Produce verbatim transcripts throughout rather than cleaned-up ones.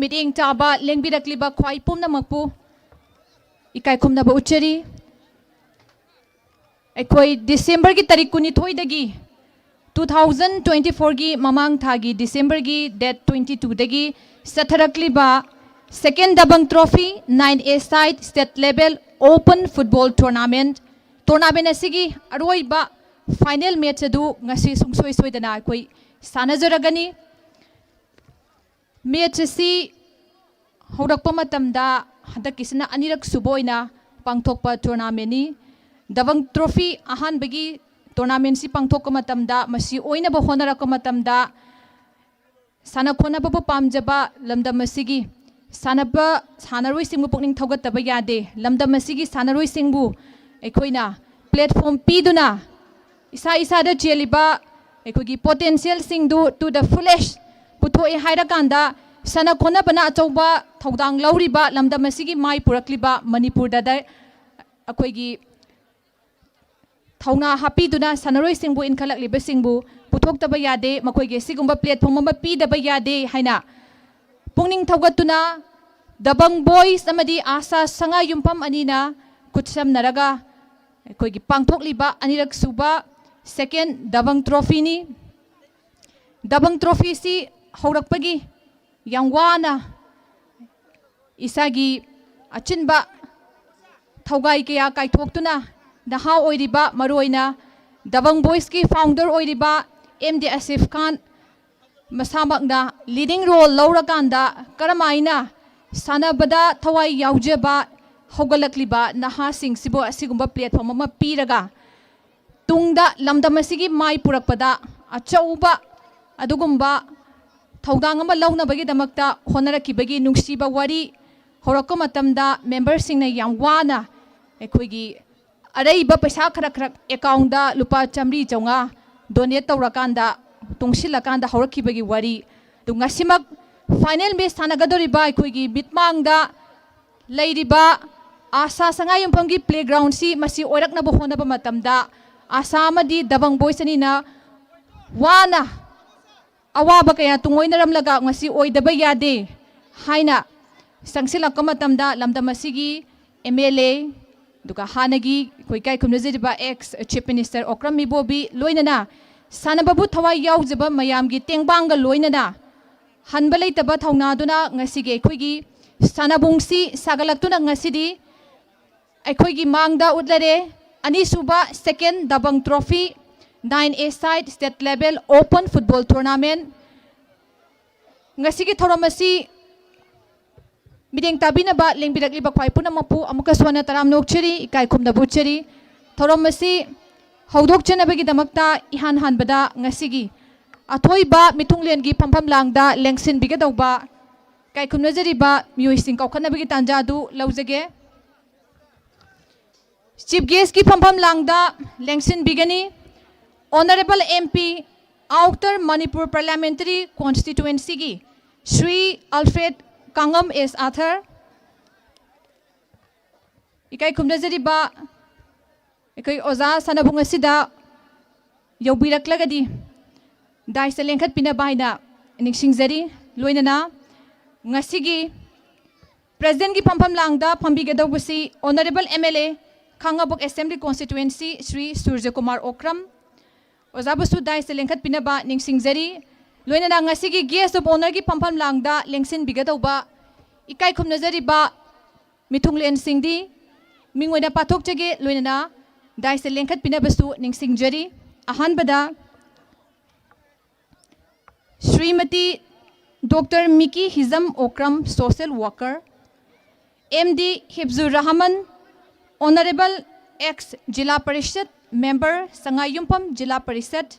ꯃꯤꯠꯌꯦꯡ ꯆꯥꯕ ꯂꯦꯡꯕꯤꯔꯛꯂꯤꯕ ꯈ꯭ꯋꯥꯏ ꯄꯨꯝꯅꯃꯛꯄꯨ ꯏꯀꯥꯏ ꯈꯨꯝꯅꯕ ꯎꯠꯆꯔꯤ꯫ ꯑꯩꯈꯣꯏ ꯗꯤꯁꯦꯝꯕꯔꯒꯤ ꯇꯥꯔꯤꯛ ꯀꯨꯟꯅꯤꯊꯣꯏꯗꯒꯤ two thousand twenty fourꯒꯤ ꯃꯃꯥꯡ ꯊꯥꯒꯤ ꯗꯤꯁꯦꯝꯕꯔꯒꯤ date twenty twoꯗꯒꯤ ꯆꯠꯊꯔꯛꯂꯤꯕ Second Dabang Trophy nine A side state level open football tournament tournament ꯑꯁꯤꯒꯤ ꯑꯔꯣꯏꯕ final match ꯑꯗꯨ ꯉꯁꯤ ꯁꯨꯡꯁꯣꯏ ꯁꯣꯏꯗꯅ ꯑꯩꯈꯣꯏ ꯁꯥꯟꯅꯖꯔꯒꯅꯤ꯫ Match ꯑꯁꯤ ꯍꯧꯔꯛꯄ ꯃꯇꯝꯗ ꯍꯟꯗꯛꯀꯤꯁꯤꯅ ꯑꯅꯤꯔꯛ ꯁꯨꯕ ꯑꯣꯏꯅ ꯄꯥꯡꯊꯣꯛꯄ tournamentꯅꯤ꯫ Dabang Trophy ꯑꯍꯥꯟꯕꯒꯤ tournamentꯁꯤ ꯄꯥꯡꯊꯣꯛꯄ ꯃꯇꯝꯗ, ꯃꯁꯤ ꯑꯣꯏꯅꯕ ꯍꯣꯠꯅꯔꯛꯄ ꯃꯇꯝꯗ, ꯁꯥꯟꯅ ꯈꯣꯠꯅꯕꯕꯨ ꯄꯥꯝꯖꯕ ꯂꯝꯗꯝ ꯑꯁꯤꯒꯤ ꯁꯥꯟꯅꯕ ꯁꯥꯟꯅꯔꯣꯏꯁꯤꯡꯕꯨ ꯄꯨꯛꯅꯤꯡ ꯊꯧꯒꯠꯇꯕ ꯌꯥꯗꯦ꯫ ꯂꯝꯗꯝ ꯑꯁꯤꯒꯤ ꯁꯥꯟꯅꯔꯣꯏꯁꯤꯡꯕꯨ ꯑꯩꯈꯣꯏꯅ platform ꯄꯤꯗꯨꯅ ꯏꯁꯥ ꯏꯁꯥꯗ ꯆꯦꯜꯂꯤꯕ ꯑꯩꯈꯣꯏꯒꯤ potentialꯁꯤꯡꯗꯨ to the fullest ꯄꯨꯊꯣꯛꯑꯦ ꯍꯥꯏꯔꯀꯥꯟꯗ ꯁꯥꯟꯅ ꯈꯣꯠꯅꯕꯅ ꯑꯆꯧꯕ ꯊꯧꯗꯥꯡ ꯂꯧꯔꯤꯕ ꯂꯝꯗꯝ ꯑꯁꯤꯒꯤ ꯃꯥꯏ ꯄꯨꯔꯛꯂꯤꯕ ꯃꯅꯤꯄꯨꯔꯗ ꯑꯩꯈꯣꯏꯒꯤ ꯊꯧꯅꯥ ꯍꯥꯞꯄꯤꯗꯨꯅ ꯁꯥꯟꯅꯔꯣꯏꯁꯤꯡꯕꯨ ꯏꯟꯈꯠꯂꯛꯂꯤꯕꯁꯤꯡꯕꯨ ꯄꯨꯊꯣꯛꯇꯕ ꯌꯥꯗꯦ, ꯃꯈꯣꯏꯒꯤ ꯑꯁꯤꯒꯨꯝꯕ platform ꯑꯃ ꯄꯤꯗꯕ ꯌꯥꯗꯦ ꯍꯥꯏꯅ ꯄꯨꯛꯅꯤꯡ ꯊꯧꯒꯠꯇꯨꯅ Dabang Boys ꯑꯃꯗꯤ ꯑꯥꯁꯥ ꯁꯉꯥꯏꯌꯨꯝꯐꯝ ꯑꯅꯤꯅ ꯈꯨꯠꯁꯝꯅꯔꯒ ꯑꯩꯈꯣꯏꯒꯤ ꯄꯥꯡꯊꯣꯛꯂꯤꯕ ꯑꯅꯤꯔꯛ ꯁꯨꯕ Second Dabang Trophyꯅꯤ꯫ Dabang Trophyꯁꯤ ꯍꯧꯔꯛꯄꯒꯤ ꯌꯥꯝ ꯋꯥꯅ ꯏꯁꯥꯒꯤ ꯑꯆꯤꯟꯕ ꯊꯧꯒꯥꯏ ꯀꯌꯥ ꯀꯥꯏꯊꯣꯛꯇꯨꯅ ꯅꯍꯥ ꯑꯣꯏꯔꯤꯕ, ꯃꯔꯨꯑꯣꯏꯅ Dabang Boysꯀꯤ founder ꯑꯣꯏꯔꯤꯕ ꯑꯦꯝ ꯗꯤ ꯑꯁꯤꯐ ꯈꯥꯟ ꯃꯁꯥꯃꯛꯅ leading role ꯂꯧꯔꯀꯥꯟꯗ ꯀꯔꯝꯍꯥꯏꯅ ꯁꯥꯟꯅꯕꯗ ꯊꯋꯥꯏ ꯌꯥꯎꯖꯕ ꯍꯧꯒꯠꯂꯛꯂꯤꯕ ꯅꯍꯥꯁꯤꯡꯁꯤꯕꯨ ꯑꯁꯤꯒꯨꯝꯕ platform ꯑꯃ ꯄꯤꯔꯒ ꯇꯨꯡꯗ ꯂꯝꯗꯝ ꯑꯁꯤꯒꯤ ꯃꯥꯏ ꯄꯨꯔꯛꯄꯗ ꯑꯆꯧꯕ ꯑꯗꯨꯒꯨꯝꯕ ꯊꯧꯗꯥꯡ ꯑꯃ ꯂꯧꯅꯕꯒꯤꯗꯃꯛꯇ ꯍꯣꯠꯅꯔꯛꯈꯤꯕꯒꯤ ꯅꯨꯡꯁꯤꯕ ꯋꯥꯔꯤ ꯍꯧꯔꯛꯄ ꯃꯇꯝꯗ memberꯁꯤꯡꯅ ꯌꯥꯝ ꯋꯥꯅ ꯑꯩꯈꯣꯏꯒꯤ ꯑꯔꯩꯕ ꯄꯩꯁꯥ ꯈꯔ ꯈꯔ accountꯇ ꯂꯨꯄꯥ ꯆꯥꯃꯔꯤ ꯆꯥꯝꯃꯉꯥ donate ꯇꯧꯔꯀꯥꯟꯗ, ꯇꯨꯡꯁꯤꯜꯂꯀꯥꯟꯗ ꯍꯧꯔꯛꯈꯤꯕꯒꯤ ꯋꯥꯔꯤ꯫ ꯑꯗꯨ ꯉꯁꯤꯃꯛ final match ꯁꯥꯟꯅꯒꯗꯧꯔꯤꯕ ꯑꯩꯈꯣꯏꯒꯤ ꯃꯤꯠꯃꯥꯡꯗ ꯂꯩꯔꯤꯕ ꯑꯥꯁꯥ ꯁꯉꯥꯏꯌꯨꯝꯐꯝꯒꯤ playgroundꯁꯤ ꯃꯁꯤ ꯑꯣꯏꯔꯛꯅꯕ ꯍꯣꯠꯅꯕ ꯃꯇꯝꯗ ꯑꯥꯁꯥ ꯑꯃꯗꯤ Dabang Boys ꯑꯅꯤꯅ ꯋꯥꯅ ꯑꯋꯥꯕ ꯀꯌꯥ ꯇꯨꯡꯑꯣꯏꯅꯔꯝꯂꯒ ꯉꯁꯤ ꯑꯣꯏꯗꯕ ꯌꯥꯗꯦ ꯍꯥꯏꯅ ꯆꯪꯁꯤꯜꯂꯛꯄ ꯃꯇꯝꯗ ꯂꯝꯗꯝ ꯑꯁꯤꯒꯤ ꯑꯦꯝ ꯑꯦꯜ ꯑꯦ, ꯑꯗꯨꯒ ꯍꯥꯟꯅꯒꯤ ꯑꯩꯈꯣꯏ ꯏꯀꯥꯏ ꯈꯨꯝꯅꯖꯔꯤꯕ ꯑꯦꯛꯁ ꯆꯤꯐ ꯃꯤꯅꯤꯁꯇꯔ ꯑꯣꯀ꯭ꯔꯝ ꯏꯕꯣꯕꯤ, ꯂꯣꯏꯅꯅ ꯁꯥꯟꯅꯕꯕꯨ ꯊꯋꯥꯏ ꯌꯥꯎꯖꯕ ꯃꯌꯥꯝꯒꯤ ꯇꯦꯡꯕꯥꯡꯒ ꯂꯣꯏꯅꯅ ꯍꯟꯕ ꯂꯩꯇꯕ ꯊꯧꯅꯥꯗꯨꯅ ꯉꯁꯤꯒꯤ ꯑꯩꯈꯣꯏꯒꯤ ꯁꯥꯟꯅꯕꯨꯡꯁꯤ ꯁꯥꯒꯠꯂꯛꯇꯨꯅ ꯉꯁꯤꯗꯤ ꯑꯩꯈꯣꯏꯒꯤ ꯃꯥꯡꯗ ꯎꯠꯂꯔꯦ꯫ ꯑꯅꯤꯁꯨꯕ second Dabang trophy nine a side state level open football tournament. ꯉꯁꯤꯒꯤ ꯊꯧꯔꯝ ꯑꯁꯤ ꯃꯤꯠꯌꯦꯡ ꯇꯥꯕꯤꯅꯕ ꯂꯦꯡꯕꯤꯔꯛꯂꯤꯕ ꯈ꯭ꯋꯥꯏ ꯄꯨꯝꯅꯃꯛꯄꯨ ꯑꯃꯨꯛꯀꯁꯨ ꯍꯟꯅ ꯇꯔꯥꯝꯅ ꯑꯣꯛꯆꯔꯤ, ꯏꯀꯥꯏ ꯈꯨꯝꯅꯕ ꯎꯠꯆꯔꯤ꯫ ꯊꯧꯔꯝ ꯑꯁꯤ ꯍꯧꯗꯣꯛꯆꯅꯕꯒꯤꯗꯃꯛꯇ ꯏꯍꯥꯟ ꯍꯥꯟꯕꯗ ꯉꯁꯤꯒꯤ ꯑꯊꯣꯏꯕ ꯃꯤꯊꯨꯡꯂꯦꯟꯒꯤ ꯐꯝꯐꯝ ꯂꯥꯡꯗ ꯂꯦꯡꯁꯤꯟꯕꯤꯒꯗꯧꯕ ꯏꯀꯥꯏ ꯈꯨꯝꯅꯖꯔꯤꯕ ꯃꯤꯑꯣꯏꯁꯤꯡ ꯀꯧꯈꯠꯅꯕꯒꯤ ꯇꯥꯟꯖꯥ ꯑꯗꯨ ꯂꯧꯖꯒꯦ꯫ ꯆꯤꯐ ꯒꯦꯁꯀꯤ ꯐꯝꯐꯝ ꯂꯥꯡꯗ ꯂꯦꯡꯁꯤꯟꯕꯤꯒꯅꯤ honourable M P, outer Manipur parliamentary ꯀꯣꯟꯁꯇꯤꯇ꯭ꯋꯦꯟꯁꯤꯒꯤ Shri Alfred Kanngam S Arthur. ꯏꯀꯥꯏ ꯈꯨꯝꯅꯖꯔꯤꯕ ꯑꯩꯈꯣꯏ ꯑꯣꯖꯥ ꯁꯥꯟꯅꯕꯨꯡ ꯑꯁꯤꯗ ꯌꯧꯕꯤꯔꯛꯂꯒꯗꯤ ꯗꯥꯏꯁꯇ ꯂꯦꯡꯈꯠꯄꯤꯅꯕ ꯍꯥꯏꯅ ꯅꯤꯡꯁꯤꯡꯖꯔꯤ꯫ ꯂꯣꯏꯅꯅ ꯉꯁꯤꯒꯤ ꯄ꯭ꯔꯦꯁꯤꯗꯦꯟꯒꯤ ꯐꯝꯐꯝ ꯂꯥꯡꯗ ꯐꯝꯕꯤꯒꯗꯧꯕꯁꯤ honourable M L A, Khangabok assembly constituency, Shri Surjakumar Okram. ꯑꯣꯖꯥꯕꯨꯁꯨ ꯗꯥꯏꯁꯇ ꯂꯦꯡꯈꯠꯄꯤꯅꯕ ꯅꯤꯡꯁꯤꯡꯖꯔꯤ꯫ ꯂꯣꯏꯅꯅ ꯉꯁꯤꯒꯤ ꯒꯦꯁ ꯑꯣꯐ ꯑꯣꯅꯔꯒꯤ ꯐꯝꯐꯝ ꯂꯥꯡꯗ ꯂꯦꯡꯁꯤꯟꯕꯤꯒꯗꯧꯕ ꯏꯀꯥꯏ ꯈꯨꯝꯅꯖꯔꯤꯕ ꯃꯤꯊꯨꯡꯂꯦꯟꯁꯤꯡꯗꯤ ꯃꯤꯡ ꯑꯣꯏꯅ ꯄꯥꯊꯣꯛꯆꯒꯦ, ꯂꯣꯏꯅꯅ ꯗꯥꯏꯁꯇ ꯂꯦꯡꯈꯠꯄꯤꯅꯕꯁꯨ ꯅꯤꯡꯁꯤꯡꯖꯔꯤ꯫ ꯑꯍꯥꯟꯕꯗ Shrimati doctor Miki Hijam Okram, social worker, M D Hifzur Rahman, honourable ex zila parishad member, Sangaiyumpham zila parishad,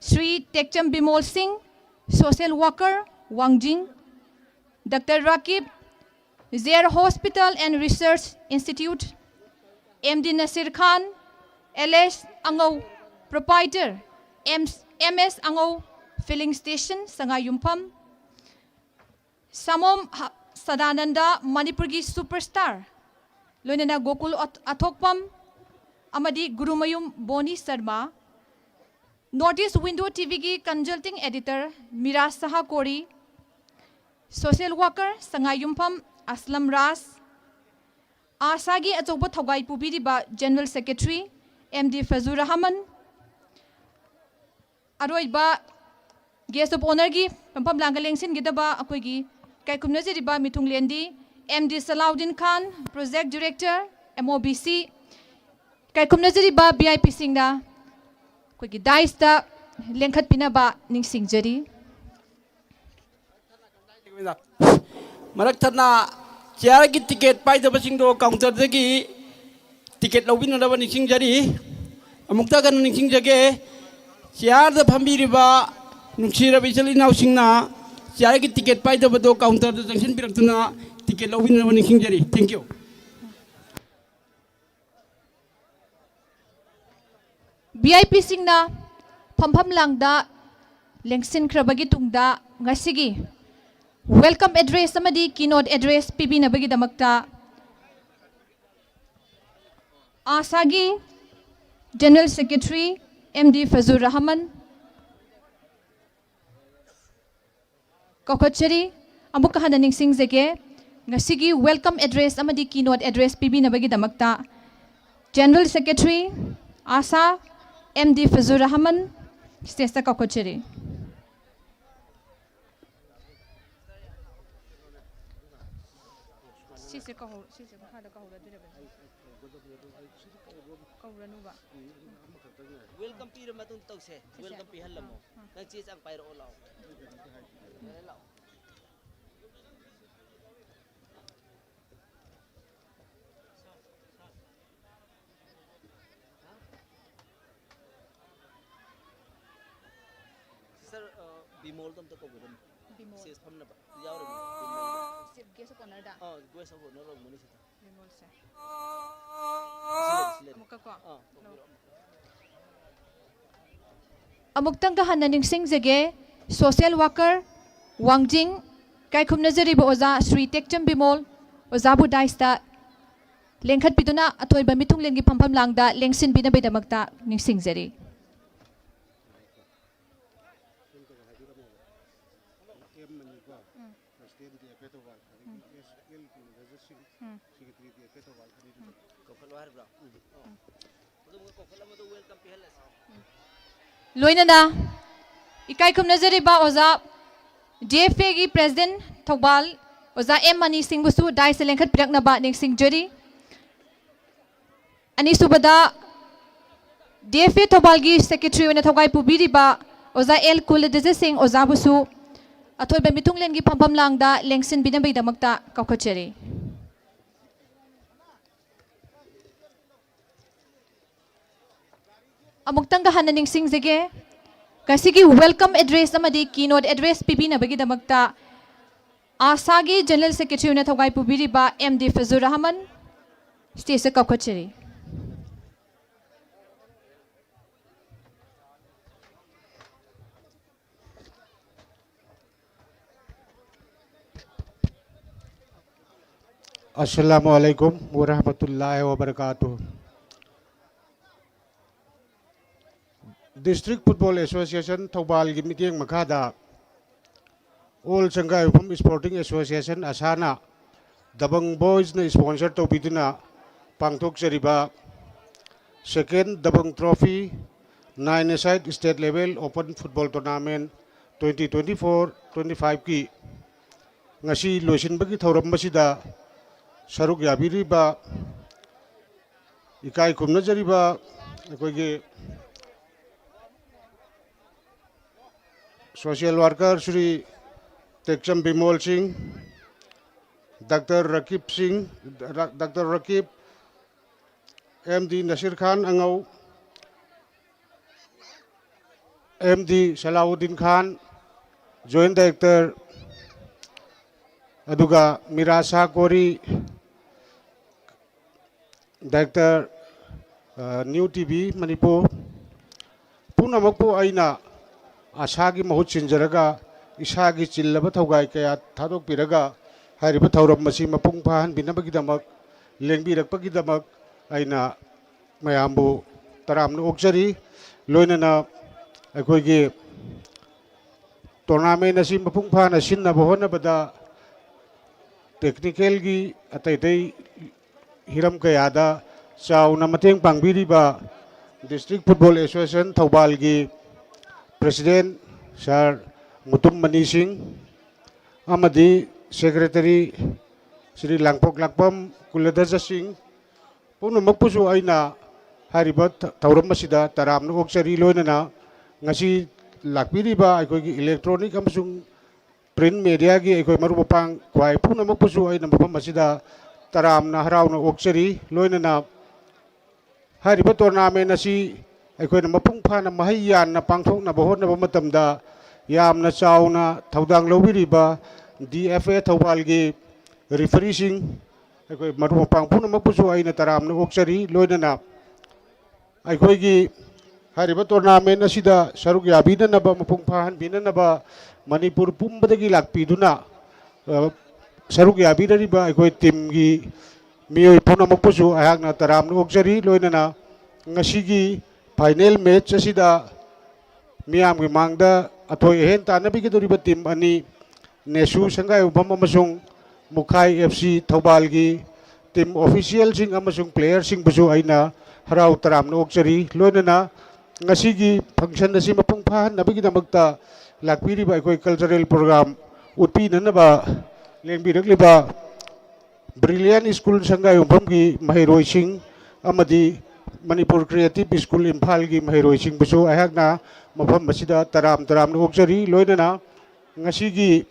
Shri Tekcham Bimol Singh, social worker, Wangjing, doctor Rakib, ꯖꯦꯔ hospital and research institute, M D Nasir Khan, L S Angou, proprietor, M S Angou filling station, Sangaiyumpham, Samom ꯍ-, ꯁꯗꯥꯅꯟꯗ, ꯃꯅꯤꯄꯨꯔꯒꯤ ꯁꯨꯄꯔꯁ꯭ꯇꯥꯔ, ꯂꯣꯏꯅꯅ ꯒꯣꯀꯨꯜ ꯑꯊ-, ꯑꯊꯣꯛꯄꯝ ꯑꯃꯗꯤ Gurumayum Boni Sharma, north east window T ꯚꯤꯒꯤ consulting editor Mira Saha Kori, Social worker ꯁꯉꯥꯏꯌꯨꯝꯐꯝ ꯑꯁꯂꯝ ꯔꯥꯖ, ꯑꯥꯁꯥꯒꯤ ꯑꯆꯧꯕ ꯊꯧꯒꯥꯏ ꯄꯨꯕꯤꯔꯤꯕ General Secretary M D ꯐꯖꯨꯔ Rahman, ꯑꯔꯣꯏꯕ Guest of Honourꯒꯤ ꯐꯝꯐꯝ ꯂꯥꯡꯒ ꯂꯦꯡꯁꯤꯟꯒꯗꯕ ꯑꯩꯈꯣꯏꯒꯤ ꯏꯀꯥꯏꯈꯨꯝꯅꯖꯔꯤꯕ ꯃꯤꯊꯨꯡꯂꯦꯟꯗꯤ M D ꯁꯂꯥꯎꯗꯤꯟ Khan, Project Director, M O B C, ꯏꯀꯥꯏꯈꯨꯝꯅꯖꯔꯤꯕ V I Pꯁꯤꯡꯅ ꯑꯩꯈꯣꯏꯒꯤ daisꯇ ꯂꯦꯡꯈꯠꯄꯤꯅꯕ ꯅꯤꯡꯁꯤꯡꯖꯔꯤ꯫ ꯃꯔꯛ ꯊꯠꯅ chairꯒꯤ ticket ꯄꯥꯏꯗꯕꯁꯤꯡꯗꯣ counterꯗꯒꯤ ticket ꯂꯧꯕꯤꯅꯅꯕ ꯅꯤꯡꯁꯤꯡꯖꯔꯤ꯫ ꯑꯃꯨꯛꯇ ꯍꯟꯅ ꯅꯤꯡꯁꯤꯡꯖꯒꯦ, chairꯗ ꯐꯝꯕꯤꯔꯤꯕ ꯅꯨꯡꯁꯤꯔꯕ ꯏꯆꯤꯜ ꯏꯅꯥꯎꯁꯤꯡꯅ chairꯒꯤ ticket ꯄꯥꯏꯗꯕꯗꯣ counterꯗ ꯆꯪꯁꯤꯟꯕꯤꯔꯛꯇꯨꯅ ticket ꯂꯧꯕꯤꯅꯅꯕ ꯅꯤꯡꯁꯤꯡꯖꯔꯤ꯫ Thank you꯫ V I Pꯁꯤꯡꯅ ꯐꯝꯐꯝ ꯂꯥꯡꯗ ꯂꯦꯡꯁꯤꯟꯈ꯭ꯔꯕꯒꯤ ꯇꯨꯡꯗ ꯉꯁꯤꯒꯤ welcome address ꯑꯃꯗꯤ keynote address ꯄꯤꯕꯤꯅꯕꯒꯤꯗꯃꯛꯇ ꯑꯥꯁꯥꯒꯤ General Secretary M D ꯐꯖꯨꯔ Rahman ꯀꯧꯈꯠꯆꯔꯤ꯫ ꯑꯃꯨꯛꯀ ꯍꯟꯅ ꯅꯤꯡꯁꯤꯡꯖꯒꯦ, ꯉꯁꯤꯒꯤ welcome address ꯑꯃꯗꯤ keynote address ꯄꯤꯕꯤꯅꯕꯒꯤꯗꯃꯛꯇ General Secretary ꯑꯥꯁꯥ M D ꯐꯖꯨꯔ ꯔꯍꯃꯟ stageꯇ ꯀꯧꯈꯠꯆꯔꯤ꯫ ꯁꯤꯁꯦ ꯀꯧꯍꯧ-, ꯁꯤꯁꯦ ꯃꯈꯥꯗ ꯀꯧꯍꯧꯔꯗꯣꯏꯔꯕꯅꯦ꯫ ꯀꯧꯔꯅꯨꯕ꯫ Welcome ꯄꯤꯔ ꯃꯇꯨꯡ ꯇꯧꯁꯦ꯫ Welcome ꯄꯤꯍꯜꯂꯝꯃꯣ꯫ ꯅꯪ ꯆꯦ ꯆꯥꯡ ꯄꯥꯏꯔꯛꯑꯣ ꯂꯥꯛꯑꯣ꯫ ꯂꯥꯛꯑꯣ꯫ Sister, ꯑ, ꯕꯤꯃꯣꯜꯗꯣ ꯑꯝꯇ ꯀꯧꯕꯤꯔꯝꯃꯣ꯫ Bimol. Stage ꯐꯝꯅꯕ ꯌꯥꯎꯔꯝꯃꯣ꯫ ꯕꯤꯃꯣꯜꯗꯣ꯫ Chief guest of honourꯗ꯫ Ah, guest of honour ꯑꯣꯏꯔꯝꯒꯅꯤ ꯁꯤꯗ꯫ ꯕꯤꯃꯣꯜꯁꯦ꯫ ꯁꯤ ꯂꯩꯔꯦ, ꯁꯤ ꯂꯩꯔꯦ꯫ ꯑꯃꯨꯛꯀ ꯀꯣ꯫ ꯑꯥ, ꯀꯧꯕꯤꯔꯛꯑꯣ꯫ ꯑꯃꯨꯛꯇꯪꯒ ꯍꯟꯅ ꯅꯤꯡꯁꯤꯡꯖꯒꯦ, social worker ꯋꯥꯡꯖꯤꯡ ꯏꯀꯥꯏꯈꯨꯝꯅꯖꯔꯤꯕ ꯑꯣꯖꯥ ꯁ꯭ꯔꯤ ꯇꯦꯛꯆꯝ ꯕꯤꯃꯣꯜ ꯑꯣꯖꯥꯕꯨ daisꯇ ꯂꯦꯡꯈꯠꯄꯤꯗꯨꯅ ꯑꯊꯣꯏꯕ ꯃꯤꯊꯨꯡꯂꯦꯟꯒꯤ ꯐꯝꯐꯝ ꯂꯥꯡꯗ ꯂꯦꯡꯁꯤꯟꯕꯤꯅꯕꯒꯤꯗꯃꯛꯇ ꯅꯤꯡꯁꯤꯡꯖꯔꯤ꯫ ꯑꯦꯝ ꯑꯅꯤꯀꯣ, ꯎꯝ꯫ ꯂꯣꯏꯅꯅ ꯏꯀꯥꯏ ꯈꯨꯝꯅꯖꯔꯤꯕ ꯑꯣꯖꯥ, ꯗꯤ ꯑꯦꯐ ꯑꯦꯒꯤ ꯄ꯭ꯔꯦꯁꯤꯗꯦꯟꯠ ꯊꯧꯕꯥꯜ, ꯑꯣꯖꯥ ꯑꯦꯝ ꯃꯅꯤ ꯁꯤꯡꯕꯨꯁꯨ ꯗꯥꯏꯁꯇ ꯂꯦꯡꯈꯠꯄꯤꯔꯛꯅꯕ ꯅꯤꯡꯁꯤꯡꯖꯔꯤ꯫ ꯑꯅꯤꯁꯨꯕꯗ, ꯗꯤ ꯑꯦꯐ ꯑꯦ ꯊꯧꯕꯥꯜꯒꯤ ꯁꯦꯀ꯭ꯔꯦꯇꯔꯤ ꯑꯣꯏꯅ ꯊꯧꯒꯥꯏ ꯄꯨꯕꯤꯔꯤꯕ ꯑꯣꯖꯥ ꯑꯦꯜ ꯀꯨꯂꯗꯤꯖꯤꯠ ꯁꯤꯡ ꯑꯣꯖꯥꯕꯨꯁꯨ ꯑꯊꯣꯏꯕ ꯃꯤꯊꯨꯡꯂꯦꯟꯒꯤ ꯐꯝꯐꯝ ꯂꯥꯡꯗ ꯂꯦꯡꯁꯤꯟꯕꯤꯅꯕꯒꯤꯗꯃꯛꯇ ꯀꯧꯈꯠꯆꯔꯤ꯫ ꯑꯃꯨꯛꯇꯪꯒ ꯍꯟꯅ ꯅꯤꯡꯁꯤꯡꯖꯒꯦ, ꯉꯁꯤꯒꯤ welcome address ꯑꯃꯗꯤ keynote address ꯄꯤꯕꯤꯅꯕꯒꯤꯗꯃꯛꯇ ꯑꯥꯁꯥꯒꯤ ꯖꯦꯅꯔꯦꯜ ꯁꯦꯀ꯭ꯔꯦꯇꯔꯤ ꯑꯣꯏꯅ ꯊꯧꯒꯥꯏ ꯄꯨꯕꯤꯔꯤꯕ ꯑꯦꯝ ꯗꯤ ꯐꯖꯨꯔ ꯔꯍꯃꯟ ꯁ꯭ꯇꯦꯖꯇ ꯀꯧꯈꯠꯆꯔꯤ꯫ ꯑꯁꯂꯥꯃꯨ ꯑꯂꯥꯏꯀꯨꯝ ꯋꯔꯍꯃꯇꯨꯜꯂꯥꯍꯤ ꯋꯕꯔꯀꯥꯇꯨꯍ꯫ District Football Association ꯊꯧꯕꯥꯜꯒꯤ ꯃꯤꯠꯌꯦꯡ ꯃꯈꯥꯗ All ꯁꯪꯒꯥꯏꯌꯨꯝꯐꯝ Sporting Association ꯑꯁꯥꯅ ꯗꯕꯪ ꯕꯣꯏꯁꯅ sponsor ꯇꯧꯕꯤꯗꯨꯅ ꯄꯥꯡꯊꯣꯛꯆꯔꯤꯕ Second ꯗꯕꯪ Trophy nine-a-side State Level Open Football Tournament twenty twenty-four twenty-five-ꯀꯤ ꯉꯁꯤ ꯂꯣꯏꯁꯤꯟꯕꯒꯤ ꯊꯧꯔꯝ ꯑꯁꯤꯗ ꯁꯔꯨꯛ ꯌꯥꯕꯤꯔꯤꯕ ꯏꯀꯥꯏ ꯈꯨꯝꯅꯖꯔꯤꯕ ꯑꯩꯈꯣꯏꯒꯤ social worker ꯁ꯭ꯔꯤ ꯇꯦꯛꯆꯝ ꯕꯤꯃꯣꯜ ꯁꯤꯡ, ꯗꯥꯛꯇꯔ ꯔꯀꯤꯕ ꯁꯤꯡ, ꯗꯥꯛꯇꯔ ꯔꯀꯤꯕ, ꯑꯦꯝ ꯗꯤ ꯅꯁꯤꯔ ꯈꯥꯟ ꯑꯉꯧ, ꯑꯦꯝ ꯗꯤ ꯁꯂꯥꯎꯗꯤꯟ ꯈꯥꯟ, Joint Director, ꯑꯗꯨꯒ ꯃꯤꯔꯥ ꯁꯥꯍ ꯀꯣꯔꯤ, Director, ꯑ, New T V ꯃꯅꯤꯄꯨꯔ, ꯄꯨꯝꯅꯃꯛꯄꯨ ꯑꯩꯅ ꯑꯥꯁꯥꯒꯤ ꯃꯍꯨꯠ ꯁꯤꯟꯖꯔꯒ ꯏꯁꯥꯒꯤ ꯆꯤꯜꯂꯕ ꯊꯧꯒꯥꯏ ꯀꯌꯥ ꯊꯥꯗꯣꯛꯄꯤꯔꯒ ꯍꯥꯏꯔꯤꯕ ꯊꯧꯔꯝ ꯑꯁꯤ ꯃꯄꯨꯡ ꯐꯥꯍꯟꯕꯤꯅꯕꯒꯤꯗꯃꯛ, ꯂꯦꯡꯕꯤꯔꯛꯄꯒꯤꯗꯃꯛ ꯑꯩꯅ ꯃꯌꯥꯝꯕꯨ ꯇꯔꯥꯝꯅ ꯑꯣꯛꯆꯔꯤ꯫ ꯂꯣꯏꯅꯅ ꯑꯩꯈꯣꯏꯒꯤ tournament ꯑꯁꯤ ꯃꯄꯨꯡ ꯐꯥꯅ ꯁꯤꯟꯅꯕ ꯍꯣꯠꯅꯕꯗ ꯇꯦꯛꯅꯤꯀꯦꯜꯒꯤ ꯑꯇꯩ ꯑꯇꯩ ꯍꯤꯔꯝ ꯀꯌꯥꯗ ꯆꯥꯎꯅ ꯃꯇꯦꯡ ꯄꯥꯡꯕꯤꯔꯤꯕ District Football Association ꯊꯧꯕꯥꯜꯒꯤ President Sir ꯃꯨꯇꯨꯝ ꯃꯅꯤ ꯁꯤꯡ ꯑꯃꯗꯤ Secretary ꯁ꯭ꯔꯤ ꯂꯥꯡꯄꯣꯛ ꯂꯥꯛꯄꯝ ꯀꯨꯂꯙꯖ ꯁꯤꯡ, ꯄꯨꯝꯅꯃꯛꯄꯨꯁꯨ ꯑꯩꯅ ꯍꯥꯏꯔꯤꯕ ꯊ-, ꯊꯧꯔꯝ ꯑꯁꯤꯗ ꯇꯔꯥꯝꯅ ꯑꯣꯛꯆꯔꯤ꯫ ꯂꯣꯏꯅꯅ ꯉꯁꯤ ꯂꯥꯛꯄꯤꯔꯤꯕ ꯑꯩꯈꯣꯏꯒꯤ electronic ꯑꯃꯁꯨꯡ print mediaꯒꯤ ꯑꯩꯈꯣꯏ ꯃꯔꯨꯞ ꯃꯄꯥꯡ ꯈ꯭ꯋꯥꯏ ꯄꯨꯝꯅꯃꯛꯄꯨꯁꯨ ꯑꯩꯅ ꯃꯐꯝ ꯑꯁꯤꯗ ꯇꯔꯥꯝꯅ ꯍꯔꯥꯎꯅ ꯑꯣꯛꯆꯔꯤ꯫ ꯂꯣꯏꯅꯅ ꯍꯥꯏꯔꯤꯕ tournament ꯑꯁꯤ ꯑꯩꯈꯣꯏꯅ ꯃꯄꯨꯡ ꯐꯥꯅ ꯃꯍꯩ ꯌꯥꯟꯅ ꯄꯥꯡꯊꯣꯛꯅꯕ ꯍꯣꯠꯅꯕ ꯃꯇꯝꯗ ꯌꯥꯝꯅ ꯆꯥꯎꯅ ꯊꯧꯗꯥꯡ ꯂꯧꯕꯤꯔꯤꯕ D F A ꯊꯧꯕꯥꯜꯒꯤ refereeꯁꯤꯡ, ꯑꯩꯈꯣꯏ ꯃꯔꯨꯞ ꯃꯄꯥꯡ ꯄꯨꯝꯅꯃꯛꯄꯨꯁꯨ ꯑꯩꯅ ꯇꯔꯥꯝꯅ ꯑꯣꯛꯆꯔꯤ꯫ ꯂꯣꯏꯅꯅ ꯑꯩꯈꯣꯏꯒꯤ ꯍꯥꯏꯔꯤꯕ tournament ꯑꯁꯤꯗ ꯁꯔꯨꯛ ꯌꯥꯕꯤꯅꯅꯕ, ꯃꯄꯨꯡ ꯐꯥꯍꯟꯕꯤꯅꯅꯕ ꯃꯅꯤꯄꯨꯔ ꯄꯨꯝꯕꯗꯒꯤ ꯂꯥꯛꯄꯤꯗꯨꯅ, ꯑ, ꯁꯔꯨꯛ ꯌꯥꯕꯤꯔꯤꯕ ꯑꯩꯈꯣꯏ teamꯒꯤ ꯃꯤꯑꯣꯏ ꯄꯨꯝꯅꯃꯛꯄꯨꯁꯨ ꯑꯩꯍꯥꯛꯅ ꯇꯔꯥꯝꯅ ꯑꯣꯛꯆꯔꯤ꯫ ꯂꯣꯏꯅꯅ ꯉꯁꯤꯒꯤ final match ꯑꯁꯤꯗ ꯃꯤꯌꯥꯝꯒꯤ ꯃꯥꯡꯗ ꯑꯊꯣꯏ ꯑꯍꯦꯟ ꯇꯥꯟꯅꯕꯤꯒꯗꯧꯔꯤꯕ team ꯑꯅꯤ, ꯅꯦꯁꯨ ꯁꯪꯒꯥꯏꯌꯨꯝꯐꯝ ꯑꯃꯁꯨꯡ ꯃꯨꯈꯥꯏ F C ꯊꯧꯕꯥꯜꯒꯤ team officialꯁꯤꯡ ꯑꯃꯁꯨꯡ playerꯁꯤꯡꯕꯨꯁꯨ ꯑꯩꯅ ꯍꯔꯥꯎ ꯇꯔꯥꯝꯅ ꯑꯣꯛꯆꯔꯤ꯫ ꯂꯣꯏꯅꯅ ꯉꯁꯤꯒꯤ function ꯑꯁꯤ ꯃꯄꯨꯡ ꯐꯥꯍꯟꯅꯕꯒꯤꯗꯃꯛꯇ ꯂꯥꯛꯄꯤꯔꯤꯕ ꯑꯩꯈꯣꯏ cultural program ꯎꯠꯄꯤꯅꯅꯕ ꯂꯦꯡꯕꯤꯔꯛꯂꯤꯕ Brilliant School ꯁꯪꯒꯥꯏꯌꯨꯝꯐꯝꯒꯤ ꯃꯍꯩꯔꯣꯏꯁꯤꯡ ꯑꯃꯗꯤ ꯃꯅꯤꯄꯨꯔ Creative School ꯏꯝꯐꯥꯜꯒꯤ ꯃꯍꯩꯔꯣꯏꯁꯤꯡꯕꯨꯁꯨ ꯑꯩꯍꯥꯛꯅ ꯃꯐꯝ ꯑꯁꯤꯗ ꯇꯔꯥꯝ ꯇꯔꯥꯝꯅ ꯑꯣꯛꯆꯔꯤ꯫ ꯂꯣꯏꯅꯅ ꯉꯁꯤꯒꯤ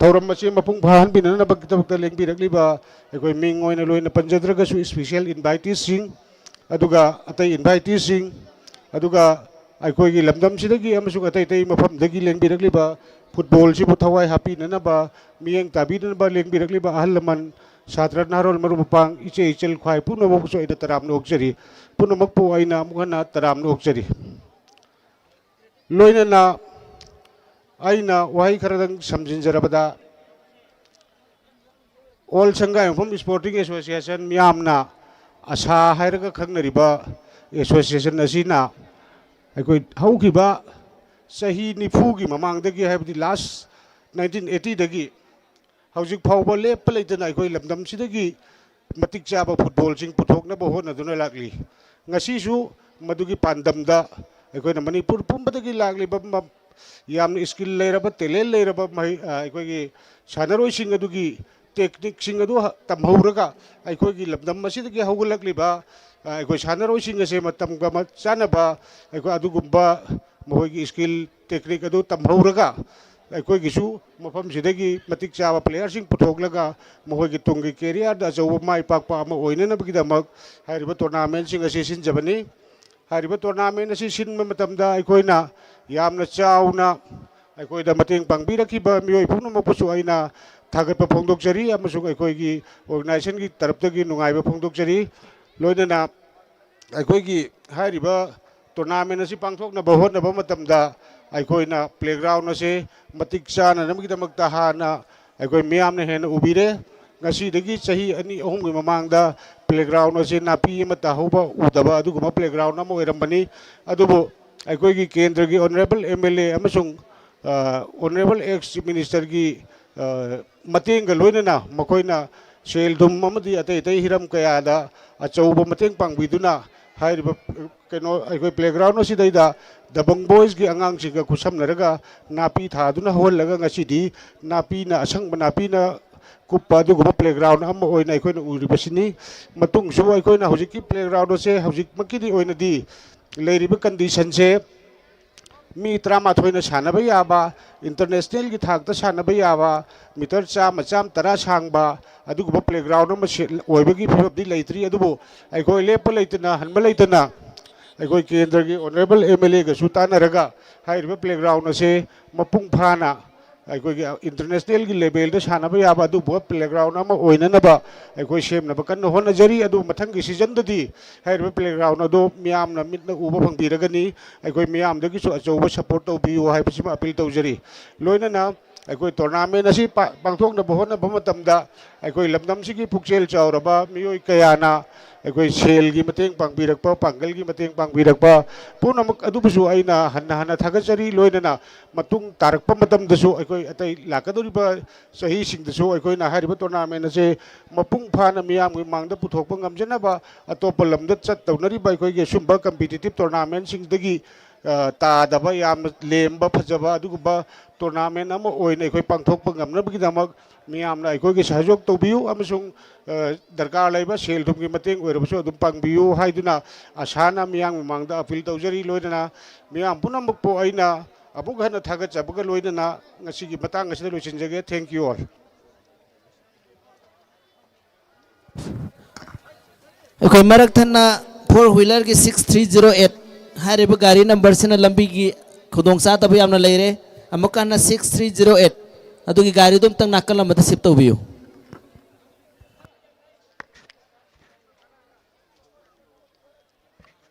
ꯊꯧꯔꯝ ꯑꯁꯤ ꯃꯄꯨꯡ ꯐꯥꯍꯟꯕꯤꯅꯅꯕꯒꯤꯗꯃꯛꯇ ꯂꯦꯡꯕꯤꯔꯛꯂꯤꯕ ꯑꯩꯈꯣꯏ ꯃꯤꯡ ꯑꯣꯏꯅ ꯂꯣꯏꯅ ꯄꯟꯖꯗ꯭ꯔꯒꯁꯨ special inviteesꯁꯤꯡ, ꯑꯗꯨꯒ ꯑꯇꯩ inviteesꯁꯤꯡ, ꯑꯗꯨꯒ ꯑꯩꯈꯣꯏꯒꯤ ꯂꯝꯗꯝꯁꯤꯗꯒꯤ ꯑꯃꯁꯨꯡ ꯑꯇꯩ ꯑꯇꯩ ꯃꯐꯝꯗꯒꯤ ꯂꯦꯡꯕꯤꯔꯛꯂꯤꯕ footballꯁꯤꯕꯨ ꯊꯋꯥꯏ ꯍꯥꯞꯄꯤꯅꯅꯕ, ꯃꯤꯠꯌꯦꯡ ꯇꯥꯕꯤꯅꯅꯕ ꯂꯦꯡꯕꯤꯔꯛꯂꯤꯕ ꯑꯍꯜ ꯂꯃꯟ, ꯁꯥꯇ꯭ꯔ ꯅꯍꯥꯔꯣꯜ ꯃꯔꯨꯞ ꯃꯄꯥꯡ, ꯏꯆꯦ ꯏꯆꯜ ꯈ꯭ꯋꯥꯏ ꯄꯨꯝꯅꯃꯛꯄꯨꯁꯨ ꯑꯩꯅ ꯇꯔꯥꯝꯅ ꯑꯣꯛꯆꯔꯤ꯫ ꯄꯨꯝꯅꯃꯛꯄꯨ ꯑꯩꯅ ꯑꯃꯨꯛ ꯍꯟꯅ ꯇꯔꯥꯝꯅ ꯑꯣꯛꯆꯔꯤ꯫ ꯂꯣꯏꯅꯅ ꯑꯩꯅ ꯋꯥꯍꯩ ꯈꯔꯗꯪ ꯁꯝꯖꯤꯟꯖꯔꯕꯗ, All ꯁꯪꯒꯥꯏꯌꯨꯝꯐꯝ Sporting Association, ꯃꯤꯌꯥꯝꯅ ꯑꯁꯥ ꯍꯥꯏꯔꯒ ꯈꯪꯅꯔꯤꯕ association ꯑꯁꯤꯅ ꯑꯩꯈꯣꯏ ꯍꯧꯈꯤꯕ ꯆꯍꯤ ꯅꯤꯐꯨꯒꯤ ꯃꯃꯥꯡꯗꯒꯤ, ꯍꯥꯏꯕꯗꯤ last nineteen eightyꯗꯒꯤ ꯍꯧꯖꯤꯛ ꯐꯥꯎꯕ ꯂꯦꯞꯄ ꯂꯩꯇꯅ ꯑꯩꯈꯣꯏ ꯂꯝꯗꯝꯁꯤꯗꯒꯤ ꯃꯇꯤꯛ ꯆꯥꯕ ꯐꯨꯠꯕꯣꯜꯁꯤꯡ ꯄꯨꯊꯣꯛꯅꯕ ꯍꯣꯠꯅꯗꯨꯅ ꯂꯥꯛꯂꯤ꯫ ꯉꯁꯤꯁꯨ ꯃꯗꯨꯒꯤ ꯄꯥꯟꯗꯝꯗ ꯑꯩꯈꯣꯏꯅ ꯃꯅꯤꯄꯨꯔ ꯄꯨꯝꯕꯗꯒꯤ ꯂꯥꯛꯂꯤꯕ ꯃ-, ꯌꯥꯝꯅ ꯁ꯭ꯀꯤꯜ ꯂꯩꯔꯕ, ꯇꯦꯂꯦꯟ ꯂꯩꯔꯕ ꯃꯍꯩ-, ꯑ, ꯑꯩꯈꯣꯏꯒꯤ ꯁꯥꯟꯅꯔꯣꯏꯁꯤꯡ ꯑꯗꯨꯒꯤ ꯇꯦꯛꯅꯤꯛꯁꯤꯡ ꯑꯗꯨ ꯍ-, ꯇꯝꯍꯧꯔꯒ, ꯑꯩꯈꯣꯏꯒꯤ ꯂꯝꯗꯝ ꯑꯁꯤꯗꯒꯤ ꯍꯧꯒꯠꯂꯛꯂꯤꯕ, ꯑ, ꯑꯩꯈꯣꯏ ꯁꯥꯟꯅꯔꯣꯏꯁꯤꯡ ꯑꯁꯦ ꯃꯇꯝꯒ ꯃ-, ꯆꯥꯟꯅꯕ ꯑꯩꯈꯣꯏ ꯑꯗꯨꯒꯨꯝꯕ ꯃꯈꯣꯏꯒꯤ ꯁ꯭ꯀꯤꯜ ꯇꯦꯛꯅꯤꯛ ꯑꯗꯨ ꯇꯝꯍꯧꯔꯒ, ꯑꯩꯈꯣꯏꯒꯤꯁꯨ ꯃꯐꯝꯁꯤꯗꯒꯤ ꯃꯇꯤꯛ ꯆꯥꯕ ꯄ꯭ꯂꯦꯌꯔꯁꯤꯡ ꯄꯨꯊꯣꯛꯂꯒ ꯃꯈꯣꯏꯒꯤ ꯇꯨꯡꯒꯤ ꯀꯦꯔꯤꯌꯔꯗ ꯑꯆꯧꯕ ꯃꯥꯏ ꯄꯥꯛꯄ ꯑꯃ ꯑꯣꯏꯅꯅꯕꯒꯤꯗꯃꯛ ꯍꯥꯏꯔꯤꯕ ꯇꯣꯔꯅꯥꯃꯦꯟꯁꯤꯡ ꯑꯁꯤ ꯁꯤꯟꯖꯕꯅꯤ꯫ ꯍꯥꯏꯔꯤꯕ ꯇꯣꯔꯅꯥꯃꯦꯟ ꯑꯁꯤ ꯁꯤꯟꯕ ꯃꯇꯝꯗ ꯑꯩꯈꯣꯏꯅ ꯌꯥꯝꯅ ꯆꯥꯎꯅ ꯑꯩꯈꯣꯏꯗ ꯃꯇꯦꯡ ꯄꯥꯡꯕꯤꯔꯛꯈꯤꯕ ꯃꯤꯑꯣꯏ ꯄꯨꯝꯅꯃꯛꯄꯨꯁꯨ ꯑꯩꯅ ꯊꯥꯒꯠꯄ ꯐꯣꯡꯗꯣꯛꯆꯔꯤ ꯑꯃꯁꯨꯡ ꯑꯩꯈꯣꯏꯒꯤ ꯑꯣꯔꯒꯅꯥꯏꯖꯦꯁꯟꯒꯤ ꯇꯔꯞꯇꯒꯤ ꯅꯨꯡꯉꯥꯏꯕ ꯐꯣꯡꯗꯣꯛꯆꯔꯤ꯫ ꯂꯣꯏꯅꯅ ꯑꯩꯈꯣꯏꯒꯤ ꯍꯥꯏꯔꯤꯕ ꯇꯣꯔꯅꯥꯃꯦꯟ ꯑꯁꯤ ꯄꯥꯡꯊꯣꯛꯅꯕ ꯍꯣꯠꯅꯕ ꯃꯇꯝꯗ ꯑꯩꯈꯣꯏꯅ ꯄ꯭ꯂꯦꯒ꯭ꯔꯥꯎꯟ ꯑꯁꯤ ꯃꯇꯤꯛ ꯆꯥꯅꯅꯕꯒꯤꯗꯃꯛꯇ ꯍꯥꯟꯅ ꯑꯩꯈꯣꯏ ꯃꯤꯌꯥꯝꯅ ꯍꯦꯟꯅ ꯎꯕꯤꯔꯦ꯫ ꯉꯁꯤꯗꯒꯤ ꯆꯍꯤ ꯑꯅꯤ ꯑꯍꯨꯝꯒꯤ ꯃꯃꯥꯡꯗ ꯄ꯭ꯂꯦꯒ꯭ꯔꯥꯎꯟ ꯑꯁꯤ ꯅꯥꯄꯤ ꯑꯃꯠꯇ ꯍꯧꯕ ꯎꯗꯕ ꯑꯗꯨꯒꯨꯝꯕ ꯄ꯭ꯂꯦꯒ꯭ꯔꯥꯎꯟ ꯑꯃ ꯑꯣꯏꯔꯝꯕꯅꯤ꯫ ꯑꯗꯨꯕꯨ ꯑꯩꯈꯣꯏꯒꯤ ꯀꯦꯟꯗ꯭ꯔꯒꯤ ꯑꯣꯅꯔꯦꯕꯜ ꯑꯦꯝ ꯑꯦꯜ ꯑꯦ ꯑꯃꯁꯨꯡ, ꯑ, ꯑꯣꯅꯔꯦꯕꯜ ꯑꯦꯛꯁ ꯆꯤꯐ ꯃꯤꯅꯤꯁꯇꯔꯒꯤ, ꯑ, ꯃꯇꯦꯡꯒ ꯂꯣꯏꯅꯅ ꯃꯈꯣꯏꯅ ꯁꯦꯜ ꯊꯨꯝ ꯑꯃꯗꯤ ꯑꯇꯩ ꯑꯇꯩ ꯍꯤꯔꯝ ꯀꯌꯥꯗ ꯑꯆꯧꯕ ꯃꯇꯦꯡ ꯄꯥꯡꯕꯤꯗꯨꯅ ꯍꯥꯏꯔꯤꯕ, ꯀꯩꯅꯣ, ꯑꯩꯈꯣꯏ ꯄ꯭ꯂꯦꯒ꯭ꯔꯥꯎꯟ ꯑꯁꯤꯗꯩꯗ ꯗꯕꯪ ꯕꯣꯏꯁꯀꯤ ꯑꯉꯥꯡꯁꯤꯡꯒ ꯈꯨꯠꯁꯝꯅꯔꯒ ꯅꯥꯄꯤ ꯊꯥꯗꯨꯅ ꯍꯧꯍꯜꯂꯒ ꯉꯁꯤꯗꯤ ꯅꯥꯄꯤꯅ, ꯑꯁꯪꯕ ꯅꯥꯄꯤꯅ ꯀꯨꯞꯄ ꯑꯗꯨꯒꯨꯝꯕ ꯄ꯭ꯂꯦꯒ꯭ꯔꯥꯎꯟ ꯑꯃ ꯑꯣꯏꯅ ꯑꯩꯈꯣꯏꯅ ꯎꯔꯤꯕꯁꯤꯅꯤ꯫ ꯃꯇꯨꯡꯁꯨ ꯑꯩꯈꯣꯏꯅ ꯍꯧꯖꯤꯛꯀꯤ ꯄ꯭ꯂꯦꯒ꯭ꯔꯥꯎꯟ ꯑꯁꯦ ꯍꯧꯖꯤꯛꯃꯛꯀꯤꯗꯤ ꯑꯣꯏꯅꯗꯤ ꯂꯩꯔꯤꯕ ꯀꯟꯗꯤꯁꯟꯁꯦ ꯃꯤ ꯇꯔꯥꯃꯥꯊꯣꯏꯅ ꯁꯥꯟꯅꯕ ꯌꯥꯕ, ꯏꯟꯇꯔꯅꯦꯁꯅꯦꯜꯒꯤ ꯊꯥꯛꯇ ꯁꯥꯟꯅꯕ ꯌꯥꯕ, ꯃꯤꯇꯔ ꯆꯥꯝꯃ, ꯆꯥꯝꯃ ꯇꯔꯥ ꯁꯥꯡꯕ ꯑꯗꯨꯒꯨꯝꯕ ꯄ꯭ꯂꯦꯒ꯭ꯔꯥꯎꯟ ꯑꯃ ꯁꯦ-, ꯑꯣꯏꯕꯒꯤ ꯐꯤꯕꯝꯗꯤ ꯂꯩꯇ꯭ꯔꯤ꯫ ꯑꯗꯨꯕꯨ ꯑꯩꯈꯣꯏ ꯂꯦꯞꯄ ꯂꯩꯇꯅ, ꯍꯟꯕ ꯂꯩꯇꯅ ꯑꯩꯈꯣꯏ ꯀꯦꯟꯗ꯭ꯔꯒꯤ ꯑꯣꯅꯔꯦꯕꯜ ꯑꯦꯝ ꯑꯦꯜ ꯑꯦꯒꯁꯨ ꯇꯥꯟꯅꯔꯒ ꯍꯥꯏꯔꯤꯕ ꯄ꯭ꯂꯦꯒ꯭ꯔꯥꯎꯟ ꯑꯁꯦ ꯃꯄꯨꯡ ꯐꯥꯅ ꯑꯩꯈꯣꯏꯒꯤ ꯏꯟꯇꯔꯅꯦꯁꯅꯦꯜꯒꯤ ꯂꯦꯚꯦꯜꯗ ꯁꯥꯟꯅꯕ ꯌꯥꯕ ꯑꯗꯨꯒꯨꯝꯕ ꯄ꯭ꯂꯦꯒ꯭ꯔꯥꯎꯟ ꯑꯃ ꯑꯣꯏꯅꯅꯕ ꯑꯩꯈꯣꯏ ꯁꯦꯝꯅꯕ ꯀꯟꯅ ꯍꯣꯠꯅꯖꯔꯤ꯫ ꯑꯗꯨ ꯃꯊꯪꯒꯤ ꯁꯤꯖꯟꯗꯗꯤ ꯍꯥꯏꯔꯤꯕ ꯄ꯭ꯂꯦꯒ꯭ꯔꯥꯎꯟ ꯑꯗꯨ ꯃꯤꯌꯥꯝꯅ ꯃꯤꯠꯅ ꯎꯕ ꯐꯪꯕꯤꯔꯒꯅꯤ꯫ ꯑꯩꯈꯣꯏ ꯃꯤꯌꯥꯝꯗꯒꯤꯁꯨ ꯑꯆꯧꯕ ꯁꯄꯣꯔꯠ ꯇꯧꯕꯤꯌꯨ ꯍꯥꯏꯕꯁꯤꯃ ꯑꯄꯤꯜ ꯇꯧꯖꯔꯤ꯫ ꯂꯣꯏꯅꯅ ꯑꯩꯈꯣꯏ tournament ꯑꯁꯤ ꯄꯥꯡꯊꯣꯛꯅꯕ ꯍꯣꯠꯅꯕ ꯃꯇꯝꯗ ꯑꯩꯈꯣꯏ ꯂꯝꯗꯝꯁꯤꯒꯤ ꯄꯨꯛꯆꯦꯜ ꯆꯥꯎꯔꯕ ꯃꯤꯑꯣꯏ ꯀꯌꯥꯅ ꯑꯩꯈꯣꯏ ꯁꯦꯜꯒꯤ ꯃꯇꯦꯡ ꯄꯥꯡꯕꯤꯔꯛꯄ, ꯄꯥꯡꯒꯜꯒꯤ ꯃꯇꯦꯡ ꯄꯥꯡꯕꯤꯔꯛꯄ ꯄꯨꯝꯅꯃꯛ ꯑꯗꯨꯕꯨꯁꯨ ꯑꯩꯅ ꯍꯟꯅ ꯍꯟꯅ ꯊꯥꯒꯠꯆꯔꯤ꯫ ꯂꯣꯏꯅꯅ ꯃꯇꯨꯡ ꯇꯥꯔꯛꯄ ꯃꯇꯝꯗꯁꯨ ꯑꯩꯈꯣꯏ ꯑꯇꯩ ꯂꯥꯛꯀꯗꯧꯔꯤꯕ ꯆꯍꯤꯁꯤꯡꯗꯁꯨ ꯑꯩꯈꯣꯏꯅ ꯍꯥꯏꯔꯤꯕ tournament ꯑꯁꯤ ꯃꯄꯨꯡ ꯐꯥꯅ ꯃꯤꯌꯥꯝꯒꯤ ꯃꯥꯡꯗ ꯄꯨꯊꯣꯛꯄ ꯉꯝꯖꯅꯕ ꯑꯇꯣꯞꯄ ꯂꯝꯗ ꯆꯠꯇꯧꯅꯔꯤꯕ ꯑꯩꯈꯣꯏꯒꯤ ꯁꯨꯝꯕ competitive tournament ꯁꯤꯡꯗꯒꯤ ꯇꯥꯗꯕ, ꯌꯥꯝꯅ ꯂꯦꯝꯕ ꯐꯖꯕ ꯑꯗꯨꯒꯨꯝꯕ tournament ꯑꯃ ꯑꯣꯏꯅ ꯑꯩꯈꯣꯏ ꯄꯥꯡꯊꯣꯛꯄ ꯉꯝꯅꯕꯒꯤꯗꯃꯛ ꯃꯤꯌꯥꯝꯅ ꯑꯩꯈꯣꯏꯒꯤ ꯁꯍꯌꯣꯒ ꯇꯧꯕꯤꯌꯨ ꯑꯃꯁꯨꯡ ꯗꯔꯀꯥꯔ ꯂꯩꯕ ꯁꯦꯜ ꯊꯨꯝꯒꯤ ꯃꯇꯦꯡ ꯑꯣꯏꯔꯕꯁꯨ ꯑꯗꯨꯝ ꯄꯥꯡꯕꯤꯌꯨ ꯍꯥꯏꯗꯨꯅ ꯑꯁꯥꯅ ꯃꯤꯌꯥꯝꯒꯤ ꯃꯃꯥꯡꯗ appeal ꯇꯧꯖꯔꯤ꯫ ꯂꯣꯏꯅꯅ ꯃꯤꯌꯥꯝ ꯄꯨꯝꯅꯃꯛꯄꯨ ꯑꯩꯅ ꯑꯃꯨꯛ ꯍꯟꯅ ꯊꯥꯒꯠꯆꯕꯒ ꯂꯣꯏꯅꯅ ꯉꯁꯤꯒꯤ ꯃꯇꯥꯡ ꯑꯁꯤꯗ ꯂꯣꯏꯁꯤꯟꯖꯒꯦ꯫ Thank you all. ꯑꯩꯈꯣꯏ ꯃꯔꯛ ꯊꯠꯅ four wheeler ꯒꯤ six three zero eight ꯍꯥꯏꯔꯤꯕ ꯒꯥꯔꯤ number ꯁꯤꯅ ꯂꯝꯕꯤꯒꯤ ꯈꯨꯗꯣꯡꯆꯥꯗꯕ ꯌꯥꯝꯅ ꯂꯩꯔꯦ꯫ ꯑꯃꯨꯛꯀ ꯍꯟꯅ six three zero eight ꯑꯗꯨꯒꯤ ꯒꯥꯔꯤꯗꯨ ꯑꯝꯇꯪ ꯅꯥꯀꯜ ꯑꯃꯗ shift ꯇꯧꯕꯤꯌꯨ꯫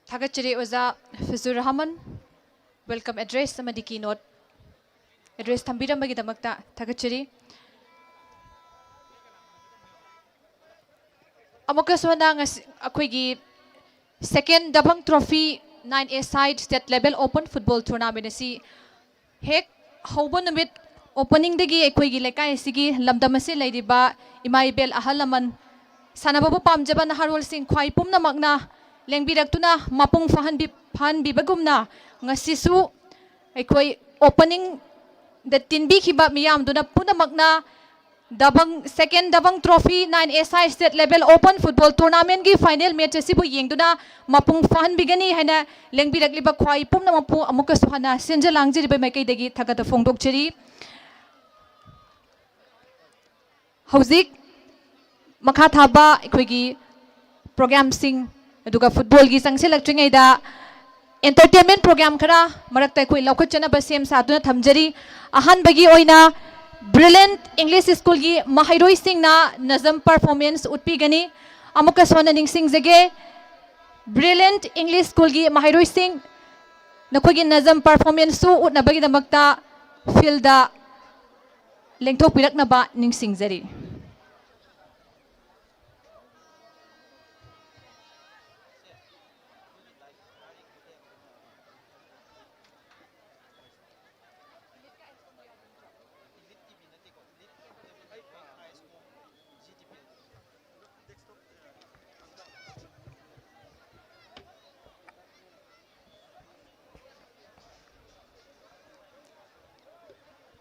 ꯊꯥꯒꯠꯆꯔꯤ ꯑꯣꯖꯥ ꯐꯤꯖꯨꯔ ꯔꯍꯃꯟ꯫ Welcome address ꯑꯃꯗꯤ keynote address ꯊꯝꯕꯤꯔꯝꯕꯒꯤꯗꯃꯛꯇ ꯊꯥꯒꯠꯆꯔꯤ꯫ ꯑꯃꯨꯛꯀꯁꯨ ꯍꯟꯅ ꯉꯁꯤ ꯑꯩꯈꯣꯏꯒꯤ second Dabang Trophy nine A side state level open football tournament ꯑꯁꯤ ꯍꯦꯛ ꯍꯧꯕ ꯅꯨꯃꯤꯠ opening ꯗꯒꯤ ꯑꯩꯈꯣꯏꯒꯤ ꯂꯩꯀꯥꯏ ꯑꯁꯤꯒꯤ ꯂꯝꯗꯝ ꯑꯁꯤ ꯂꯩꯔꯤꯕ ꯏꯃꯥ ꯏꯕꯦꯜ ꯑꯍꯜ ꯂꯃꯟ, ꯁꯥꯟꯅꯕꯕꯨ ꯄꯥꯝꯖꯕ ꯅꯍꯥꯔꯣꯜꯁꯤꯡ ꯈ꯭ꯋꯥꯏ ꯄꯨꯝꯅꯃꯛꯅ ꯂꯦꯡꯕꯤꯔꯛꯇꯨꯅ ꯃꯄꯨꯡ ꯐꯥꯍꯟꯕꯤ-, ꯐꯥꯍꯟꯕꯤꯕꯒꯨꯝꯅ ꯉꯁꯤꯁꯨ ꯑꯩꯈꯣꯏ opening ꯗ ꯇꯤꯟꯕꯤꯈꯤꯕ ꯃꯤꯌꯥꯝꯗꯨꯅ ꯄꯨꯝꯅꯃꯛꯅ Dabang, second Dabang Trophy nine A side state level open football tournament ꯀꯤ final match ꯑꯁꯤꯕꯨ ꯌꯦꯡꯗꯨꯅ ꯃꯄꯨꯡ ꯐꯥꯍꯟꯕꯤꯒꯅꯤ ꯍꯥꯏꯅ ꯂꯦꯡꯕꯤꯔꯛꯂꯤꯕ ꯈ꯭ꯋꯥꯏ ꯄꯨꯝꯅꯃꯛꯄꯨ ꯑꯃꯨꯛꯀꯁꯨ ꯍꯟꯅ ꯁꯤꯟꯖ ꯂꯥꯡꯖꯔꯤꯕ ꯃꯥꯏꯀꯩꯗꯒꯤ ꯊꯥꯒꯠꯄ ꯐꯣꯡꯗꯣꯛꯆꯔꯤ꯫ ꯍꯧꯖꯤꯛ ꯃꯈꯥ ꯊꯥꯕ ꯑꯩꯈꯣꯏꯒꯤ program ꯁꯤꯡ, ꯑꯗꯨꯒ football ꯒꯤ ꯆꯪꯁꯤꯜꯂꯛꯇ꯭ꯔꯤꯉꯩꯗ entertainment program ꯈꯔ ꯃꯔꯛꯇ ꯑꯩꯈꯣꯏ ꯂꯧꯈꯠꯆꯅꯕ ꯁꯦꯝ ꯁꯥꯗꯨꯅ ꯊꯝꯖꯔꯤ꯫ ꯑꯍꯥꯟꯕꯒꯤ ꯑꯣꯏꯅ Brilliant English School ꯒꯤ ꯃꯍꯩꯔꯣꯏꯁꯤꯡꯅ ꯅꯖꯝ performance ꯎꯠꯄꯤꯒꯅꯤ꯫ ꯑꯃꯨꯛꯀꯁꯨ ꯍꯟꯅ ꯅꯤꯡꯁꯤꯡꯖꯒꯦ, Brilliant English School ꯒꯤ ꯃꯍꯩꯔꯣꯏꯁꯤꯡ, ꯅꯈꯣꯏꯒꯤ ꯅꯖꯝ performance ꯁꯨ ꯎꯠꯅꯕꯒꯤꯗꯃꯛꯇ field ꯗ ꯂꯦꯡꯊꯣꯛꯄꯤꯔꯛꯅꯕ ꯅꯤꯡꯁꯤꯡꯖꯔꯤ꯫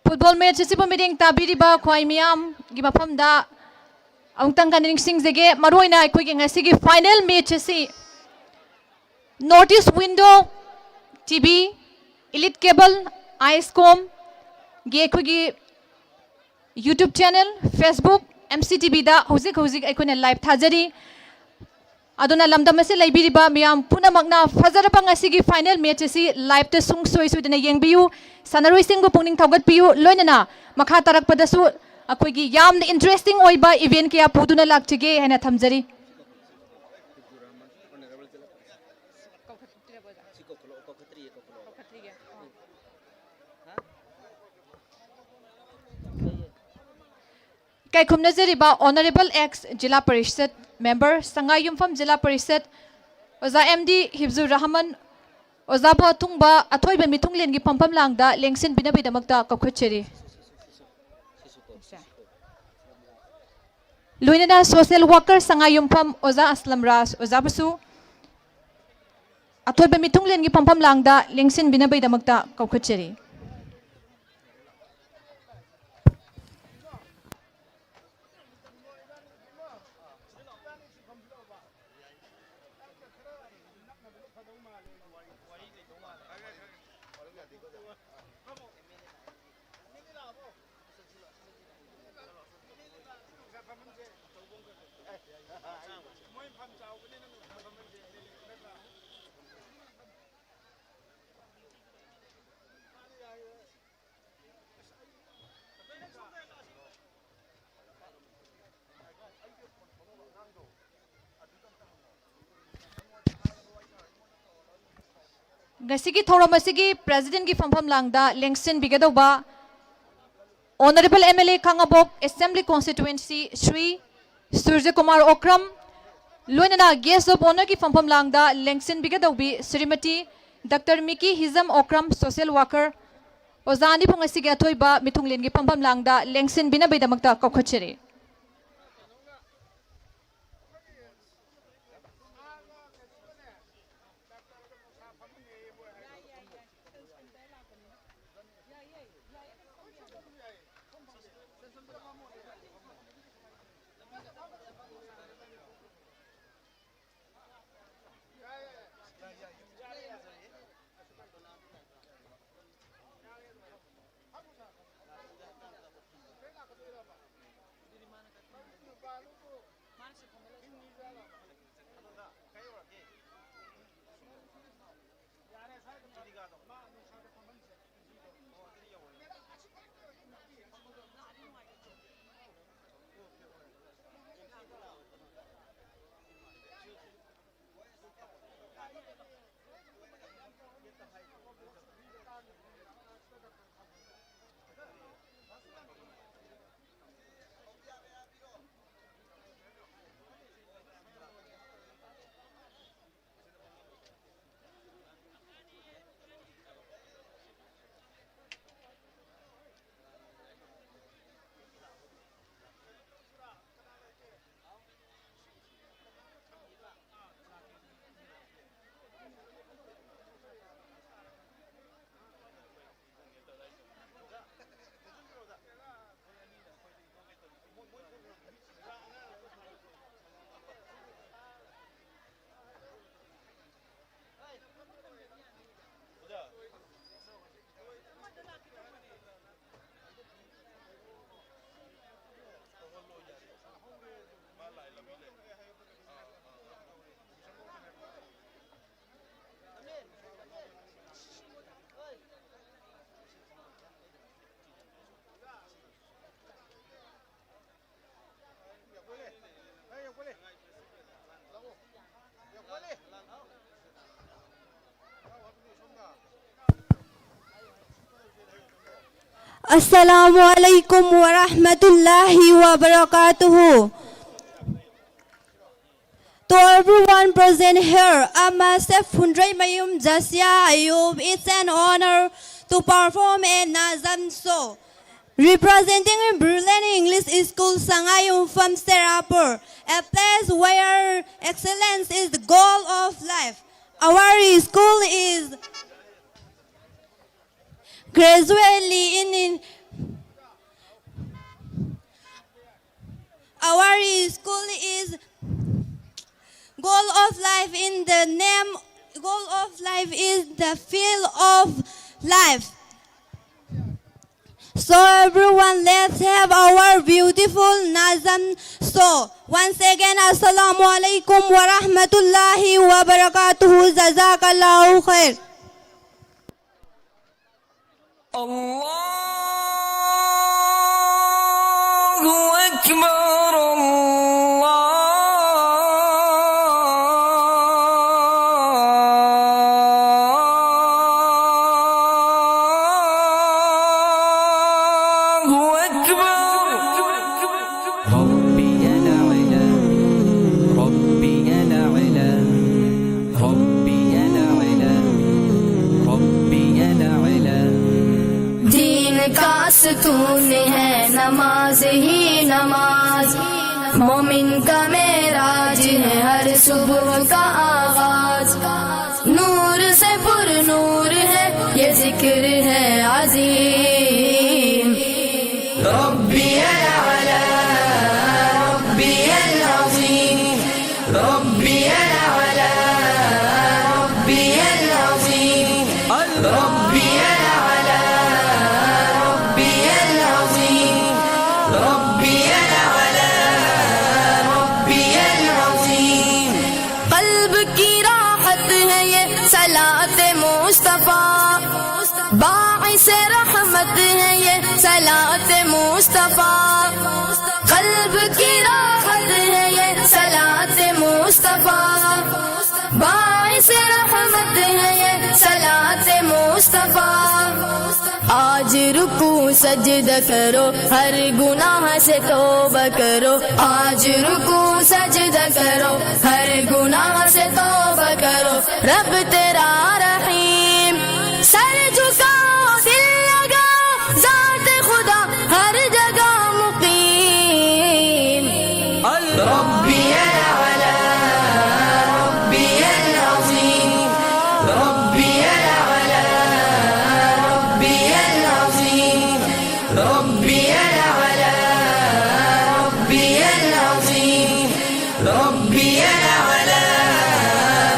Football match ꯑꯁꯤꯕꯨ ꯃꯤꯠꯌꯦꯡ ꯇꯥꯕꯤꯔꯤꯕ ꯈ꯭ꯋꯥꯏ ꯃꯤꯌꯥꯝꯒꯤ ꯃꯐꯝꯗ ꯑꯃꯨꯛꯇꯪ ꯀꯟꯅ ꯅꯤꯡꯁꯤꯡꯖꯒꯦ꯫ ꯃꯔꯨꯑꯣꯏꯅ ꯑꯩꯈꯣꯏꯒꯤ ꯉꯁꯤꯒꯤ final match ꯑꯁꯤ North East Window T V, Elite Cable, ISCOM ꯒꯤ ꯑꯩꯈꯣꯏꯒꯤ YouTube channel, Facebook, M C T V ꯗ ꯍꯧꯖꯤꯛ ꯍꯧꯖꯤꯛ ꯑꯩꯈꯣꯏꯅ live ꯊꯥꯖꯔꯤ꯫ ꯑꯗꯨꯅ ꯂꯝꯗꯝ ꯑꯁꯤ ꯂꯩꯕꯤꯔꯤꯕ ꯃꯤꯌꯥꯝ ꯄꯨꯝꯅꯃꯛꯅ ꯐꯖꯔꯕ ꯉꯁꯤꯒꯤ final match ꯑꯁꯤ live ꯇ ꯁꯨꯡꯁꯣꯏ ꯁꯣꯏꯗꯅ ꯌꯦꯡꯕꯤꯌꯨ꯫ ꯁꯥꯟꯅꯔꯣꯏꯁꯤꯡꯕꯨ ꯄꯨꯛꯅꯤꯡ ꯊꯧꯒꯠꯄꯤꯌꯨ꯫ ꯂꯣꯏꯅꯅ ꯃꯈꯥ ꯇꯥꯔꯛꯄꯗꯁꯨ ꯑꯩꯈꯣꯏꯒꯤ ꯌꯥꯝꯅ interesting ꯑꯣꯏꯕ event ꯀꯌꯥ ꯄꯨꯗꯨꯅ ꯂꯥꯛꯆꯒꯦ ꯍꯥꯏꯅ ꯊꯝꯖꯔꯤ꯫ ꯏꯀꯥꯏ ꯈꯨꯝꯅꯖꯔꯤꯕ Honourable ex ꯖꯤꯂꯥ ꯄꯔꯤꯁꯠ member, ꯁꯉꯥꯏ ꯌꯨꯝꯐꯝ ꯖꯤꯂꯥ ꯄꯔꯤꯁꯠ, ꯑꯣꯖꯥ M D ꯍꯤꯐꯖꯨꯔ ꯔꯍꯃꯟ, ꯑꯣꯖꯥꯕꯨ ꯑꯊꯨꯡꯕ ꯑꯊꯣꯏꯕ ꯃꯤꯊꯨꯡꯂꯦꯟꯒꯤ ꯐꯝꯐꯝ ꯂꯥꯡꯗ ꯂꯦꯡꯁꯤꯟꯕꯤꯅꯕꯒꯤꯗꯃꯛꯇ ꯀꯧꯈꯠꯆꯔꯤ꯫ ꯂꯣꯏꯅꯅ social worker ꯁꯉꯥꯏ ꯌꯨꯝꯐꯝ ꯑꯣꯖꯥ ꯑꯁꯂꯝ ꯔꯥꯖ ꯑꯣꯖꯥꯕꯨꯁꯨ ꯑꯊꯣꯏꯕ ꯃꯤꯊꯨꯡꯂꯦꯟꯒꯤ ꯐꯝꯐꯝ ꯂꯥꯡꯗ ꯂꯦꯡꯁꯤꯟꯕꯤꯅꯕꯒꯤꯗꯃꯛꯇ ꯀꯧꯈꯠꯆꯔꯤ꯫ ꯉꯁꯤꯒꯤ ꯊꯧꯔꯝ ꯑꯁꯤꯒꯤ president ꯀꯤ ꯐꯝꯐꯝ ꯂꯥꯡꯗ ꯂꯦꯡꯁꯤꯟꯕꯤꯒꯗꯧꯕ Honorable M L A Khangabok Assembly Constituency, Shri ꯁꯨꯔꯖ ꯀꯨꯃꯥꯔ ꯑꯣꯀ꯭ꯔꯝ, ꯂꯣꯏꯅꯅ Guest of Honourꯒꯤ ꯐꯝꯐꯝ ꯂꯥꯡꯗ ꯂꯦꯡꯁꯤꯟꯕꯤꯒꯗꯧꯕꯤ Shrimati doctor Miki Hijam Okram, social worker, ꯑꯣꯖꯥ ꯑꯅꯤ ꯐꯝ ꯑꯁꯤꯒꯤ ꯑꯊꯣꯏꯕ ꯃꯤꯊꯨꯡꯂꯦꯟꯒꯤ ꯐꯝꯐꯝ ꯂꯥꯡꯗ ꯂꯦꯡꯁꯤꯟꯕꯤꯅꯕꯒꯤꯗꯃꯛꯇ ꯀꯧꯈꯠꯆꯔꯤ꯫ Assalamu alaikum wa rahmatullahi wa barakatuh. To everyone present here, I'm Chef Hundrei Mayum Jasia Ayub. It's an honor to perform a Nazam show. Representing Brilliant English School, Sangayung from Serapur, a place where excellence is the goal of life. Our school is gradually in, in our school is goal of life in the name goal of life is the field of life. So everyone, let's have our beautiful Nazam show. Once again, Assalamu alaikum wa rahmatullahi wa barakatuh. Jazakallahu khair. الله أكبر، الله أكبر. ربي الأعلى، ربي الأعلى، ربي الأعلى، ربي الأعلى. دین کا ستون ہے نماز ہی نماز، مومن کا معراج ہے ہر صبح کا آغاز۔ نور سے پر نور ہے یہ ذکر ہے عظیم۔ ربی الاعلی، ربی العظیم، ربی الاعلی، ربی العظیم، ربی الاعلی، ربی العظیم، ربی الاعلی، ربی العظیم۔ قلب کی راحت ہے یہ صلاۃ مصطفیٰ، باعث رحمت ہے یہ صلاۃ مصطفیٰ۔ قلب کی راحت ہے یہ صلاۃ مصطفیٰ، باعث رحمت ہے یہ صلاۃ مصطفیٰ۔ آج رکوع سجدہ کرو، ہر گناہ سے توبہ کرو۔ آج رکوع سجدہ کرو، ہر گناہ سے توبہ کرو۔ رب تیرا رحیم، سر جھکاؤ، دل لگاؤ، ذات خدا ہر جگہ مقیم۔ ربي الأعلى، ربي العظيم، ربي الأعلى، ربي العظيم، ربي الأعلى، ربي العظيم، ربي الأعلى،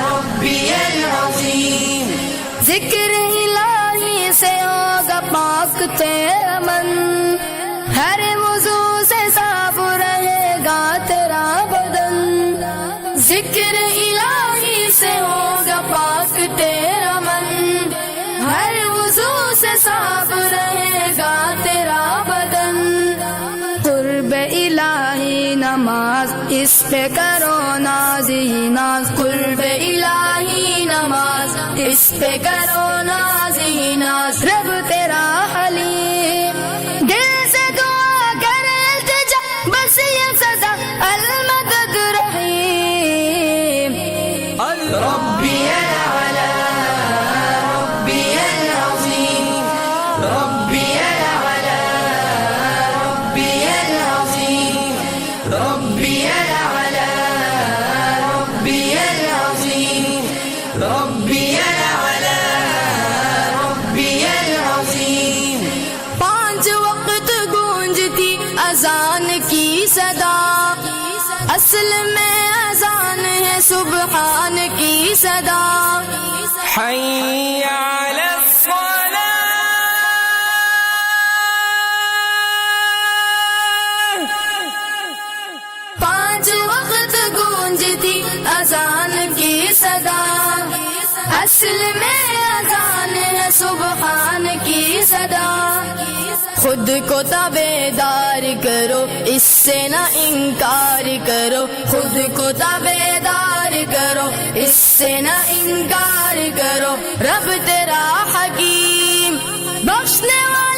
ربي العظيم۔ ذکر الٰہی سے ہوگا پاک تیرا من، ہر وضو سے صاف رہے گا تیرا بدن۔ ذکر الٰہی سے ہوگا پاک تیرا من، ہر وضو سے صاف رہے گا تیرا بدن۔ قرب الٰہی نماز، اس پہ کرو ناز ہی ناز۔ قرب الٰہی نماز، اس پہ کرو ناز ہی ناز۔ رب تیرا حلیم، دل سے دعا کر التجا، بس یہ صدا المدد رحیم۔ ربي الأعلى، ربي العظيم، ربي الأعلى، ربي العظيم، ربي الأعلى، ربي العظيم، ربي الأعلى، ربي العظيم۔ پانچ وقت گونجتی اذان کی صدا، اصل میں اذان ہے سبحان کی صدا۔ حي على الصلاة۔ پانچ وقت گونجتی اذان کی صدا، اصل میں اذان ہے سبحان کی صدا۔ خود کو تابیدار کرو، اس سے نہ انکار کرو۔ خود کو تابیدار کرو، اس سے نہ انکار کرو۔ رب تیرا حکیم، بخشنے والا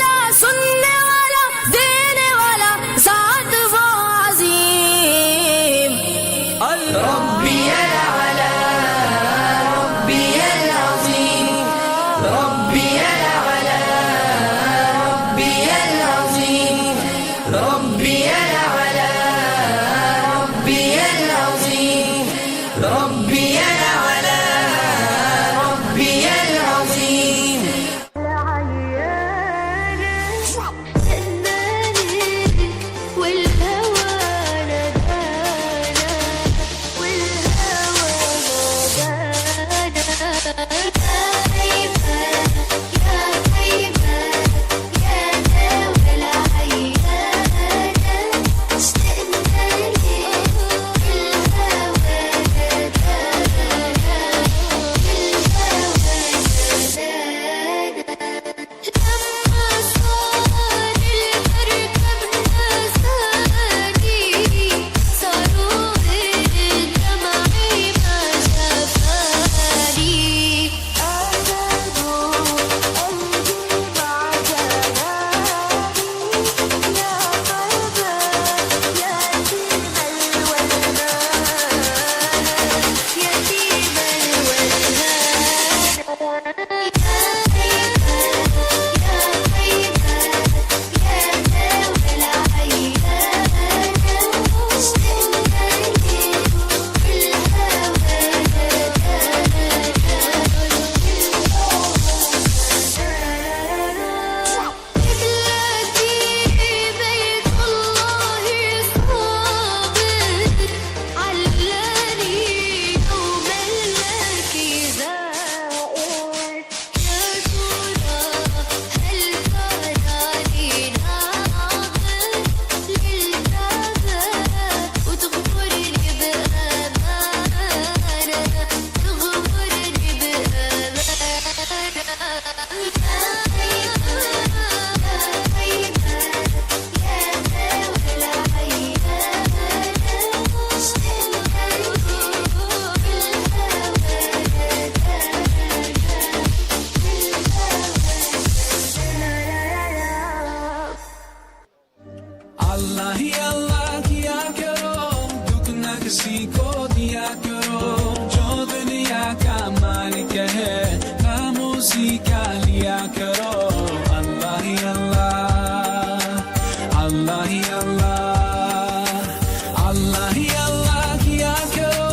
अल्लाह ही अल्लाह किया करो,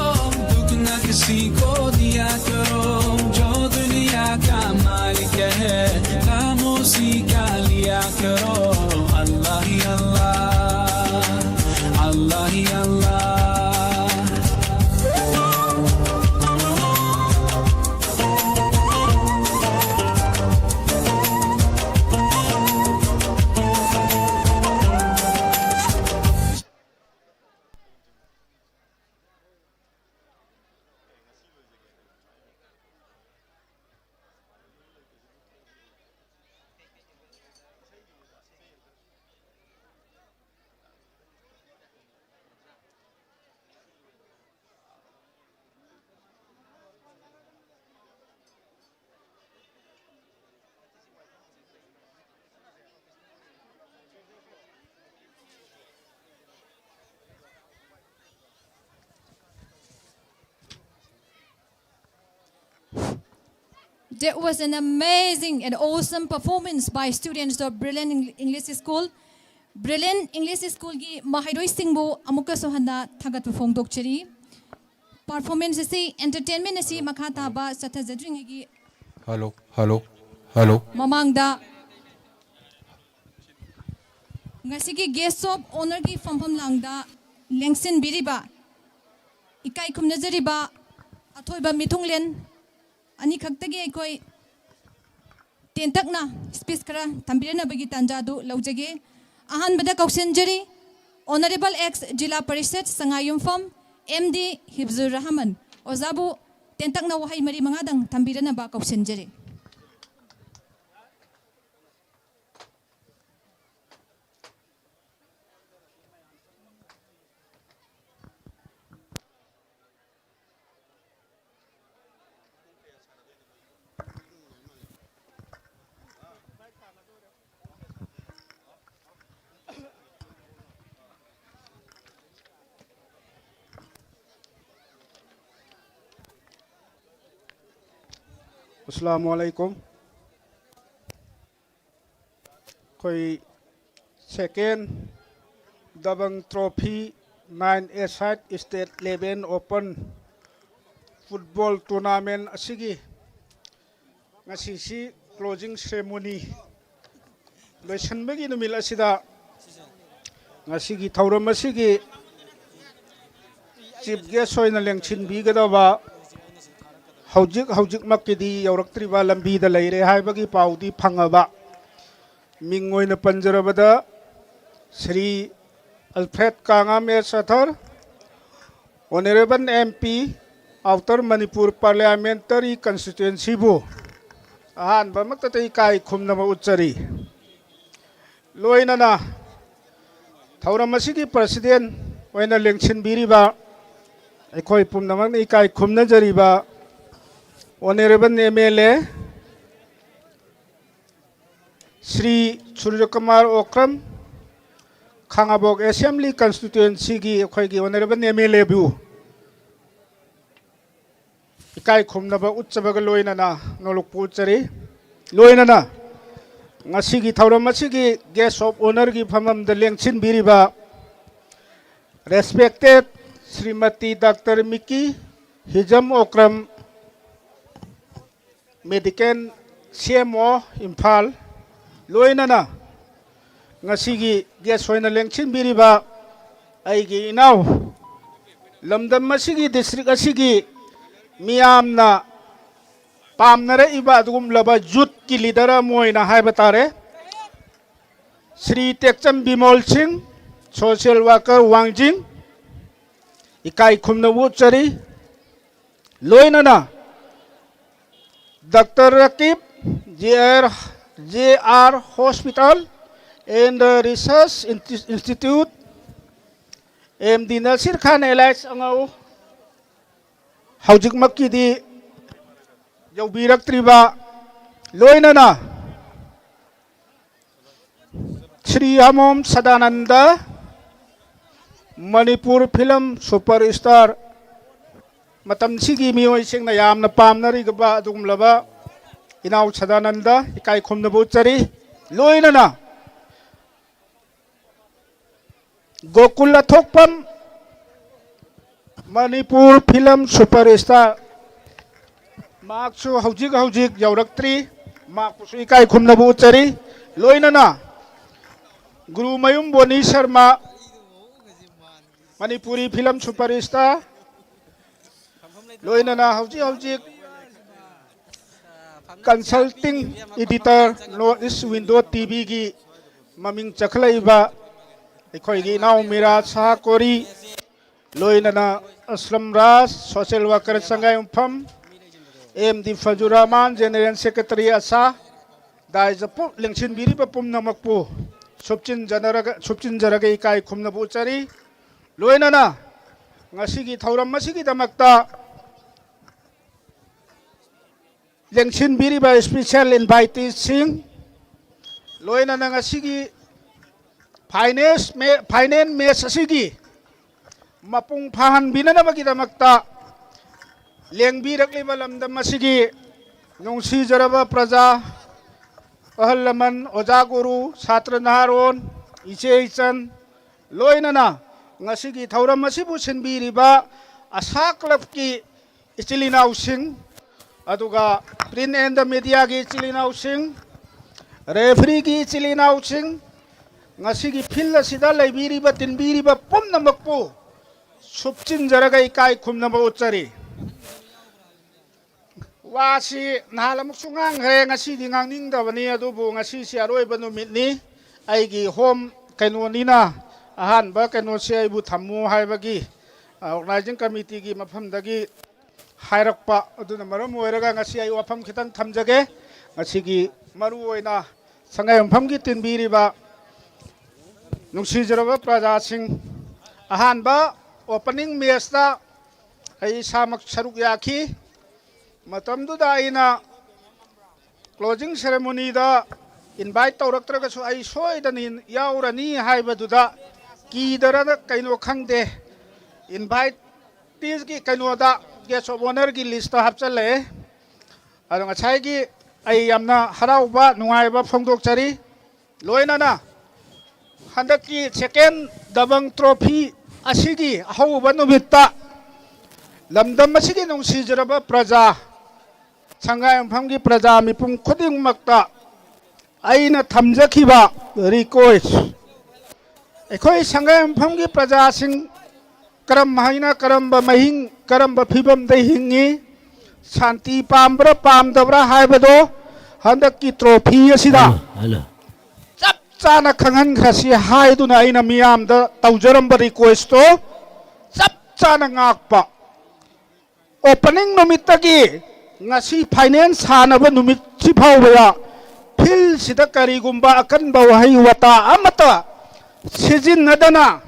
दुख ना किसी को दिया करो, जो दुनिया का मालिक है, खामोशी का लिया करो। अल्लाह ही अल्लाह, अल्लाह ही अल्लाह। That was an amazing and awesome performance by students of Brilliant Eng- English School. Brilliant English School ꯒꯤ ꯃꯍꯩꯔꯣꯏꯁꯤꯡꯕꯨ ꯑꯃꯨꯛꯀꯁꯨ ꯍꯟꯅ ꯊꯥꯒꯠꯄ ꯐꯣꯡꯗꯣꯛꯆꯔꯤ꯫ Performance ꯑꯁꯤ, entertainment ꯑꯁꯤ ꯃꯈꯥ ꯇꯥꯕ ꯆꯠꯊꯖꯗ꯭ꯔꯤꯉꯩꯒꯤ ꯍꯜꯂꯣ, ꯍꯜꯂꯣ, ꯍꯜꯂꯣ꯫ ꯃꯃꯥꯡꯗ ꯉꯁꯤꯒꯤ Guest of Honour ꯒꯤ ꯐꯝꯐꯝ ꯂꯥꯡꯗ ꯂꯦꯡꯁꯤꯟꯕꯤꯔꯤꯕ, ꯏꯀꯥꯏ ꯈꯨꯝꯅꯖꯔꯤꯕ ꯑꯊꯣꯏꯕ ꯃꯤꯊꯨꯡꯂꯦꯟ ꯑꯅꯤꯈꯛꯇꯒꯤ ꯑꯩꯈꯣꯏ ꯇꯦꯟꯇꯛꯅ speech ꯈꯔ ꯊꯝꯕꯤꯔꯅꯕꯒꯤ ꯇꯥꯟꯖꯥꯗꯨ ꯂꯧꯖꯒꯦ꯫ ꯑꯍꯥꯟꯕꯗ ꯀꯧꯁꯤꯟꯖꯔꯤ Honourable ex Zilla Parishad ꯁꯉꯥꯏꯌꯨꯝꯐꯝ M D ꯍꯤꯐꯖꯨꯔ ꯔꯍꯃꯟ꯫ ꯑꯣꯖꯥꯕꯨ ꯇꯦꯟꯇꯛꯅ ꯋꯥꯍꯩ ꯃꯔꯤ ꯃꯉꯥꯗꯪ ꯊꯝꯕꯤꯔꯅꯕ ꯀꯧꯁꯤꯟꯖꯔꯤ꯫ ꯑꯁꯂꯥꯃꯨ ꯑꯂꯥꯏꯀꯨꯝ꯫ ꯑꯩꯈꯣꯏ second ꯗꯕꯪ trophy Nine A Side State Level Open Football Tournament ꯑꯁꯤꯒꯤ ꯉꯁꯤꯁꯤ closing ceremony ꯂꯣꯏꯁꯤꯟꯕꯒꯤ ꯅꯨꯃꯤꯠ ꯑꯁꯤꯗ ꯉꯁꯤꯒꯤ ꯊꯧꯔꯝ ꯑꯁꯤꯒꯤ chief guest ꯑꯣꯏꯅ ꯂꯦꯡꯁꯤꯟꯕꯤꯒꯗꯕ ꯍꯧꯖꯤꯛ ꯍꯧꯖꯤꯛꯃꯛꯀꯤꯗꯤ ꯌꯧꯔꯛꯇ꯭ꯔꯤꯕ, ꯂꯝꯕꯤꯗ ꯂꯩꯔꯦ ꯍꯥꯏꯕꯒꯤ ꯄꯥꯎꯗꯤ ꯐꯪꯉꯕ, ꯃꯤꯡ ꯑꯣꯏꯅ ꯄꯟꯖꯔꯕꯗ ꯁ꯭ꯔꯤ ꯑꯜꯐ꯭ꯔꯦꯗ ꯀꯥꯉꯥꯝ ꯑꯦꯁ ꯑꯊꯔ, Honourable M P, Outer Manipur Parliamentary Constituencyꯕꯨ ꯑꯍꯥꯟꯕꯃꯛꯇꯗ ꯏꯀꯥꯏ ꯈꯨꯝꯅꯕ ꯎꯠꯆꯔꯤ꯫ ꯂꯣꯏꯅꯅ ꯊꯧꯔꯝ ꯑꯁꯤꯒꯤ president ꯑꯣꯏꯅ ꯂꯦꯡꯁꯤꯟꯕꯤꯔꯤꯕ ꯑꯩꯈꯣꯏ ꯄꯨꯝꯅꯃꯛꯅ ꯏꯀꯥꯏ ꯈꯨꯝꯅꯖꯔꯤꯕ Honourable M L A Shri Surjakumar Okram, Khangabok Assembly Constituencyꯒꯤ ꯑꯩꯈꯣꯏꯒꯤ Honourable M L Aꯕꯨ ꯏꯀꯥꯏ ꯈꯨꯝꯅꯕ ꯎꯠꯆꯕꯒ ꯂꯣꯏꯅꯅ ꯅꯣꯂꯨꯛꯄꯨ ꯎꯠꯆꯔꯤ꯫ ꯂꯣꯏꯅꯅ ꯉꯁꯤꯒꯤ ꯊꯧꯔꯝ ꯑꯁꯤꯒꯤ guest of honourꯒꯤ ꯐꯝꯐꯝꯗ ꯂꯦꯡꯁꯤꯟꯕꯤꯔꯤꯕ respected Shrimati doctor Miki Hijam Okram, Medical C M O Imphal, ꯂꯣꯏꯅꯅ ꯉꯁꯤꯒꯤ guest ꯑꯣꯏꯅ ꯂꯦꯡꯁꯤꯟꯕꯤꯔꯤꯕ ꯑꯩꯒꯤ ꯏꯅꯥꯎ, ꯂꯝꯗꯝ ꯑꯁꯤꯒꯤ, district ꯑꯁꯤꯒꯤ ꯃꯤꯌꯥꯝꯅ ꯄꯥꯝꯅꯔꯛꯏꯕ ꯑꯗꯨꯒꯨꯝꯂꯕ youthꯀꯤ leader ꯑꯃ ꯑꯣꯏꯅ ꯍꯥꯏꯕ ꯇꯥꯔꯦ, ꯁ꯭ꯔꯤ ꯇꯦꯛꯆꯝ ꯕꯤꯃꯣꯜ ꯁꯤꯡ, social worker ꯋꯥꯡꯖꯤꯡ, ꯏꯀꯥꯏ ꯈꯨꯝꯅꯕ ꯎꯠꯆꯔꯤ꯫ ꯂꯣꯏꯅꯅ doctor ꯔꯀꯤꯕ, J R, J R Hospital and Research Insti-, Institute, M D Nasir Khan alias ꯑꯉꯧ, ꯍꯧꯖꯤꯛꯃꯛꯀꯤꯗꯤ ꯌꯧꯕꯤꯔꯛꯇ꯭ꯔꯤꯕ, ꯂꯣꯏꯅꯅ ꯁ꯭ꯔꯤ ꯍꯃꯣꯝ ꯁꯗꯥꯅꯟꯗ, ꯃꯅꯤꯄꯨꯔ film superstar, ꯃꯇꯝꯁꯤꯒꯤ ꯃꯤꯑꯣꯏꯁꯤꯡꯅ ꯌꯥꯝꯅ ꯄꯥꯝꯅꯔꯤꯕ ꯑꯗꯨꯒꯨꯝꯂꯕ ꯏꯅꯥꯎ ꯁꯗꯥꯅꯟꯗ ꯏꯀꯥꯏ ꯈꯨꯝꯅꯕ ꯎꯠꯆꯔꯤ꯫ ꯂꯣꯏꯅꯅ ꯒꯣꯀꯨꯜ ꯑꯊꯣꯛꯄꯝ, ꯃꯅꯤꯄꯨꯔ ꯐꯤꯂꯝ ꯁꯨꯄꯔ ꯁ꯭ꯇꯥꯔ, ꯃꯍꯥꯛꯁꯨ ꯍꯧꯖꯤꯛ ꯍꯧꯖꯤꯛ ꯌꯧꯔꯛꯇ꯭ꯔꯤ, ꯃꯍꯥꯛꯄꯨꯁꯨ ꯏꯀꯥꯏ ꯈꯨꯝꯅꯕ ꯎꯠꯆꯔꯤ꯫ ꯂꯣꯏꯅꯅ Gurumayum Boni Sharma, Manipuri film super star, ꯂꯣꯏꯅꯅ ꯍꯧꯖꯤꯛ ꯍꯧꯖꯤꯛ consulting editor north east window ꯇꯤꯚꯤꯒꯤ ꯃꯃꯤꯡ ꯆꯈꯠꯂꯛꯏꯕ ꯑꯩꯈꯣꯏꯒꯤ ꯏꯅꯥꯎ ꯃꯤꯔꯥ ꯁꯍꯥ ꯀꯣꯔꯤ, ꯂꯣꯏꯅꯅ Aslam Raj, social worker Sangaiyumpham, M D Fazur Rahman, general secretary Asha, dais ꯄꯨ-, ꯂꯦꯡꯁꯤꯟꯕꯤꯔꯤꯕ ꯄꯨꯝꯅꯃꯛꯄꯨ ꯁꯨꯞꯆꯤꯟꯖꯅꯔꯒ-, ꯁꯨꯞꯆꯤꯟꯖꯔꯒ ꯏꯀꯥꯏ ꯈꯨꯝꯅꯕ ꯎꯠꯆꯔꯤ꯫ ꯂꯣꯏꯅꯅ ꯉꯁꯤꯒꯤ ꯊꯧꯔꯝ ꯑꯁꯤꯒꯤꯗꯃꯛꯇ ꯂꯦꯡꯁꯤꯟꯕꯤꯔꯤꯕ ꯏꯁꯄꯤꯁꯦꯜ ꯏꯟꯚꯥꯏꯇꯤꯁꯁꯤꯡ, ꯂꯣꯏꯅꯅ ꯉꯁꯤꯒꯤ ꯐꯥꯏꯅꯦꯜꯁ ꯃꯦ-, ꯐꯥꯏꯅꯦꯜ ꯃꯦꯠꯆ ꯑꯁꯤꯒꯤ ꯃꯄꯨꯡ ꯐꯥꯍꯟꯕꯤꯅꯅꯕꯒꯤꯗꯃꯛꯇ ꯂꯦꯡꯕꯤꯔꯛꯂꯤꯕ ꯂꯝꯗꯝ ꯑꯁꯤꯒꯤ ꯅꯨꯡꯁꯤꯖꯔꯕ ꯄ꯭ꯔꯖꯥ, ꯑꯍꯜ ꯂꯃꯟ, ꯑꯣꯖꯥ ꯒꯨꯔꯨ, ꯁꯥꯇ꯭ꯔ ꯅꯍꯥꯔꯣꯟ, ꯏꯆꯦ ꯏꯆꯟ, ꯂꯣꯏꯅꯅ ꯉꯁꯤꯒꯤ ꯊꯧꯔꯝ ꯑꯁꯤꯕꯨ ꯁꯤꯟꯕꯤꯔꯤꯕ ꯑꯁꯥ ꯀ꯭ꯂꯕꯀꯤ ꯏꯆꯤꯜ ꯏꯅꯥꯎꯁꯤꯡ, ꯑꯗꯨꯒ ꯄ꯭ꯔꯤꯟ ꯑꯦꯟ ꯗ ꯃꯦꯗꯤꯌꯥꯒꯤ ꯏꯆꯤꯜ ꯏꯅꯥꯎꯁꯤꯡ, ꯔꯦꯐ꯭ꯔꯤꯒꯤ ꯏꯆꯤꯜ ꯏꯅꯥꯎꯁꯤꯡ, ꯉꯁꯤꯒꯤ ꯐꯤꯜ ꯑꯁꯤꯗ ꯂꯩꯕꯤꯔꯤꯕ, ꯇꯤꯟꯕꯤꯔꯤꯕ ꯄꯨꯝꯅꯃꯛꯄꯨ ꯁꯨꯞꯆꯤꯟꯖꯔꯒ ꯏꯀꯥꯏ ꯈꯨꯝꯅꯕ ꯎꯠꯆꯔꯤ꯫ ꯋꯥꯁꯤ ꯅꯍꯥꯟ ꯑꯃꯨꯛꯁꯨ ꯉꯥꯡꯈ꯭ꯔꯦ, ꯉꯁꯤꯗꯤ ꯉꯥꯡꯅꯤꯡꯗꯕꯅꯤ, ꯑꯗꯨꯕꯨ ꯉꯁꯤꯁꯤ ꯑꯔꯣꯏꯕ ꯅꯨꯃꯤꯠꯅꯤ꯫ ꯑꯩꯒꯤ ꯍꯣꯝ ꯀꯩꯅꯣꯅꯤꯅ ꯑꯍꯥꯟꯕ ꯀꯩꯅꯣꯁꯤ ꯑꯩꯕꯨ ꯊꯝꯃꯨ ꯍꯥꯏꯕꯒꯤ, ꯑ, ꯑꯣꯔꯒꯅꯥꯏꯖꯤꯡ ꯀꯃꯤꯇꯤꯒꯤ ꯃꯐꯝꯗꯒꯤ ꯍꯥꯏꯔꯛꯄ ꯑꯗꯨꯅ ꯃꯔꯝ ꯑꯣꯏꯔꯒ ꯉꯁꯤ ꯑꯩ ꯋꯥꯐꯝ ꯈꯤꯇꯪ ꯊꯝꯖꯒꯦ꯫ ꯉꯁꯤꯒꯤ ꯃꯔꯨ ꯑꯣꯏꯅ ꯁꯉꯥꯏꯌꯨꯝꯐꯝꯒꯤ ꯇꯤꯟꯕꯤꯔꯤꯕ ꯅꯨꯡꯁꯤꯖꯔꯕ ꯄ꯭ꯔꯖꯥꯁꯤꯡ, ꯑꯍꯥꯟꯕ ꯑꯣꯄꯅꯤꯡ ꯃꯦꯠꯆꯇ ꯑꯩ ꯏꯁꯥꯃꯛ ꯁꯔꯨꯛ ꯌꯥꯈꯤ꯫ ꯃꯇꯝꯗꯨꯗ ꯑꯩꯅ ꯀ꯭ꯂꯣꯖꯤꯡ ꯁꯦꯔꯦꯃꯣꯅꯤꯗ ꯏꯟꯚꯥꯏꯠ ꯇꯧꯔꯛꯇ꯭ꯔꯒꯁꯨ ꯑꯩ ꯁꯣꯏꯗꯅ ꯌꯥꯎꯔꯅꯤ ꯍꯥꯏꯕꯗꯨꯗ ꯀꯤꯗꯔꯅ ꯀꯩꯅꯣ ꯈꯪꯗꯦ, ꯏꯟꯚꯥꯏꯠ ꯇꯤꯁꯀꯤ ꯀꯩꯅꯣꯗ, ꯒꯦꯁ ꯑꯣꯐ ꯑꯣꯅꯔꯒꯤ ꯂꯤꯁꯇ ꯍꯥꯞꯆꯜꯂꯛꯑꯦ꯫ ꯑꯗꯣ ꯉꯁꯥꯏꯒꯤ ꯑꯩ ꯌꯥꯝꯅ ꯍꯔꯥꯎꯕ, ꯅꯨꯡꯉꯥꯏꯕ ꯐꯣꯡꯗꯣꯛꯆꯔꯤ꯫ ꯂꯣꯏꯅꯅ ꯍꯟꯗꯛꯀꯤ ꯁꯦꯀꯦꯟ ꯗꯕꯪ ꯇ꯭ꯔꯣꯐꯤ ꯑꯁꯤꯒꯤ ꯑꯍꯧꯕ ꯅꯨꯃꯤꯠꯇ ꯂꯝꯗꯝ ꯑꯁꯤꯒꯤ ꯅꯨꯡꯁꯤꯖꯔꯕ ꯄ꯭ꯔꯖꯥ, ꯁꯪꯒꯥꯏꯌꯨꯝꯐꯝꯒꯤ ꯄ꯭ꯔꯖꯥ ꯃꯤꯄꯨꯝ ꯈꯨꯗꯤꯡꯃꯛꯇ ꯑꯩꯅ ꯊꯝꯖꯈꯤꯕ ꯔꯤꯀ꯭ꯋꯦꯁ, ꯑꯩꯈꯣꯏ ꯁꯪꯒꯥꯏꯌꯨꯝꯐꯝꯒꯤ ꯄ꯭ꯔꯖꯥꯁꯤꯡ ꯀꯔꯝ ꯍꯥꯏꯅ, ꯀꯔꯝꯕ ꯃꯍꯤꯡ, ꯀꯔꯝꯕ ꯐꯤꯕꯝꯗ ꯍꯤꯡꯉꯤ, ꯁꯥꯟꯇꯤ ꯄꯥꯝꯕ꯭ꯔꯥ ꯄꯥꯝꯗꯕ꯭ꯔꯥ ꯍꯥꯏꯕꯗꯣ ꯍꯟꯗꯛꯀꯤ ꯇ꯭ꯔꯣꯐꯤ ꯑꯁꯤꯗ ꯍꯜꯂꯣ, ꯍꯜꯂꯣ꯫ ꯆꯞ ꯆꯥꯅ ꯈꯪꯍꯟꯈ꯭ꯔꯁꯤ ꯍꯥꯏꯗꯨꯅ ꯑꯩꯅ ꯃꯤꯌꯥꯝꯗ ꯇꯧꯖꯔꯝꯕ ꯔꯤꯀ꯭ꯋꯦꯁꯇꯣ ꯆꯞ ꯆꯥꯅ ꯉꯥꯛꯄ꯫ ꯑꯣꯄꯅꯤꯡ ꯅꯨꯃꯤꯠꯇꯒꯤ ꯉꯁꯤ ꯐꯥꯏꯅꯦꯜ ꯁꯥꯟꯅꯕ ꯅꯨꯃꯤꯠꯁꯤ ꯐꯥꯎꯕꯗ ꯐꯤꯜꯁꯤꯗ ꯀꯔꯤꯒꯨꯝꯕ ꯑꯀꯟꯕ ꯋꯥꯍꯩ ꯋꯥꯇꯥ ꯑꯃꯠꯇ ꯁꯤꯖꯤꯟꯅꯗꯅ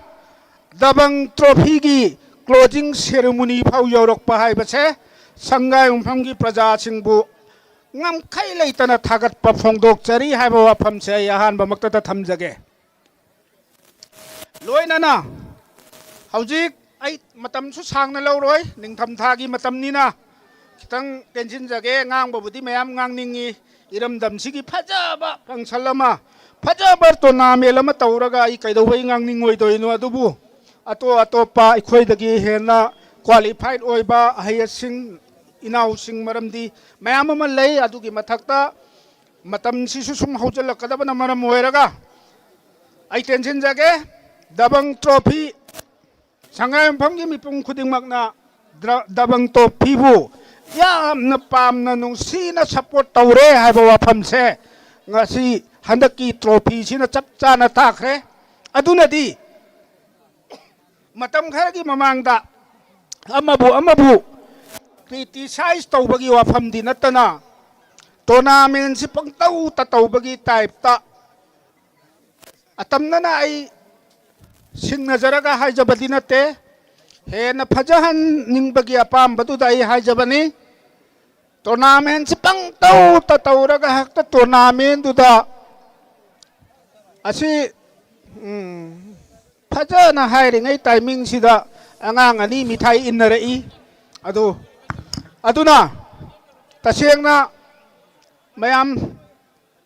ꯗꯕꯪ ꯇ꯭ꯔꯣꯐꯤꯒꯤ ꯀ꯭ꯂꯣꯖꯤꯡ ꯁꯦꯔꯦꯃꯣꯅꯤ ꯐꯥꯎ ꯌꯧꯔꯛꯄ ꯍꯥꯏꯕꯁꯦ ꯁꯪꯒꯥꯏꯌꯨꯝꯐꯝꯒꯤ ꯄ꯭ꯔꯖꯥꯁꯤꯡꯕꯨ ꯉꯝꯈꯩ ꯂꯩꯇꯅ ꯊꯥꯒꯠꯄ ꯐꯣꯡꯗꯣꯛꯆꯔꯤ ꯍꯥꯏꯕ ꯋꯥꯐꯝꯁꯦ ꯑꯩ ꯑꯍꯥꯟꯕꯃꯛꯇꯗ ꯊꯝꯖꯒꯦ꯫ ꯂꯣꯏꯅꯅ ꯍꯧꯖꯤꯛ ꯑꯩ ꯃꯇꯝꯁꯨ ꯁꯥꯡꯅ ꯂꯧꯔꯣꯏ, ꯅꯤꯡꯊꯝꯊꯥꯒꯤ ꯃꯇꯝꯅꯤꯅ ꯈꯤꯇꯪ ꯇꯦꯟꯁꯤꯟꯖꯒꯦ꯫ ꯉꯥꯡꯕꯕꯨꯗꯤ ꯃꯌꯥꯝ ꯉꯥꯡꯅꯤꯡꯉꯤ, ꯏꯔꯝꯗꯝꯁꯤꯒꯤ ꯐꯖꯕ ꯐꯪꯁꯟ ꯑꯃ, ꯐꯖꯕ ꯇꯣꯔꯅꯥꯃꯦꯟ ꯑꯃ ꯇꯧꯔꯒ ꯑꯩ ꯀꯩꯗꯧꯕꯩ ꯉꯥꯡꯅꯤꯡꯉꯣꯏꯗꯣꯏꯅꯣ? ꯑꯗꯨꯕꯨ ꯑꯇꯣꯞ ꯑꯇꯣꯞꯄ ꯑꯩꯈꯣꯏꯗꯒꯤ ꯍꯦꯟꯅ ꯀ꯭ꯋꯥꯂꯤꯐꯥꯏꯠ ꯑꯣꯏꯕ ꯑꯍꯩ ꯑꯁꯤꯡ ꯏꯅꯥꯎꯁꯤꯡ ꯃꯔꯝꯗꯤ ꯃꯌꯥꯝ ꯑꯃ ꯂꯩ꯫ ꯑꯗꯨꯒꯤ ꯃꯊꯛꯇ ꯃꯇꯝꯁꯤꯁꯨ ꯁꯨꯝ ꯍꯧꯖꯤꯜꯂꯛꯀꯗꯕꯅ ꯃꯔꯝ ꯑꯣꯏꯔꯒ ꯑꯩ ꯇꯦꯟꯁꯤꯟꯖꯒꯦ꯫ ꯗꯕꯪ ꯇ꯭ꯔꯣꯐꯤ, ꯁꯉꯥꯏꯌꯨꯝꯐꯝꯒꯤ ꯃꯤꯄꯨꯝ ꯈꯨꯗꯤꯡꯃꯛꯅ ꯗ꯭ꯔ-, ꯗꯕꯪ ꯇ꯭ꯔꯣꯐꯤꯕꯨ ꯌꯥꯝꯅ ꯄꯥꯝꯅ ꯅꯨꯡꯁꯤꯅ ꯁꯞꯄꯣꯔꯠ ꯇꯧꯔꯦ ꯍꯥꯏꯕ ꯋꯥꯐꯝꯁꯦ ꯉꯁꯤ ꯍꯟꯗꯛꯀꯤ ꯇ꯭ꯔꯣꯐꯤꯁꯤꯅ ꯆꯞ ꯆꯥꯅ ꯇꯥꯛꯈ꯭ꯔꯦ꯫ ꯑꯗꯨꯅꯗꯤ ꯃꯇꯝ ꯈꯔꯒꯤ ꯃꯃꯥꯡꯗ ꯑꯃꯕꯨ ꯑꯃꯕꯨ ꯀ꯭ꯔꯤꯇꯤꯁꯥꯏꯖ ꯇꯧꯕꯒꯤ ꯋꯥꯐꯝꯗꯤ ꯅꯠꯇꯅ ꯇꯣꯔꯅꯥꯃꯦꯟꯁꯤ ꯄꯪꯇꯧꯇ ꯇꯧꯕꯒꯤ ꯇꯥꯏꯞꯇ ꯑꯇꯝꯅꯅ ꯑꯩ ꯁꯤꯡꯅꯖꯔꯒ ꯍꯥꯏꯖꯕꯗꯤ ꯅꯠꯇꯦ, ꯍꯦꯟꯅ ꯐꯖꯍꯟꯅꯤꯡꯕꯒꯤ ꯑꯄꯥꯝꯕꯗꯨꯗ ꯑꯩ ꯍꯥꯏꯖꯕꯅꯤ꯫ ꯇꯣꯔꯅꯥꯃꯦꯟꯁꯤ ꯄꯪꯇꯧꯇ ꯇꯧꯔꯒ ꯍꯦꯛꯇ ꯇꯣꯔꯅꯥꯃꯦꯟꯗꯨꯗ ꯑꯁꯤ, ꯎꯝ, ꯐꯖꯅ ꯍꯥꯏꯔꯤꯉꯩ ꯇꯥꯏꯃꯤꯡꯁꯤꯗ ꯑꯉꯥꯡ ꯑꯅꯤ ꯃꯤꯊꯥꯏ ꯏꯟꯅꯔꯛꯏ꯫ ꯑꯗꯨ, ꯑꯗꯨꯅ ꯇꯁꯦꯡꯅ ꯃꯌꯥꯝ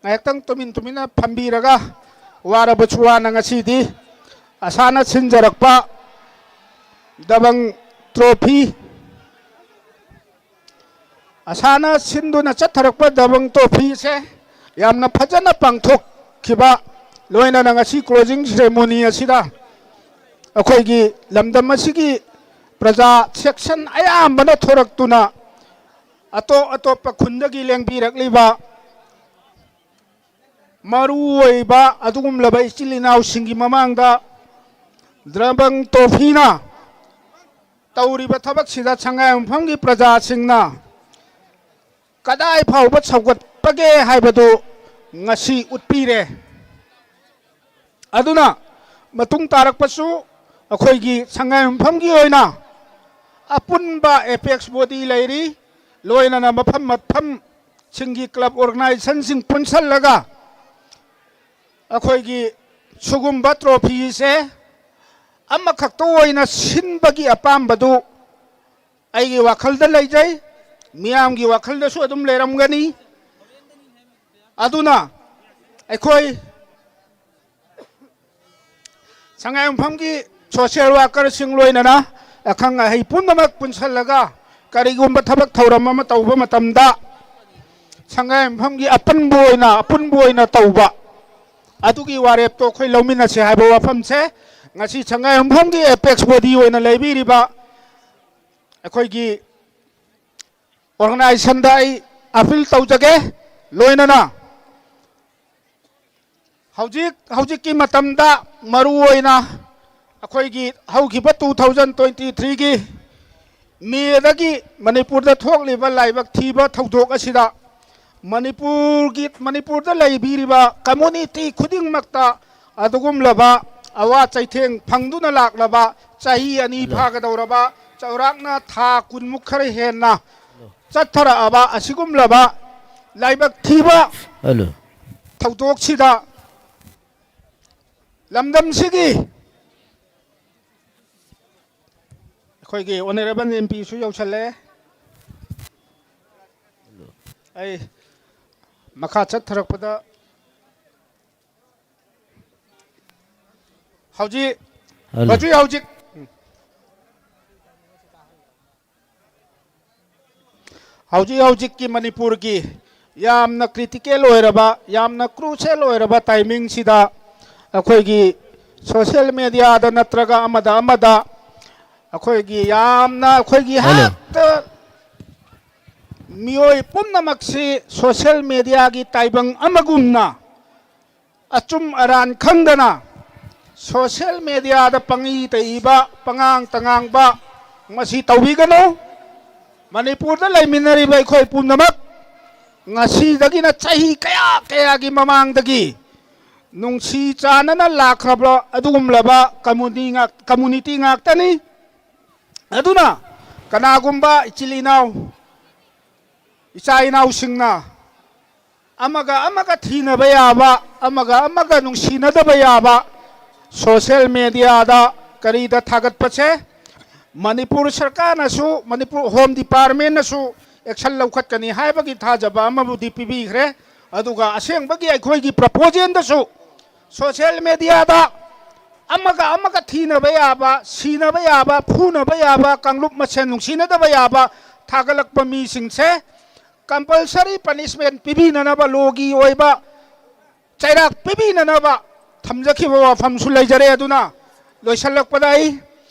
ꯉꯥꯏꯍꯥꯛꯇꯪ ꯇꯨꯃꯤꯟ ꯇꯨꯃꯤꯟꯅ ꯐꯝꯕꯤꯔꯒ ꯋꯥꯔꯕꯁꯨ ꯋꯥꯅ ꯉꯁꯤꯗꯤ ꯑꯁꯥꯅ ꯁꯤꯟꯖꯔꯛꯄ ꯗꯕꯪ ꯇ꯭ꯔꯣꯐꯤ ꯑꯁꯥꯅ ꯁꯤꯟꯗꯨꯅ ꯆꯠꯊꯔꯛꯄ ꯗꯕꯪ ꯇ꯭ꯔꯣꯐꯤꯁꯦ ꯌꯥꯝꯅ ꯐꯖꯅ ꯄꯥꯡꯊꯣꯛꯈꯤꯕ, ꯂꯣꯏꯅꯅ ꯉꯁꯤ closing ceremony ꯑꯁꯤꯗ ꯑꯩꯈꯣꯏꯒꯤ ꯂꯝꯗꯝ ꯑꯁꯤꯒꯤ ꯄ꯭ꯔꯖꯥ section ꯑꯌꯥꯝꯕꯅ ꯊꯣꯔꯛꯇꯨꯅ ꯑꯇꯣꯞ ꯑꯇꯣꯞꯄ ꯈꯨꯟꯗꯒꯤ ꯂꯦꯡꯕꯤꯔꯛꯂꯤꯕ ꯃꯔꯨꯑꯣꯏꯕ ꯑꯗꯨꯒꯨꯝꯂꯕ ꯏꯆꯤꯜ ꯏꯅꯥꯎꯁꯤꯡꯒꯤ ꯃꯃꯥꯡꯗ ꯗꯕꯪ ꯇ꯭ꯔꯣꯐꯤꯅ ꯇꯧꯔꯤꯕ ꯊꯕꯛꯁꯤꯗ ꯁꯉꯥꯏꯌꯨꯝꯐꯝꯒꯤ ꯄ꯭ꯔꯖꯥꯁꯤꯡꯅ ꯀꯗꯥꯏ ꯐꯥꯎꯕ ꯁꯧꯒꯠꯄꯒꯦ ꯍꯥꯏꯕꯗꯨ ꯉꯁꯤ ꯎꯠꯄꯤꯔꯦ꯫ ꯑꯗꯨꯅ ꯃꯇꯨꯡ ꯇꯥꯔꯛꯄꯁꯨ ꯑꯩꯈꯣꯏꯒꯤ ꯁꯉꯥꯏꯌꯨꯝꯐꯝꯒꯤ ꯑꯣꯏꯅ ꯑꯄꯨꯟꯕ apex body ꯂꯩꯔꯤ, ꯂꯣꯏꯅꯅ ꯃꯐꯝ ꯃꯐꯝꯁꯤꯡꯒꯤ club organizationꯁꯤꯡ ꯄꯨꯟꯁꯜꯂꯒ ꯑꯩꯈꯣꯏꯒꯤ ꯁꯤꯒꯨꯝꯕ trophyꯁꯦ ꯑꯃꯈꯛꯇ ꯑꯣꯏꯅ ꯁꯤꯟꯕꯒꯤ ꯑꯄꯥꯝꯕꯗꯨ ꯑꯩꯒꯤ ꯋꯥꯈꯜꯗ ꯂꯩꯖꯩ, ꯃꯤꯌꯥꯝꯒꯤ ꯋꯥꯈꯜꯗꯁꯨ ꯑꯗꯨꯝ ꯂꯩꯔꯝꯒꯅꯤ꯫ ꯑꯗꯨꯅ ꯑꯩꯈꯣꯏ ꯁꯉꯥꯏꯌꯨꯝꯐꯝꯒꯤ social workerꯁꯤꯡ ꯂꯣꯏꯅꯅ ꯑꯈꯪ ꯑꯍꯩ ꯄꯨꯝꯅꯃꯛ ꯄꯨꯟꯁꯜꯂꯒ ꯀꯔꯤꯒꯨꯝꯕ ꯊꯕꯛ ꯊꯧꯔꯝ ꯑꯃ ꯇꯧꯕ ꯃꯇꯝꯗ ꯁꯉꯥꯏꯌꯨꯝꯐꯝꯒꯤ ꯑꯄꯨꯟꯕ ꯑꯣꯏꯅ, ꯑꯄꯨꯟꯕ ꯑꯣꯏꯅ ꯇꯧꯕ ꯑꯗꯨꯒꯤ ꯋꯥꯔꯦꯞꯇꯣ ꯑꯩꯈꯣꯏ ꯂꯧꯃꯤꯟꯅꯁꯦ ꯍꯥꯏꯕ ꯋꯥꯐꯝꯁꯦ ꯉꯁꯤ ꯁꯉꯥꯏꯌꯨꯝꯐꯝꯒꯤ apex body ꯑꯣꯏꯅ ꯂꯩꯕꯤꯔꯤꯕ ꯑꯩꯈꯣꯏꯒꯤ organizationꯗ ꯑꯩ appeal ꯇꯧꯖꯒꯦ꯫ ꯂꯣꯏꯅꯅ ꯍꯧꯖꯤꯛ ꯍꯧꯖꯤꯛꯀꯤ ꯃꯇꯝꯗ ꯃꯔꯨꯑꯣꯏꯅ ꯑꯩꯈꯣꯏꯒꯤ ꯍꯧꯈꯤꯕ two thousand twenty threeꯒꯤ Mayꯗꯒꯤ ꯃꯅꯤꯄꯨꯔꯗ ꯊꯣꯛꯂꯤꯕ ꯂꯥꯏꯕꯛ ꯊꯤꯕ ꯊꯧꯗꯣꯛ ꯑꯁꯤꯗ ꯃꯅꯤꯄꯨꯔꯒꯤ, ꯃꯅꯤꯄꯨꯔꯗ ꯂꯩꯕꯤꯔꯤꯕ community ꯈꯨꯗꯤꯡꯃꯛꯇ ꯑꯗꯨꯒꯨꯝꯂꯕ ꯑꯋꯥ ꯆꯩꯊꯦꯡ ꯐꯪꯗꯨꯅ ꯂꯥꯛꯂꯕ ꯆꯍꯤ ꯑꯅꯤ ꯐꯥꯒꯗꯧꯔꯕ ꯆꯥꯎꯔꯥꯛꯅ ꯊꯥ ꯀꯨꯟꯃꯨꯛ ꯈꯔ ꯍꯦꯟꯅ ꯆꯠꯊꯔꯛꯑꯕ ꯑꯁꯤꯒꯨꯝꯂꯕ ꯂꯥꯏꯕꯛ ꯊꯤꯕ ꯊꯧꯗꯣꯛꯁꯤꯗ ꯂꯝꯗꯝꯁꯤꯒꯤ ꯑꯩꯈꯣꯏꯒꯤ honourable MPꯁꯨ ꯌꯧꯁꯜꯂꯦ꯫ ꯑꯩ ꯃꯈꯥ ꯆꯠꯊꯔꯛꯄꯗ ꯍꯧꯖꯤꯛ, ꯍꯧꯖꯤꯛ, ꯍꯧꯖꯤꯛ, ꯍꯧꯖꯤꯛ ꯍꯧꯖꯤꯛꯀꯤ ꯃꯅꯤꯄꯨꯔꯒꯤ ꯌꯥꯝꯅ ꯀ꯭ꯔꯤꯇꯤꯀꯦꯜ ꯑꯣꯏꯔꯕ, ꯌꯥꯝꯅ ꯀ꯭ꯔꯨꯁꯦꯜ ꯑꯣꯏꯔꯕ ꯇꯥꯏꯃꯤꯡꯁꯤꯗ ꯑꯩꯈꯣꯏꯒꯤ ꯁꯣꯁꯤꯌꯦꯜ ꯃꯦꯗꯤꯌꯥꯗ ꯅꯠꯇ꯭ꯔꯒ ꯑꯃꯗ ꯑꯃꯗ ꯑꯩꯈꯣꯏꯒꯤ ꯌꯥꯝꯅ ꯑꯩꯈꯣꯏꯒꯤ ꯍꯦꯛꯇ ꯃꯤꯑꯣꯏ ꯄꯨꯝꯅꯃꯛꯁꯤ ꯁꯣꯁꯤꯌꯦꯜ ꯃꯦꯗꯤꯌꯥꯒꯤ ꯇꯥꯏꯕꯪ ꯑꯃꯒꯨꯝꯅ ꯑꯆꯨꯝ ꯑꯔꯥꯟ ꯈꯪꯗꯅ ꯁꯣꯁꯤꯌꯦꯜ ꯃꯦꯗꯤꯌꯥꯗ ꯄꯪꯏ ꯇꯩꯏꯕ, ꯄꯉꯥꯡ ꯇꯉꯥꯡꯕ ꯃꯁꯤ ꯇꯧꯕꯤꯒꯅꯨ꯫ ꯃꯅꯤꯄꯨꯔꯗ ꯂꯩꯃꯤꯟꯅꯔꯤꯕ ꯑꯩꯈꯣꯏ ꯄꯨꯝꯅꯃꯛ ꯉꯁꯤꯗꯒꯤꯅ ꯆꯍꯤ ꯀꯌꯥ ꯀꯌꯥꯒꯤ ꯃꯃꯥꯡꯗꯒꯤ ꯅꯨꯡꯁꯤ ꯆꯥꯟꯅꯅ ꯂꯥꯛꯈ꯭ꯔꯕ ꯑꯗꯨꯒꯨꯝꯂꯕ ꯀꯝꯃꯨꯅꯤ ꯉꯥꯛ-, ꯀꯝꯃꯨꯅꯤꯇꯤ ꯉꯥꯛꯇꯅꯤ꯫ ꯑꯗꯨꯅ ꯀꯅꯥꯒꯨꯝꯕ ꯏꯆꯤꯜ ꯏꯅꯥꯎ, ꯏꯆꯥ ꯏꯅꯥꯎꯁꯤꯡꯅ ꯑꯃꯒ ꯑꯃꯒ ꯊꯤꯅꯕ ꯌꯥꯕ, ꯑꯃꯒ ꯑꯃꯒ ꯅꯨꯡꯁꯤꯅꯗꯕ ꯌꯥꯕ ꯁꯣꯁꯤꯌꯦꯜ ꯃꯦꯗꯤꯌꯥꯗ ꯀꯔꯤꯗ ꯊꯥꯒꯠꯄꯁꯦ ꯃꯅꯤꯄꯨꯔ ꯁꯔꯀꯥꯔꯅꯁꯨ, ꯃꯅꯤꯄꯨꯔ ꯍꯣꯝ ꯗꯤꯄꯥꯔꯠꯃꯦꯟꯅꯁꯨ ꯑꯦꯛꯁꯟ ꯂꯧꯈꯠꯀꯅꯤ ꯍꯥꯏꯕꯒꯤ ꯊꯥꯖꯕ ꯑꯃꯕꯨꯗꯤ ꯄꯤꯕꯤꯈ꯭ꯔꯦ꯫ ꯑꯗꯨꯒ ꯑꯁꯦꯡꯕꯒꯤ ꯑꯩꯈꯣꯏꯒꯤ ꯄ꯭ꯔꯄꯣꯖꯦꯜꯗꯁꯨ ꯁꯣꯁꯤꯌꯦꯜ ꯃꯦꯗꯤꯌꯥꯗ ꯑꯃꯒ ꯑꯃꯒ ꯊꯤꯅꯕ ꯌꯥꯕ, ꯁꯤꯅꯕ ꯌꯥꯕ, ꯐꯨꯅꯕ ꯌꯥꯕ, ꯀꯥꯡꯂꯨꯞ ꯃꯁꯦꯟ ꯅꯨꯡꯁꯤꯅꯗꯕ ꯌꯥꯕ ꯊꯥꯒꯠꯂꯛꯄ ꯃꯤꯁꯤꯡꯁꯦ ꯀꯝꯄꯜꯁꯔꯤ ꯄꯅꯤꯁꯃꯦꯟ ꯄꯤꯕꯤꯅꯅꯕ ꯂꯣꯒꯤ ꯑꯣꯏꯕ ꯆꯩꯔꯥꯛ ꯄꯤꯕꯤꯅꯅꯕ ꯊꯝꯖꯈꯤꯕ ꯋꯥꯐꯝꯁꯨ ꯂꯩꯖꯔꯦ꯫ ꯑꯗꯨꯅ ꯂꯣꯏꯁꯤꯜꯂꯛꯄꯗ ꯑꯩ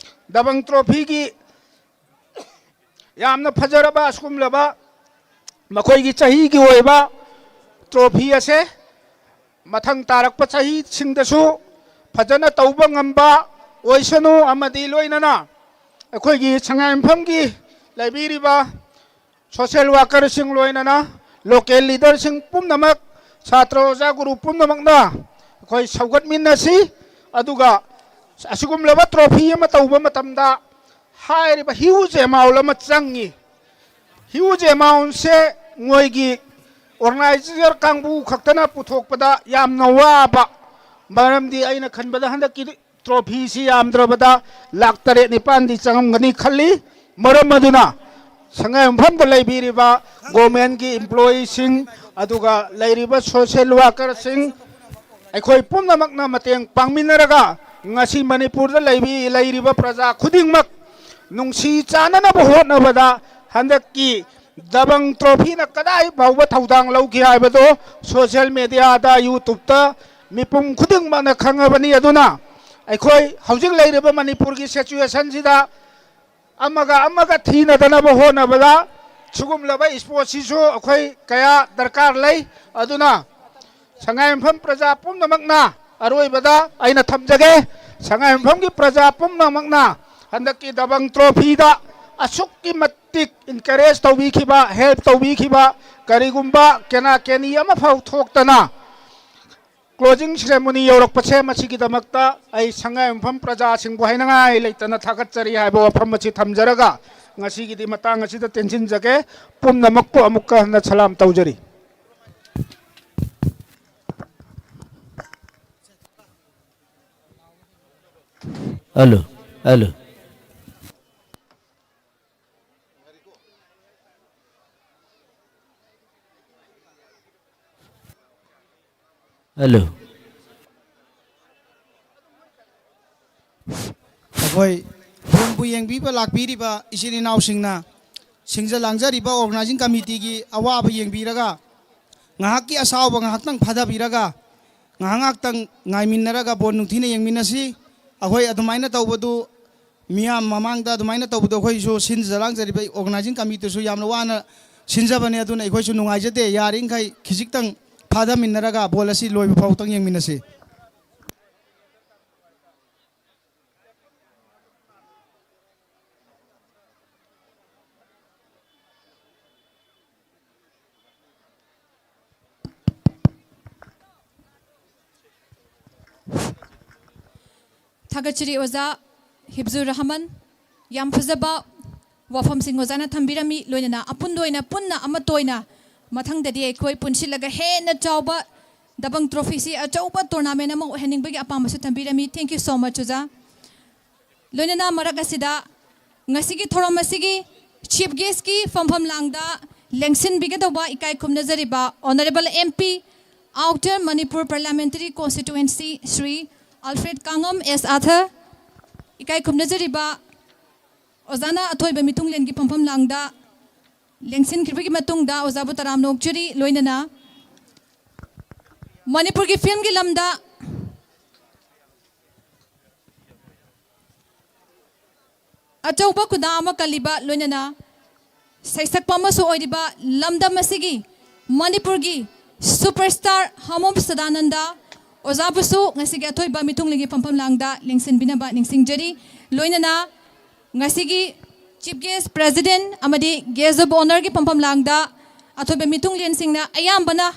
ꯗꯕꯪ ꯇ꯭ꯔꯣꯐꯤꯒꯤ ꯌꯥꯝꯅ ꯐꯖꯔꯕ ꯑꯁꯤꯒꯨꯝꯂꯕ ꯃꯈꯣꯏꯒꯤ ꯆꯍꯤꯒꯤ ꯑꯣꯏꯕ ꯇ꯭ꯔꯣꯐꯤ ꯑꯁꯦ ꯃꯊꯪ ꯇꯥꯔꯛꯄ ꯆꯍꯤꯁꯤꯡꯗꯁꯨ ꯐꯖꯅ ꯇꯧꯕ ꯉꯝꯕ ꯑꯣꯏꯁꯅꯨ꯫ ꯑꯃꯗꯤ ꯂꯣꯏꯅꯅ ꯑꯩꯈꯣꯏꯒꯤ ꯁꯉꯥꯏꯌꯨꯝꯐꯝꯒꯤ ꯂꯩꯕꯤꯔꯤꯕ ꯁꯣꯁꯤꯌꯦꯜ ꯋꯥꯀꯔꯁꯤꯡ, ꯂꯣꯏꯅꯅ ꯂꯣꯀꯦꯜ ꯂꯤꯗꯔꯁꯤꯡ ꯄꯨꯝꯅꯃꯛ, ꯁꯥꯇ꯭ꯔ ꯑꯣꯖꯥ ꯒꯨꯔꯨ ꯄꯨꯝꯅꯃꯛꯅ ꯑꯩꯈꯣꯏ ꯁꯧꯒꯠꯃꯤꯟꯅꯁꯤ꯫ ꯑꯗꯨꯒ ꯑꯁꯤꯒꯨꯝꯂꯕ ꯇ꯭ꯔꯣꯐꯤ ꯑꯃ ꯇꯧꯕ ꯃꯇꯝꯗ ꯍꯥꯏꯔꯤꯕ ꯍ꯭ꯌꯨꯖ ꯑꯦꯃꯥꯎꯟ ꯑꯃ ꯆꯪꯉꯤ꯫ ꯍ꯭ꯌꯨꯖ ꯑꯦꯃꯥꯎꯟꯁꯦ ꯃꯣꯏꯒꯤ ꯑꯣꯔꯒꯅꯥꯏꯖꯔ ꯀꯥꯡꯕꯨ ꯈꯛꯇꯅ ꯄꯨꯊꯣꯛꯄꯗ ꯌꯥꯝꯅ ꯋꯥꯕ, ꯃꯔꯝꯗꯤ ꯑꯩꯅ ꯈꯟꯕꯗ ꯍꯟꯗꯛꯀꯤ ꯇ꯭ꯔꯣꯐꯤꯁꯤ ꯌꯥꯝꯗ꯭ꯔꯕꯗ ꯂꯥꯈ ꯇꯔꯦꯠ ꯅꯤꯄꯥꯟꯗꯤ ꯆꯪꯉꯝꯒꯅꯤ ꯈꯜꯂꯤ꯫ ꯃꯔꯝ ꯑꯗꯨꯅ ꯁꯉꯥꯏꯌꯨꯝꯐꯝꯗ ꯂꯩꯕꯤꯔꯤꯕ ꯒꯣꯔꯃꯦꯟꯒꯤ ꯏꯝꯄ꯭ꯂꯣꯌꯤꯁꯤꯡ, ꯑꯗꯨꯒ ꯂꯩꯔꯤꯕ ꯁꯣꯁꯤꯌꯦꯜ ꯋꯥꯀꯔꯁꯤꯡ, ꯑꯩꯈꯣꯏ ꯄꯨꯝꯅꯃꯛꯅ ꯃꯇꯦꯡ ꯄꯥꯡꯃꯤꯟꯅꯔꯒ ꯉꯁꯤ ꯃꯅꯤꯄꯨꯔꯗ ꯂꯩꯕꯤ-, ꯂꯩꯔꯤꯕ ꯄ꯭ꯔꯖꯥ ꯈꯨꯗꯤꯡꯃꯛ ꯅꯨꯡꯁꯤ ꯆꯥꯟꯅꯅꯕ ꯍꯣꯠꯅꯕꯗ ꯍꯟꯗꯛꯀꯤ ꯗꯕꯪ ꯇ꯭ꯔꯣꯐꯤꯅ ꯀꯗꯥꯏ ꯐꯥꯎꯕ ꯊꯧꯗꯥꯡ ꯂꯧꯈꯤ ꯍꯥꯏꯕꯗꯣ ꯁꯣꯁꯤꯌꯦꯜ ꯃꯦꯗꯤꯌꯥꯗ, YouTubeꯇ ꯃꯤꯄꯨꯝ ꯈꯨꯗꯤꯡꯃꯛꯅ ꯈꯪꯉꯕꯅꯤ꯫ ꯑꯗꯨꯅ ꯑꯩꯈꯣꯏ ꯍꯧꯖꯤꯛ ꯂꯩꯔꯤꯕ ꯃꯅꯤꯄꯨꯔꯒꯤ ꯁꯤꯆꯨꯋꯦꯁꯟꯁꯤꯗ ꯑꯃꯒ ꯑꯃꯒ ꯊꯤꯅꯗꯅꯕ ꯍꯣꯠꯅꯕꯗ ꯁꯤꯒꯨꯝꯂꯕ ꯏꯁꯄꯣꯔꯠꯁꯤꯁꯨ ꯑꯩꯈꯣꯏ ꯀꯌꯥ ꯗꯔꯀꯥꯔ ꯂꯩ꯫ ꯑꯗꯨꯅ ꯁꯉꯥꯏꯌꯨꯝꯐꯝ ꯄ꯭ꯔꯖꯥ ꯄꯨꯝꯅꯃꯛꯅ, ꯑꯔꯣꯏꯕꯗ ꯑꯩꯅ ꯊꯝꯖꯒꯦ, ꯁꯉꯥꯏꯌꯨꯝꯐꯝꯒꯤ ꯄ꯭ꯔꯖꯥ ꯄꯨꯝꯅꯃꯛꯅ ꯍꯟꯗꯛꯀꯤ ꯗꯕꯪ ꯇ꯭ꯔꯣꯐꯤꯗ ꯑꯁꯨꯛꯀꯤ ꯃꯇꯤꯛ ꯏꯟꯀꯔꯦꯖ ꯇꯧꯕꯤꯈꯤꯕ, ꯍꯦꯜꯞ ꯇꯧꯕꯤꯈꯤꯕ, ꯀꯔꯤꯒꯨꯝꯕ ꯀꯦꯅꯥ ꯀꯦꯅꯤ ꯑꯃꯐꯥꯎ ꯊꯣꯛꯇꯅ ꯀ꯭ꯂꯣꯖꯤꯡ ꯁꯦꯔꯦꯃꯣꯅꯤ ꯌꯧꯔꯛꯄꯁꯦ, ꯃꯁꯤꯒꯤꯗꯃꯛꯇ ꯑꯩ ꯁꯉꯥꯏꯌꯨꯝꯐꯝ ꯄ꯭ꯔꯖꯥꯁꯤꯡꯕꯨ ꯍꯥꯏꯅꯉꯥꯏ ꯂꯩꯇꯅ ꯊꯥꯒꯠꯆꯔꯤ ꯍꯥꯏꯕ ꯋꯥꯐꯝ ꯑꯁꯤ ꯊꯝꯖꯔꯒ, ꯉꯁꯤꯒꯤꯗꯤ ꯃꯇꯥꯡ ꯑꯁꯤꯗ ꯇꯦꯟꯁꯤꯟꯖꯒꯦ꯫ ꯄꯨꯝꯅꯃꯛꯄꯨ ꯑꯃꯨꯛꯀ ꯍꯟꯅ ꯁꯂꯥꯝ ꯇꯧꯖꯔꯤ꯫ Hello, hello. Hello. ꯑꯩꯈꯣꯏ ꯕꯣꯟꯕꯨ ꯌꯦꯡꯕꯤꯕ ꯂꯥꯛꯄꯤꯔꯤꯕ ꯏꯆꯤꯟ ꯏꯅꯥꯎꯁꯤꯡꯅ, ꯁꯤꯟꯖ ꯂꯥꯡꯖꯔꯤꯕ ꯑꯣꯔꯒꯅꯥꯏꯖꯤꯡ ꯀꯃꯤꯇꯤꯒꯤ ꯑꯋꯥꯕ ꯌꯦꯡꯕꯤꯔꯒ, ꯉꯥꯏꯍꯥꯛꯀꯤ ꯑꯁꯥꯎꯕ ꯉꯥꯏꯍꯥꯛꯇꯪ ꯐꯥꯊꯕꯤꯔꯒ, ꯉꯥꯏꯍꯥꯛ ꯉꯥꯏꯍꯥꯛꯇꯪ ꯉꯥꯏꯃꯤꯟꯅꯔꯒ ꯕꯣꯟ ꯅꯨꯡꯊꯤꯅ ꯌꯦꯡꯃꯤꯟꯅꯁꯤ꯫ ꯑꯩꯈꯣꯏ ꯑꯗꯨꯃꯥꯏꯅ ꯇꯧꯕꯗꯨ, ꯃꯤꯌꯥꯝ ꯃꯃꯥꯡꯗ ꯑꯗꯨꯃꯥꯏꯅ ꯇꯧꯕꯗꯣ, ꯑꯩꯈꯣꯏꯁꯨ ꯁꯤꯟꯖ ꯂꯥꯡꯖꯔꯤꯕ ꯑꯣꯔꯒꯅꯥꯏꯖꯤꯡ ꯀꯃꯤꯇꯤꯁꯨ ꯌꯥꯝꯅ ꯋꯥꯅ ꯁꯤꯟꯖꯕꯅꯦ꯫ ꯑꯗꯨꯅ ꯑꯩꯈꯣꯏꯁꯨ ꯅꯨꯡꯉꯥꯏꯖꯗꯦ꯫ ꯌꯥꯔꯤꯈꯩ ꯈꯤꯖꯤꯛꯇꯪ ꯐꯥꯊꯃꯤꯟꯅꯔꯒ ꯕꯣꯜ ꯑꯁꯤ ꯂꯣꯏꯕ ꯐꯥꯎꯇꯪ ꯌꯦꯡꯃꯤꯟꯅꯁꯤ꯫ ꯊꯥꯒꯠꯆꯔꯤ ꯑꯣꯖꯥ ꯍꯤꯐꯖꯨꯔ ꯔꯍꯃꯟ꯫ ꯌꯥꯝ ꯐꯖꯕ ꯋꯥꯐꯝꯁꯤꯡ ꯑꯣꯖꯥꯅ ꯊꯝꯕꯤꯔꯝꯃꯤ꯫ ꯂꯣꯏꯅꯅ ꯑꯄꯨꯟꯕ ꯑꯣꯏꯅ, ꯄꯨꯟꯅ ꯑꯃꯠꯇ ꯑꯣꯏꯅ ꯃꯊꯪꯗꯗꯤ ꯑꯩꯈꯣꯏ ꯄꯨꯟꯁꯤꯜꯂꯒ ꯍꯦꯟꯅ ꯆꯥꯎꯕ ꯗꯕꯪ ꯇ꯭ꯔꯣꯐꯤꯁꯤ ꯑꯆꯧꯕ ꯇꯣꯔꯅꯥꯃꯦꯟ ꯑꯃ ꯑꯣꯏꯍꯟꯅꯤꯡꯕꯒꯤ ꯑꯄꯥꯝꯕꯁꯨ ꯊꯝꯕꯤꯔꯝꯃꯤ꯫ Thank you so much ꯑꯣꯖꯥ꯫ ꯂꯣꯏꯅꯅ ꯃꯔꯛ ꯑꯁꯤꯗ ꯉꯁꯤꯒꯤ ꯊꯧꯔꯝ ꯑꯁꯤꯒꯤ ꯆꯤꯐ ꯒꯦꯁꯀꯤ ꯐꯝꯐꯝ ꯂꯥꯡꯗ ꯂꯦꯡꯁꯤꯟꯕꯤꯒꯗꯧꯕ ꯏꯀꯥꯏ ꯈꯨꯝꯅꯖꯔꯤꯕ Honourable M P, Outer Manipur Parliamentary Constituency, Shri Alfred Kanngam S Arthur, ꯏꯀꯥꯏ ꯈꯨꯝꯅꯖꯔꯤꯕ ꯑꯣꯖꯥꯅ ꯑꯊꯣꯏꯕ ꯃꯤꯊꯨꯡꯂꯦꯟꯒꯤ ꯐꯝꯐꯝ ꯂꯥꯡꯗ ꯂꯦꯡꯁꯤꯟꯈꯤꯕꯒꯤ ꯃꯇꯨꯡꯗ ꯑꯣꯖꯥꯕꯨ ꯇꯔꯥꯝꯅ ꯑꯣꯛꯆꯔꯤ꯫ ꯂꯣꯏꯅꯅ ꯃꯅꯤꯄꯨꯔꯒꯤ ꯐꯤꯂꯝꯒꯤ ꯂꯝꯗ ꯑꯆꯧꯕ ꯈꯨꯗꯥ ꯑꯃ ꯀꯜꯂꯤꯕ, ꯂꯣꯏꯅꯅ ꯁꯩꯁꯛꯄ ꯑꯃꯁꯨ ꯑꯣꯏꯔꯤꯕ, ꯂꯝꯗꯝ ꯑꯁꯤꯒꯤ ꯃꯅꯤꯄꯨꯔꯒꯤ superstar ꯍꯥꯃꯣꯝ ꯁꯗꯥꯅꯟꯗ ꯑꯣꯖꯥꯕꯨꯁꯨ ꯉꯁꯤꯒꯤ ꯑꯊꯣꯏꯕ ꯃꯤꯊꯨꯡꯂꯦꯟꯒꯤ ꯐꯝꯐꯝ ꯂꯥꯡꯗ ꯂꯦꯡꯁꯤꯟꯕꯤꯅꯕ ꯅꯤꯡꯁꯤꯡꯖꯔꯤ꯫ ꯂꯣꯏꯅꯅ ꯉꯁꯤꯒꯤ chief guest, president ꯑꯃꯗꯤ guest of honourꯒꯤ ꯐꯝꯐꯝ ꯂꯥꯡꯗ ꯑꯊꯣꯏꯕ ꯃꯤꯊꯨꯡꯂꯦꯟꯁꯤꯡꯅ ꯑꯌꯥꯝꯕꯅ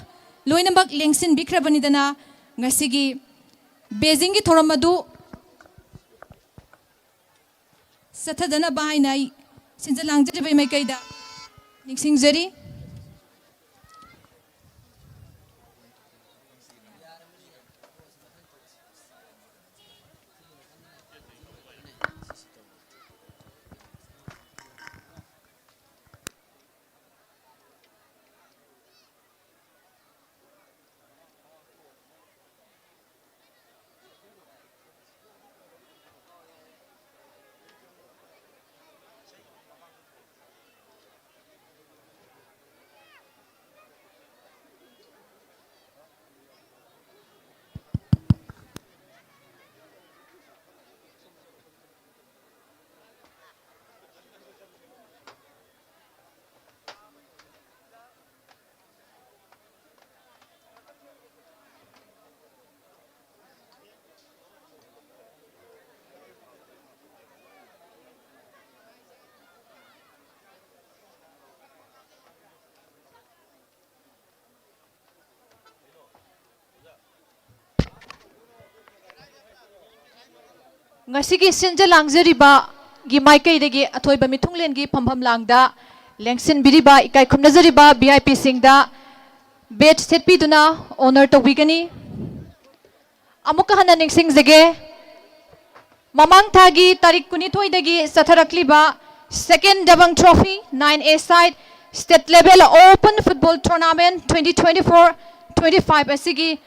ꯂꯣꯏꯅꯃꯛ ꯂꯦꯡꯁꯤꯟꯕꯤꯈ꯭ꯔꯕꯅꯤꯗꯅ, ꯉꯁꯤꯒꯤ ꯕꯦꯖꯤꯡꯒꯤ ꯊꯧꯔꯝ ꯑꯗꯨ ꯆꯠꯊꯗꯅꯕ ꯍꯥꯏꯅ ꯑꯩ ꯁꯤꯟꯖ ꯂꯥꯡꯖꯔꯤꯕ ꯃꯥꯏꯀꯩꯗ ꯅꯤꯡꯁꯤꯡꯖꯔꯤ꯫ ꯉꯁꯤꯒꯤ ꯁꯤꯟꯖ ꯂꯥꯡꯖꯔꯤꯕꯒꯤ ꯃꯥꯏꯀꯩꯗꯒꯤ ꯑꯊꯣꯏꯕ ꯃꯤꯊꯨꯡꯂꯦꯟꯒꯤ ꯐꯝꯐꯝ ꯂꯥꯡꯗ ꯂꯦꯡꯁꯤꯟꯕꯤꯔꯤꯕ, ꯏꯀꯥꯏ ꯈꯨꯝꯅꯖꯔꯤꯕ V I Pꯁꯤꯡꯗ badge ꯁꯦꯠꯄꯤꯗꯨꯅ honour ꯇꯧꯕꯤꯒꯅꯤ꯫ ꯑꯃꯨꯛꯀ ꯍꯟꯅ ꯅꯤꯡꯁꯤꯡꯖꯒꯦ, ꯃꯃꯥꯡ ꯊꯥꯒꯤ ꯇꯥꯔꯤꯛ ꯀꯨꯟꯅꯤꯊꯣꯏꯗꯒꯤ ꯆꯠꯊꯔꯛꯂꯤꯕ second Dabang Trophy nine A side state level open football tournament twenty twenty-four twenty-five ꯑꯁꯤꯒꯤ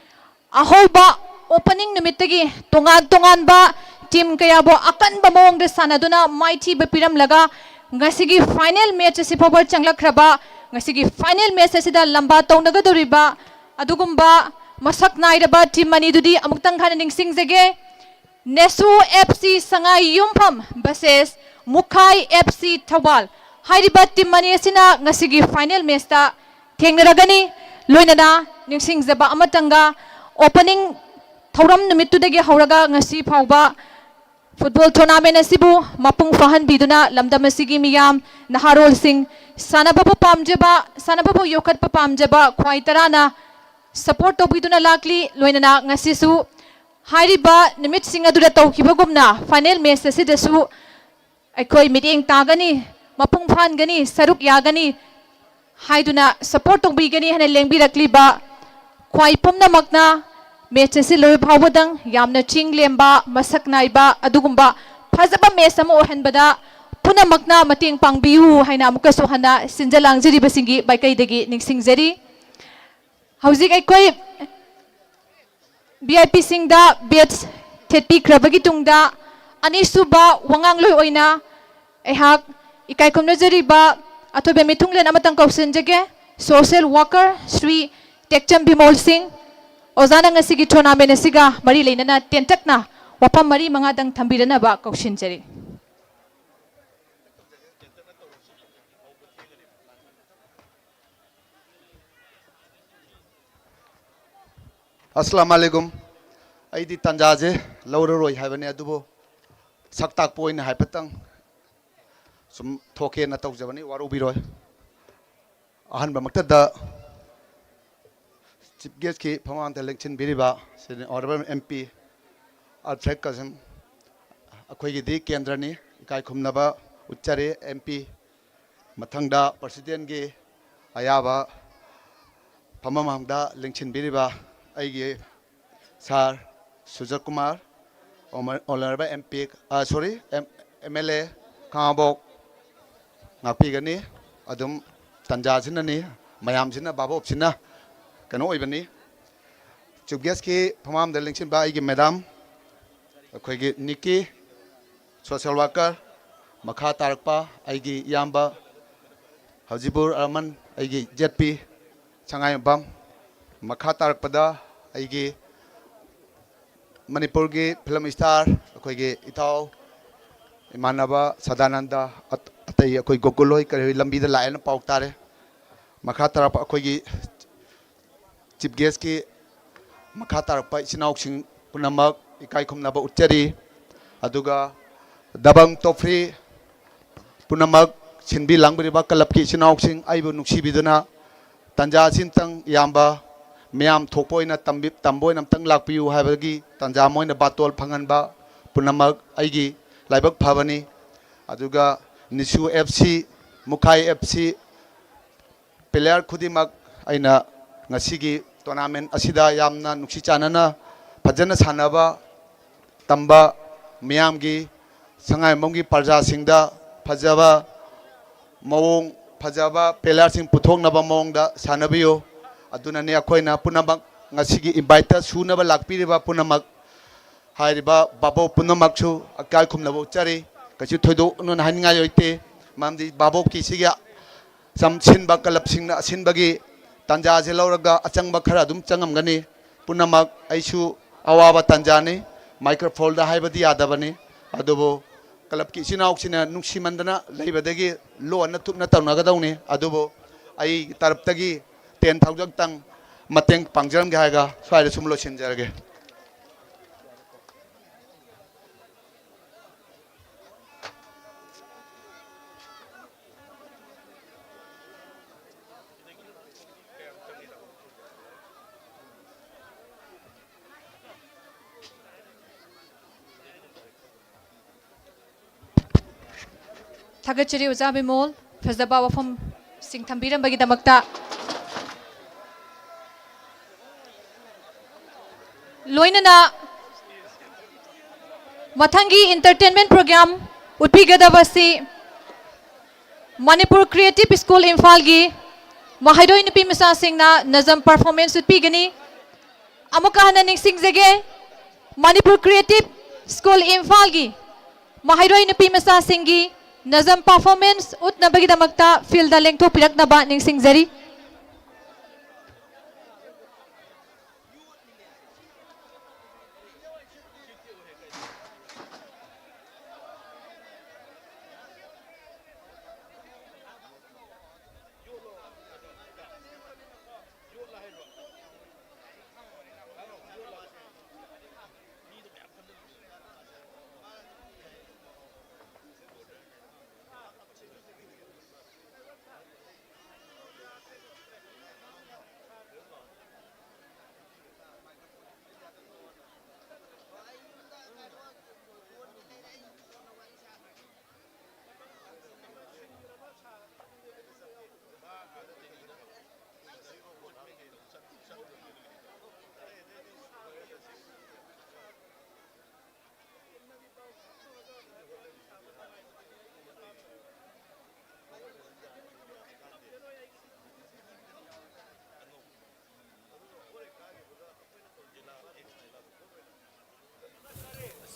ꯑꯍꯧꯕ opening ꯅꯨꯃꯤꯠꯇꯒꯤ ꯇꯣꯉꯥꯟ ꯇꯣꯉꯥꯟꯕ team ꯀꯌꯥꯕꯨ ꯑꯀꯟꯕ ꯃꯑꯣꯡꯗ ꯁꯥꯟꯅꯗꯨꯅ ꯃꯥꯏꯊꯤꯕ ꯄꯤꯔꯝꯂꯒ, ꯉꯁꯤꯒꯤ final match ꯑꯁꯤ ꯐꯥꯎꯕ ꯆꯪꯂꯛꯈ꯭ꯔꯕ, ꯉꯁꯤꯒꯤ final match ꯑꯁꯤꯗ ꯂꯝꯕꯥ ꯇꯧꯅꯒꯗꯧꯔꯤꯕ ꯑꯗꯨꯒꯨꯝꯕ ꯃꯁꯛ ꯅꯥꯏꯔꯕ team ꯑꯅꯤꯗꯨꯗꯤ ꯑꯃꯨꯛꯇꯪ ꯍꯥꯟꯅ ꯅꯤꯡꯁꯤꯡꯖꯒꯦ꯫ ꯅꯦꯁꯨ F C ꯁꯉꯥꯏ ꯌꯨꯝꯐꯝ versus ꯃꯨꯈꯥꯏ F C ꯊꯧꯕꯥꯜ꯫ ꯍꯥꯏꯔꯤꯕ team ꯑꯅꯤ ꯑꯁꯤꯅ ꯉꯁꯤꯒꯤ final matchꯇ ꯊꯦꯡꯅꯔꯒꯅꯤ꯫ ꯂꯣꯏꯅꯅ ꯅꯤꯡꯁꯤꯡꯖꯕ ꯑꯃꯇꯪꯒ, opening ꯊꯧꯔꯝ ꯅꯨꯃꯤꯠꯇꯨꯗꯒꯤ ꯍꯧꯔꯒ ꯉꯁꯤ ꯐꯥꯎꯕ football tournament ꯑꯁꯤꯕꯨ ꯃꯄꯨꯡ ꯐꯥꯍꯟꯕꯤꯗꯨꯅ ꯂꯝꯗꯝ ꯑꯁꯤꯒꯤ ꯃꯤꯌꯥꯝ, ꯅꯍꯥꯔꯣꯜꯁꯤꯡ, ꯁꯥꯟꯅꯕꯕꯨ ꯄꯥꯝꯖꯕ, ꯁꯥꯟꯅꯕꯕꯨ ꯌꯣꯛꯈꯠꯄ ꯄꯥꯝꯖꯕ ꯈ꯭ꯋꯥꯏ ꯇꯔꯥꯅ support ꯇꯧꯕꯤꯗꯨꯅ ꯂꯥꯛꯂꯤ꯫ ꯂꯣꯏꯅꯅ ꯉꯁꯤꯁꯨ ꯍꯥꯏꯔꯤꯕ ꯅꯨꯃꯤꯠꯁꯤꯡ ꯑꯗꯨꯗ ꯇꯧꯈꯤꯕꯒꯨꯝꯅ final match ꯑꯁꯤꯗꯁꯨ ꯑꯩꯈꯣꯏ ꯃꯤꯠꯌꯦꯡ ꯇꯥꯒꯅꯤ, ꯃꯄꯨꯡ ꯐꯥꯍꯟꯒꯅꯤ, ꯁꯔꯨꯛ ꯌꯥꯒꯅꯤ ꯍꯥꯏꯗꯨꯅ support ꯇꯧꯕꯤꯒꯅꯤ ꯍꯥꯏꯅ ꯂꯦꯡꯕꯤꯔꯛꯂꯤꯕ ꯈ꯭ꯋꯥꯏ ꯄꯨꯝꯅꯃꯛꯅ match ꯑꯁꯤ ꯂꯣꯏꯕ ꯐꯥꯎꯕꯗꯪ ꯌꯥꯝꯅ ꯆꯤꯡ ꯂꯦꯝꯕ, ꯃꯁꯛ ꯅꯥꯏꯕ ꯑꯗꯨꯒꯨꯝꯕ ꯐꯖꯕ match ꯑꯃ ꯑꯣꯏꯍꯟꯕꯗ ꯄꯨꯝꯅꯃꯛꯅ ꯃꯇꯦꯡ ꯄꯥꯡꯕꯤꯌꯨ ꯍꯥꯏꯅ ꯑꯃꯨꯛꯀꯁꯨ ꯍꯟꯅ ꯁꯤꯟꯖ ꯂꯥꯡꯖꯔꯤꯕꯁꯤꯡꯒꯤ ꯃꯥꯏꯀꯩꯗꯒꯤ ꯅꯤꯡꯁꯤꯡꯖꯔꯤ꯫ ꯍꯧꯖꯤꯛ ꯑꯩꯈꯣꯏ V I Pꯁꯤꯡꯗ badge ꯊꯦꯠꯄꯤꯈ꯭ꯔꯕꯒꯤ ꯇꯨꯡꯗ, ꯑꯅꯤꯁꯨꯕ ꯋꯥꯉꯥꯡꯂꯣꯏ ꯑꯣꯏꯅ ꯑꯩꯍꯥꯛ ꯏꯀꯥꯏ ꯈꯨꯝꯅꯖꯔꯤꯕ ꯑꯊꯣꯏꯕ ꯃꯤꯊꯨꯡꯂꯦꯟ ꯑꯃꯇꯪ ꯀꯧꯁꯤꯟꯖꯒꯦ꯫ Social worker ꯁ꯭ꯔꯤ ꯇꯦꯛꯆꯝ ꯕꯤꯃꯣꯜ ꯁꯤꯡ, ꯑꯣꯖꯥꯅ ꯉꯁꯤꯒꯤ tournament ꯑꯁꯤꯒ ꯃꯔꯤ ꯂꯩꯅꯅ ꯇꯦꯟꯇꯛꯅ ꯋꯥꯐꯝ ꯃꯔꯤ ꯃꯉꯥꯗꯪ ꯊꯝꯕꯤꯔꯅꯕ ꯀꯧꯁꯤꯟꯖꯔꯤ꯫ ꯑꯁꯂꯥꯝ ꯑꯂꯩꯀꯨꯝ꯫ ꯑꯩꯗꯤ ꯇꯥꯟꯖꯥꯁꯦ ꯂꯧꯔꯔꯣꯏ ꯍꯥꯏꯕꯅꯤ, ꯑꯗꯨꯕꯨ ꯁꯛ ꯇꯥꯛꯄ ꯑꯣꯏꯅ ꯍꯥꯏꯐꯦꯠꯇꯪ ꯁꯨꯝ ꯊꯣꯛꯀꯦꯅ ꯇꯧꯖꯕꯅꯤ, ꯋꯥꯔꯧꯕꯤꯔꯣꯏ꯫ ꯑꯍꯥꯟꯕꯃꯛꯇꯗ chief guestꯀꯤ ꯐꯝꯃꯥꯡꯗ ꯂꯦꯡꯁꯤꯟꯕꯤꯔꯤꯕ ꯁꯤꯅꯤ honourable M P Alfred ꯀꯥꯖꯝ, ꯑꯩꯈꯣꯏꯒꯤꯗꯤ ꯀꯦꯟꯗ꯭ꯔꯅꯤ, ꯏꯀꯥꯏ ꯈꯨꯝꯅꯕ ꯎꯠꯆꯔꯤ M P꯫ ꯃꯊꯪꯗ presidentꯀꯤ ꯑꯌꯥꯕ ꯐꯝꯐꯝꯗ ꯂꯦꯡꯁꯤꯟꯕꯤꯔꯤꯕ ꯑꯩꯒꯤ sir ꯁꯨꯖꯠ Kumar, honourable M P, ꯑ, sorry, M-, M L A ꯈꯥꯉꯕꯣꯛ ꯉꯥꯛꯄꯤꯒꯅꯤ꯫ ꯑꯗꯨꯝ ꯇꯟꯖꯥꯁꯤꯅꯅꯤ, ꯃꯌꯥꯝꯁꯤꯅ, ꯚꯥꯕꯣꯞꯁꯤꯅ ꯀꯩꯅꯣ ꯑꯣꯏꯕꯅꯤ꯫ Chief guestꯀꯤ ꯐꯝꯐꯝꯗ ꯂꯦꯡꯁꯤꯟꯕ ꯑꯩꯒꯤ madam, ꯑꯩꯈꯣꯏꯒꯤ ꯅꯤꯀꯤ, social worker, ꯃꯈꯥ ꯇꯥꯔꯛꯄ ꯑꯩꯒꯤ ꯏꯌꯥꯝꯕ ꯍꯖꯤꯕꯨꯔ ꯔꯍꯃꯟ, ꯑꯩꯒꯤ ꯖꯦꯠ ꯄꯤ ꯁꯉꯥꯏꯌꯨꯝꯐꯝ, ꯃꯈꯥ ꯇꯥꯔꯛꯄꯗ ꯑꯩꯒꯤ ꯃꯅꯤꯄꯨꯔꯒꯤ ꯐꯤꯂꯝ ꯏꯁꯇꯥꯔ ꯑꯩꯈꯣꯏꯒꯤ ꯏꯇꯥꯎ ꯏꯃꯥꯟꯅꯕ ꯁꯗꯥꯅꯟꯗ, ꯑꯠ-, ꯑꯇꯩ ꯑꯩꯈꯣꯏ ꯒꯣꯀꯨꯜ ꯍꯣꯏ ꯀꯔꯤ ꯍꯣꯏ ꯂꯝꯕꯤꯗ ꯂꯥꯛꯑꯦꯅ ꯄꯥꯎ ꯇꯥꯔꯦ꯫ ꯃꯈꯥ ꯇꯥꯔꯛꯄ ꯑꯩꯈꯣꯏꯒꯤ ꯆꯤꯐ ꯒꯦꯁꯀꯤ ꯃꯈꯥ ꯇꯥꯔꯛꯄ ꯏꯆꯤꯟ ꯏꯅꯥꯎꯁꯤꯡ ꯄꯨꯝꯅꯃꯛ ꯏꯀꯥꯏ ꯈꯨꯝꯅꯕ ꯎꯠꯆꯔꯤ꯫ ꯑꯗꯨꯒ ꯗꯕꯪ ꯇꯣꯐ꯭ꯔꯤ ꯄꯨꯝꯅꯃꯛ ꯁꯤꯟꯕꯤ ꯂꯥꯡꯕꯤꯔꯤꯕ ꯀ꯭ꯂꯕꯀꯤ ꯏꯆꯤꯟ ꯏꯅꯥꯎꯁꯤꯡ, ꯑꯩꯕꯨ ꯅꯨꯡꯁꯤꯕꯤꯗꯨꯅ ꯇꯥꯟꯖꯥ ꯑꯁꯤꯇꯪ ꯏꯌꯥꯝꯕ ꯃꯤꯌꯥꯝ ꯊꯣꯛꯄ ꯑꯣꯏꯅ ꯇꯝꯕꯤ-, ꯇꯝꯕ ꯑꯣꯏꯅ ꯑꯝꯇꯪ ꯂꯥꯛꯄꯤꯌꯨ ꯍꯥꯏꯕꯒꯤ ꯇꯥꯟꯖꯥ ꯑꯃ ꯑꯣꯏꯅ ꯕꯥꯇꯣꯜ ꯐꯪꯍꯟꯕ ꯄꯨꯝꯅꯃꯛ ꯑꯩꯒꯤ ꯂꯥꯏꯕꯛ ꯐꯕꯅꯤ꯫ ꯑꯗꯨꯒ ꯅꯤꯁꯨ ꯑꯦꯐ ꯁꯤ, ꯃꯨꯈꯥꯏ ꯑꯦꯐ ꯁꯤ, ꯄ꯭ꯂꯦꯌꯔ ꯈꯨꯗꯤꯡꯃꯛ ꯑꯩꯅ ꯉꯁꯤꯒꯤ ꯇꯣꯔꯅꯥꯃꯦꯟ ꯑꯁꯤꯗ ꯌꯥꯝꯅ ꯅꯨꯡꯁꯤ ꯆꯥꯟꯅꯅ ꯐꯖꯅ ꯁꯥꯟꯅꯕ ꯇꯝꯕ ꯃꯤꯌꯥꯝꯒꯤ ꯁꯉꯥꯏꯌꯨꯝꯐꯝꯒꯤ ꯄ꯭ꯔꯖꯥꯁꯤꯡꯗ ꯐꯖꯕ ꯃꯑꯣꯡ, ꯐꯖꯕ ꯄ꯭ꯂꯦꯌꯔꯁꯤꯡ ꯄꯨꯊꯣꯛꯅꯕ ꯃꯑꯣꯡꯗ ꯁꯥꯟꯅꯕꯤꯌꯨ꯫ ꯑꯗꯨꯅꯅꯤ ꯑꯩꯈꯣꯏꯅ ꯄꯨꯝꯅꯃꯛ ꯉꯁꯤꯒꯤ ꯏꯟꯚꯥꯏꯠꯇ ꯁꯨꯅꯕ ꯂꯥꯛꯄꯤꯔꯤꯕ ꯄꯨꯝꯅꯃꯛ ꯍꯥꯏꯔꯤꯕ ꯚꯥꯕꯣꯛ ꯄꯨꯝꯅꯃꯛꯁꯨ ꯏꯀꯥꯏ ꯈꯨꯝꯅꯕ ꯎꯠꯆꯔꯤ꯫ ꯀꯩꯁꯨ ꯊꯣꯏꯗꯣꯛꯅ ꯍꯥꯏꯅꯤꯡꯉꯥꯏ ꯂꯩꯇꯦ, ꯃꯔꯝꯗꯤ ꯚꯥꯕꯣꯛꯀꯤ ꯁꯤꯒꯤ ꯁꯝ ꯁꯤꯟꯕ ꯀ꯭ꯂꯕꯁꯤꯡꯅ ꯑꯁꯤꯟꯕꯒꯤ ꯇꯥꯟꯖꯥꯁꯦ ꯂꯧꯔꯒ ꯑꯆꯪꯕ ꯈꯔ ꯑꯗꯨꯝ ꯆꯪꯉꯝꯒꯅꯤ꯫ ꯄꯨꯝꯅꯃꯛ ꯑꯩꯁꯨ ꯑꯋꯥꯕ ꯇꯥꯟꯖꯥꯅꯤ, ꯃꯥꯏꯀ꯭ꯔꯣꯐꯣꯟꯗ ꯍꯥꯏꯕꯗꯤ ꯌꯥꯗꯕꯅꯤ, ꯑꯗꯨꯕꯨ ꯀ꯭ꯂꯕꯀꯤ ꯏꯆꯤꯟ ꯏꯅꯥꯎꯁꯤꯡꯅ ꯅꯨꯡꯁꯤꯃꯟꯗꯅ ꯂꯩꯕꯗꯒꯤ ꯂꯣꯟꯅ ꯊꯨꯞꯅ ꯇꯧꯅꯒꯗꯧꯅꯤ꯫ ꯑꯗꯨꯕꯨ ꯑꯩ ꯇꯔꯞꯇꯒꯤ ꯇꯦꯟ ꯊꯥꯎꯖꯟꯇꯪ ꯃꯇꯦꯡ ꯄꯥꯡꯖꯔꯝꯒꯦ ꯍꯥꯏꯔꯒ ꯁ꯭ꯋꯥꯏꯗ ꯁꯨꯝ ꯂꯣꯏꯁꯤꯟꯖꯔꯒꯦ꯫ ꯊꯥꯒꯠꯆꯔꯤ ꯑꯣꯖꯥ ꯕꯤꯃꯣꯜ, ꯐꯖꯕ ꯋꯥꯐꯝꯁꯤꯡ ꯊꯝꯕꯤꯔꯝꯕꯒꯤꯗꯃꯛꯇ꯫ ꯂꯣꯏꯅꯅ ꯃꯊꯪꯒꯤ entertainment program ꯎꯠꯄꯤꯒꯗꯕꯁꯤ ꯃꯅꯤꯄꯨꯔ ꯀ꯭ꯔꯤꯌꯦꯇꯤꯞ ꯁ꯭ꯀꯨꯜ ꯏꯝꯐꯥꯜꯒꯤ ꯃꯍꯩꯔꯣꯏ ꯅꯨꯄꯤ ꯃꯆꯥꯁꯤꯡꯅ ꯅꯖꯝ performance ꯎꯠꯄꯤꯒꯅꯤ꯫ ꯑꯃꯨꯛꯀ ꯍꯟꯅ ꯅꯤꯡꯁꯤꯡꯖꯒꯦ, ꯃꯅꯤꯄꯨꯔ ꯀ꯭ꯔꯤꯌꯦꯇꯤꯞ ꯁ꯭ꯀꯨꯜ ꯏꯝꯐꯥꯜꯒꯤ ꯃꯍꯩꯔꯣꯏ ꯅꯨꯄꯤ ꯃꯆꯥꯁꯤꯡꯒꯤ ꯅꯖꯝ performance ꯎꯠꯅꯕꯒꯤꯗꯃꯛꯇ field ꯂꯦꯡꯊꯣꯛꯄꯤꯔꯛꯅꯕ ꯅꯤꯡꯁꯤꯡꯖꯔꯤ꯫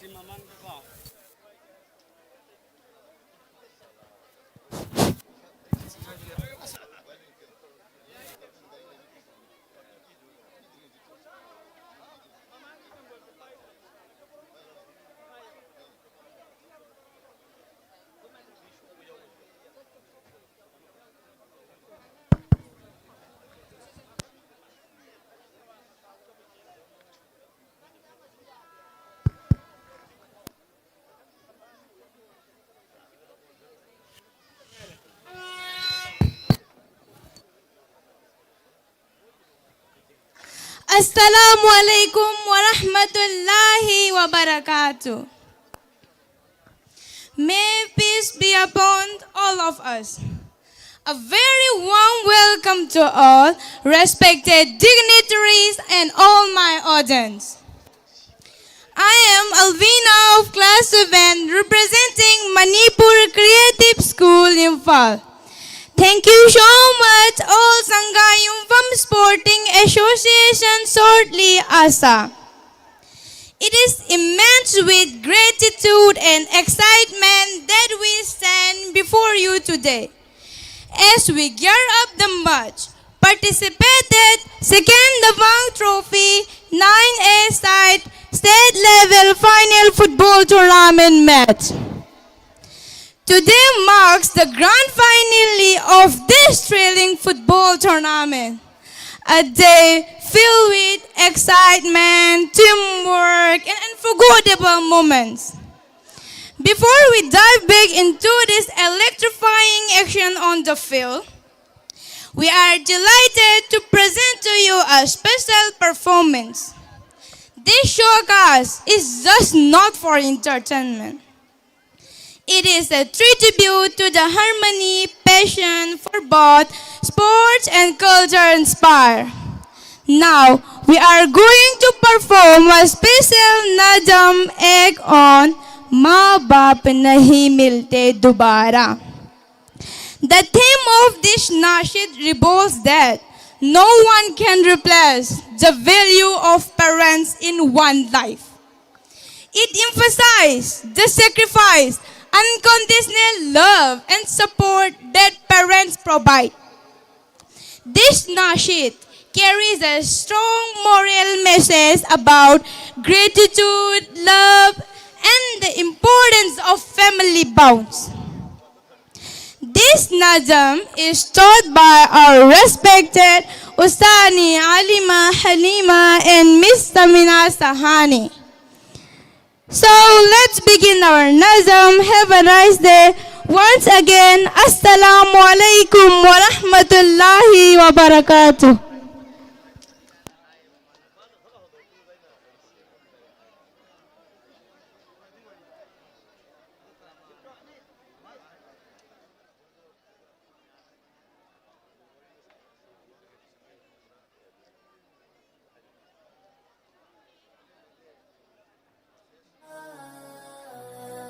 ꯑꯁꯤ ꯃꯃꯥꯡꯗꯀꯣ꯫ Assalamu alaikum wa rahmatullahi wa barakatuh. May peace be upon all of us. A very warm welcome to all respected dignitaries and all my audience. I am Alvina of class seven, representing Manipur Creative School, Imphal. Thank you so much, all Sangha Yumfam Sporting Association, shortly ASA. It is immense with gratitude and excitement that we stand before you today. As we gear up the march, participated second Dabang Trophy nine A side state level final football tournament match. Today marks the grand finale of this thrilling football tournament. A day filled with excitement, teamwork, and unforgettable moments. Before we dive back into this electrifying action on the field, we are delighted to present to you a special performance. This showcase is just not for entertainment. It is a tribute to the harmony, passion for both sports and culture inspire. Now, we are going to perform a special Nazam act on माँ बाप नहीं मिलते दोबारा. The theme of this nasheed revolves that no one can replace the value of parents in one life. It emphasizes the sacrifice, unconditional love, and support that parents provide. This nasheed carries a strong moral message about gratitude, love, and the importance of family bonds. This Nazam is taught by our respected Ustani Alima Halima and Miss Tamina Sahani. So let's begin our Nazam. Have a nice day. Once again, Assalamu alaikum wa rahmatullahi wa barakatuh.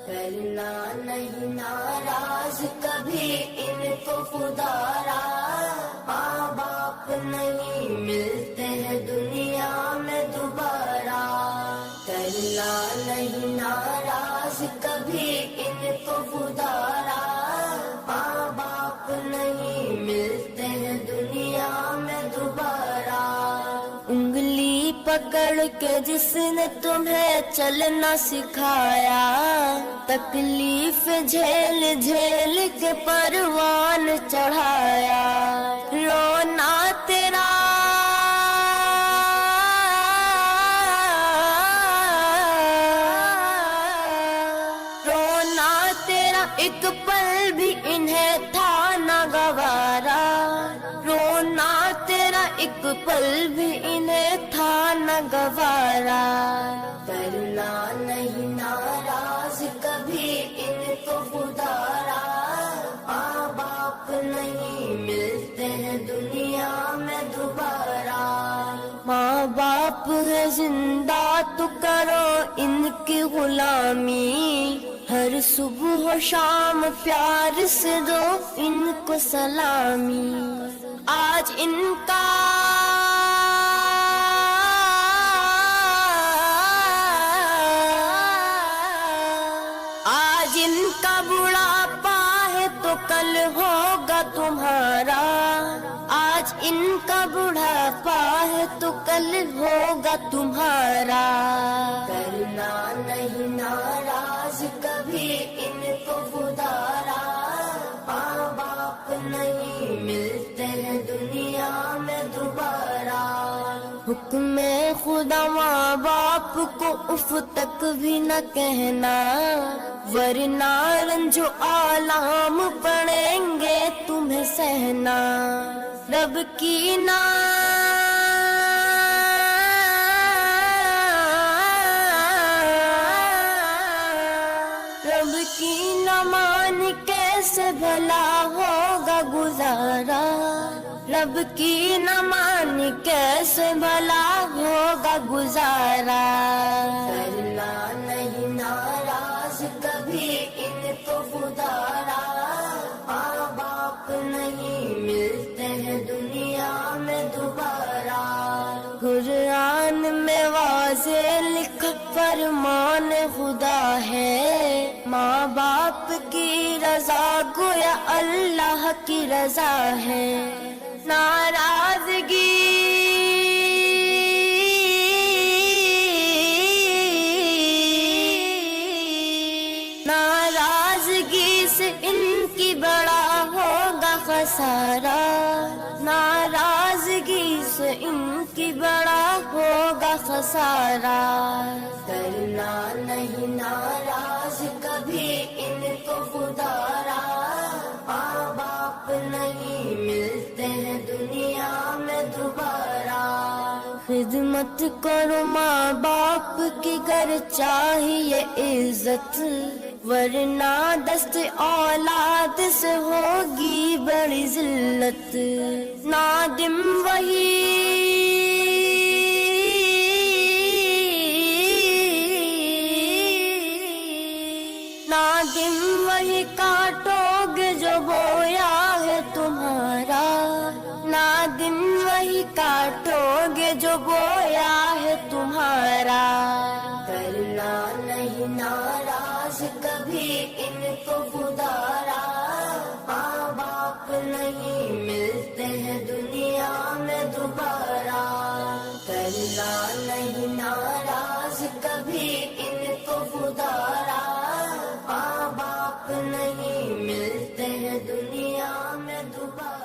کرنا نہیں ناراض کبھی ان کو خدا را، ماں باپ نہیں ملتے ہیں دنیا میں دوبارہ. अल्लाह नहीं नाराज कभी इनको खुदा रा, माँ बाप नहीं मिलते हैं दुनिया में दोबारा। उंगली पकड़ के जिसने तुम्हें चलना सिखाया, तकलीफ झेल झेल के परवान चढ़ाया। रोना तेरा, रोना तेरा एक पल भी इन्हें था ना गवारा। रोना तेरा एक पल भी इन्हें था ना गवारा। करना नहीं नाराज कभी इनको खुदा रा, माँ बाप नहीं मिलते हैं दुनिया में दोबारा। माँ बाप है जिंदा तो करो इनकी गुलामी, हर सुबह शाम प्यार से दो इनको सलामी। आज इनका, आज इनका बुढ़ापा है तो कल होगा तुम्हारा। आज इनका बुढ़ापा है तो कल होगा तुम्हारा। करना नहीं नाराज कभी इनको खुदा रा, माँ बाप नहीं मिलते हैं दुनिया में दोबारा। हुक्म खुदा माँ बाप को उफ तक भी न कहना, वरना रंजो आलाम पड़ेंगे तुम्हें सहना। रब की ना, रब की ना मान कैसे भला होगा गुजारा। रब की ना मान कैसे भला होगा गुजारा। करना नहीं नाराज कभी इनको खुदा रा, माँ बाप नहीं मिलते हैं दुनिया में दोबारा। कुरान में वाजे लिखा فرمان خدا ہے، ماں باپ کی رضا گویا اللہ کی رضا ہے۔ ناراضگی، ناراضگی سے ان کی بڑا ہوگا خسارہ، ناراضگی سے ان کی بڑا ہوگا خسارہ۔ کرنا نہیں ناراض کبھی ان کو خدا را، ماں باپ نہیں ملتے ہیں دنیا میں دوبارہ۔ خدمت کرو ماں باپ کی گر چاہیے عزت، ورنہ دست اولاد سے ہوگی بڑی ذلت۔ نادم وہی، نادم وہی کاٹو گے جو بویا ہے تمہارا، نادم وہی کاٹو گے جو بویا ہے تمہارا۔ کرنا نہیں ناراض کبھی ان کو خدا را، ماں باپ نہیں ملتے ہیں دنیا میں دوبارہ۔ کرنا نہیں ناراض کبھی ان کو خدا را، ماں باپ نہیں ملتے ہیں دنیا میں دوبارہ۔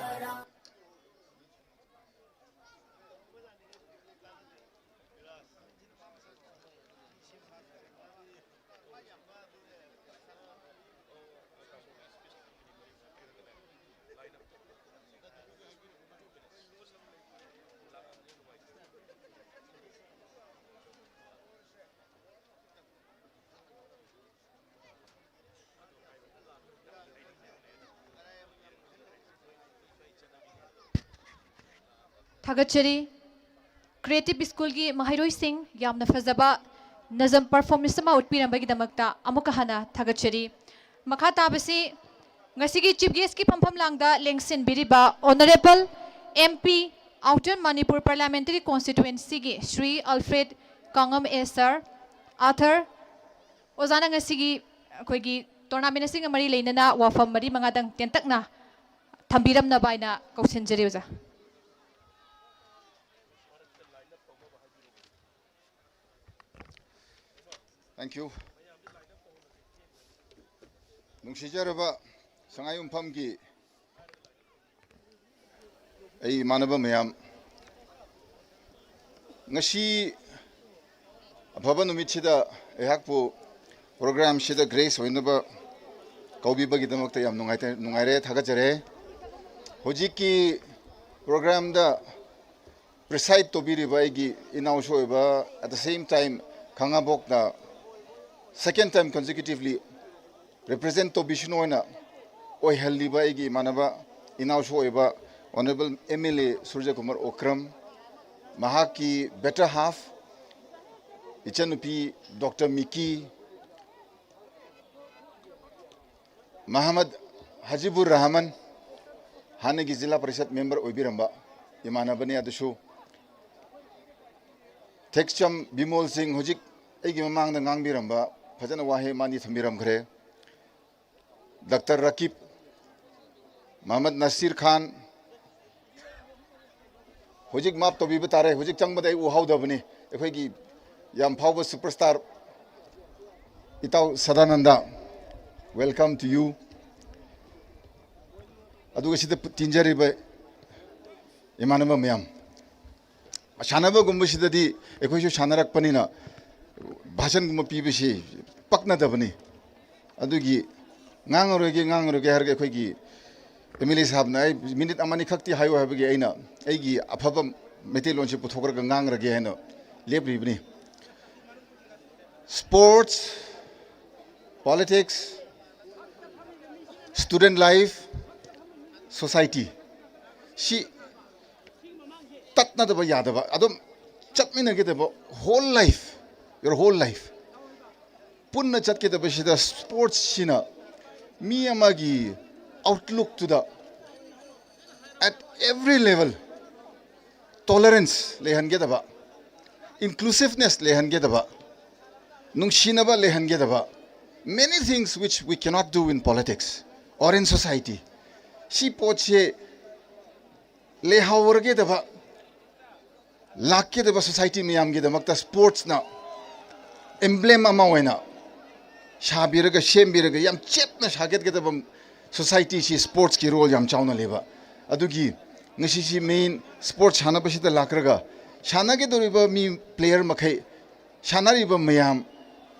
ꯊꯥꯒꯠꯆꯔꯤ꯫ ꯀ꯭ꯔꯤꯌꯦꯇꯤꯚ ꯁ꯭ꯀꯨꯜꯒꯤ ꯃꯍꯩꯔꯣꯏꯁꯤꯡ ꯌꯥꯝꯅ ꯐꯖꯕ ꯅꯖꯝ ꯄꯔꯐꯣꯔꯃꯦꯟꯁ ꯑꯃ ꯎꯠꯄꯤꯔꯝꯕꯒꯤꯗꯃꯛꯇ ꯑꯃꯨꯛꯀ ꯍꯟꯅ ꯊꯥꯒꯠꯆꯔꯤ꯫ ꯃꯈꯥ ꯇꯥꯕꯁꯤ ꯉꯁꯤꯒꯤ ꯆꯤꯐ ꯒꯦꯁꯀꯤ ꯐꯝꯐꯝ ꯂꯥꯡꯗ ꯂꯦꯡꯁꯤꯟꯕꯤꯔꯤꯕ honourable M P, outer Manipur parliamentary ꯀꯣꯟꯁꯇꯤꯇ꯭ꯋꯦꯟꯁꯤꯒꯤ Shri Alfred Kanngam S, Arthur, ꯑꯣꯖꯥꯅ ꯉꯁꯤꯒꯤ ꯑꯩꯈꯣꯏꯒꯤ tournament ꯑꯁꯤꯒ ꯃꯔꯤ ꯂꯩꯅꯅ ꯋꯥꯐꯝ ꯃꯔꯤ ꯃꯉꯥꯗꯪ ꯇꯦꯟꯇꯛꯅ ꯊꯝꯕꯤꯔꯝꯅꯕ ꯍꯥꯏꯅ ꯀꯧꯁꯤꯟꯖꯔꯤ, ꯑꯣꯖꯥ꯫ Thank you. ꯅꯨꯡꯁꯤꯖꯔꯕ ꯁꯉꯥꯏꯌꯨꯝꯐꯝꯒꯤ ꯑꯩ ꯏꯃꯥꯟꯅꯕ ꯃꯌꯥꯝ, ꯉꯁꯤ ꯑꯐꯕ ꯅꯨꯃꯤꯠꯁꯤꯗ ꯑꯩꯍꯥꯛꯄꯨ program ꯁꯤꯗ grace ꯑꯣꯏꯅꯕ ꯀꯧꯕꯤꯕꯒꯤꯗꯃꯛꯇ ꯌꯥꯝ ꯅꯨꯡꯉꯥꯏꯇ-, ꯅꯨꯡꯉꯥꯏꯔꯦ, ꯊꯥꯒꯠꯆꯔꯦ꯫ ꯍꯧꯖꯤꯛꯀꯤ program ꯗ preside ꯇꯧꯕꯤꯔꯤꯕ ꯑꯩꯒꯤ ꯏꯅꯥꯎꯁꯨ ꯑꯣꯏꯕ, at the same time ꯈꯥꯉꯕꯣꯛꯅ second time consecutively represent ꯇꯧꯕꯤꯁꯅꯨ ꯍꯥꯏꯅ ꯑꯣꯏꯍꯜꯂꯤꯕ ꯑꯩꯒꯤ ꯏꯃꯥꯟꯅꯕ ꯏꯅꯥꯎꯁꯨ ꯑꯣꯏꯕ Honourable M L A ꯁꯨꯔꯖꯀꯨꯃꯥꯔ Okram, ꯃꯍꯥꯛꯀꯤ better half ꯏꯆꯟꯅꯨꯄꯤ Doctor ꯃꯤꯀꯤ, ꯃꯍꯃꯗ ꯍꯖꯤꯕꯨꯔ ꯔꯍꯃꯟ, ꯍꯥꯟꯅꯒꯤ ꯖꯤꯂꯥ ꯄꯔꯤꯁꯠ member ꯑꯣꯏꯕꯤꯔꯝꯕ ꯏꯃꯥꯟꯅꯕꯅꯤ꯫ ꯑꯗꯨꯁꯨ ꯊꯦꯛꯆꯝ ꯕꯤꯃꯣꯜ ꯁꯤꯡ, ꯍꯧꯖꯤꯛ ꯑꯩꯒꯤ ꯃꯃꯥꯡꯗ ꯉꯥꯡꯕꯤꯔꯝꯕ, ꯐꯖꯅ ꯋꯥꯍꯩ ꯃꯥꯅꯤ ꯊꯝꯕꯤꯔꯝꯈ꯭ꯔꯦ꯫ ꯗꯥꯛꯇꯔ ꯔꯀꯤꯕ, ꯃꯍꯃꯗ ꯅꯁꯤꯔ ꯈꯥꯟ, ꯍꯧꯖꯤꯛ ꯃꯥꯞ ꯇꯧꯕꯤꯕ ꯇꯥꯔꯦ, ꯍꯧꯖꯤꯛ ꯆꯪꯕꯗ ꯑꯩ ꯎꯍꯧꯗꯕꯅꯤ꯫ ꯑꯩꯈꯣꯏꯒꯤ ꯌꯥꯝ ꯐꯥꯎꯕ superstar ꯏꯇꯥꯎ ꯁꯗꯥꯅꯟꯗ, welcome to you꯫ ꯑꯗꯨꯒ ꯁꯤꯗ ꯇꯤꯟꯖꯔꯤꯕ ꯏꯃꯥꯟꯅꯕ ꯃꯌꯥꯝ, ꯁꯥꯟꯅꯕꯒꯨꯝꯕꯁꯤꯗꯗꯤ ꯑꯩꯈꯣꯏꯁꯨ ꯁꯥꯟꯅꯔꯛꯄꯅꯤꯅ ꯚꯥꯁꯟꯒꯨꯝꯕ ꯄꯤꯕꯁꯤ ꯄꯛꯅꯗꯕꯅꯤ꯫ ꯑꯗꯨꯒꯤ ꯉꯥꯡꯉꯔꯣꯏꯒꯦ, ꯉꯥꯡꯉꯔꯣꯏꯒꯦ ꯍꯥꯏꯔꯒ ꯑꯩꯈꯣꯏꯒꯤ M L A ꯁꯥꯍꯕꯅ ꯑꯩ ꯃꯤꯅꯤꯠ ꯑꯃꯅꯤ ꯈꯛꯇꯤ ꯍꯥꯏꯌꯨ ꯍꯥꯏꯕꯒꯤ ꯑꯩꯅ ꯑꯩꯒꯤ ꯑꯐꯕ ꯃꯩꯇꯩꯂꯣꯟꯁꯤ ꯄꯨꯊꯣꯛꯈ꯭ꯔꯒ ꯉꯥꯡꯉꯔꯒꯦ ꯍꯥꯏꯅ ꯂꯦꯞꯂꯤꯕꯅꯤ꯫ Sports, politics, student life, society, ꯁꯤ ꯇꯠꯅꯗꯕ ꯌꯥꯗꯕ, ꯑꯗꯨꯝ ꯆꯠꯃꯤꯟꯅꯒꯗꯕ, whole life, your whole life꯫ ꯄꯨꯟꯅ ꯆꯠꯀꯗꯕꯁꯤꯗ sports ꯁꯤꯅ ꯃꯤ ꯑꯃꯒꯤ outlook ꯇꯨꯗ at every level tolerance ꯂꯩꯍꯟꯒꯗꯕ, inclusiveness ꯂꯩꯍꯟꯒꯗꯕ, ꯅꯨꯡꯁꯤꯅꯕ ꯂꯩꯍꯟꯒꯗꯕ, many things which we cannot do in politics or in society. ꯁꯤ ꯄꯣꯠꯁꯦ ꯂꯩꯍꯧꯔꯒꯗꯕ, ꯂꯥꯛꯀꯗꯕ ꯁꯣꯁꯥꯏꯇꯤ ꯃꯌꯥꯝꯒꯤꯗꯃꯛꯇ ꯁ꯭ꯄꯣꯔꯠꯁꯅ emblem ꯑꯃ ꯑꯣꯏꯅ ꯁꯥꯕꯤꯔꯒ, ꯁꯦꯝꯕꯤꯔꯒ, ꯌꯥꯝ ꯆꯦꯠꯅ ꯁꯥꯒꯠꯀꯗꯕ ꯁꯣꯁꯥꯏꯇꯤꯁꯤ ꯁ꯭ꯄꯣꯔꯠꯁꯀꯤ ꯔꯣꯜ ꯌꯥꯝ ꯆꯥꯎꯅ ꯂꯩꯕ꯫ ꯑꯗꯨꯒꯤ ꯉꯁꯤꯁꯤ ꯃꯦꯟ ꯁ꯭ꯄꯣꯔꯠꯁ ꯁꯥꯟꯅꯕꯁꯤꯗ ꯂꯥꯛꯈ꯭ꯔꯒ, ꯁꯥꯟꯅꯒꯗꯧꯔꯤꯕ ꯃꯤ, ꯄ꯭ꯂꯦꯌꯔ ꯃꯈꯩ, ꯁꯥꯟꯅꯔꯤꯕ ꯃꯌꯥꯝ,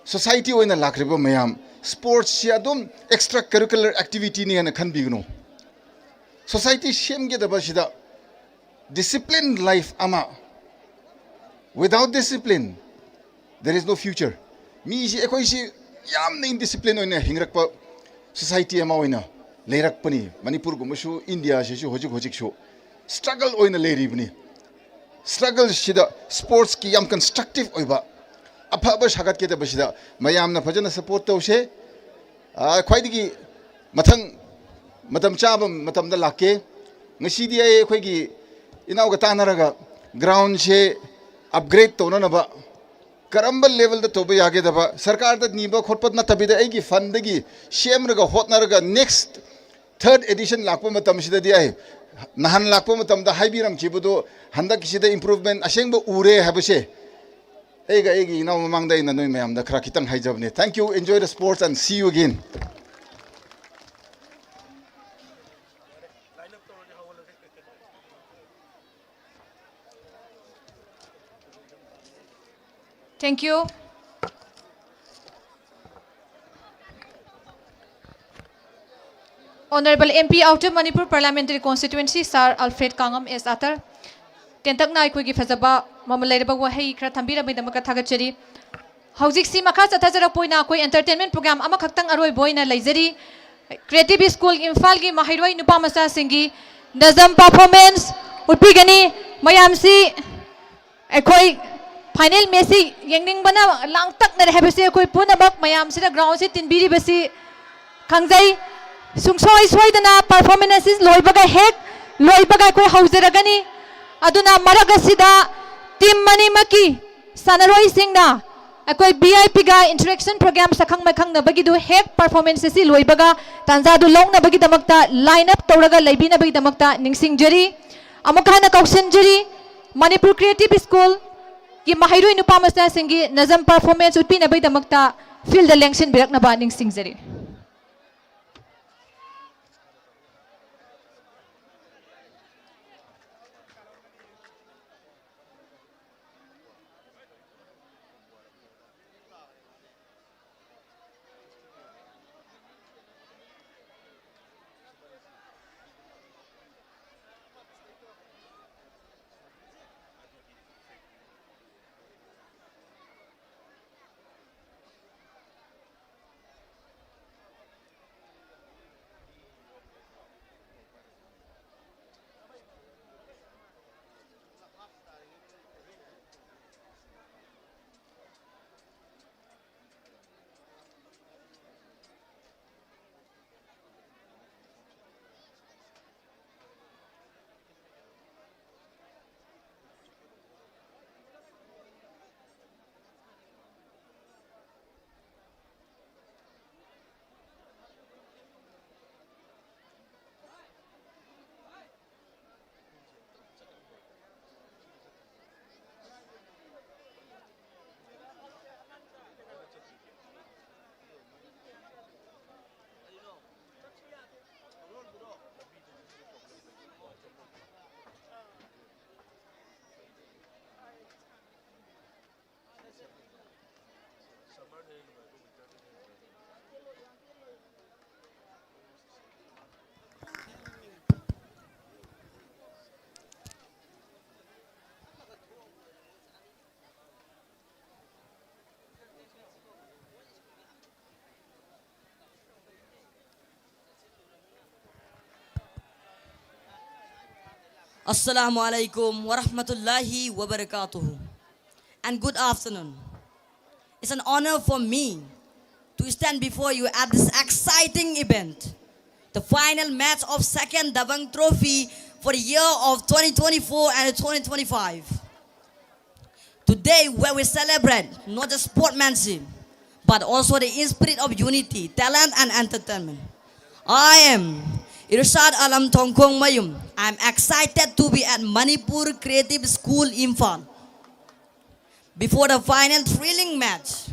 ꯁꯣꯁꯥꯏꯇꯤ ꯑꯣꯏꯅ ꯂꯥꯛꯈ꯭ꯔꯤꯕ ꯃꯌꯥꯝ, ꯁ꯭ꯄꯣꯔꯠꯁꯁꯤ ꯑꯗꯨꯝ extra curricular activityꯅꯤ ꯍꯥꯏꯅ ꯈꯟꯕꯤꯒꯅꯨ꯫ ꯁꯣꯁꯥꯏꯇꯤ ꯁꯦꯝꯒꯗꯕꯁꯤꯗ discipline life ꯑꯃ, without discipline there is no future. ꯃꯤꯁꯤ, ꯑꯩꯈꯣꯏꯁꯤ ꯌꯥꯝꯅ indiscipline ꯑꯣꯏꯅ ꯍꯤꯡꯔꯛꯄ ꯁꯣꯁꯥꯏꯇꯤ ꯑꯃ ꯑꯣꯏꯅ ꯂꯩꯔꯛꯄꯅꯤ꯫ ꯃꯅꯤꯄꯨꯔꯒꯨꯝꯕꯁꯨ, ꯏꯟꯗꯤꯌꯥꯁꯤꯁꯨ ꯍꯧꯖꯤꯛ ꯍꯧꯖꯤꯛꯁꯨ ꯁ꯭ꯇ꯭ꯔꯒꯜ ꯑꯣꯏꯅ ꯂꯩꯔꯤꯕꯅꯤ꯫ ꯁ꯭ꯇ꯭ꯔꯒꯜꯁꯤꯗ ꯁ꯭ꯄꯣꯔꯠꯁꯀꯤ ꯌꯥꯝ ꯀꯟꯁꯇ꯭ꯔꯛꯇꯤꯞ ꯑꯣꯏꯕ, ꯑꯐꯕ ꯁꯥꯒꯠꯀꯗꯕꯁꯤꯗ ꯃꯌꯥꯝꯅ ꯐꯖꯅ ꯁꯄꯣꯔꯠ ꯇꯧꯁꯦ꯫ ꯑꯥ, ꯈ꯭ꯋꯥꯏꯗꯒꯤ ꯃꯊꯪ ꯃꯇꯝ ꯆꯥꯕ ꯃꯇꯝꯗ ꯂꯥꯛꯀꯦ꯫ ꯉꯁꯤꯗꯤ ꯑꯩ ꯑꯩꯈꯣꯏꯒꯤ ꯏꯅꯥꯎꯒ ꯇꯥꯟꯅꯔꯒ ꯒ꯭ꯔꯥꯎꯟꯁꯦ ꯑꯞꯒ꯭ꯔꯦꯗ ꯇꯧꯅꯅꯕ ꯀꯔꯝꯕ ꯂꯦꯚꯦꯜꯗ ꯇꯧꯕ ꯌꯥꯒꯗꯕ, ꯁꯔꯀꯥꯔꯗ ꯅꯤꯕ ꯈꯣꯠꯄ ꯅꯠꯇꯕꯤꯗ ꯑꯩꯒꯤ ꯐꯟꯗꯒꯤ ꯁꯦꯝꯔꯒ ꯍꯣꯠꯅꯔꯒ ꯅꯦꯛꯁ ꯊꯔꯠ ꯑꯦꯗꯤꯁꯟ ꯂꯥꯛꯄ ꯃꯇꯝꯁꯤꯗꯗꯤ, ꯑꯩ ꯅꯍꯥꯟ ꯂꯥꯛꯄ ꯃꯇꯝꯗ ꯍꯥꯏꯕꯤꯔꯝꯈꯤꯕꯗꯣ ꯍꯟꯗꯛꯀꯤꯁꯤꯗ ꯏꯝꯄ꯭ꯔꯨꯚꯃꯦꯟ ꯑꯁꯦꯡꯕ ꯎꯔꯦ ꯍꯥꯏꯕꯁꯦ ꯑꯩꯒ ꯑꯩꯒꯤ ꯏꯅꯥꯎ ꯃꯃꯥꯡꯗ ꯑꯩꯅ ꯅꯣꯏ ꯃꯌꯥꯝꯗ ꯈꯔ ꯈꯤꯇꯪ ꯍꯥꯏꯖꯕꯅꯦ꯫ Thank you, enjoy the sports and see you again. Thank you. Honorable M P Outer Manipur Parliamentary Constituency, Sir Alfred Kangam S Atar, ꯇꯦꯟꯇꯛꯅ ꯑꯩꯈꯣꯏꯒꯤ ꯐꯖꯕ ꯃꯃꯜ ꯂꯩꯔꯕ ꯋꯥꯍꯩ ꯈꯔ ꯊꯝꯕꯤꯔꯝꯕꯒꯤꯗꯃꯛꯇ ꯊꯥꯒꯠꯆꯔꯤ꯫ ꯍꯧꯖꯤꯛꯁꯤ ꯃꯈꯥ ꯆꯠꯊꯖꯔꯛꯄ ꯑꯣꯏꯅ ꯑꯩꯈꯣꯏ entertainment program ꯑꯃꯈꯛꯇꯪ ꯑꯔꯣꯏꯕ ꯑꯣꯏꯅ ꯂꯩꯖꯔꯤ꯫ Creative School ꯏꯝꯐꯥꯜꯒꯤ ꯃꯍꯩꯔꯣꯏ ꯅꯨꯄꯥ ꯃꯆꯥꯁꯤꯡꯒꯤ ꯅꯖꯝ performance ꯎꯠꯄꯤꯒꯅꯤ꯫ ꯃꯌꯥꯝꯁꯤ ꯑꯩꯈꯣꯏ final matchꯁꯤ ꯌꯦꯡꯅꯤꯡꯕꯅ ꯂꯥꯡꯇꯛꯅꯔꯦ ꯍꯥꯏꯕꯁꯤ ꯑꯩꯈꯣꯏ ꯄꯨꯝꯅꯃꯛ ꯃꯌꯥꯝꯁꯤꯗ groundꯁꯤ ꯇꯤꯟꯕꯤꯔꯤꯕꯁꯤ ꯈꯪꯖꯩ꯫ ꯁꯨꯡꯁꯣꯏ ꯁꯣꯏꯗꯅ performance ꯑꯁꯤ ꯂꯣꯏꯕꯒ ꯍꯦꯛ ꯂꯣꯏꯕꯒ ꯑꯩꯈꯣꯏ ꯍꯧꯖꯔꯒꯅꯤ꯫ ꯑꯗꯨꯅ ꯃꯔꯛ ꯑꯁꯤꯗ team ꯑꯅꯤꯃꯛꯀꯤ ꯁꯥꯟꯅꯔꯣꯏꯁꯤꯡꯅ ꯑꯩꯈꯣꯏ ꯚꯤ ꯑꯥꯏ ꯄꯤꯒ interaction program ꯁꯛꯈꯪ ꯃꯥꯏꯈꯪꯅꯕꯒꯤꯗꯨ ꯍꯦꯛ performance ꯑꯁꯤ ꯂꯣꯏꯕꯒ ꯇꯥꯟꯖꯥꯗꯨ ꯂꯧꯅꯕꯒꯤꯗꯃꯛꯇ line up ꯇꯧꯔꯒ ꯂꯩꯕꯤꯅꯕꯒꯤꯗꯃꯛꯇ ꯅꯤꯡꯁꯤꯡꯖꯔꯤ꯫ ꯑꯃꯨꯛꯀ ꯍꯟꯅ ꯀꯧꯁꯤꯟꯖꯔꯤ, ꯃꯅꯤꯄꯨꯔ Creative School ꯒꯤ ꯃꯍꯩꯔꯣꯏ ꯅꯨꯄꯥ ꯃꯆꯥꯁꯤꯡꯒꯤ ꯅꯖꯝ performance ꯎꯠꯄꯤꯅꯕꯒꯤꯗꯃꯛꯇ field ꯗ ꯂꯦꯡꯁꯤꯟꯕꯤꯔꯛꯅꯕ ꯅꯤꯡꯁꯤꯡꯖꯔꯤ꯫ Assalamu alaikum wa rahmatullahi wa barakatuh. And good afternoon. It's an honor for me to stand before you at this exciting event, the final match of second Dabang Trophy for the year of twenty twenty-four and twenty twenty-five. Today, where we celebrate not just sportsmanship, but also the spirit of unity, talent, and entertainment. I am Irshad Alam Thongkhong Mayum. I'm excited to be at Manipur Creative School, Imphal. Before the final thrilling match,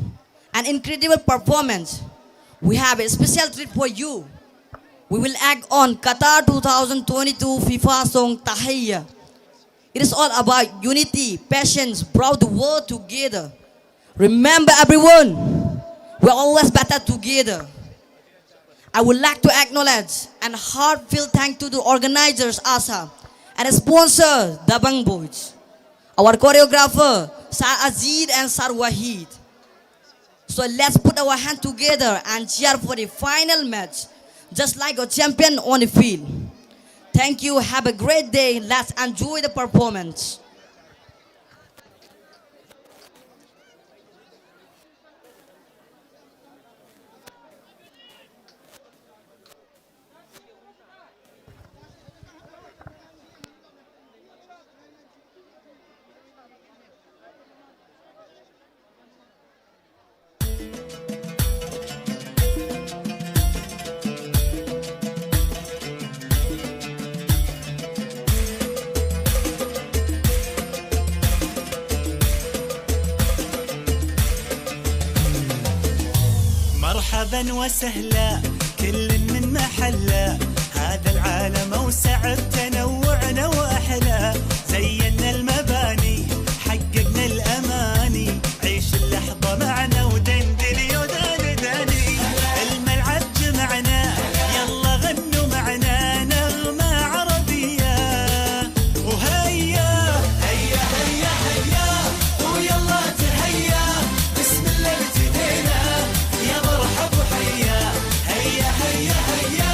an incredible performance, we have a special treat for you. We will act on Qatar two thousand twenty-two FIFA song Tahiyya. It is all about unity, passions, brought the world together. Remember, everyone, we're always better together. I would like to acknowledge and heartfelt thank to the organizers, ASA, and sponsor, Dabang Boys, our choreographer, Sir Azid and Sir Wahid. So let's put our hand together and cheer for the final match, just like a champion on the field. Thank you. Have a great day. Let's enjoy the performance. مرحبا وسهلا، كل من محلة. هذا العالم أوسع بتنوعنا وأحلى. زينا المباني، حققنا الأماني. عيش اللحظة معنا ودندن يا داني داني. الملعب جمعنا، يلا غنوا معنا نغمة عربية. وهيا، هيا، هيا، هيا، ويلا تهيا. بسم الله ابتدينا، يا مرحب وحيا. هيا، هيا، هيا،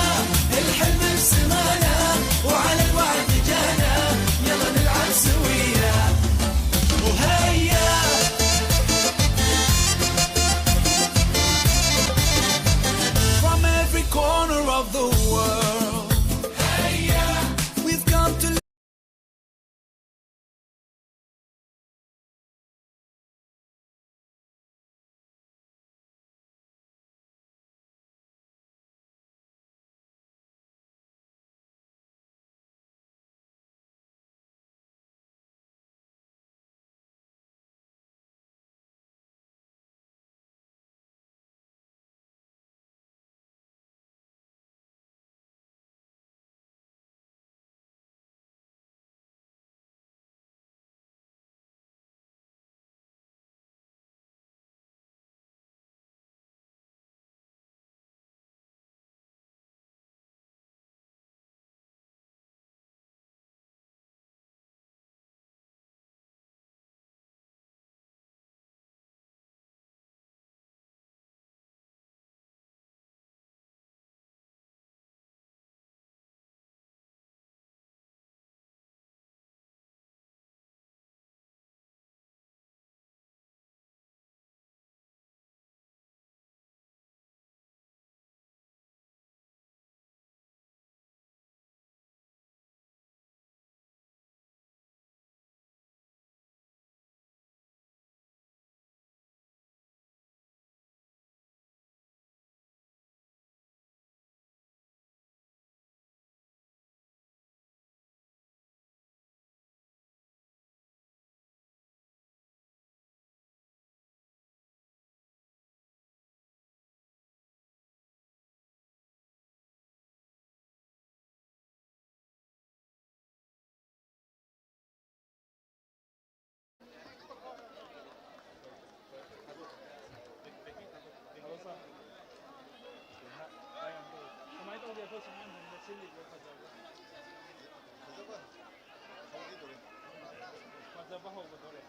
ꯐꯖꯕ ꯍꯧꯒꯗꯧꯔꯦ꯫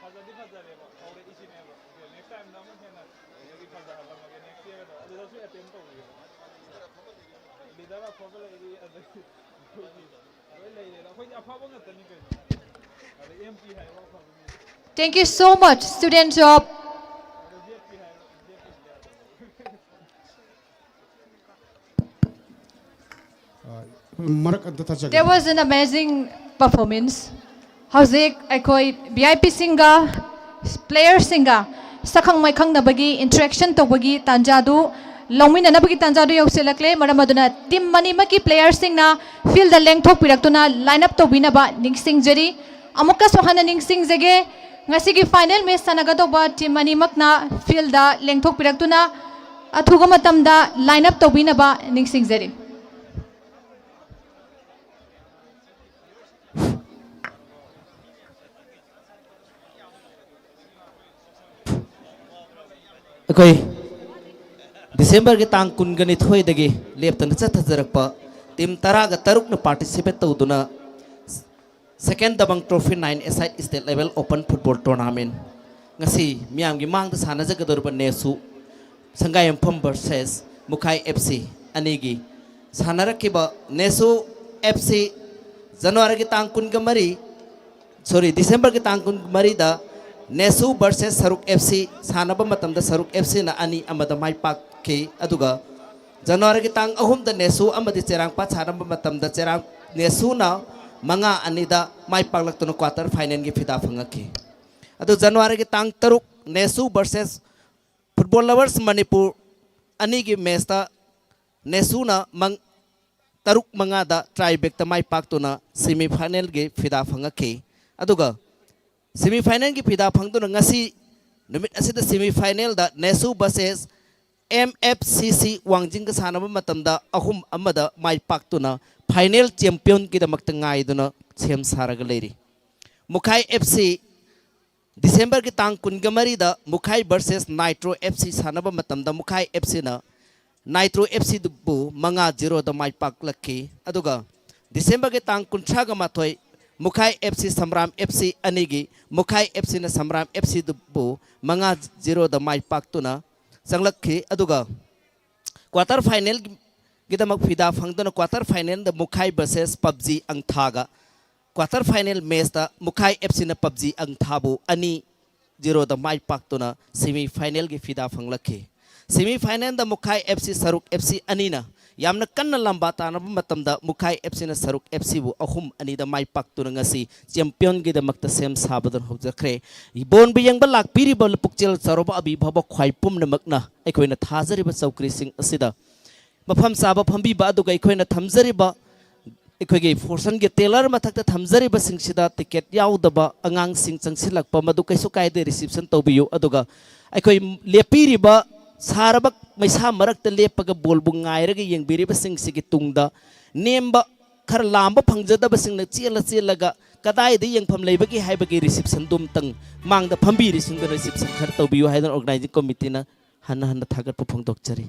ꯐꯖꯗꯤ ꯐꯖꯔꯦꯕ, ꯍꯧꯔꯛꯏꯁꯤꯅꯦꯕ꯫ ꯑꯗꯨ next time ꯗ ꯑꯃꯨꯛ ꯍꯦꯟꯅ ꯑꯗꯒꯤ ꯐꯖꯍꯜꯂꯝꯃꯒꯦ next year ꯗ꯫ ꯑꯗꯨꯗꯁꯨ attempt ꯇꯧꯕꯤꯌꯨ꯫ Leader ꯑꯐꯕ ꯂꯩꯔꯤ, ꯑꯗꯒꯤ ꯑꯩꯈꯣꯏꯒꯤ ꯂꯣꯏ ꯂꯩꯔꯦꯗ꯫ ꯑꯩꯈꯣꯏꯗꯤ ꯑꯐꯕ ꯉꯥꯛꯇꯅꯤ ꯀꯩꯅꯣ꯫ ꯑꯗ M P ꯍꯥꯏꯔꯣ ꯑꯐꯕ ꯃꯤ꯫ Thank you so much, students of ꯑꯗ Z P ꯍꯥꯏꯔꯣ, Z P ꯍꯥꯏꯔꯣ꯫ ꯃꯔꯛ ꯑꯝꯇ ꯊꯠꯆꯒꯦ꯫ There was an amazing performance. ꯍꯧꯖꯤꯛ ꯑꯩꯈꯣꯏ V I P ꯁꯤꯡꯒ player ꯁꯤꯡꯒ ꯁꯛꯈꯪ ꯃꯥꯏꯈꯪꯅꯕꯒꯤ interaction ꯇꯧꯕꯒꯤ ꯇꯥꯟꯖꯥꯗꯨ ꯂꯧꯃꯤꯟꯅꯅꯕꯒꯤ ꯇꯥꯟꯖꯥꯗꯨ ꯌꯧꯁꯤꯜꯂꯛꯂꯦ꯫ ꯃꯔꯝ ꯑꯗꯨꯅ team ꯑꯅꯤꯃꯛꯀꯤ player ꯁꯤꯡꯅ field ꯗ ꯂꯦꯡꯊꯣꯛꯄꯤꯔꯛꯇꯨꯅ line up ꯇꯧꯕꯤꯅꯕ ꯅꯤꯡꯁꯤꯡꯖꯔꯤ꯫ ꯑꯃꯨꯛꯀꯁꯨ ꯍꯟꯅ ꯅꯤꯡꯁꯤꯡꯖꯒꯦ, ꯉꯁꯤꯒꯤ final match ꯁꯥꯟꯅꯒꯗꯧꯕ team ꯑꯅꯤꯃꯛꯅ field ꯗ ꯂꯦꯡꯊꯣꯛꯄꯤꯔꯛꯇꯨꯅ ꯑꯊꯨꯕ ꯃꯇꯝꯗ line up ꯇꯧꯕꯤꯅꯕ ꯅꯤꯡꯁꯤꯡꯖꯔꯤ꯫ ꯑꯩꯈꯣꯏ December ꯒꯤ ꯇꯥꯡ ꯀꯨꯟꯒ ꯅꯤꯊꯣꯏꯗꯒꯤ ꯂꯦꯞꯇꯅ ꯆꯠꯊꯖꯔꯛꯄ team ꯇꯔꯥꯒ ꯇꯔꯨꯛꯅ participate ꯇꯧꯗꯨꯅ Second Dabang Trophy nine A-side State Level Open Football Tournament ꯉꯁꯤ ꯃꯤꯌꯥꯝꯒꯤ ꯃꯥꯡꯗ ꯁꯥꯟꯅꯖꯒꯗꯧꯔꯤꯕ ꯅꯦꯁꯨ ꯁꯪꯒꯥꯏꯌꯨꯝꯐꯝ versus ꯃꯨꯈꯥꯏ F C ꯑꯅꯤꯒꯤ ꯁꯥꯟꯅꯔꯛꯈꯤꯕ ꯅꯦꯁꯨ F C January ꯒꯤ ꯇꯥꯡ ꯀꯨꯟꯒ ꯃꯔꯤ, sorry, December ꯒꯤ ꯇꯥꯡ ꯀꯨꯟꯃꯔꯤꯗ ꯅꯦꯁꯨ versus ꯁꯔꯨꯛ F C ꯁꯥꯟꯅꯕ ꯃꯇꯝꯗ ꯁꯔꯨꯛ F C ꯅ ꯑꯅꯤ ꯑꯃꯗ ꯃꯥꯏ ꯄꯥꯛꯈꯤ꯫ ꯑꯗꯨꯒ January ꯒꯤ ꯇꯥꯡ ꯑꯍꯨꯝꯗ ꯅꯦꯁꯨ ꯑꯃꯗꯤ ꯆꯦꯔꯥꯡꯄꯥꯠ ꯁꯥꯟꯅꯕ ꯃꯇꯝꯗ ꯆꯦꯔꯥꯡ, ꯅꯦꯁꯨꯅ ꯃꯉꯥ ꯑꯅꯤꯗ ꯃꯥꯏ ꯄꯥꯛꯂꯛꯇꯨꯅ quarter final ꯒꯤ ꯐꯤꯗꯥ ꯐꯪꯉꯛꯈꯤ꯫ ꯑꯗꯨ January ꯒꯤ ꯇꯥꯡ ꯇꯔꯨꯛ ꯅꯦꯁꯨ versus Football Lovers Manipur ꯑꯅꯤꯒꯤ match ꯇ ꯅꯦꯁꯨꯅ ꯃꯪ-, ꯇꯔꯨꯛ ꯃꯉꯥꯗ tie break ꯇ ꯃꯥꯏ ꯄꯥꯛꯇꯨꯅ semi final ꯒꯤ ꯐꯤꯗꯥ ꯐꯪꯉꯛꯈꯤ꯫ ꯑꯗꯨꯒ semi final ꯒꯤ ꯐꯤꯗꯥ ꯐꯪꯗꯨꯅ ꯉꯁꯤ ꯅꯨꯃꯤꯠ ꯑꯁꯤꯗ semi final ꯗ ꯅꯦꯁꯨ versus M F C C ꯋꯥꯡꯖꯤꯡꯒ ꯁꯥꯟꯅꯕ ꯃꯇꯝꯗ ꯑꯍꯨꯝ ꯑꯃꯗ ꯃꯥꯏ ꯄꯥꯛꯇꯨꯅ final champion ꯒꯤꯗꯃꯛꯇ ꯉꯥꯏꯗꯨꯅ ꯁꯦꯝ ꯁꯥꯔꯒ ꯂꯩꯔꯤ꯫ ꯃꯨꯈꯥꯏ F C December ꯒꯤ ꯇꯥꯡ ꯀꯨꯟꯒ ꯃꯔꯤꯗ ꯃꯨꯈꯥꯏ versus Nitro F C ꯁꯥꯟꯅꯕ ꯃꯇꯝꯗ ꯃꯨꯈꯥꯏ F C ꯅ ꯅꯥꯏꯇ꯭ꯔꯣ ꯑꯦꯐ ꯁꯤꯕꯨ ꯃꯉꯥ ꯖꯤꯔꯣꯗ ꯃꯥꯏ ꯄꯥꯛꯂꯛꯈꯤ꯫ ꯑꯗꯨꯒ ꯗꯤꯁꯦꯝꯕꯔꯒꯤ ꯇꯥꯡ ꯀꯨꯟꯊ꯭ꯔꯥꯒ ꯃꯥꯊꯣꯏ, ꯃꯨꯈꯥꯏ ꯑꯦꯐ ꯁꯤ ꯁꯝꯔꯥꯝ ꯑꯦꯐ ꯁꯤ ꯑꯅꯤꯒꯤ, ꯃꯨꯈꯥꯏ ꯑꯦꯐ ꯁꯤꯅ ꯁꯝꯔꯥꯝ ꯑꯦꯐ ꯁꯤꯕꯨ ꯃꯉꯥ ꯖꯤꯔꯣꯗ ꯃꯥꯏ ꯄꯥꯛꯇꯨꯅ ꯆꯪꯂꯛꯈꯤ꯫ ꯑꯗꯨꯒ ꯀ꯭ꯋꯥꯇꯔ ꯐꯥꯏꯅꯦꯜꯒꯤꯗꯃꯛ ꯐꯤꯗꯥ ꯐꯪꯗꯨꯅ ꯀ꯭ꯋꯥꯇꯔ ꯐꯥꯏꯅꯦꯜꯗ ꯃꯨꯈꯥꯏ ꯚꯔꯁꯦꯁ ꯄꯞꯖꯤ ꯑꯪꯊꯥꯒ ꯀ꯭ꯋꯥꯇꯔ ꯐꯥꯏꯅꯦꯜ ꯃꯦꯆꯇ ꯃꯨꯈꯥꯏ ꯑꯦꯐ ꯁꯤꯅ ꯄꯞꯖꯤ ꯑꯪꯊꯥꯕꯨ ꯑꯅꯤ ꯖꯤꯔꯣꯗ ꯃꯥꯏ ꯄꯥꯛꯇꯨꯅ ꯁꯦꯃꯤ ꯐꯥꯏꯅꯦꯜꯒꯤ ꯐꯤꯗꯥ ꯐꯪꯂꯛꯈꯤ꯫ ꯁꯦꯃꯤ ꯐꯥꯏꯅꯦꯜꯗ ꯃꯨꯈꯥꯏ ꯑꯦꯐ ꯁꯤ ꯁꯔꯨꯛ ꯑꯦꯐ ꯁꯤ ꯑꯅꯤꯅ ꯌꯥꯝꯅ ꯀꯟꯅ ꯂꯝꯕꯥ ꯇꯥꯅꯕ ꯃꯇꯝꯗ ꯃꯨꯈꯥꯏ ꯑꯦꯐ ꯁꯤꯅ ꯁꯔꯨꯛ ꯑꯦꯐ ꯁꯤꯕꯨ ꯑꯍꯨꯝ ꯑꯅꯤꯗ ꯃꯥꯏ ꯄꯥꯛꯇꯨꯅ ꯉꯁꯤ ꯆꯦꯝꯄꯤꯌꯟꯒꯤꯗꯃꯛꯇ ꯁꯦꯝ ꯁꯥꯕꯗꯨꯅ ꯍꯧꯖꯈ꯭ꯔꯦ꯫ ꯕꯣꯟꯕꯨ ꯌꯦꯡꯕ ꯂꯥꯛꯄꯤꯔꯤꯕ ꯄꯨꯛꯆꯦꯜ ꯆꯥꯎꯔꯕ ꯑꯕꯤ ꯚꯥꯕꯣꯛ ꯈ꯭ꯋꯥꯏ ꯄꯨꯝꯅꯃꯛꯅ ꯑꯩꯈꯣꯏꯅ ꯊꯥꯖꯔꯤꯕ ꯆꯧꯀ꯭ꯔꯤꯁꯤꯡ ꯑꯁꯤꯗ ꯃꯐꯝ ꯆꯥꯕ ꯐꯝꯕꯤꯕ, ꯑꯗꯨꯒ ꯑꯩꯈꯣꯏꯅ ꯊꯝꯖꯔꯤꯕ ꯑꯩꯈꯣꯏꯒꯤ ꯐꯣꯔꯁꯟꯒꯤ ꯇꯦꯂꯔ ꯃꯊꯛꯇ ꯊꯝꯖꯔꯤꯕꯁꯤꯡꯁꯤꯗ ꯇꯤꯀꯦꯠ ꯌꯥꯎꯗꯕ ꯑꯉꯥꯡꯁꯤꯡ ꯆꯪꯁꯤꯜꯂꯛꯄ ꯃꯗꯨ ꯀꯩꯁꯨ ꯀꯥꯏꯗꯦ, ꯔꯤꯁꯤꯞꯁꯟ ꯇꯧꯕꯤꯌꯨ꯫ ꯑꯗꯨꯒ ꯑꯩꯈꯣꯏ ꯂꯦꯞꯄꯤꯔꯤꯕ ꯁꯥꯔꯕ ꯃꯩꯁꯥ ꯃꯔꯛꯇ ꯂꯦꯞꯄꯒ ꯕꯣꯜꯕꯨ ꯉꯥꯏꯔꯒ ꯌꯦꯡꯕꯤꯔꯤꯕꯁꯤꯡꯁꯤꯒꯤ ꯇꯨꯡꯗ ꯅꯦꯝꯕ, ꯈꯔ ꯂꯥꯝꯕ ꯐꯪꯖꯗꯕꯁꯤꯡꯅ ꯆꯦꯜꯂ ꯆꯦꯜꯂꯒ ꯀꯗꯥꯏꯗ ꯌꯦꯡꯐꯝ ꯂꯩꯕꯒꯦ ꯍꯥꯏꯕꯒꯤ ꯔꯤꯁꯤꯞꯁꯟꯗꯨ ꯑꯃꯇꯪ ꯃꯥꯡꯗ ꯐꯝꯕꯤꯔꯤꯁꯤꯡꯗꯨꯅ ꯔꯤꯁꯤꯞꯁꯟ ꯈꯔ ꯇꯧꯕꯤꯌꯨ ꯍꯥꯏꯗꯨꯅ ꯑꯣꯔꯒꯅꯥꯏꯖꯤꯡ ꯀꯃꯤꯇꯤꯅ ꯍꯟꯅ ꯍꯟꯅ ꯊꯥꯒꯠꯄ ꯐꯣꯡꯗꯣꯛꯆꯔꯤ꯫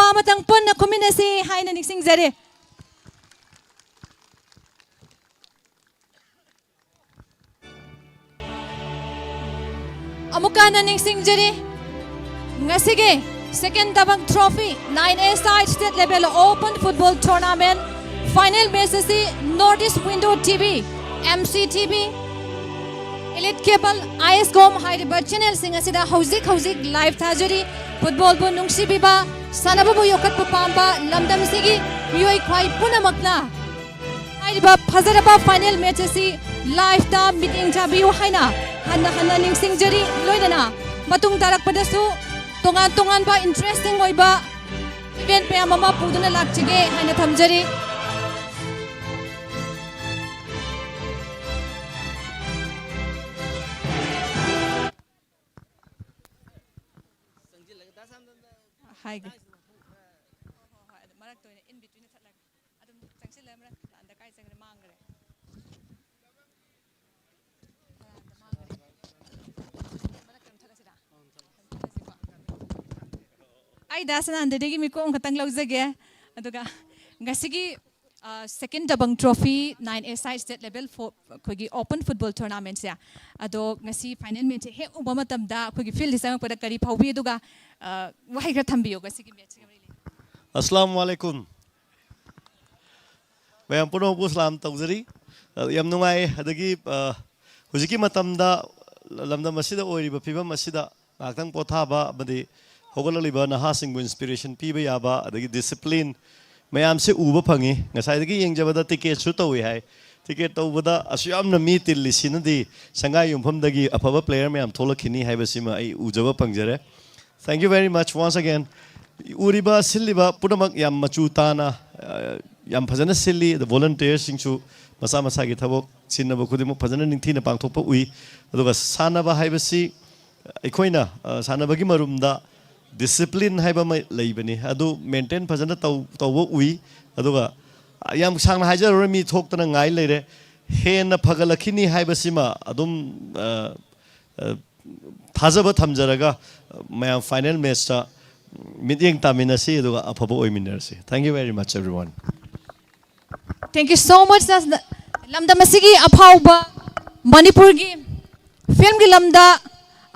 ꯅꯨꯄꯥ ꯑꯃꯇꯪ ꯄꯨꯟꯅ ꯈꯨꯃꯤꯟꯅꯁꯤ ꯍꯥꯏꯅ ꯅꯤꯡꯁꯤꯡꯖꯔꯤ꯫ ꯑꯃꯨꯛꯀ ꯍꯟꯅ ꯅꯤꯡꯁꯤꯡꯖꯔꯤ, ꯉꯁꯤꯒꯤ Second Dabang Trophy nine A side state level open football tournament Final match ꯑꯁꯤ North East Window T V, M C T V, Elite Cable, I S Com ꯍꯥꯏꯔꯤꯕ channel ꯁꯤꯡ ꯑꯁꯤꯗ ꯍꯧꯖꯤꯛ ꯍꯧꯖꯤꯛ live ꯊꯥꯖꯔꯤ꯫ Football ꯕꯨ ꯅꯨꯡꯁꯤꯕꯤꯕ, ꯁꯥꯟꯅꯕꯕꯨ ꯌꯣꯛꯈꯠꯄ ꯄꯥꯝꯕ ꯂꯝꯗꯝꯁꯤꯒꯤ ꯃꯤꯑꯣꯏ ꯈ꯭ꯋꯥꯏ ꯄꯨꯝꯅꯃꯛꯅ ꯍꯥꯏꯔꯤꯕ ꯐꯖꯔꯕ final match ꯑꯁꯤ live ꯇ ꯃꯤꯠꯌꯦꯡ ꯆꯥꯕꯤꯌꯨ ꯍꯥꯏꯅ ꯍꯟꯅ ꯍꯟꯅ ꯅꯤꯡꯁꯤꯡꯖꯔꯤ꯫ ꯂꯣꯏꯅꯅ ꯃꯇꯨꯡ ꯇꯥꯔꯛꯄꯗꯁꯨ ꯇꯣꯉꯥꯟ ꯇꯣꯉꯥꯟꯕ interesting ꯑꯣꯏꯕ event ꯃꯌꯥꯝ ꯑꯃ ꯄꯨꯗꯨꯅ ꯂꯥꯛꯆꯒꯦ ꯍꯥꯏꯅ ꯊꯝꯖꯔꯤ꯫ ꯍꯥꯏꯒꯦ꯫ ꯍꯣꯏ, ꯍꯣꯏ, ꯍꯣꯏ, ꯑꯗꯨ ꯃꯔꯛꯇ ꯑꯣꯏꯅ in between ꯊꯠꯂꯒꯦ꯫ ꯑꯗꯨꯝ ꯆꯪꯁꯤꯜꯂ ꯃꯔꯛ ꯂꯥꯟꯗ ꯀꯥꯏ ꯆꯪꯈ꯭ꯔꯦ ꯃꯥꯡꯈ꯭ꯔꯦ꯫ ꯂꯥꯟꯗ ꯃꯥꯡꯈ꯭ꯔꯦ꯫ ꯃꯔꯛꯇ ꯑꯗꯨꯝ ꯊꯠꯂꯁꯤꯔꯥ? ꯑꯗꯨꯝ ꯊꯠꯂꯁꯤꯀꯣ꯫ ꯑꯩ ꯗꯥ ꯁꯅꯥꯅꯟꯗꯗꯒꯤ ꯃꯤꯀꯣꯛ ꯑꯃꯈꯛꯇꯪ ꯂꯧꯖꯒꯦ꯫ ꯑꯗꯨꯒ ꯉꯁꯤꯒꯤ ꯁꯦꯀꯦꯟ ꯗꯕꯪ ꯇ꯭ꯔꯣꯐꯤ ꯅꯥꯏꯟ ꯑꯦ ꯁꯥꯏ ꯁ꯭ꯇꯦꯠ ꯂꯦꯚꯦꯜ ꯐꯣꯔ ꯑꯩꯈꯣꯏꯒꯤ ꯑꯣꯄꯟ ꯐꯨꯠꯕꯣꯜ ꯇꯣꯔꯅꯥꯃꯦꯟꯁꯦ, ꯑꯗꯣ ꯉꯁꯤ ꯐꯥꯏꯅꯦꯜ ꯃꯦꯠꯁꯦ ꯍꯦꯛ ꯎꯕ ꯃꯇꯝꯗ ꯑꯩꯈꯣꯏꯒꯤ ꯐꯤꯜꯗ ꯆꯪꯉꯛꯄꯗ ꯀꯔꯤ ꯐꯥꯎꯕꯤ? ꯑꯗꯨꯒ ꯋꯥꯍꯩ ꯈꯔ ꯊꯝꯕꯤꯌꯨ ꯉꯁꯤꯒꯤ ꯃꯦꯠꯁꯤꯒ ꯃꯔꯤ ꯂꯩꯅꯅ꯫ ꯑꯁꯂꯥꯃꯨ ꯑꯂꯥꯏꯀꯨꯝ꯫ ꯃꯌꯥꯝ ꯄꯨꯝꯅꯃꯛꯄꯨ ꯁꯂꯥꯝ ꯇꯧꯖꯔꯤ꯫ ꯑ, ꯌꯥꯝ ꯅꯨꯡꯉꯥꯏ꯫ ꯑꯗꯒꯤ, ꯑ, ꯍꯧꯖꯤꯛꯀꯤ ꯃꯇꯝꯗ ꯂꯝꯗꯝ ꯑꯁꯤꯗ ꯑꯣꯏꯔꯤꯕ ꯐꯤꯕꯝ ꯑꯁꯤꯗ ꯉꯥꯏꯍꯥꯛꯇꯪ ꯄꯣꯊꯥꯕ ꯑꯃꯗꯤ ꯍꯧꯒꯠꯂꯛꯂꯤꯕ ꯅꯍꯥꯁꯤꯡꯕꯨ inspiration ꯄꯤꯕ ꯌꯥꯕ, ꯑꯗꯒꯤ discipline ꯃꯌꯥꯝꯁꯦ ꯎꯕ ꯐꯪꯉꯤ꯫ ꯉꯁꯥꯏꯗꯒꯤ ꯌꯦꯡꯖꯕꯗ ticketꯁꯨ ꯇꯧꯏ ꯍꯥꯏ꯫ Ticket ꯇꯧꯕꯗ ꯑꯁꯨꯛ ꯌꯥꯝꯅ ꯃꯤ ꯇꯤꯜꯂꯤꯁꯤꯅꯗꯤ ꯁꯉꯥꯏ ꯌꯨꯝꯐꯝꯗꯒꯤ ꯑꯐꯕ player ꯃꯌꯥꯝ ꯊꯣꯛꯂꯛꯈꯤꯅꯤ ꯍꯥꯏꯕꯁꯤꯃ ꯑꯩ ꯎꯖꯕ ꯐꯪꯖꯔꯦ꯫ Thank you very much once again. ꯎꯔꯤꯕ, ꯁꯤꯜꯂꯤꯕ ꯄꯨꯝꯅꯃꯛ ꯌꯥꯝ ꯃꯆꯨ ꯇꯥꯅ, ꯑ, ꯌꯥꯝ ꯐꯖꯅ ꯁꯤꯜꯂꯤ꯫ ꯑꯗ volunteerꯁꯤꯡꯁꯨ ꯃꯁꯥ ꯃꯁꯥꯒꯤ ꯊꯕꯛ ꯁꯤꯟꯅꯕ ꯈꯨꯗꯤꯡꯃꯛ ꯐꯖꯅ ꯅꯤꯡꯊꯤꯅ ꯄꯥꯡꯊꯣꯛꯄ ꯎꯏ꯫ ꯑꯗꯨꯒ ꯁꯥꯟꯅꯕ ꯍꯥꯏꯕꯁꯤ ꯑꯩꯈꯣꯏꯅ, ꯑ, ꯁꯥꯟꯅꯕꯒꯤ ꯃꯔꯨꯝꯗ discipline ꯍꯥꯏꯕ ꯑꯃ ꯂꯩꯕꯅꯤ꯫ ꯑꯗꯨ maintain ꯐꯖꯅ ꯇꯧ-, ꯇꯧꯕ ꯎꯏ꯫ ꯑꯗꯨꯒ ꯌꯥꯝ ꯁꯥꯡꯅ ꯍꯥꯏꯖꯔꯔꯣꯏ, ꯃꯤ ꯊꯣꯛꯇꯅ ꯉꯥꯏ ꯂꯩꯔꯦ꯫ ꯍꯦꯟꯅ ꯐꯒꯠꯂꯛꯈꯤꯅꯤ ꯍꯥꯏꯕꯁꯤꯃ ꯑꯗꯨꯝ, ꯑ, ꯑ, ꯊꯥꯖꯕ ꯊꯝꯖꯔꯒ, ꯑ, ꯃꯌꯥꯝ final matchꯇ ꯃꯤꯠꯌꯦꯡ ꯇꯥꯃꯤꯟꯅꯁꯤ, ꯑꯗꯨꯒ ꯑꯐꯕ ꯑꯣꯏꯃꯤꯟꯅꯔꯁꯤ꯫ Thank you very much, everyone. Thank you so much, sir. ꯂꯝꯗꯝ ꯑꯁꯤꯒꯤ ꯑꯐꯥꯎꯕ, ꯃꯅꯤꯄꯨꯔꯒꯤ filmꯒꯤ ꯂꯝꯗ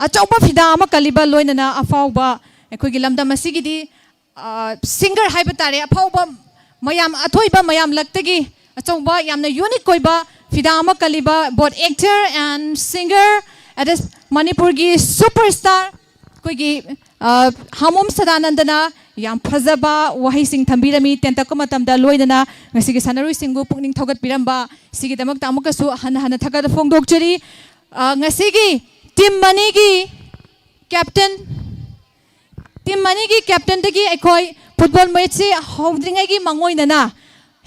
ꯑꯆꯧꯕ ꯐꯤꯗꯥ ꯑꯃ ꯀꯜꯂꯤꯕ, ꯂꯣꯏꯅꯅ ꯑꯐꯥꯎꯕ ꯑꯩꯈꯣꯏꯒꯤ ꯂꯝꯗꯝ ꯑꯁꯤꯒꯤꯗꯤ, ꯑ, singer ꯍꯥꯏꯕ ꯇꯥꯔꯦ, ꯑꯐꯥꯎꯕ ꯃꯌꯥꯝ ꯑꯊꯣꯏꯕ ꯃꯌꯥꯝ ꯂꯛꯇꯒꯤ ꯑꯆꯧꯕ ꯌꯥꯝꯅ ꯌꯨꯅꯤꯛ ꯑꯣꯏꯕ ꯐꯤꯗꯥ ꯑꯃ ꯀꯜꯂꯤꯕ both actor and singer, ꯑꯗ ꯃꯅꯤꯄꯨꯔꯒꯤ ꯁꯨꯄꯔ ꯁ꯭ꯇꯥꯔ ꯑꯩꯈꯣꯏꯒꯤ ꯍꯥꯃꯣꯝ ꯁꯗꯥꯅꯟꯗꯅ ꯌꯥꯝ ꯐꯖꯕ ꯋꯥꯍꯩꯁꯤꯡ ꯊꯝꯕꯤꯔꯝꯃꯤ꯫ ꯇꯦꯟꯇꯛꯄ ꯃꯇꯝꯗ ꯂꯣꯏꯅꯅ ꯉꯁꯤꯒꯤ ꯁꯥꯟꯅꯔꯣꯏꯁꯤꯡꯕꯨ ꯄꯨꯛꯅꯤꯡ ꯊꯧꯒꯠꯄꯤꯔꯝꯕ ꯁꯤꯒꯤꯗꯃꯛꯇ ꯑꯃꯨꯛꯀꯁꯨ ꯍꯟꯅ ꯍꯟꯅ ꯊꯥꯒꯠꯄ ꯐꯣꯡꯗꯣꯛꯆꯔꯤ꯫ ꯉꯁꯤꯒꯤ ꯇꯤꯝ ꯑꯅꯤꯒꯤ ꯀꯦꯞꯇꯦꯟ ꯇꯤꯝ ꯑꯅꯤꯒꯤ ꯀꯦꯞꯇꯦꯟꯗꯒꯤ ꯑꯩꯈꯣꯏ ꯐꯨꯠꯕꯣꯜ ꯃꯦꯠꯁꯁꯤ ꯍꯧꯗ꯭ꯔꯤꯉꯩꯒꯤ ꯃꯥꯡꯑꯣꯏꯅꯅ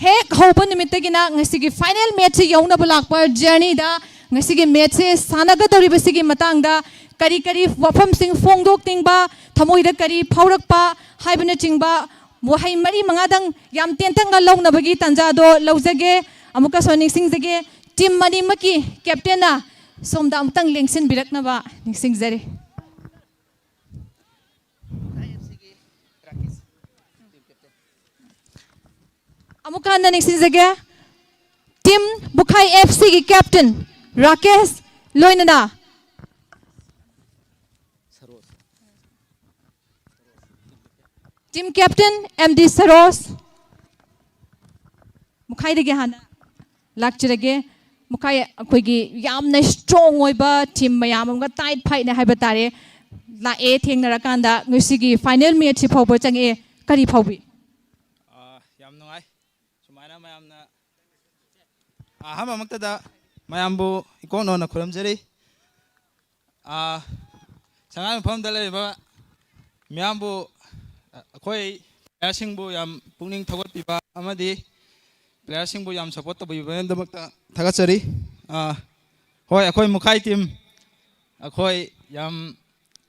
ꯍꯦꯛ ꯍꯧꯕ ꯅꯨꯃꯤꯠꯇꯒꯤꯅ ꯉꯁꯤꯒꯤ ꯐꯥꯏꯅꯦꯜ ꯃꯦꯠꯁꯁꯤ ꯌꯧꯅꯕ ꯂꯥꯛꯄ ꯖꯔꯅꯤꯗ ꯉꯁꯤꯒꯤ ꯃꯦꯠꯁꯁꯤ ꯁꯥꯟꯅꯒꯗꯧꯔꯤꯕꯁꯤꯒꯤ ꯃꯇꯥꯡꯗ ꯀꯔꯤ ꯀꯔꯤ ꯋꯥꯐꯝꯁꯤꯡ ꯐꯣꯡꯗꯣꯛꯅꯤꯡꯕ, ꯊꯃꯣꯏꯗ ꯀꯔꯤ ꯐꯥꯎꯔꯛꯄ ꯍꯥꯏꯕꯅꯆꯤꯡꯕ ꯋꯥꯍꯩ ꯃꯔꯤ ꯃꯉꯥꯗꯪ ꯌꯥꯝ ꯇꯦꯟꯇꯛꯅ ꯂꯧꯅꯕꯒꯤ ꯇꯥꯟꯖꯥꯗꯣ ꯂꯧꯖꯒꯦ꯫ ꯑꯃꯨꯛꯀꯁꯨ ꯅꯤꯡꯁꯤꯡꯖꯒꯦ, ꯇꯤꯝ ꯑꯅꯤꯃꯛꯀꯤ ꯀꯦꯞꯇꯦꯟꯅ ꯁꯣꯝꯗ ꯑꯃꯨꯛꯇꯪ ꯂꯦꯡꯁꯤꯟꯕꯤꯔꯛꯅꯕ ꯅꯤꯡꯁꯤꯡꯖꯔꯤ꯫ ꯑꯃꯨꯛꯀ ꯍꯟꯅ ꯅꯤꯡꯁꯤꯡꯖꯒꯦ, ꯇꯤꯝ ꯕꯨꯈꯥꯏ ꯑꯦꯐ ꯁꯤꯒꯤ ꯀꯦꯞꯇꯦꯟ ꯔꯥꯀꯦꯁ ꯂꯣꯏꯅꯅ team captain M D Saroj, ꯃꯨꯈꯥꯏꯗꯒꯤ ꯍꯥꯟꯅ ꯂꯥꯛꯆꯔꯒꯦ꯫ ꯃꯨꯈꯥꯏ ꯑꯩꯈꯣꯏꯒꯤ ꯌꯥꯝꯅ ꯁ꯭ꯇꯔꯣꯡ ꯑꯣꯏꯕ ꯇꯤꯝ ꯃꯌꯥꯝ ꯑꯃꯒ ꯇꯥꯏꯠ ꯐꯥꯏꯠꯅꯦ ꯍꯥꯏꯕ ꯇꯥꯔꯦ꯫ ꯂꯥꯛꯑꯦ ꯊꯦꯡꯅꯔꯀꯥꯟꯗ ꯉꯁꯤꯒꯤ ꯐꯥꯏꯅꯦꯜ ꯃꯦꯠꯁꯁꯤ ꯐꯥꯎꯕ ꯆꯪꯉꯛꯑꯦ, ꯀꯔꯤ ꯐꯥꯎꯕꯤ? ꯑꯥ, ꯌꯥꯝ ꯅꯨꯡꯉꯥꯏ꯫ ꯁꯨꯃꯥꯏꯅ ꯃꯌꯥꯝꯅ ꯑꯍꯥꯟꯕꯃꯛꯇꯗ ꯃꯌꯥꯝꯕꯨ ꯏꯀꯣꯛ ꯅꯧꯅ ꯈꯨꯔꯨꯝꯖꯔꯤ꯫ ꯑꯥ, ꯁꯉꯥꯏ ꯃꯐꯝꯗ ꯂꯩꯔꯤꯕ ꯃꯤꯌꯥꯝꯕꯨ, ꯑꯩꯈꯣꯏ ꯄ꯭ꯂꯦꯌꯔꯁꯤꯡꯕꯨ ꯌꯥꯝ ꯄꯨꯛꯅꯤꯡ ꯊꯧꯒꯠꯄꯤꯕ ꯑꯃꯗꯤ ꯄ꯭ꯂꯦꯌꯔꯁꯤꯡꯕꯨ ꯌꯥꯝ ꯁꯞꯄꯣꯔꯠ ꯇꯧꯕꯤꯕꯒꯤꯗꯃꯛꯇ ꯊꯥꯒꯠꯆꯔꯤ꯫ ꯑꯥ, ꯍꯣꯏ, ꯑꯩꯈꯣꯏ ꯃꯨꯈꯥꯏ ꯇꯤꯝ, ꯑꯩꯈꯣꯏ ꯌꯥꯝ,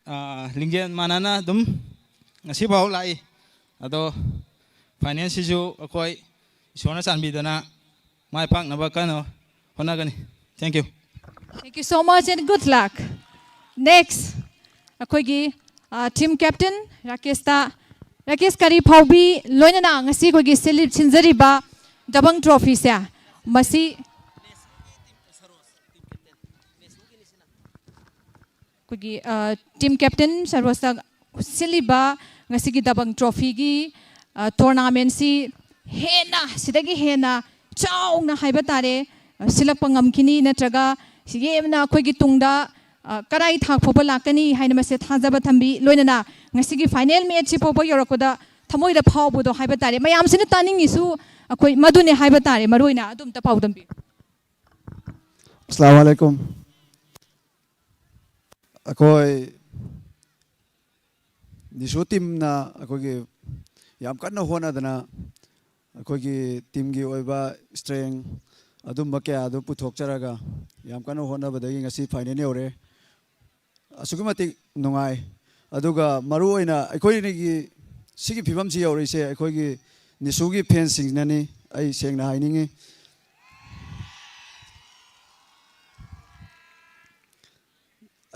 ꯑꯥ, ꯂꯤꯡꯖꯦꯜ ꯃꯥꯟꯅꯅ ꯑꯗꯨꯝ ꯉꯁꯤꯐꯥꯎ ꯂꯥꯛꯏ꯫ ꯑꯗꯣ ꯐꯥꯏꯅꯦꯜꯁꯤꯁꯨ ꯑꯩꯈꯣꯏ ꯏꯁꯣꯔꯅ ꯆꯥꯟꯕꯤꯗꯅ ꯃꯥꯏ ꯄꯥꯛꯅꯕ ꯀꯟꯅ ꯍꯣꯠꯅꯒꯅꯤ꯫ Thank you. Thank you so much and good luck. Next, ꯑꯩꯈꯣꯏꯒꯤ ꯇꯤꯝ ꯀꯦꯞꯇꯦꯟ ꯔꯥꯀꯦꯁꯇ, ꯔꯥꯀꯦꯁ ꯀꯔꯤ ꯐꯥꯎꯕꯤ ꯂꯣꯏꯅꯅ ꯉꯁꯤ ꯑꯩꯈꯣꯏꯒꯤ ꯁꯤꯜꯂꯤ-, ꯁꯤꯟꯖꯔꯤꯕ ꯗꯕꯪ ꯇ꯭ꯔꯣꯐꯤꯁꯦ ꯃꯁꯤ ꯑꯩꯈꯣꯏꯒꯤ ꯇꯤꯝ ꯀꯦꯞꯇꯦꯟ ꯁꯔꯣꯖꯇ ꯁꯤꯜꯂꯤꯕ ꯉꯁꯤꯒꯤ ꯗꯕꯪ ꯇ꯭ꯔꯣꯐꯤꯒꯤ ꯇꯣꯔꯅꯥꯃꯦꯟꯁꯤ ꯍꯦꯟꯅ, ꯁꯤꯗꯒꯤ ꯍꯦꯟꯅ ꯆꯥꯎꯅ ꯍꯥꯏꯕ ꯇꯥꯔꯦ, ꯑ, ꯁꯤꯜꯂꯛꯄ ꯉꯝꯈꯤꯅꯤ, ꯅꯠꯇ꯭ꯔꯒ ꯁꯤꯒꯤ ꯍꯦꯟꯅ ꯑꯩꯈꯣꯏꯒꯤ ꯇꯨꯡꯗ, ꯑ, ꯀꯔꯥꯏ ꯊꯥꯛ ꯐꯥꯎꯕ ꯂꯥꯛꯀꯅꯤ ꯍꯥꯏꯅ ꯃꯁꯦ ꯊꯥꯖꯕ ꯊꯝꯕꯤ꯫ ꯂꯣꯏꯅꯅ ꯉꯁꯤꯒꯤ ꯐꯥꯏꯅꯦꯜ ꯃꯦꯠꯆꯁꯤ ꯐꯥꯎꯕ ꯌꯧꯔꯛꯄꯗ ꯊꯃꯣꯏꯗ ꯐꯥꯎꯕꯗꯣ ꯍꯥꯏꯕ ꯇꯥꯔꯦ, ꯃꯌꯥꯝꯁꯤꯅ ꯇꯥꯅꯤꯡꯉꯤꯁꯨ ꯑꯩꯈꯣꯏ ꯃꯗꯨꯅꯦ ꯍꯥꯏꯕ ꯇꯥꯔꯦ꯫ ꯃꯔꯨ ꯑꯣꯏꯅ ꯑꯗꯨꯝꯇ ꯄꯥꯎꯗꯝꯕꯤꯌꯨ꯫ ꯑꯁꯂꯥꯃꯨ ꯑꯂꯥꯏꯀꯨꯝ꯫ ꯑꯩꯈꯣꯏ ꯅꯤꯁꯨ ꯇꯤꯝꯅ ꯑꯩꯈꯣꯏꯒꯤ ꯌꯥꯝ ꯀꯟꯅ ꯍꯣꯠꯅꯗꯅ ꯑꯩꯈꯣꯏꯒꯤ ꯇꯤꯝꯒꯤ ꯑꯣꯏꯕ ꯁ꯭ꯇꯔꯦꯡ ꯑꯗꯨꯝꯕ ꯀꯌꯥꯗꯨ ꯄꯨꯊꯣꯛꯆꯔꯒ ꯌꯥꯝ ꯀꯟꯅ ꯍꯣꯠꯅꯕꯗꯒꯤ ꯉꯁꯤ ꯐꯥꯏꯅꯦꯜ ꯌꯧꯔꯦ꯫ ꯑꯁꯨꯛꯀꯤ ꯃꯇꯤꯛ ꯅꯨꯡꯉꯥꯏ꯫ ꯑꯗꯨꯒ ꯃꯔꯨ ꯑꯣꯏꯅ ꯑꯩꯈꯣꯏꯒꯤ ꯁꯤꯒꯤ ꯐꯤꯕꯝꯁꯤ ꯌꯧꯔꯛꯏꯁꯦ ꯑꯩꯈꯣꯏꯒꯤ ꯅꯤꯁꯨꯒꯤ ꯐꯦꯟꯁꯤꯡꯅꯅꯤ, ꯑꯩ ꯁꯦꯡꯅ ꯍꯥꯏꯅꯤꯡꯉꯤ꯫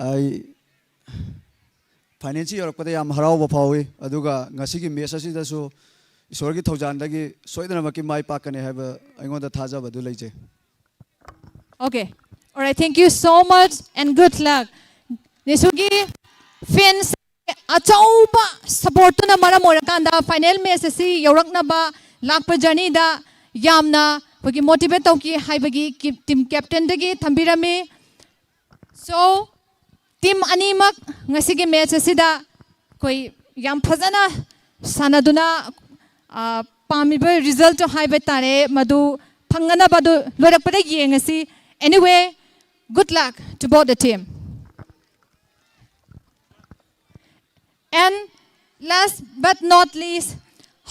ꯑꯩ ꯐꯥꯏꯅꯦꯜꯁꯤ ꯌꯧꯔꯛꯄꯗ ꯌꯥꯝ ꯍꯔꯥꯎꯕ ꯐꯥꯎꯏ, ꯑꯗꯨꯒ ꯉꯁꯤꯒꯤ ꯃꯦꯠꯆ ꯑꯁꯤꯗꯁꯨ ꯏꯁꯣꯔꯒꯤ ꯊꯧꯖꯥꯜꯗꯒꯤ ꯁꯣꯏꯗꯅꯃꯛꯀꯤ ꯃꯥꯏ ꯄꯥꯛꯀꯅꯤ ꯍꯥꯏꯕ ꯑꯩꯉꯣꯟꯗ ꯊꯥꯖꯕ ꯑꯗꯨ ꯂꯩꯖꯩ꯫ Okay. All right. Thank you so much and good luck. ꯅꯤꯁꯨꯒꯤ ꯐꯦꯟꯁ ꯑꯆꯧꯕ ꯁꯄꯣꯔꯠꯇꯨꯅ ꯃꯔꯝ ꯑꯣꯏꯔꯀꯥꯟꯗ ꯐꯥꯏꯅꯦꯜ ꯃꯦꯠꯆ ꯑꯁꯤ ꯌꯧꯔꯛꯅꯕ ꯂꯥꯛꯄ ꯖꯔꯅꯤꯗ ꯌꯥꯝꯅ ꯑꯩꯈꯣꯏꯒꯤ ꯃꯣꯇꯤꯚꯦꯠ ꯇꯧꯈꯤ ꯍꯥꯏꯕꯒꯤ ꯀꯤ-, ꯇꯤꯝ ꯀꯦꯞꯇꯦꯟꯗꯒꯤ ꯊꯝꯕꯤꯔꯝꯃꯤ꯫ So, ꯇꯤꯝ ꯑꯅꯤꯃꯛ ꯉꯁꯤꯒꯤ ꯃꯦꯠꯆ ꯑꯁꯤꯗ ꯑꯩꯈꯣꯏ ꯌꯥꯝ ꯐꯖꯅ ꯁꯥꯟꯅꯗꯨꯅ, ꯑ, ꯄꯥꯝꯃꯤꯕ ꯔꯤꯖꯜꯠꯇꯣ ꯍꯥꯏꯕ ꯇꯥꯔꯦ, ꯃꯗꯨ ꯐꯪꯅꯅꯕ ꯑꯗꯨ ꯂꯣꯏꯔꯛꯄꯗ ꯌꯦꯡꯉꯁꯤ꯫ Anyway, good luck to both the team. And last but not least,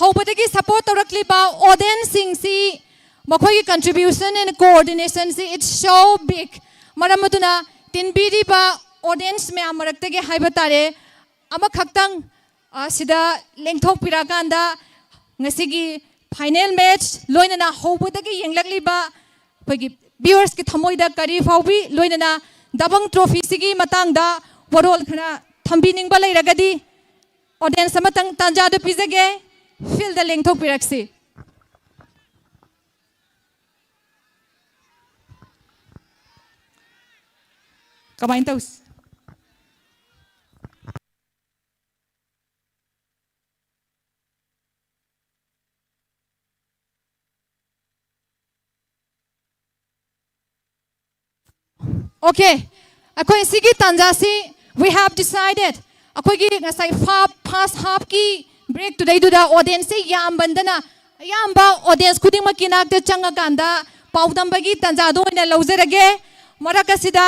ꯍꯧꯕꯗꯒꯤ ꯁꯄꯣꯔꯠ ꯇꯧꯔꯛꯂꯤꯕ ꯑꯣꯗꯤꯌꯦꯟꯁꯁꯤꯡꯁꯤ, ꯃꯈꯣꯏꯒꯤ contribution and coordination ꯁꯤ, it's so big. ꯃꯔꯝ ꯑꯗꯨꯅ ꯇꯤꯟꯕꯤꯔꯤꯕ ꯑꯣꯗꯤꯌꯦꯟꯁ ꯃꯌꯥꯝ ꯃꯔꯛꯇꯒꯤ ꯍꯥꯏꯕ ꯇꯥꯔꯦ, ꯑꯃꯈꯛꯇꯪ, ꯑ, ꯁꯤꯗ ꯂꯦꯡꯊꯣꯛꯄꯤꯔꯛꯑꯀꯥꯟꯗ ꯉꯁꯤꯒꯤ ꯐꯥꯏꯅꯦꯜ ꯃꯦꯠꯆ ꯂꯣꯏꯅꯅ ꯍꯧꯕꯗꯒꯤ ꯌꯦꯡꯂꯛꯂꯤꯕ ꯑꯩꯈꯣꯏꯒꯤ ꯚ꯭ꯌꯨꯋꯔꯁꯀꯤ ꯊꯃꯣꯏꯗ ꯀꯔꯤ ꯐꯥꯎꯕꯤ, ꯂꯣꯏꯅꯅ ꯗꯕꯪ ꯇ꯭ꯔꯣꯐꯤꯁꯤꯒꯤ ꯃꯇꯥꯡꯗ ꯋꯥꯔꯣꯜ ꯈꯔ ꯊꯝꯕꯤꯅꯤꯡꯕ ꯂꯩꯔꯒꯗꯤ ꯑꯣꯗꯤꯌꯦꯟꯁ ꯑꯃꯇꯪ ꯇꯥꯟꯖꯥꯗꯨ ꯄꯤꯖꯒꯦ, ꯐꯤꯜꯗ ꯂꯦꯡꯊꯣꯛꯄꯤꯔꯛꯁꯤ꯫ ꯀꯃꯥꯏꯅ ꯇꯧꯁꯤ? Okay, ꯑꯩꯈꯣꯏ ꯁꯤꯒꯤ ꯇꯥꯟꯖꯥꯁꯤ, we have decided, ꯑꯩꯈꯣꯏꯒꯤ ꯉꯁꯥꯏ ꯐꯥꯞ ꯐꯥꯔꯁ ꯍꯥꯞꯀꯤ ꯕ꯭ꯔꯦꯛꯇꯨꯗꯩꯗꯨꯗ ꯑꯣꯗꯤꯌꯦꯟꯁꯁꯦ ꯌꯥꯝꯃꯟꯗꯅ ꯑꯌꯥꯝꯕ ꯑꯣꯗꯤꯌꯦꯟꯁ ꯈꯨꯗꯤꯡꯃꯛꯀꯤ ꯅꯥꯛꯇ ꯆꯪꯉꯀꯥꯟꯗ ꯄꯥꯎꯗꯝꯕꯒꯤ ꯇꯥꯟꯖꯥꯗꯣ ꯑꯣꯏꯅ ꯂꯧꯖꯔꯒꯦ꯫ ꯃꯔꯛ ꯑꯁꯤꯗ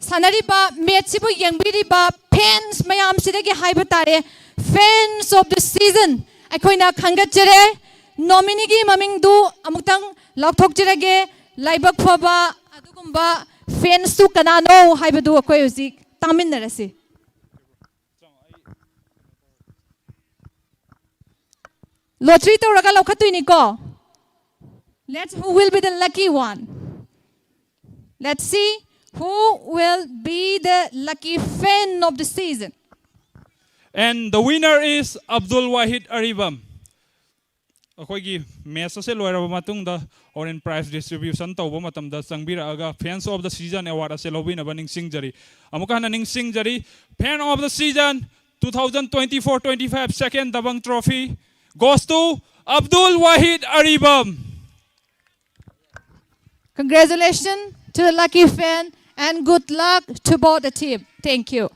ꯁꯥꯟꯅꯔꯤꯕ ꯃꯦꯠꯁꯁꯤꯕꯨ ꯌꯦꯡꯕꯤꯔꯤꯕ ꯐꯦꯟꯁ ꯃꯌꯥꯝꯁꯤꯗꯒꯤ ꯍꯥꯏꯕ ꯇꯥꯔꯦ, fans of the season ꯑꯩꯈꯣꯏꯅ ꯈꯟꯒꯠꯆꯔꯦ꯫ ꯅꯣꯃꯤꯅꯤꯒꯤ ꯃꯃꯤꯡꯗꯨ ꯑꯃꯨꯛꯇꯪ ꯂꯥꯎꯊꯣꯛꯆꯔꯒꯦ꯫ ꯂꯥꯏꯕꯛ ꯐꯕ ꯑꯗꯨꯒꯨꯝꯕ ꯐꯦꯟꯁꯇꯨ ꯀꯅꯥꯅꯣ ꯍꯥꯏꯕꯗꯨ ꯑꯩꯈꯣꯏ ꯍꯧꯖꯤꯛ ꯇꯥꯃꯤꯟꯅꯔꯁꯤ꯫ ꯂꯣꯇ꯭ꯔꯤ ꯇꯧꯔꯒ ꯂꯧꯈꯠꯇꯣꯏꯅꯤꯀꯣ꯫ Let's, who will be the lucky one? Let's see who will be the lucky fan of the season. And the winner is Abdul Wahid Aribam. ꯑꯩꯈꯣꯏꯒꯤ ꯃꯦꯠꯁ ꯑꯁꯦ ꯂꯣꯏꯔꯕ ꯃꯇꯨꯡꯗ ꯑꯣꯔꯦꯟ ꯄ꯭ꯔꯥꯏꯖ ꯗꯤꯁꯇ꯭ꯔꯤꯕ꯭ꯌꯨꯁꯟ ꯇꯧꯕ ꯃꯇꯝꯗ ꯆꯪꯕꯤꯔꯛꯑꯒ Fans of the Season Award ꯑꯁꯦ ꯂꯧꯕꯤꯅꯕ ꯅꯤꯡꯁꯤꯡꯖꯔꯤ꯫ ꯑꯃꯨꯛꯀ ꯍꯟꯅ ꯅꯤꯡꯁꯤꯡꯖꯔꯤ, Fan of the Season two thousand twenty-four twenty-five second Dabang Trophy goes to Abdul Wahid Aribam. Congratulations to the lucky fan and good luck to both the team. Thank you.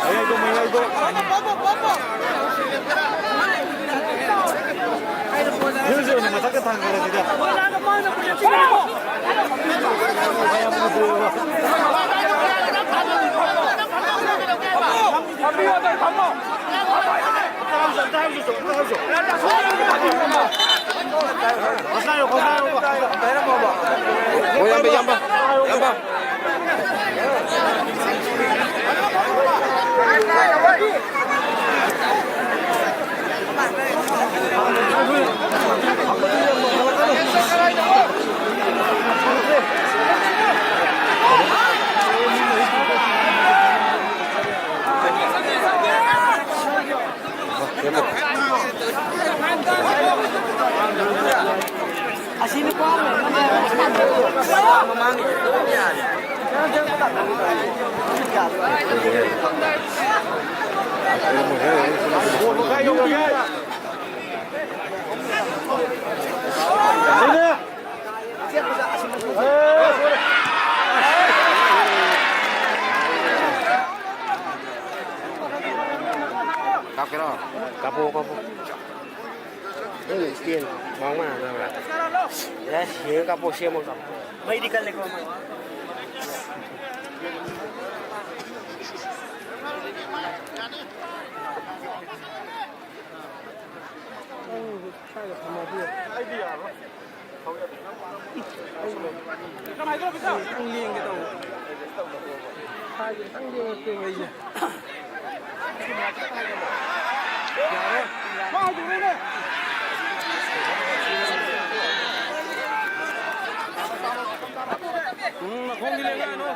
ꯃꯌꯥꯏꯗꯣ, ꯃꯌꯥꯏꯗꯣ꯫ ꯍꯧꯖꯤꯛ ꯑꯣꯏꯅ ꯃꯊꯛꯇ ꯊꯥꯡꯒꯠꯂꯁꯤꯗ꯫ ꯍꯣꯏ, ꯏꯌꯥꯝꯕ, ꯏꯌꯥꯝꯕ, ꯏꯌꯥꯝꯕ꯫ ꯀꯥꯞꯀꯦꯔꯣ? ꯀꯥꯞꯄꯣ, ꯀꯥꯞꯄꯣ꯫ ꯅꯪ stand ꯃꯥꯡ ꯃꯥꯟꯅꯗꯕ꯭ꯔꯥ? ꯌꯥꯏ, ꯌꯦꯡꯉ ꯀꯥꯞꯄꯣ, ꯁꯦꯝꯃꯒ ꯀꯥꯞꯄꯣ꯫ ꯃꯩꯗꯤ ꯀꯜꯂꯦꯀꯣ, ꯃꯩ꯫ ꯎꯝ, ꯃꯈꯣꯡꯗꯤ ꯂꯦꯡꯒꯥꯏꯅꯣ꯫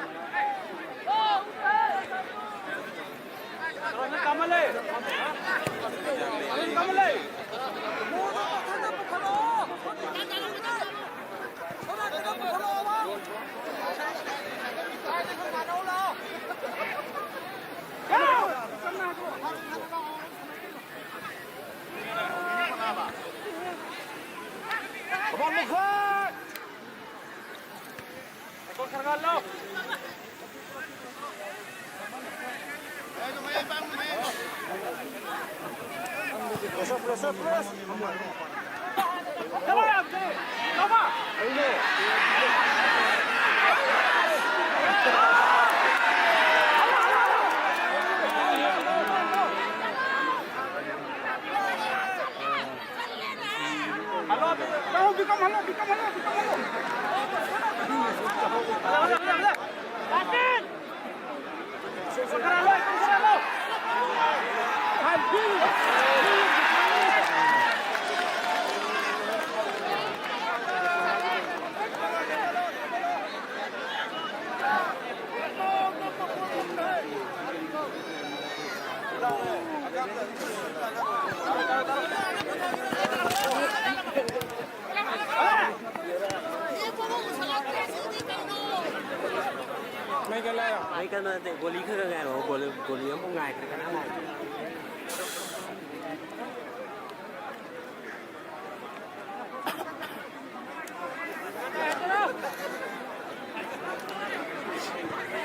ꯃꯩ ꯀꯜꯂꯣ ꯅꯠꯇꯦ, ꯒꯣꯂꯤ ꯈꯔ ꯈꯔ ꯉꯥꯏꯔꯛꯑꯣ, ꯒꯣꯂꯤ, ꯒꯣꯂꯤ ꯑꯃꯐꯥꯎ ꯉꯥꯏꯈ꯭ꯔꯦ, ꯀꯅꯥ ꯉꯥꯏꯈ꯭ꯔꯦ?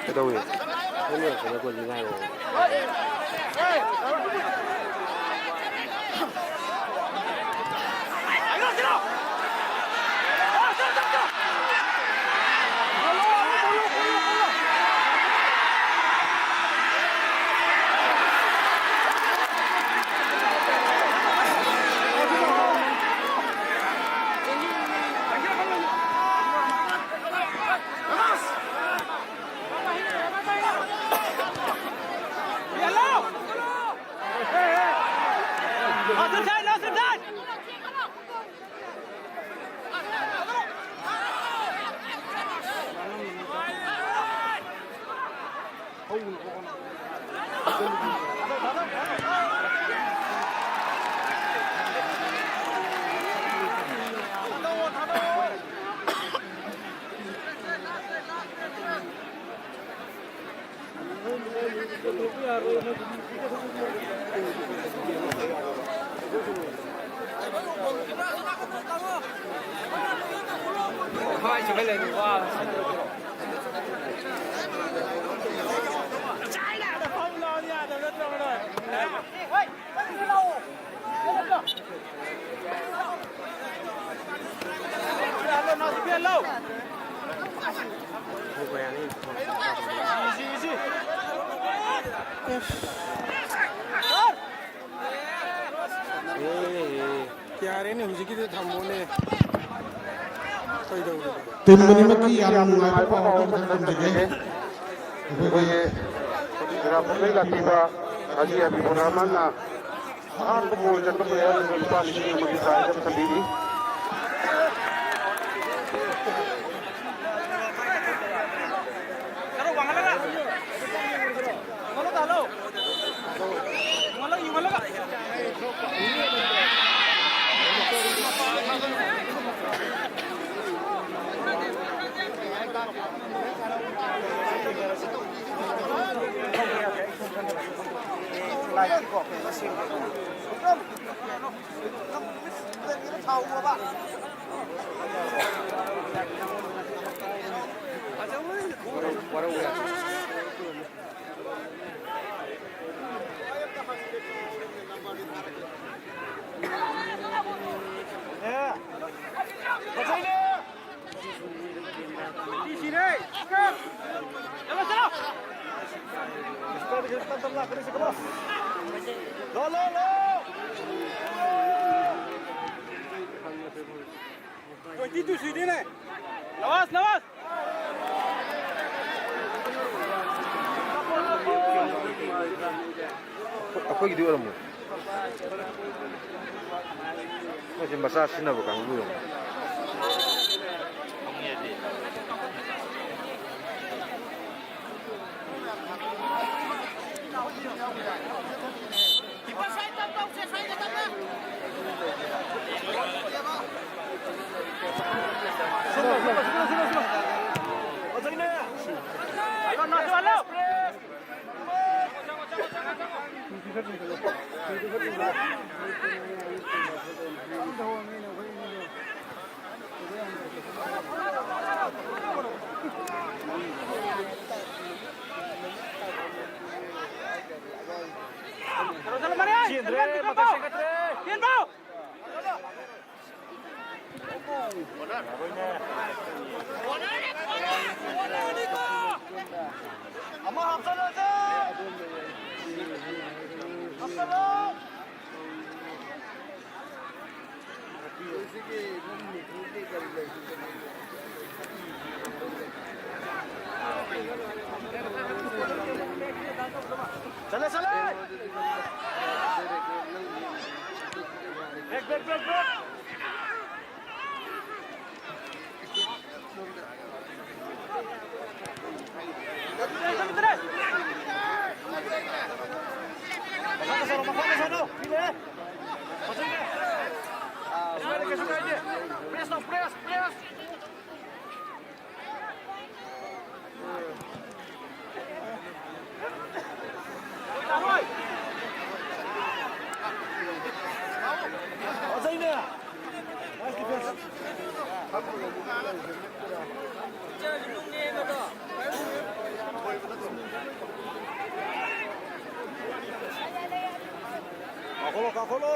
ꯀꯩꯗꯧꯏ? ꯅꯪ ꯂꯣꯏꯔꯛꯄꯗ ꯒꯣꯂꯤ ꯉꯥꯏꯔꯛꯑꯣ꯫ ꯌꯥꯔꯦꯅꯦ, ꯍꯧꯖꯤꯛꯀꯤꯗꯤ ꯊꯝꯃꯣꯅꯦ꯫ ꯀꯩꯗꯧꯔꯒꯦ? ꯇꯤꯝ ꯑꯅꯤꯃꯛꯀꯤ ꯌꯥꯝꯅ ꯅꯨꯡꯉꯥꯏꯕ ꯄꯥꯎ ꯑꯃ ꯇꯝꯖꯒꯦ꯫ ꯑꯩꯈꯣꯏꯒꯤ ꯒ꯭ꯔꯥꯝ ꯐꯖꯩ ꯂꯥꯛꯄꯤꯕ ꯍꯥꯖꯤ ꯍꯕꯤꯕꯨꯔ ꯔꯍꯃꯟꯅ ꯑꯍꯥꯟꯕ ꯒꯣꯜ ꯆꯟꯕ ꯄ꯭ꯂꯦꯌꯔ ꯑꯗꯨꯗ ꯂꯨꯄꯥ ꯂꯤꯁꯤꯡ ꯑꯃꯒꯤ ꯄ꯭ꯔꯥꯏꯖ ꯑꯃ ꯊꯝꯕꯤꯔꯤ꯫ Twenty two ꯁꯨꯏꯗꯦꯅꯦ꯫ ꯅꯋꯥꯖ, ꯅꯋꯥꯖ꯫ ꯑꯩꯈꯣꯏꯒꯤꯗꯤ ꯑꯣꯏꯔꯝꯃꯣꯏ꯫ ꯃꯣꯏꯁꯦ ꯃꯆꯥ ꯁꯤꯖꯤꯟꯅꯕ ꯀꯥꯡꯕꯨ ꯑꯣꯏꯔꯝꯃꯣꯏ꯫ ꯆꯦꯟꯗ꯭ꯔꯦ, ꯃꯇꯛ ꯆꯦꯟꯈꯠꯇ꯭ꯔꯦ꯫ ꯑꯃ ꯍꯥꯞꯆꯜꯂꯁꯦ! ꯍꯥꯞꯆꯜꯂꯣ! ꯆꯠꯂꯦ, ꯆꯠꯂꯦ! ꯕꯦꯛ, ꯕꯦꯛ, ꯕꯦꯛ, ꯕꯦꯛ! ꯄ꯭ꯔꯦꯁ ꯇꯧ, ꯄ꯭ꯔꯦꯁ, ꯄ꯭ꯔꯦꯁ꯫ ꯐꯖꯩꯅꯦ꯫ ꯀꯥꯈꯠꯂꯣ, ꯀꯥꯈꯠꯂꯣ꯫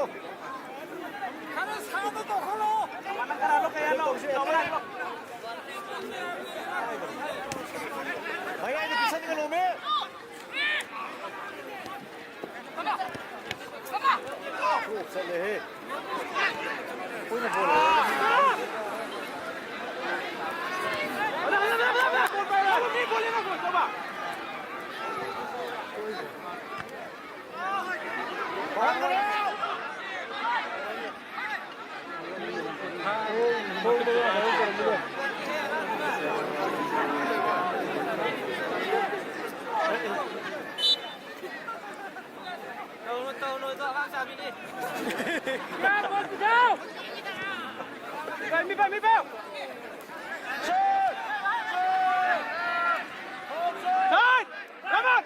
ꯈꯔ ꯁꯥꯡꯅ ꯇꯧꯈꯠꯂꯣ꯫ ꯃꯌꯥꯏꯗ ꯄꯤꯁꯟꯒꯅꯣꯃꯦ꯫ ꯆꯠꯂꯦꯍꯦ꯫ ꯑꯩꯈꯣꯏꯅ ꯕꯣꯜ ꯇꯧꯅꯨ, ꯇꯧꯅꯨ, ꯑꯗꯣ ꯑꯉꯥꯡ ꯆꯥꯕꯤꯅꯤ꯫ ꯃꯤ ꯄꯥꯏ, ꯃꯤ ꯄꯥꯏ, ꯃꯤ ꯄꯥꯏ꯫ Side! Come on!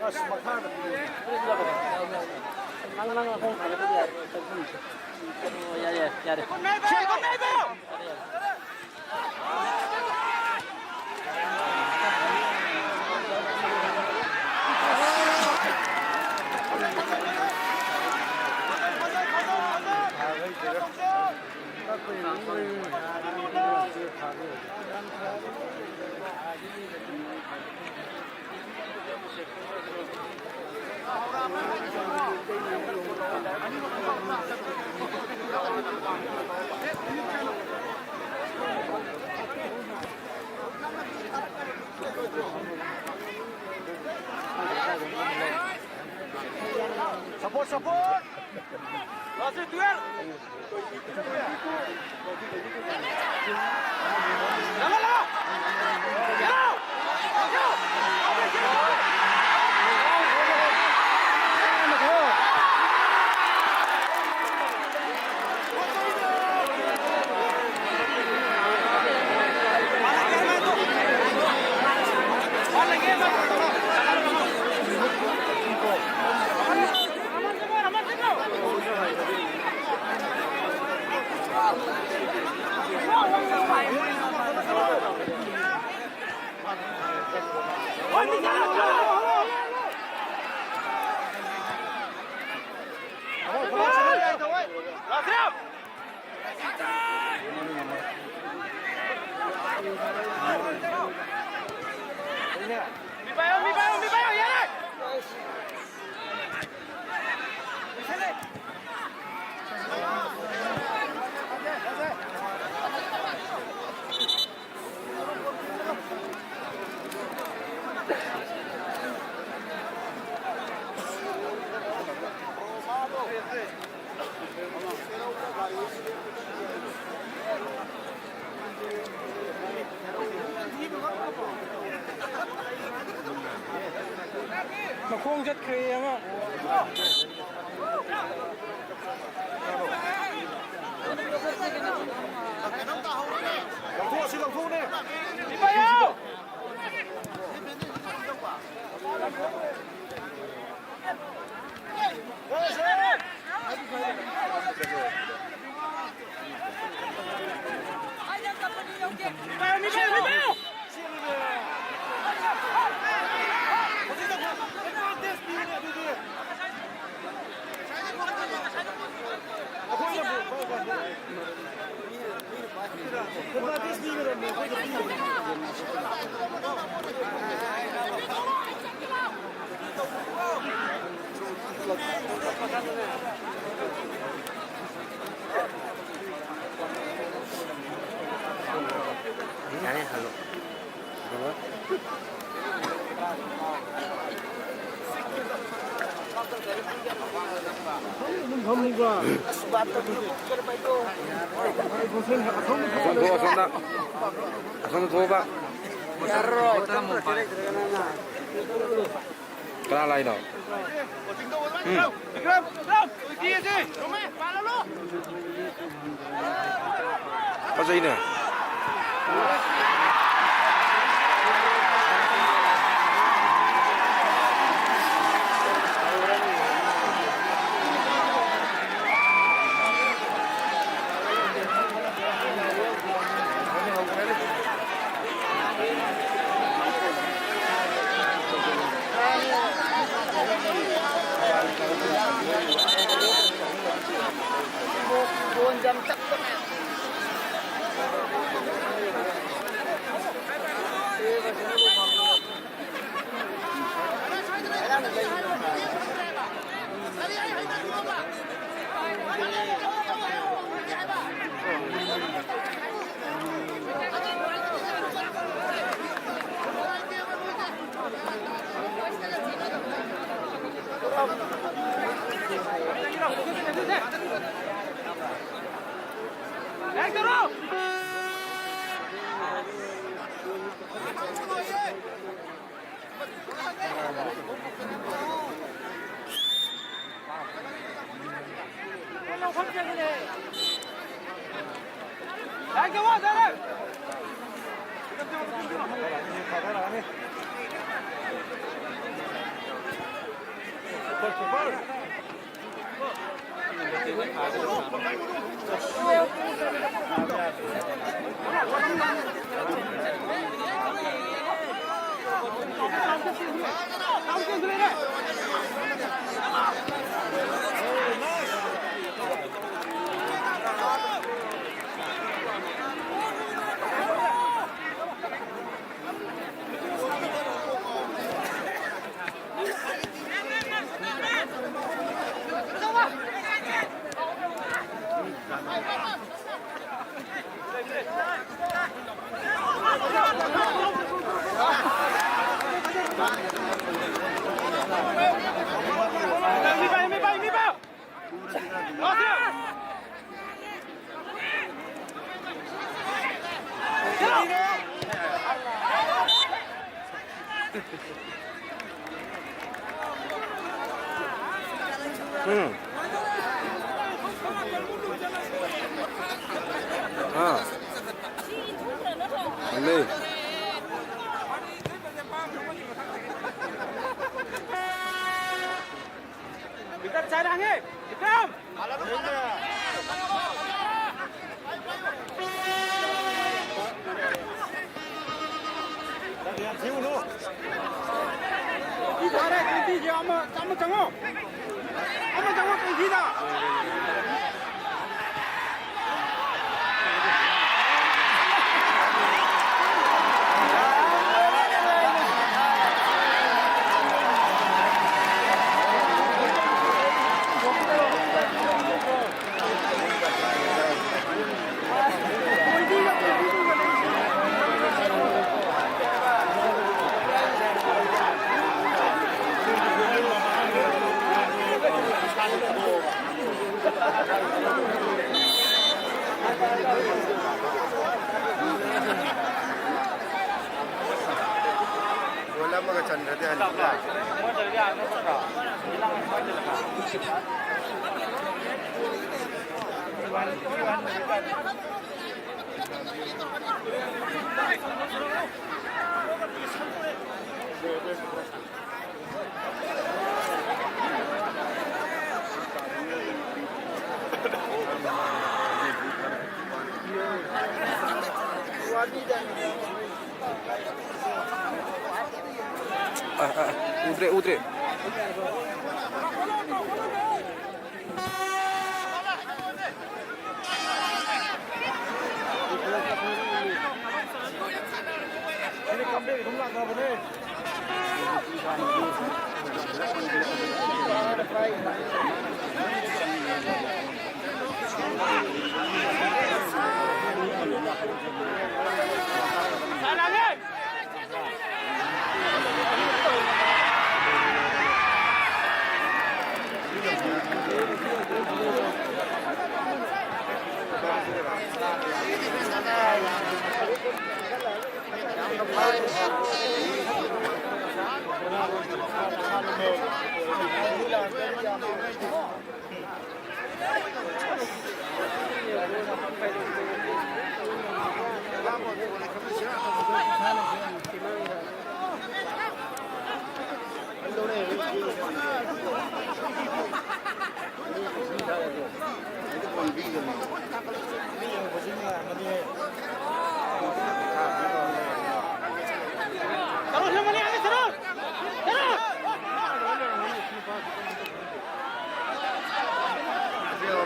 ꯑꯁ, ꯃꯈꯥꯗ꯫ ꯅꯪ, ꯅꯪ ꯑꯍꯨꯝ ꯊꯥꯡꯒꯠꯄꯗꯤ ꯌꯥꯔꯦ꯫ ꯑꯣ, ꯌꯥꯔꯦ, ꯌꯥꯔꯦ, ꯌꯥꯔꯦ꯫ Support, support! Last twelve! ꯃꯈꯣꯡ ꯆꯠꯈ꯭ꯔꯦ ꯑꯃ꯫ ꯂꯧꯊꯣꯛꯑꯁꯤ, ꯂꯧꯊꯣꯛꯎꯅꯦ꯫ ꯌꯥꯔꯦ, ꯍꯜꯂꯣ꯫ ꯑꯁꯣꯝꯗ, ꯑꯁꯣꯝꯗ ꯊꯣꯛꯑꯣꯕ꯫ ꯀꯅꯥ ꯂꯥꯛꯏꯅꯣ? ꯎꯝ꯫ ꯐꯖꯩꯅꯦ꯫ ꯎꯝ꯫ ꯑꯥ꯫ ꯂꯩ꯫ ꯕꯤꯀ꯭ꯔꯝ ꯁꯥꯏ ꯂꯥꯡꯉꯦ꯫ ꯕꯤꯀ꯭ꯔꯝ! ꯁꯤ ꯊꯥꯔꯦ, ꯇ꯭ꯋꯦꯟꯇꯤꯁꯦ ꯑꯃ, ꯑꯃ ꯆꯪꯉꯣ꯫ ꯑꯃ ꯆꯪꯉꯣ, ꯇ꯭ꯋꯦꯟꯇꯤꯗ꯫ ꯒꯣꯜ ꯑꯃꯒ ꯆꯟꯈ꯭ꯔꯗꯤ ꯍꯟꯈꯤꯕ ꯌꯥꯔꯦ꯫ ꯃꯣꯏ ꯇꯧꯔꯤꯗꯤ ꯑꯥ ꯅꯠꯇ꯭ꯔꯣ? ꯏꯂꯥꯡ ꯃꯣꯏ ꯇꯧꯔꯤꯗꯤ꯫ ꯎꯗ꯭ꯔꯦ, ꯎꯗ꯭ꯔꯦ꯫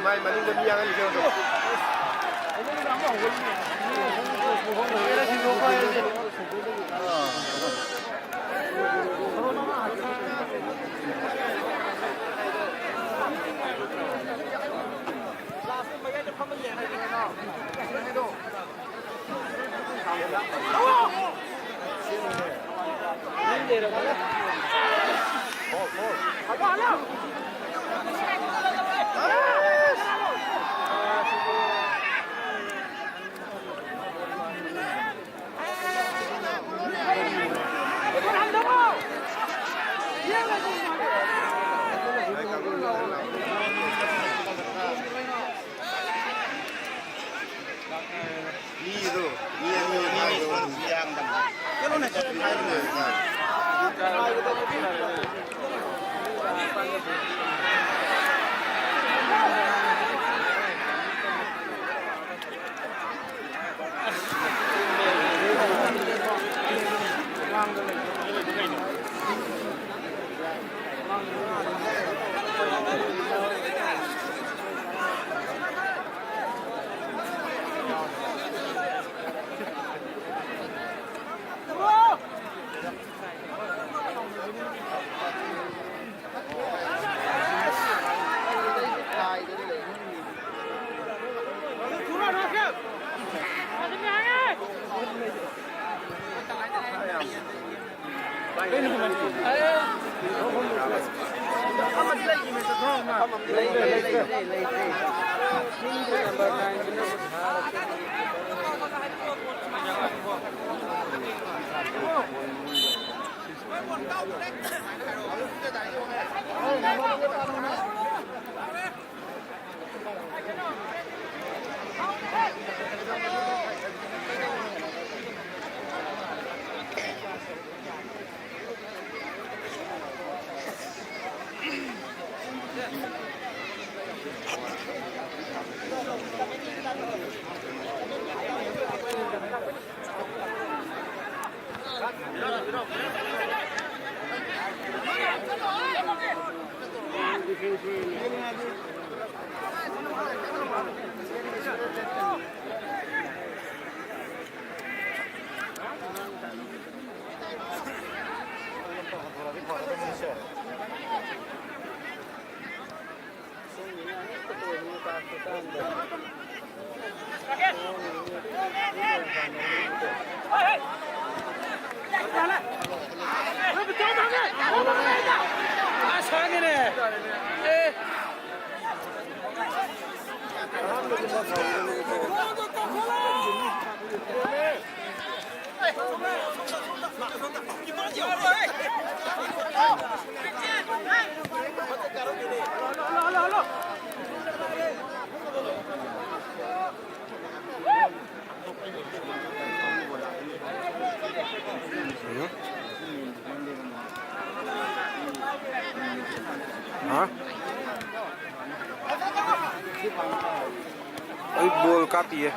ꯃꯥꯏ ꯃꯅꯤꯡꯗ ꯃꯤ ꯌꯥꯡꯍꯜꯂꯤꯁꯦ ꯌꯦꯡꯉꯣ꯫ ꯕꯣꯜ ꯀꯥꯞꯄꯤꯌꯦ꯫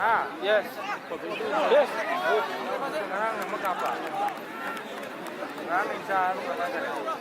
ꯍꯥ? Yes. Yes. ꯉꯔꯥꯡ ꯑꯃ ꯀꯥꯞꯄ꯫ ꯉꯔꯥꯡ ꯏꯆꯥ ꯑꯃ ꯀꯥꯞꯄ꯫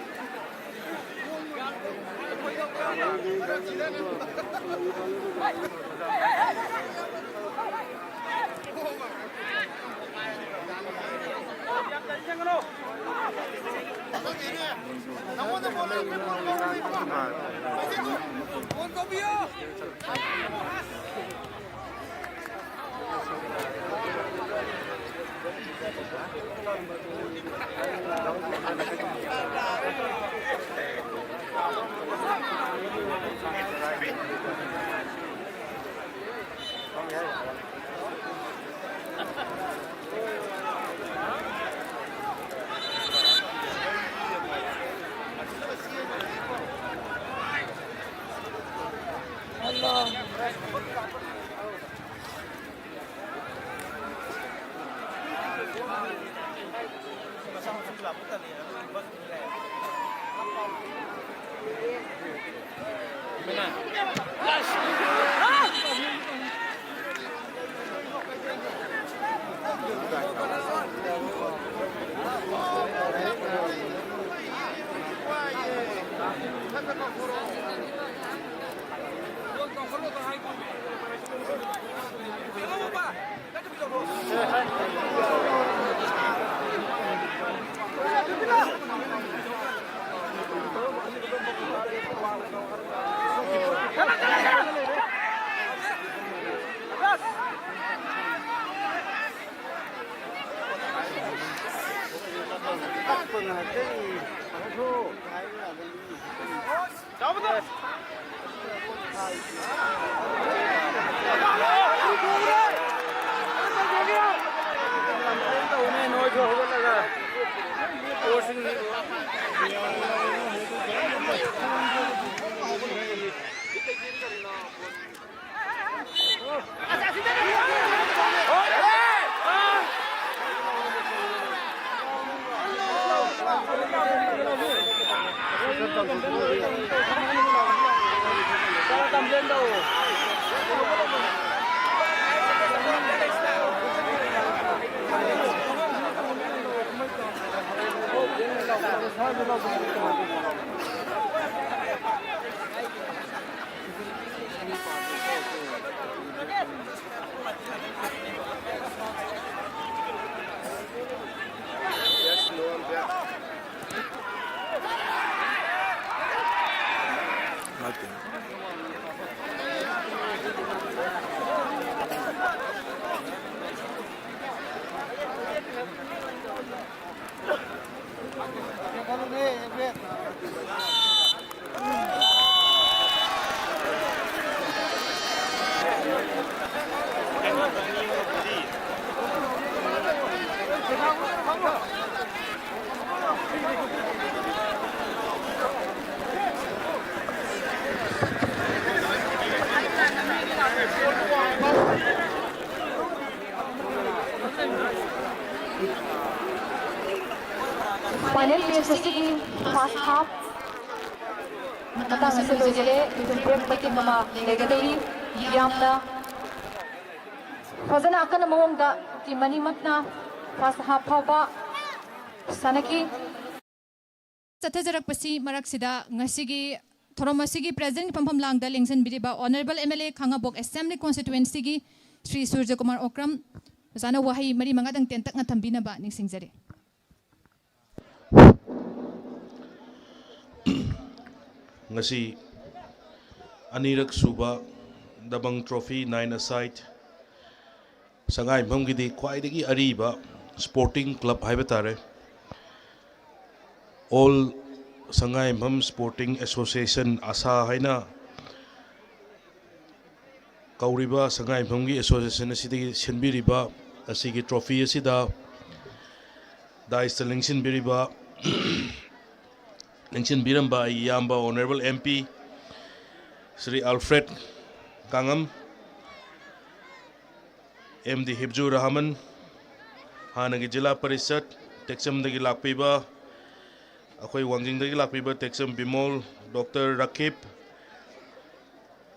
Final match ꯑꯁꯤꯒꯤ first half ꯃꯇꯥꯡ ꯑꯁꯤ ꯂꯣꯏꯁꯤꯜꯂꯦ꯫ ꯃꯤꯅꯤꯠ ꯇꯔꯦꯠ ꯃꯇꯦꯛ ꯑꯃ ꯂꯩꯒꯗꯧꯔꯤ꯫ ꯌꯥꯝꯅ ꯐꯖꯅ ꯑꯀꯟꯕ ꯃꯑꯣꯡꯗ team ꯑꯅꯤꯃꯛꯅ first half ꯐꯥꯎꯕ ꯁꯥꯟꯅꯈꯤ꯫ ꯆꯠꯊꯖꯔꯛꯄꯁꯤ ꯃꯔꯛꯁꯤꯗ ꯉꯁꯤꯒꯤ ꯊꯧꯔꯝ ꯑꯁꯤꯒꯤ presidentꯀꯤ ꯐꯝꯐꯝ ꯂꯥꯡꯗ ꯂꯦꯡꯁꯤꯟꯕꯤꯔꯤꯕ Honourable M L A Khangabok Assembly Constituencyꯒꯤ Shri Surjakumar Okram ꯑꯣꯖꯥꯅ ꯋꯥꯍꯩ ꯃꯔꯤ ꯃꯉꯥꯗꯪ ꯇꯦꯟꯇꯛꯅ ꯊꯝꯕꯤꯅꯕ ꯅꯤꯡꯁꯤꯡꯖꯔꯤ꯫ ꯉꯁꯤ ꯑꯅꯤꯔꯛ ꯁꯨꯕ ꯗꯕꯪ trophy nine-a-side ꯁꯉꯥꯏꯌꯨꯝꯐꯝꯒꯤꯗꯤ ꯈ꯭ꯋꯥꯏꯗꯒꯤ ꯑꯔꯤꯕ sporting club ꯍꯥꯏꯕ ꯇꯥꯔꯦ꯫ All ꯁꯉꯥꯏꯌꯨꯝꯐꯝ Sporting Association, ꯑꯁꯥ ꯍꯥꯏꯅ ꯀꯧꯔꯤꯕ ꯁꯉꯥꯏꯌꯨꯝꯐꯝꯒꯤ association ꯑꯁꯤꯗꯒꯤ ꯁꯤꯟꯕꯤꯔꯤꯕ ꯑꯁꯤꯒꯤ trophy ꯑꯁꯤꯗ dais-ꯇ ꯂꯦꯡꯁꯤꯟꯕꯤꯔꯤꯕ, ꯂꯦꯡꯁꯤꯟꯕꯤꯔꯝꯕ ꯑꯩꯒꯤ ꯏꯌꯥꯝꯕ Honourable M P Shri Alfred Kanngam, M D Hifzur Rahman, ꯍꯥꯟꯅꯒꯤ ꯖꯤꯂꯥ ꯄꯔꯤꯁꯠ ꯇꯦꯛꯆꯝꯗꯒꯤ ꯂꯥꯛꯄꯤꯕ, ꯑꯩꯈꯣꯏ ꯋꯥꯡꯖꯤꯡꯗꯒꯤ ꯂꯥꯛꯄꯤꯕ ꯇꯦꯛꯆꯝ ꯕꯤꯃꯣꯜ, Doctor ꯔꯀꯤꯕ,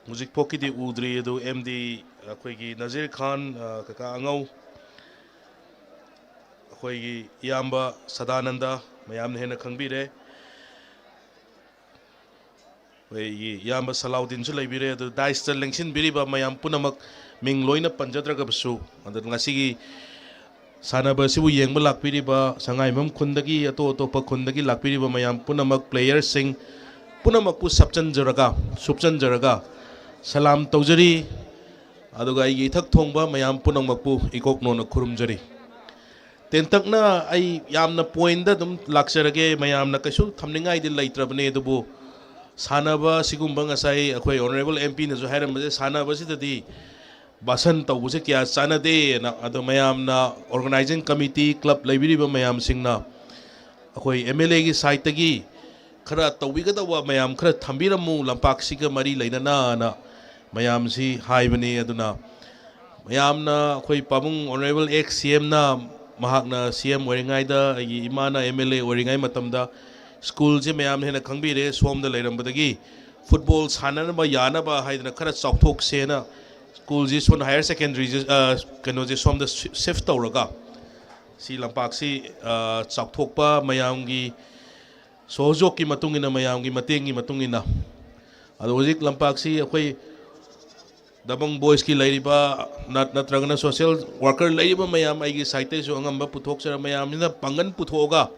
ꯍꯧꯖꯤꯛꯐꯥꯎꯀꯤꯗꯤ ꯎꯗ꯭ꯔꯤ ꯑꯗꯨ M D ꯑꯩꯈꯣꯏꯒꯤ ꯅꯖꯤꯔ ꯈꯥꯟ, ꯑ, ꯀꯀꯥ ꯑꯉꯧ, ꯑꯩꯈꯣꯏꯒꯤ ꯏꯌꯥꯝꯕ ꯁꯗꯥꯅꯟꯗ, ꯃꯌꯥꯝꯅ ꯍꯦꯟꯅ ꯈꯪꯕꯤꯔꯦ꯫ ꯑꯩꯈꯣꯏꯒꯤ ꯏꯌꯥꯝꯕ ꯁꯂꯥꯎꯗꯤꯟꯁꯨ ꯂꯩꯕꯤꯔꯦ꯫ ꯑꯗꯨ ꯗꯥꯏꯁꯇ ꯂꯦꯡꯁꯤꯟꯕꯤꯔꯤꯕ ꯃꯌꯥꯝ ꯄꯨꯝꯅꯃꯛ, ꯃꯤꯡ ꯂꯣꯏꯅ ꯄꯟꯖꯗ꯭ꯔꯒꯕꯁꯨ, ꯑꯗꯨ ꯉꯁꯤꯒꯤ ꯁꯥꯟꯅꯕ ꯑꯁꯤꯕꯨ ꯌꯦꯡꯕ ꯂꯥꯛꯄꯤꯔꯤꯕ ꯁꯉꯥꯏꯌꯨꯝꯐꯝ ꯈꯨꯟꯗꯒꯤ, ꯑꯇꯣꯞ ꯑꯇꯣꯞꯄ ꯈꯨꯟꯗꯒꯤ ꯂꯥꯛꯄꯤꯔꯤꯕ ꯃꯌꯥꯝ ꯄꯨꯝꯅꯃꯛ, ꯄ꯭ꯂꯦꯌꯔꯁꯤꯡ ꯄꯨꯝꯅꯃꯛꯄꯨ ꯁꯞꯆꯟꯖꯔꯒ, ꯁꯨꯞꯆꯟꯖꯔꯒ ꯁꯂꯥꯝ ꯇꯧꯖꯔꯤ꯫ ꯑꯗꯨꯒ ꯑꯩꯒꯤ ꯏꯊꯛ ꯊꯣꯡꯕ ꯃꯌꯥꯝ ꯄꯨꯝꯅꯃꯛꯄꯨ ꯏꯀꯣꯛꯅꯣꯅ ꯈꯨꯔꯨꯝꯖꯔꯤ꯫ ꯇꯦꯟꯇꯛꯅ ꯑꯩ ꯌꯥꯝꯅ ꯄꯣꯏꯟꯗ ꯑꯗꯨꯝ ꯂꯥꯛꯆꯔꯒꯦ, ꯃꯌꯥꯝꯅ ꯀꯩꯁꯨ ꯊꯝꯅꯤꯡꯉꯥꯏꯗꯤ ꯂꯩꯇ꯭ꯔꯕꯅꯦ꯫ ꯑꯗꯨꯕꯨ ꯁꯥꯟꯅꯕ ꯁꯤꯒꯨꯝꯕ, ꯉꯁꯥꯏ ꯑꯩꯈꯣꯏ ꯑꯣꯅꯔꯦꯕꯜ ꯑꯦꯝ ꯄꯤꯅꯁꯨ ꯍꯥꯏꯔꯝꯕꯁꯦ, ꯁꯥꯟꯅꯕꯁꯤꯗꯗꯤ ꯚꯥꯁꯟ ꯇꯧꯕꯁꯦ ꯀꯌꯥ ꯆꯥꯟꯅꯗꯦꯅ, ꯑꯗꯣ ꯃꯌꯥꯝꯅ, ꯑꯣꯔꯒꯅꯥꯏꯖꯤꯡ ꯀꯃꯤꯇꯤ, ꯀ꯭ꯂꯕ ꯂꯩꯕꯤꯔꯤꯕ ꯃꯌꯥꯝꯁꯤꯡꯅ ꯑꯩꯈꯣꯏ ꯑꯦꯝ ꯑꯦꯜ ꯑꯦꯒꯤ ꯁꯥꯏꯠꯇꯒꯤ ꯈꯔ ꯇꯧꯕꯤꯒꯗꯧꯕ ꯃꯌꯥꯝ ꯈꯔ ꯊꯝꯕꯤꯔꯝꯃꯨ, ꯂꯝꯄꯥꯛꯁꯤꯒ ꯃꯔꯤ ꯂꯩꯅꯅꯅ ꯃꯌꯥꯝꯁꯤ ꯍꯥꯏꯕꯅꯤ꯫ ꯑꯗꯨꯅ ꯃꯌꯥꯝꯅ, ꯑꯩꯈꯣꯏ ꯄꯥꯕꯨꯡ ꯑꯣꯅꯔꯦꯕꯜ ꯑꯦꯛꯁ ꯁꯤ ꯑꯦꯝꯅ, ꯃꯍꯥꯛꯅ ꯁꯤ ꯑꯦꯝ ꯑꯣꯏꯔꯤꯉꯩꯗ, ꯑꯩꯒꯤ ꯏꯃꯥꯅ ꯑꯦꯝ ꯑꯦꯜ ꯑꯦ ꯑꯣꯏꯔꯤꯉꯩ ꯃꯇꯝꯗ, ꯁ꯭ꯀꯨꯜꯁꯦ ꯃꯌꯥꯝꯅ ꯍꯦꯟꯅ ꯈꯪꯕꯤꯔꯦ, ꯁꯣꯝꯗ ꯂꯩꯔꯝꯕꯗꯒꯤ ꯐꯨꯠꯕꯣꯜ ꯁꯥꯟꯅꯅꯕ ꯌꯥꯅꯕ ꯍꯥꯏꯗꯅ ꯈꯔ ꯆꯥꯎꯊꯣꯛꯁꯦꯅ, ꯁ꯭ꯀꯨꯜꯁꯤ ꯁꯣꯝ ꯍꯥꯌꯔ ꯁꯦꯀꯦꯟꯗꯔꯤꯁꯦ, ꯑ, ꯀꯩꯅꯣꯁꯦ ꯁꯣꯝꯗ ꯁꯤ-, ꯁꯤꯐ ꯇꯧꯔꯒ, ꯁꯤ ꯂꯝꯄꯥꯛꯁꯤ, ꯑ, ꯆꯥꯎꯊꯣꯛꯄ, ꯃꯌꯥꯝꯒꯤ ꯁꯣꯍꯣꯖꯣꯛꯀꯤ ꯃꯇꯨꯡ ꯏꯟꯅ, ꯃꯌꯥꯝꯒꯤ ꯃꯇꯦꯡꯒꯤ ꯃꯇꯨꯡ ꯏꯟꯅ, ꯑꯗꯣ ꯍꯧꯖꯤꯛ ꯂꯝꯄꯥꯛꯁꯤ ꯑꯩꯈꯣꯏ ꯗꯕꯪ ꯕꯣꯏꯁꯀꯤ ꯂꯩꯔꯤꯕ, ꯅꯠ-, ꯅꯠꯇ꯭ꯔꯒꯅ ꯁꯣꯁꯤꯌꯦꯜ ꯋꯥꯔꯀꯔ ꯂꯩꯔꯤꯕ ꯃꯌꯥꯝ, ꯑꯩꯒꯤ ꯁꯥꯏꯠꯇꯩꯁꯨ ꯑꯉꯝꯕ ꯄꯨꯊꯣꯛꯆꯔ, ꯃꯌꯥꯝꯁꯤꯅ ꯄꯥꯡꯒꯜ ꯄꯨꯊꯣꯛꯑꯒ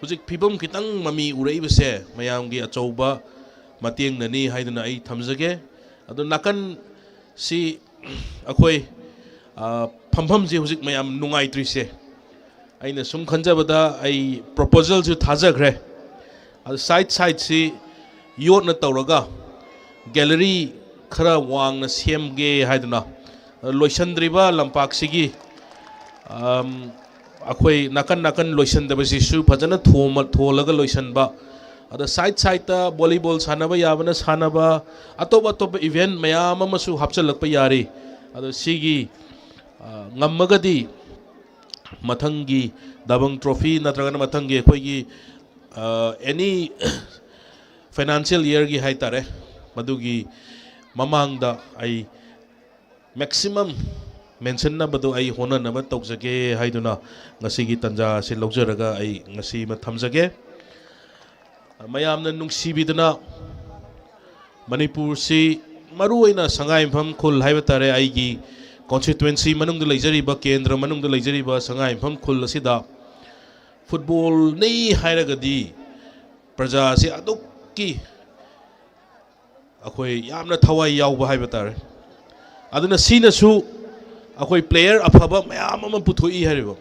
ꯍꯧꯖꯤꯛ ꯐꯤꯕꯝ ꯈꯤꯇꯪ ꯃꯃꯤ ꯎꯔꯛꯏꯕꯁꯦ ꯃꯌꯥꯝꯒꯤ ꯑꯆꯧꯕ ꯃꯇꯦꯡꯅꯅꯤ ꯍꯥꯏꯗꯨꯅ ꯑꯩ ꯊꯝꯖꯒꯦ꯫ ꯑꯗꯣ ꯅꯥꯀꯟ ꯁꯤ ꯑꯩꯈꯣꯏ, ꯑ, ꯐꯝꯐꯝꯁꯤ ꯍꯧꯖꯤꯛ ꯃꯌꯥꯝ ꯅꯨꯡꯉꯥꯏꯇ꯭ꯔꯤꯁꯦ, ꯑꯩꯅ ꯁꯨꯝ ꯈꯟꯖꯕꯗ, ꯑꯩ ꯄ꯭ꯔꯣꯄꯣꯖꯦꯜꯁꯨ ꯊꯥꯖꯈ꯭ꯔꯦ꯫ ꯑꯗꯨ ꯁꯥꯏꯠ ꯁꯥꯏꯠꯁꯤ ꯌꯣꯠꯅ ꯇꯧꯔꯒ ꯒꯦꯂꯔꯤ ꯈꯔ ꯋꯥꯡꯅ ꯁꯦꯝꯒꯦ ꯍꯥꯏꯗꯨꯅ, ꯑ, ꯂꯣꯏꯁꯤꯟꯗ꯭ꯔꯤꯕ ꯂꯝꯄꯥꯛꯁꯤꯒꯤ, ꯑꯝ, ꯑꯩꯈꯣꯏ ꯅꯥꯀꯟ ꯅꯥꯀꯟ ꯂꯣꯏꯁꯤꯟꯗꯕꯁꯤꯁꯨ ꯐꯖꯅ ꯊꯣꯝꯃ-, ꯊꯣꯜꯂꯒ ꯂꯣꯏꯁꯤꯟꯕ, ꯑꯗ ꯁꯥꯏꯠ ꯁꯥꯏꯠꯇ ꯚꯣꯂꯤꯕꯣꯜ ꯁꯥꯟꯅꯕ ꯌꯥꯕꯅ ꯁꯥꯟꯅꯕ, ꯑꯇꯣꯞ ꯑꯇꯣꯞꯄ ꯏꯚꯦꯟꯠ ꯃꯌꯥꯝ ꯑꯃꯁꯨ ꯍꯥꯞꯆꯤꯜꯂꯛꯄ ꯌꯥꯔꯤ꯫ ꯑꯗꯣ ꯁꯤꯒꯤ, ꯑ, ꯉꯝꯃꯒꯗꯤ ꯃꯊꯪꯒꯤ ꯗꯕꯪ ꯇ꯭ꯔꯣꯐꯤ ꯅꯠꯇ꯭ꯔꯒꯅ ꯃꯊꯪꯒꯤ ꯑꯩꯈꯣꯏꯒꯤ, ꯑ, ꯑꯦꯅꯤ ꯐꯥꯏꯅꯥꯟꯁꯤꯌꯦꯜ ꯏꯌꯔꯒꯤ ꯍꯥꯏ ꯇꯥꯔꯦ, ꯃꯗꯨꯒꯤ ꯃꯃꯥꯡꯗ ꯑꯩ ꯃꯦꯛꯁꯤꯃꯝ ꯃꯦꯟꯁꯤꯟꯅꯕꯗꯨ ꯑꯩ ꯍꯣꯠꯅꯅꯕ ꯇꯧꯖꯒꯦ ꯍꯥꯏꯗꯨꯅ ꯉꯁꯤꯒꯤ ꯇꯥꯟꯖꯥ ꯑꯁꯤ ꯂꯧꯖꯔꯒ ꯑꯩ ꯉꯁꯤ ꯑꯃ ꯊꯝꯖꯒꯦ꯫ ꯃꯌꯥꯝꯅ ꯅꯨꯡꯁꯤꯕꯤꯗꯨꯅ ꯃꯅꯤꯄꯨꯔꯁꯤ ꯃꯔꯨꯑꯣꯏꯅ ꯁꯉꯥꯏꯌꯨꯝꯐꯝ ꯈꯨꯜ ꯍꯥꯏꯕ ꯇꯥꯔꯦ, ꯑꯩꯒꯤ ꯀꯣꯟꯁꯇꯤꯇ꯭ꯋꯦꯟꯁꯤ ꯃꯅꯨꯡꯗ ꯂꯩꯖꯔꯤꯕ, ꯀꯦꯟꯗ꯭ꯔ ꯃꯅꯨꯡꯗ ꯂꯩꯖꯔꯤꯕ ꯁꯉꯥꯏꯌꯨꯝꯐꯝ ꯈꯨꯜ ꯑꯁꯤꯗ ꯐꯨꯠꯕꯣꯜꯅꯤ ꯍꯥꯏꯔꯒꯗꯤ ꯄ꯭ꯔꯖꯥꯁꯤ ꯑꯗꯨꯛꯀꯤ ꯑꯩꯈꯣꯏ ꯌꯥꯝꯅ ꯊꯋꯥꯏ ꯌꯥꯎꯕ ꯍꯥꯏꯕ ꯇꯥꯔꯦ꯫ ꯑꯗꯨꯅ ꯁꯤꯅꯁꯨ ꯑꯩꯈꯣꯏ ꯄ꯭ꯂꯦꯌꯔ ꯑꯐꯕ ꯃꯌꯥꯝ ꯑꯃ ꯄꯨꯊꯣꯛꯏ ꯍꯥꯏꯔꯤꯕ꯫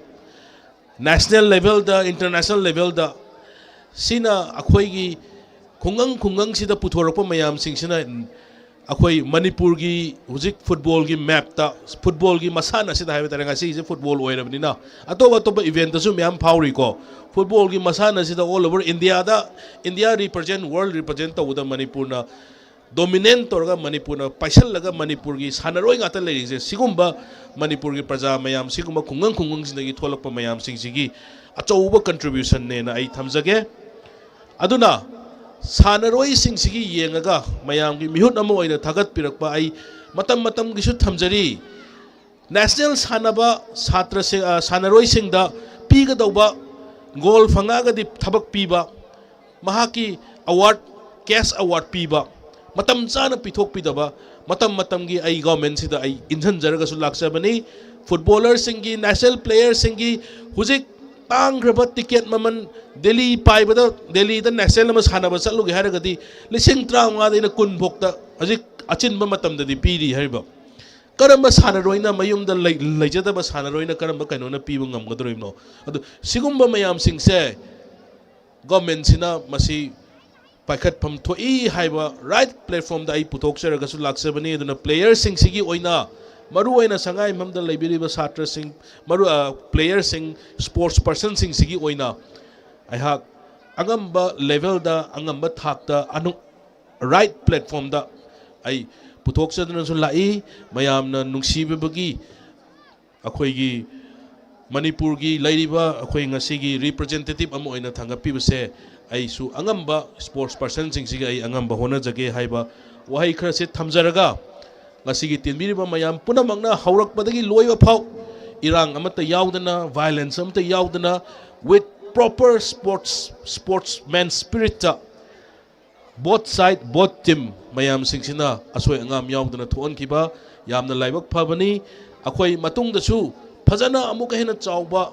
ꯅꯦꯁꯅꯦꯜ ꯂꯦꯚꯦꯜꯗ, ꯏꯟꯇꯔꯅꯦꯁꯅꯦꯜ ꯂꯦꯚꯦꯜꯗ ꯁꯤꯅ ꯑꯩꯈꯣꯏꯒꯤ ꯈꯨꯡꯒꯪ ꯈꯨꯡꯒꯪꯁꯤꯗ ꯄꯨꯊꯣꯔꯛꯄ ꯃꯌꯥꯝꯁꯤꯡꯁꯤꯅ ꯑꯩꯈꯣꯏ ꯃꯅꯤꯄꯨꯔꯒꯤ ꯍꯧꯖꯤꯛ ꯐꯨꯠꯕꯣꯜꯒꯤ ꯃꯦꯞꯇ, ꯐꯨꯠꯕꯣꯜꯒꯤ ꯃꯁꯥꯟꯅꯁꯤꯗ ꯍꯥꯏꯕ ꯇꯥꯔꯦ, ꯉꯁꯤꯁꯦ ꯐꯨꯠꯕꯣꯜ ꯑꯣꯏꯔꯕꯅꯤꯅ ꯑꯇꯣꯞ ꯑꯇꯣꯞꯄ ꯏꯚꯦꯟꯇꯁꯨ ꯃꯌꯥꯝ ꯐꯥꯎꯔꯤꯀꯣ꯫ ꯐꯨꯠꯕꯣꯜꯒꯤ ꯃꯁꯥꯟꯅꯁꯤꯗ all over ꯏꯟꯗꯤꯌꯥꯗ, ꯏꯟꯗꯤꯌꯥ ꯔꯤꯄ꯭ꯔꯖꯦꯟ, ꯋꯥꯔꯜ ꯔꯤꯄ꯭ꯔꯖꯦꯟ ꯇꯧꯕꯗ ꯃꯅꯤꯄꯨꯔꯅ ꯗꯣꯃꯤꯅꯦꯟ ꯇꯧꯔꯒ, ꯃꯅꯤꯄꯨꯔꯅ ꯄꯥꯏꯁꯜꯂꯒ ꯃꯅꯤꯄꯨꯔꯒꯤ ꯁꯥꯟꯅꯔꯣꯏ ꯉꯥꯛꯇ ꯂꯩꯔꯤꯁꯦ, ꯁꯤꯒꯨꯝꯕ ꯃꯅꯤꯄꯨꯔꯒꯤ ꯄ꯭ꯔꯖꯥ ꯃꯌꯥꯝ, ꯁꯤꯒꯨꯝꯕ ꯈꯨꯡꯒꯪ ꯈꯨꯡꯒꯪꯁꯤꯗꯒꯤ ꯊꯣꯛꯂꯛꯄ ꯃꯌꯥꯝꯁꯤꯡꯁꯤꯒꯤ ꯑꯆꯧꯕ ꯀꯟꯇ꯭ꯔꯤꯕ꯭ꯌꯨꯁꯟꯅꯦꯅ ꯑꯩ ꯊꯝꯖꯒꯦ꯫ ꯑꯗꯨꯅ ꯁꯥꯟꯅꯔꯣꯏꯁꯤꯡꯁꯤꯒꯤ ꯌꯦꯡꯉꯒ ꯃꯌꯥꯝꯒꯤ ꯃꯤꯍꯨꯠ ꯑꯃ ꯑꯣꯏꯅ ꯊꯥꯒꯠꯄꯤꯔꯛꯄ ꯑꯩ ꯃꯇꯝ ꯃꯇꯝꯒꯤꯁꯨ ꯊꯝꯖꯔꯤ꯫ ꯅꯦꯁꯅꯦꯜ ꯁꯥꯟꯅꯕ ꯁꯥꯇ꯭ꯔꯁꯤꯡ, ꯑ, ꯁꯥꯟꯅꯔꯣꯏꯁꯤꯡꯗ ꯄꯤꯒꯗꯧꯕ ꯒꯣꯜ ꯐꯪꯉꯛꯑꯒꯗꯤ ꯊꯕꯛ ꯄꯤꯕ, ꯃꯍꯥꯛꯀꯤ ꯑꯦꯋꯥꯔꯗ, ꯀꯦꯁ ꯑꯦꯋꯥꯔꯗ ꯄꯤꯕ, ꯃꯇꯝ ꯆꯥꯅ ꯄꯤꯊꯣꯛꯄꯤꯗꯕ, ꯃꯇꯝ ꯃꯇꯝꯒꯤ ꯑꯩ ꯒꯣꯔꯃꯦꯟꯁꯤꯗ ꯑꯩ ꯏꯟꯁꯤꯟꯖꯔꯒꯁꯨ ꯂꯥꯛꯆꯕꯅꯤ꯫ ꯐꯨꯠꯕꯣꯂꯔꯁꯤꯡꯒꯤ, ꯅꯦꯁꯅꯦꯜ ꯄ꯭ꯂꯦꯌꯔꯁꯤꯡꯒꯤ ꯍꯧꯖꯤꯛ ꯇꯥꯡꯈ꯭ꯔꯕ ꯇꯤꯀꯦꯠ ꯃꯃꯜ, ꯗꯦꯜꯂꯤ ꯄꯥꯏꯕꯗ, ꯗꯦꯜꯂꯤꯗ ꯅꯦꯁꯅꯦꯜ ꯑꯃ ꯁꯥꯟꯅꯕ ꯆꯠꯂꯨꯒꯦ ꯍꯥꯏꯔꯒꯗꯤ ꯂꯤꯁꯤꯡ ꯇꯔꯥꯃꯉꯥꯗꯩꯅ ꯀꯨꯟ ꯐꯥꯎꯗ ꯍꯧꯖꯤꯛ ꯑꯆꯤꯟꯕ ꯃꯇꯝꯗꯗꯤ ꯄꯤꯔꯤ ꯍꯥꯏꯔꯤꯕ꯫ ꯀꯔꯝꯕ ꯁꯥꯟꯅꯔꯣꯏꯅ, ꯃꯌꯨꯝꯗ ꯂꯩ-, ꯂꯩꯖꯗꯕ ꯁꯥꯟꯅꯔꯣꯏꯅ ꯀꯔꯝꯕ ꯀꯩꯅꯣꯅ ꯄꯤꯕ ꯉꯝꯒꯗꯧꯔꯤꯕꯅꯣ? ꯑꯗꯨ ꯁꯤꯒꯨꯝꯕ ꯃꯌꯥꯝꯁꯤꯡꯁꯦ ꯒꯣꯔꯃꯦꯟꯁꯤꯅ ꯃꯁꯤ ꯄꯥꯏꯈꯠꯐꯝ ꯊꯣꯛꯏ ꯍꯥꯏꯕ ꯔꯥꯏꯠ ꯄ꯭ꯂꯦꯠꯐꯣꯝꯗ ꯑꯩ ꯄꯨꯊꯣꯛꯆꯔꯒꯁꯨ ꯂꯥꯛꯆꯕꯅꯤ꯫ ꯑꯗꯨꯅ ꯄ꯭ꯂꯦꯌꯔꯁꯤꯡꯁꯤꯒꯤ ꯑꯣꯏꯅ, ꯃꯔꯨꯑꯣꯏꯅ ꯁꯉꯥꯏꯌꯨꯝꯐꯝꯗ ꯂꯩꯕꯤꯔꯤꯕ ꯁꯥꯇ꯭ꯔꯁꯤꯡ, ꯃꯔꯨ-, ꯑ, ꯄ꯭ꯂꯦꯌꯔꯁꯤꯡ, ꯁ꯭ꯄꯣꯔꯠꯁ ꯄꯔꯁꯟꯁꯤꯡꯁꯤꯒꯤ ꯑꯣꯏꯅ ꯑꯩꯍꯥꯛ ꯑꯉꯝꯕ ꯂꯦꯚꯦꯜꯗ, ꯑꯉꯝꯕ ꯊꯥꯛꯇ, ꯑꯅꯨ-, ꯔꯥꯏꯠ ꯄ꯭ꯂꯦꯠꯐꯣꯝꯗ ꯑꯩ ꯄꯨꯊꯣꯛꯆꯗꯨꯅꯁꯨ ꯂꯥꯛꯏ꯫ ꯃꯌꯥꯝꯅ ꯅꯨꯡꯁꯤꯕꯤꯕꯒꯤ ꯑꯩꯈꯣꯏꯒꯤ ꯃꯅꯤꯄꯨꯔꯒꯤ ꯂꯩꯔꯤꯕ ꯑꯩꯈꯣꯏ ꯉꯁꯤꯒꯤ ꯔꯤꯄ꯭ꯔꯖꯦꯟꯇꯦꯇꯤꯞ ꯑꯃ ꯑꯣꯏꯅ ꯊꯥꯡꯒꯠꯄꯤꯕꯁꯦ, ꯑꯩꯁꯨ ꯑꯉꯝꯕ ꯁ꯭ꯄꯣꯔꯠꯁ ꯄꯔꯁꯟꯁꯤꯡꯁꯤꯒ ꯑꯩ ꯑꯉꯝꯕ ꯍꯣꯠꯅꯖꯒꯦ ꯍꯥꯏꯕ ꯋꯥꯍꯩ ꯈꯔꯁꯦ ꯊꯝꯖꯔꯒ, ꯉꯁꯤꯒꯤ ꯇꯤꯟꯕꯤꯔꯤꯕ ꯃꯌꯥꯝ ꯄꯨꯝꯅꯃꯛꯅ ꯍꯧꯔꯛꯄꯗꯒꯤ ꯂꯣꯏꯕ ꯐꯥꯎ ꯏꯔꯥꯡ ꯑꯃꯠꯇ ꯌꯥꯎꯗꯅ, violence ꯑꯃꯠꯇ ꯌꯥꯎꯗꯅ, with proper sports, sportsman spiritꯇ both side, both team ꯃꯌꯥꯝꯁꯤꯡꯁꯤꯅ ꯑꯁꯣꯏ ꯑꯉꯥꯝ ꯌꯥꯎꯗꯅ ꯊꯣꯛꯍꯟꯈꯤꯕ ꯌꯥꯝꯅ ꯂꯥꯏꯕꯛ ꯐꯕꯅꯤ꯫ ꯑꯩꯈꯣꯏ ꯃꯇꯨꯡꯗꯁꯨ ꯐꯖꯅ ꯑꯃꯨꯛꯀ ꯍꯦꯟꯅ ꯆꯥꯎꯕ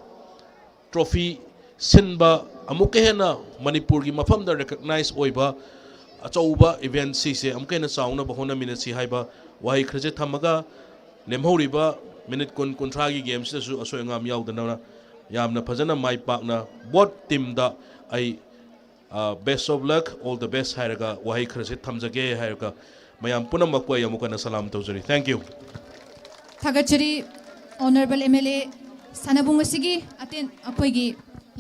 trophy ꯁꯤꯟꯕ, ꯑꯃꯨꯛꯀ ꯍꯦꯟꯅ ꯃꯅꯤꯄꯨꯔꯒꯤ ꯃꯐꯝꯗ recognize ꯑꯣꯏꯕ ꯑꯆꯧꯕ event ꯁꯤꯁꯦ ꯑꯃꯨꯛꯀ ꯍꯦꯟꯅ ꯆꯥꯎꯅꯕ ꯍꯣꯠꯅꯃꯤꯟꯅꯁꯤ ꯍꯥꯏꯕ ꯋꯥꯍꯩ ꯈꯔꯁꯦ ꯊꯝꯃꯒ, ꯂꯦꯝꯍꯧꯔꯤꯕ minute ꯀꯨꯟ, ꯀꯨꯟꯊ꯭ꯔꯥꯒꯤ game ꯁꯤꯗꯁꯨ ꯑꯁꯣꯏ ꯑꯉꯥꯝ ꯌꯥꯎꯗꯅ ꯌꯥꯝꯅ ꯐꯖꯅ ꯃꯥꯏ ꯄꯥꯛꯅ both team ꯗ ꯑꯩ, ꯑ, best of luck, all the best ꯍꯥꯏꯔꯒ ꯋꯥꯍꯩ ꯈꯔꯁꯦ ꯊꯝꯖꯒꯦ ꯍꯥꯏꯔꯒ ꯃꯌꯥꯝ ꯄꯨꯝꯅꯃꯛꯄꯨ ꯑꯩ ꯑꯃꯨꯛ ꯍꯟꯅ ꯁꯂꯥꯝ ꯇꯧꯖꯔꯤ꯫ Thank you꯫ ꯊꯥꯒꯠꯆꯔꯤ꯫ Honourable M L A, ꯁꯥꯟꯅꯕꯨꯡ ꯑꯁꯤꯒꯤ ꯑꯇꯦꯟ-, ꯑꯩꯈꯣꯏꯒꯤ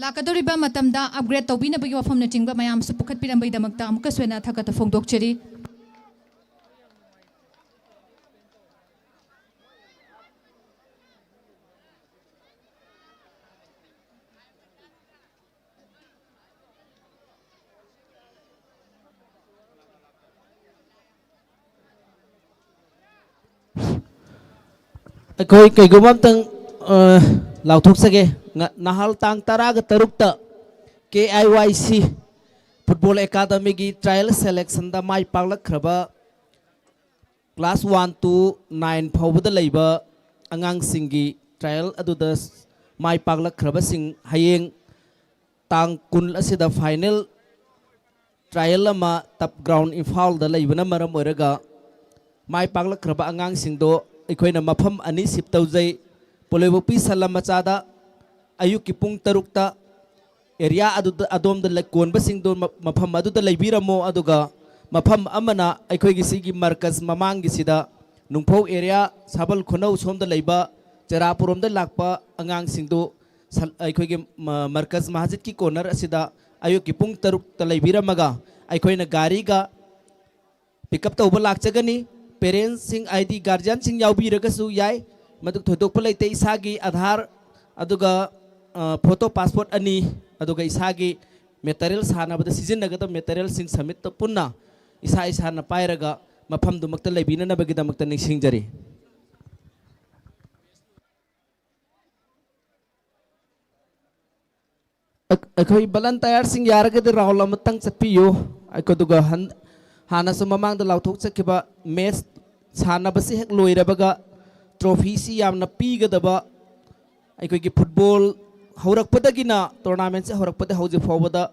ꯂꯥꯛꯀꯗꯧꯔꯤꯕ ꯃꯇꯝꯗ upgrade ꯇꯧꯕꯤꯅꯕꯒꯤ ꯋꯥꯐꯝꯅꯆꯤꯡꯕ ꯃꯌꯥꯝꯁꯨ ꯄꯨꯈꯠꯄꯤꯔꯝꯕꯒꯤꯗꯃꯛꯇ ꯑꯃꯨꯛꯀꯁꯨ ꯍꯦꯟꯅ ꯊꯥꯒꯠꯄ ꯐꯣꯡꯗꯣꯛꯆꯔꯤ꯫ ꯑꯩꯈꯣꯏ ꯀꯩꯒꯨꯝꯕ ꯑꯝꯇꯪ, ꯑ, ꯂꯥꯎꯊꯣꯛꯆꯒꯦ꯫ ꯉ-, ꯅꯍꯥꯜ ꯇꯥꯡ ꯇꯔꯥꯒ ꯇꯔꯨꯛꯇ K I Y C football academy ꯒꯤ trial selection the my ꯄꯥꯛꯂꯛꯈ꯭ꯔꯕ class one to nine ꯐꯥꯎꯕꯗ ꯂꯩꯕ ꯑꯉꯥꯡꯁꯤꯡꯒꯤ trial ꯑꯗꯨꯗ ꯃꯥꯏ ꯄꯥꯛꯂꯛꯈ꯭ꯔꯕꯁꯤꯡ ꯍꯌꯦꯡ ꯇꯥꯡ ꯀꯨꯟ ꯑꯁꯤꯗ final trial ꯑꯃ turf ground ꯏꯝꯐꯥꯜꯗ ꯂꯩꯕꯅ ꯃꯔꯝ ꯑꯣꯏꯔꯒ ꯃꯥꯏ ꯄꯥꯛꯂꯛꯈ꯭ꯔꯕ ꯑꯉꯥꯡꯁꯤꯡꯗꯣ ꯑꯩꯈꯣꯏꯅ ꯃꯐꯝ ꯑꯅꯤ shift ꯇꯧꯖꯩ꯫ ꯄꯣꯂꯣꯏꯕꯣꯛꯄꯤ ꯁꯟ ꯂꯝ ꯃꯆꯥꯗ ꯑꯌꯨꯛꯀꯤ ꯄꯨꯡ ꯇꯔꯨꯛꯇ area ꯑꯗꯨꯗ, ꯑꯗꯣꯝꯗ ꯂꯩ-, ꯀꯣꯟꯕꯁꯤꯡꯗꯣ ꯃ-, ꯃꯐꯝ ꯑꯗꯨꯗ ꯂꯩꯕꯤꯔꯝꯃꯣ, ꯑꯗꯨꯒ ꯃꯐꯝ ꯑꯃꯅ ꯑꯩꯈꯣꯏꯒꯤ ꯁꯤꯒꯤ ꯃꯔꯀꯖ ꯃꯃꯥꯡꯒꯤꯁꯤꯗ ꯅꯨꯡꯐꯧ area, ꯁꯥꯕꯜ ꯈꯨꯅꯧ ꯁꯣꯝꯗ ꯂꯩꯕ ꯆꯦꯔꯥꯄꯨꯔꯣꯝꯗ ꯂꯥꯛꯄ ꯑꯉꯥꯡꯁꯤꯡꯗꯨ ꯁꯜ-, ꯑꯩꯈꯣꯏꯒꯤ ꯃ-, ꯃꯔꯀꯖ ꯃꯁꯖꯤꯗꯀꯤ corner ꯑꯁꯤꯗ ꯑꯌꯨꯛꯀꯤ ꯄꯨꯡ ꯇꯔꯨꯛꯇ ꯂꯩꯕꯤꯔꯝꯃꯒ ꯑꯩꯈꯣꯏꯅ ꯒꯥꯔꯤꯒ pick up ꯇꯧꯕ ꯂꯥꯛꯆꯒꯅꯤ꯫ Parents ꯁꯤꯡ ꯍꯥꯏꯗꯤ guardian ꯁꯤꯡ ꯌꯥꯎꯕꯤꯔꯒꯁꯨ ꯌꯥꯏ, ꯃꯗꯨ ꯊꯣꯏꯗꯣꯛꯄ ꯂꯩꯇꯦ꯫ ꯏꯁꯥꯒꯤ ꯑꯙꯥꯔ ꯑꯗꯨꯒ, ꯑ, photo passport ꯑꯅꯤ, ꯑꯗꯨꯒ ꯏꯁꯥꯒꯤ material ꯁꯥꯟꯅꯕꯗ ꯁꯤꯖꯤꯟꯅꯒꯗꯕ material ꯁꯤꯡ submit ꯇ-, ꯄꯨꯟꯅ ꯏꯁꯥ ꯏꯁꯥꯅ ꯄꯥꯏꯔꯒ ꯃꯐꯝꯗꯨꯃꯛꯇ ꯂꯩꯕꯤꯅꯅꯕꯒꯤꯗꯃꯛꯇ ꯅꯤꯡꯁꯤꯡꯖꯔꯤ꯫ ꯑꯩ-, ꯑꯩꯈꯣꯏ volunteerꯁꯤꯡ ꯌꯥꯔꯒꯗꯤ round ꯑꯃꯇꯪ ꯆꯠꯄꯤꯌꯨ꯫ ꯑꯩꯈꯣꯏ ꯑꯗꯨꯒ ꯍꯟ-, ꯍꯥꯟꯅꯁꯨ ꯃꯃꯥꯡꯗ ꯂꯥꯎꯊꯣꯛꯆꯈꯤꯕ match ꯁꯥꯟꯅꯕꯁꯤ ꯍꯦꯛ ꯂꯣꯏꯔꯕꯒ trophyꯁꯤ ꯌꯥꯝꯅ ꯄꯤꯒꯗꯕ, ꯑꯩꯈꯣꯏꯒꯤ football ꯍꯧꯔꯛꯄꯗꯒꯤꯅ, tournamentꯁꯦ ꯍꯧꯔꯛꯄꯗ ꯍꯧꯖꯤꯛ ꯐꯥꯎꯕꯗ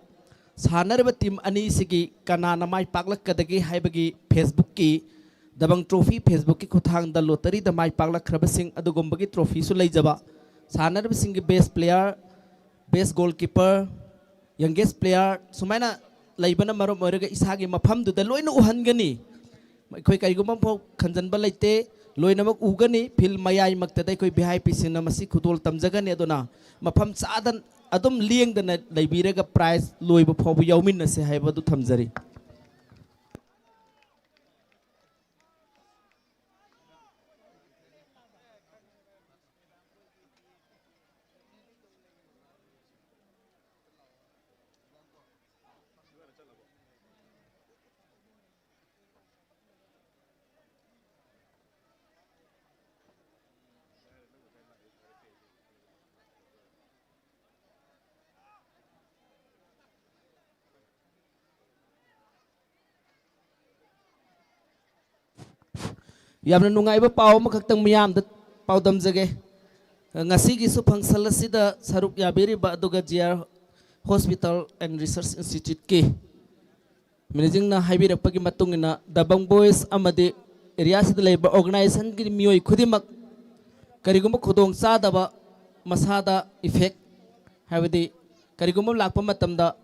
ꯁꯥꯟꯅꯔꯤꯕ team ꯑꯅꯤꯁꯤꯒꯤ ꯀꯅꯥꯅ ꯃꯥꯏ ꯄꯥꯛꯂꯛꯀꯗꯒꯦ ꯍꯥꯏꯕꯒꯤ Facebookꯀꯤ ꯗꯕꯪ trophy Facebookꯀꯤ ꯈꯨꯠꯊꯥꯡꯗ lotteryꯗ ꯃꯥꯏ ꯄꯥꯛꯂꯛꯈ꯭ꯔꯕꯁꯤꯡ ꯑꯗꯨꯒꯨꯝꯕꯒꯤ trophyꯁꯨ ꯂꯩꯖꯕ, ꯁꯥꯟꯅꯔꯤꯕꯁꯤꯡꯒꯤ best player, best goalkeeper, youngest player ꯁꯨꯃꯥꯏꯅ ꯂꯩꯕꯅ ꯃꯔꯝ ꯑꯣꯏꯔꯒ ꯏꯁꯥꯒꯤ ꯃꯐꯝꯗꯨꯗ ꯂꯣꯏꯅ ꯎꯍꯟꯒꯅꯤ꯫ ꯑꯩꯈꯣꯏ ꯀꯔꯤꯒꯨꯝꯕ ꯑꯃꯐꯥꯎ ꯈꯟꯖꯟꯕ ꯂꯩꯇꯦ, ꯂꯣꯏꯅꯃꯛ ꯎꯒꯅꯤ꯫ Field ꯃꯌꯥꯏꯃꯛꯇꯗ ꯑꯩꯈꯣꯏ VIPꯁꯤꯡꯅ ꯃꯁꯤ ꯈꯨꯗꯣꯜ ꯇꯝꯖꯒꯅꯤ꯫ ꯑꯗꯨꯅ ꯃꯐꯝ ꯆꯥꯗ ꯑꯗꯨꯝ ꯂꯦꯡꯗꯅ ꯂꯩꯕꯤꯔꯒ prize ꯂꯣꯏꯕ ꯐꯥꯎꯕ ꯌꯥꯎꯃꯤꯟꯅꯁꯦ ꯍꯥꯏꯕꯗꯨ ꯊꯝꯖꯔꯤ꯫ ꯌꯥꯝꯅ ꯅꯨꯡꯉꯥꯏꯕ ꯄꯥꯎ ꯑꯃꯈꯛꯇꯪ ꯃꯤꯌꯥꯝꯗ ꯄꯥꯎꯗꯝꯖꯒꯦ꯫ ꯉꯁꯤꯒꯤꯁꯨ function ꯑꯁꯤꯗ ꯁꯔꯨꯛ ꯌꯥꯕꯤꯔꯤꯕ ꯑꯗꯨꯒ G R Hospital and Research Instituteꯀꯤ managingꯅ ꯍꯥꯏꯕꯤꯔꯛꯄꯒꯤ ꯃꯇꯨꯡ ꯏꯟꯅ, ꯗꯕꯪ Boys ꯑꯃꯗꯤ area ꯑꯁꯤꯗ ꯂꯩꯕ organizationꯒꯤ ꯃꯤꯑꯣꯏ ꯈꯨꯗꯤꯡꯃꯛ ꯀꯔꯤꯒꯨꯝꯕ ꯈꯨꯗꯣꯡ ꯆꯥꯗꯕ, ꯃꯁꯥꯗ effect, ꯍꯥꯏꯕꯗꯤ ꯀꯔꯤꯒꯨꯝꯕ ꯂꯥꯛꯄ ꯃꯇꯝꯗ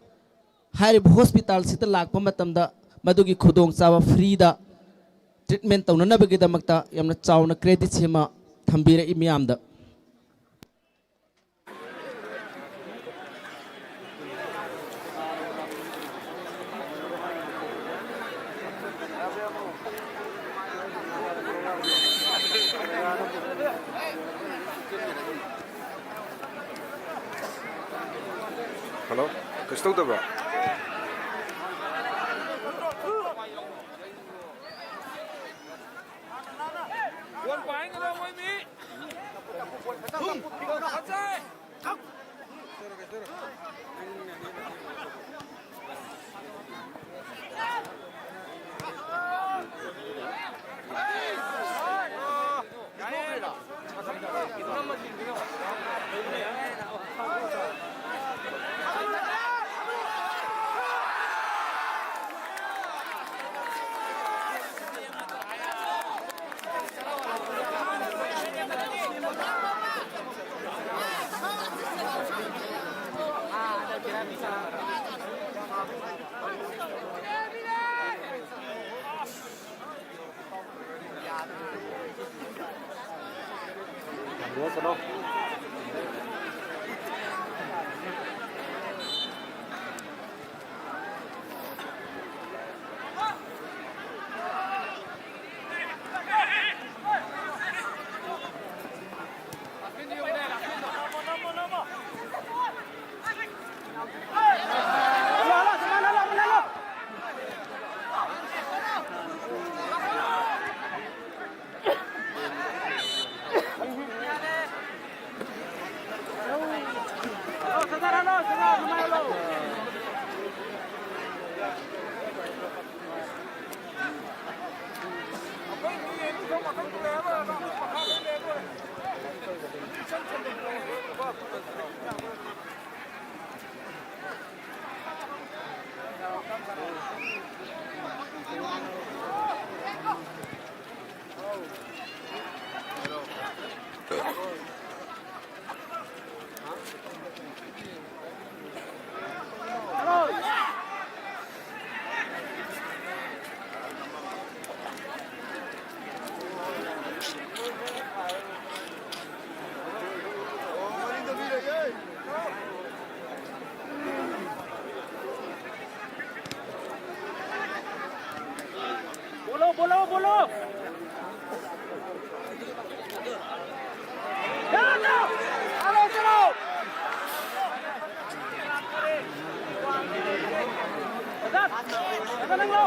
ꯍꯥꯏꯔꯤꯕ hospitalꯁꯤꯗ ꯂꯥꯛꯄ ꯃꯇꯝꯗ ꯃꯗꯨꯒꯤ ꯈꯨꯗꯣꯡꯆꯥꯕ freeꯗ treatment ꯇꯧꯅꯅꯕꯒꯤꯗꯃꯛꯇ ꯌꯥꯝꯅ ꯆꯥꯎꯅ creditꯁꯤꯃ ꯊꯝꯕꯤꯔꯛꯏ ꯃꯤꯌꯥꯝꯗ꯫ Hello? ꯀꯩꯁꯨ ꯇꯧꯗꯕ꯭ꯔꯥ? बोलो, बोलो, बोलो। जाओ, जाओ। अरे, चलो। आजाद, आजाद, लंगलो।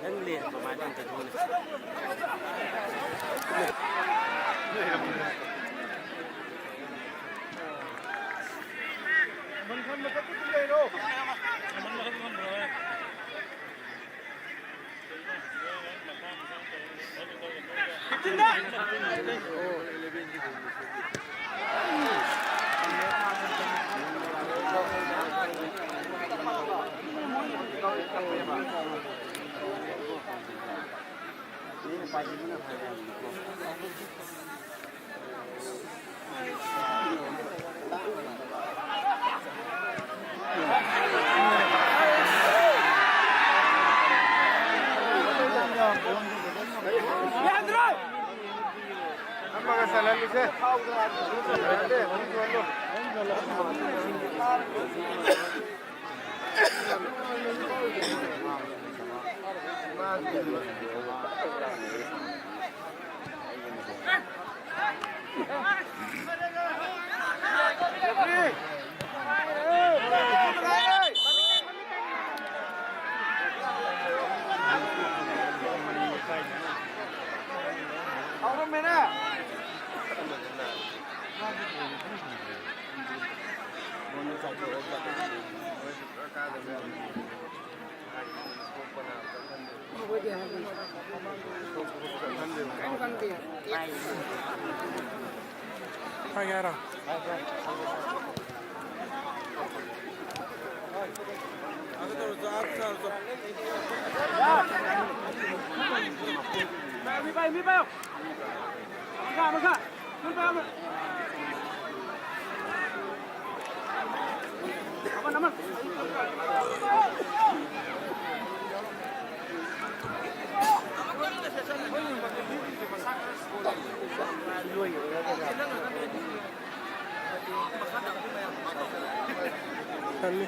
ꯅꯪ ꯂꯦꯟ ꯀꯃꯥꯏꯅ ꯇꯧꯗꯣꯏꯅꯣ? ꯑꯃꯒ ꯆꯜꯍꯜꯂꯨꯁꯦ꯫ ꯍꯥꯏꯒꯦ ꯍꯥꯏꯔꯣ? ꯃꯤ ꯄꯥꯏꯌꯨ, ꯃꯤ ꯄꯥꯏꯌꯨ꯫ ꯃꯈꯥ, ꯃꯈꯥ꯫ ꯃꯤ ꯄꯥꯏꯌꯨ꯫ ꯆꯜꯂꯤ꯫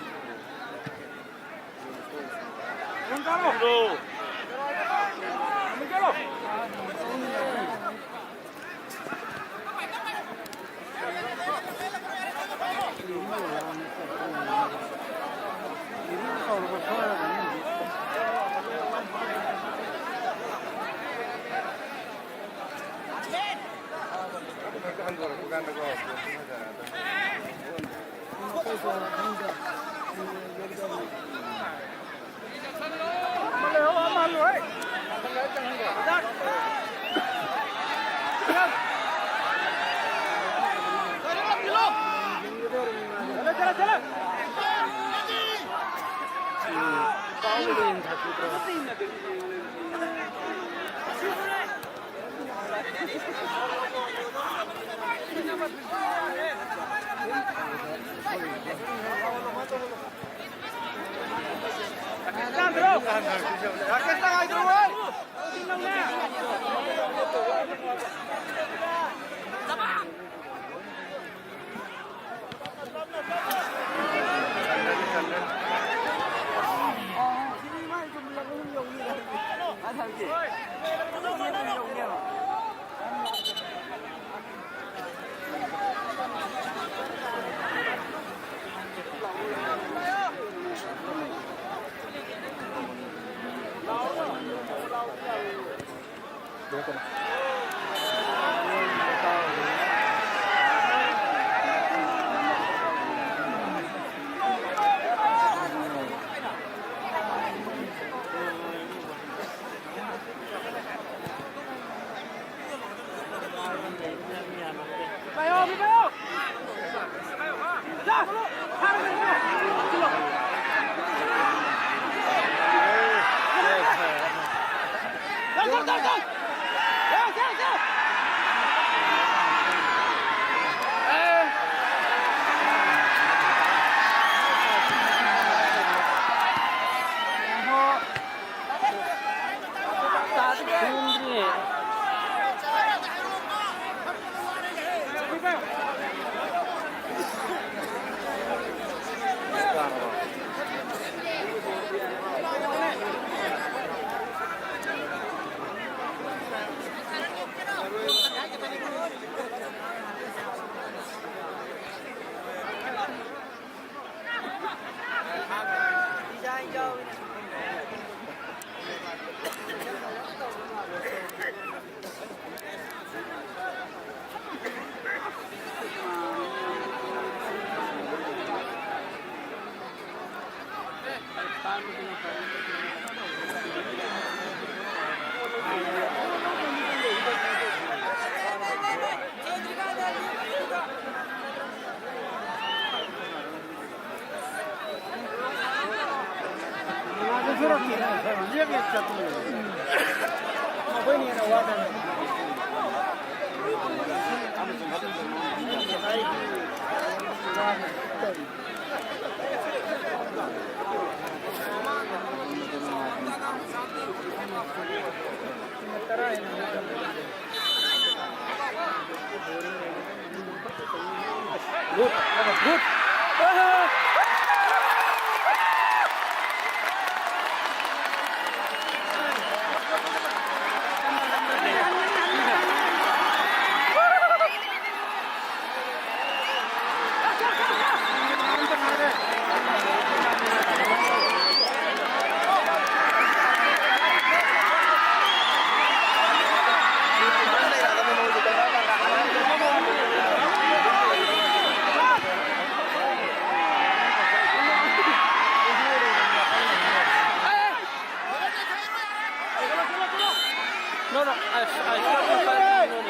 No, no, I, I start to find, no, no.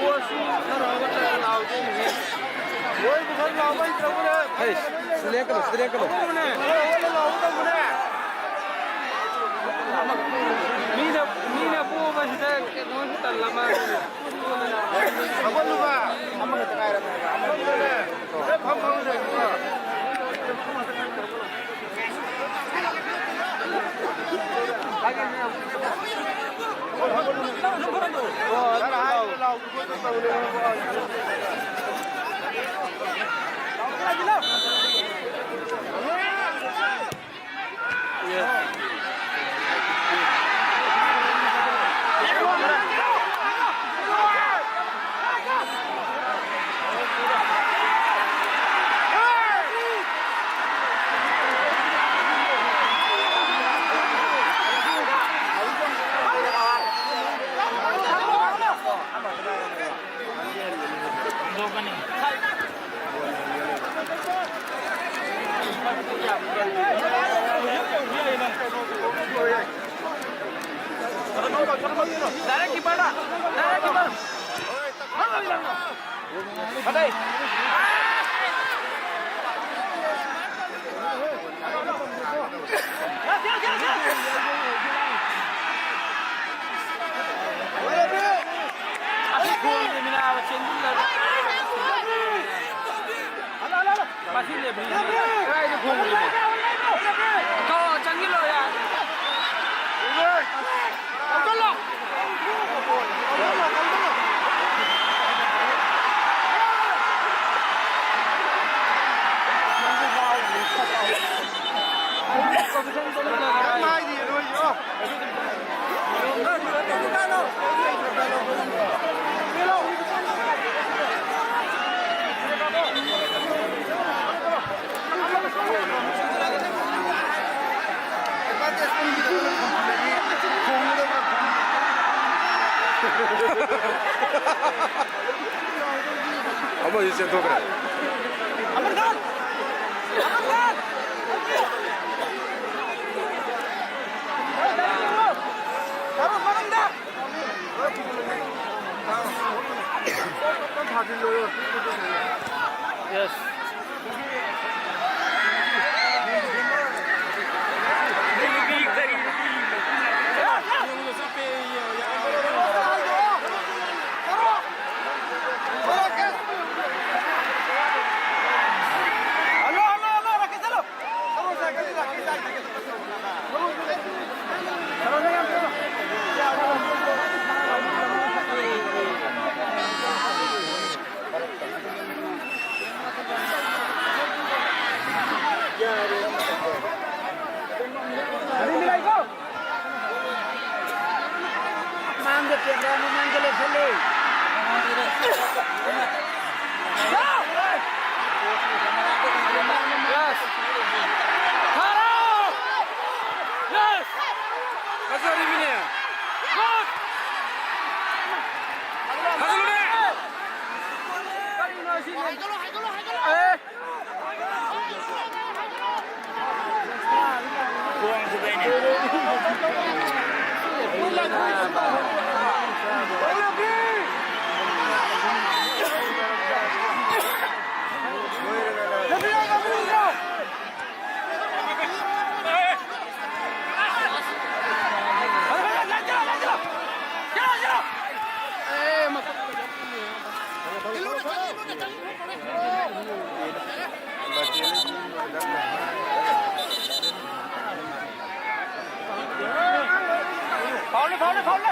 Force ꯈꯔ ꯑꯃ ꯂꯥꯎꯗꯣꯏꯅꯦ꯫ ꯃꯣꯏꯕꯨ ꯈꯔ ꯂꯥꯎꯕ ꯍꯩꯇ꯭ꯔꯕꯅꯦ꯫ ꯑꯩ, ꯁꯤꯗ ꯂꯦꯡꯀꯅꯨ, ꯁꯤꯗ ꯂꯦꯡꯀꯅꯨ꯫ ꯇꯧꯕꯅꯦ꯫ ꯈꯔ ꯍꯣꯜꯂ ꯂꯥꯎꯒꯗꯧꯕꯅꯦ꯫ ꯃꯤꯅ, ꯃꯤꯅ ꯄꯣꯕꯁꯤꯗ ꯀꯩꯅꯣꯁꯨ ꯇꯜꯂ ꯃꯥꯜꯂꯦ꯫ ꯍꯧꯒꯠꯂꯨꯕ꯫ ꯑꯃꯈꯛꯇ ꯉꯥꯏꯔꯕꯅꯦꯕ꯫ ꯑꯃꯈꯛꯇꯅꯦ꯫ ꯍꯦꯛ ꯐꯝ ꯐꯝ ꯂꯩꯕ꯫ Direct keeper, direct keeper. Padai. ꯀꯗꯥꯏꯗ ꯈꯣꯡꯉꯤꯅꯣ? ꯊꯣ, ꯆꯪꯁꯤꯜꯂꯣ ꯌꯥꯔꯦ꯫ ꯑꯃꯁꯨ ꯆꯦꯟꯊꯣꯛꯈ꯭ꯔꯦ꯫ Yes. ꯃꯥꯡꯗ ꯀꯦꯟꯗ꯭ꯔ ꯃꯃꯥꯡꯗ ꯂꯦꯞꯁꯜꯂꯦ꯫ Yes! ꯊꯥꯔꯣ! Yes! ꯐꯖꯔꯤꯃꯤꯅꯦ! ꯊꯥꯖꯤꯜꯂꯨꯅꯦ! ꯀꯔꯤꯅꯣ ꯁꯤꯕꯣ? ꯑꯦ! ꯐꯥꯎꯜꯅꯦ, ꯐꯥꯎꯜꯅꯦ, ꯐꯥꯎꯜꯅꯦ꯫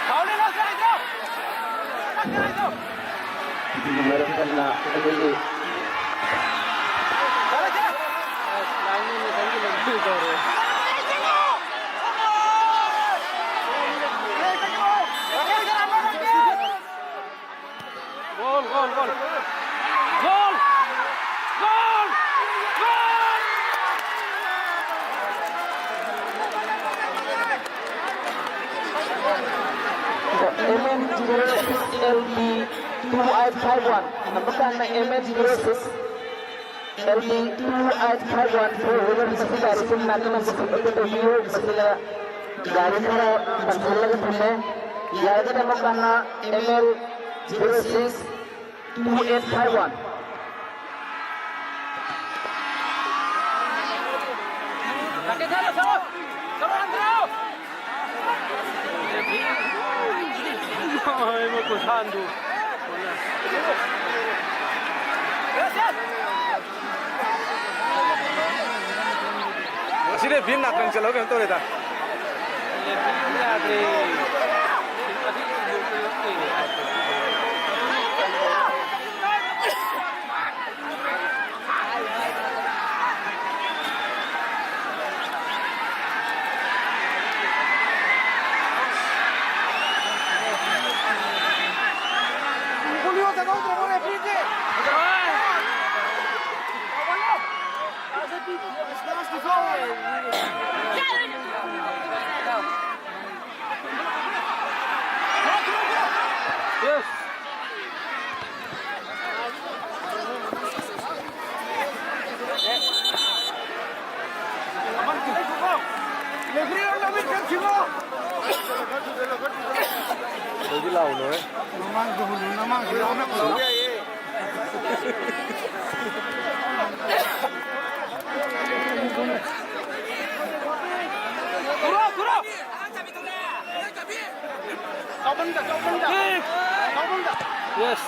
ꯐꯥꯎꯜꯅꯦ, ꯂꯥꯎ, ꯆꯠꯂꯣ꯫ ꯃꯔꯝ ꯆꯥꯅ ꯑꯩꯈꯣꯏꯒꯤ Gol, gol, gol. Gol! Gol! Gol! M N zero six L B two eight five one. Number ꯀꯥꯡꯅ M N zero six L B two eight five one four wheeler ꯃꯁꯤ ꯒꯥꯔꯤꯁꯤ ꯅꯥꯀꯟ ꯑꯃꯗ ꯄꯨꯊꯣꯛꯑꯒ ꯇꯧꯕꯤꯌꯨ꯫ ꯃꯁꯤꯅ ꯒꯥꯔꯤ ꯈꯔ ꯀꯟꯁꯤꯜꯂꯒ ꯊꯝꯃꯦ꯫ ꯌꯥꯔꯒꯗꯤ ꯑꯃꯨꯛ ꯍꯟꯅ M L zero six two eight five one꯫ ꯉꯁꯤꯗꯤ ꯚꯤꯝ ꯅꯥꯀꯟ ꯆꯠꯂꯒ ꯀꯩꯅꯣ ꯇꯧꯔꯦꯗ꯫ Yes. ꯑꯗꯨꯗꯤ ꯂꯥꯎꯅꯨꯍꯦ꯫ ꯃꯃꯥꯡꯗ ꯍꯨꯜꯂꯨ, ꯃꯃꯥꯡꯗ ꯍꯨꯜꯂꯨ꯫ ꯊꯨꯔꯣ, ꯊꯨꯔꯣ꯫ Yes.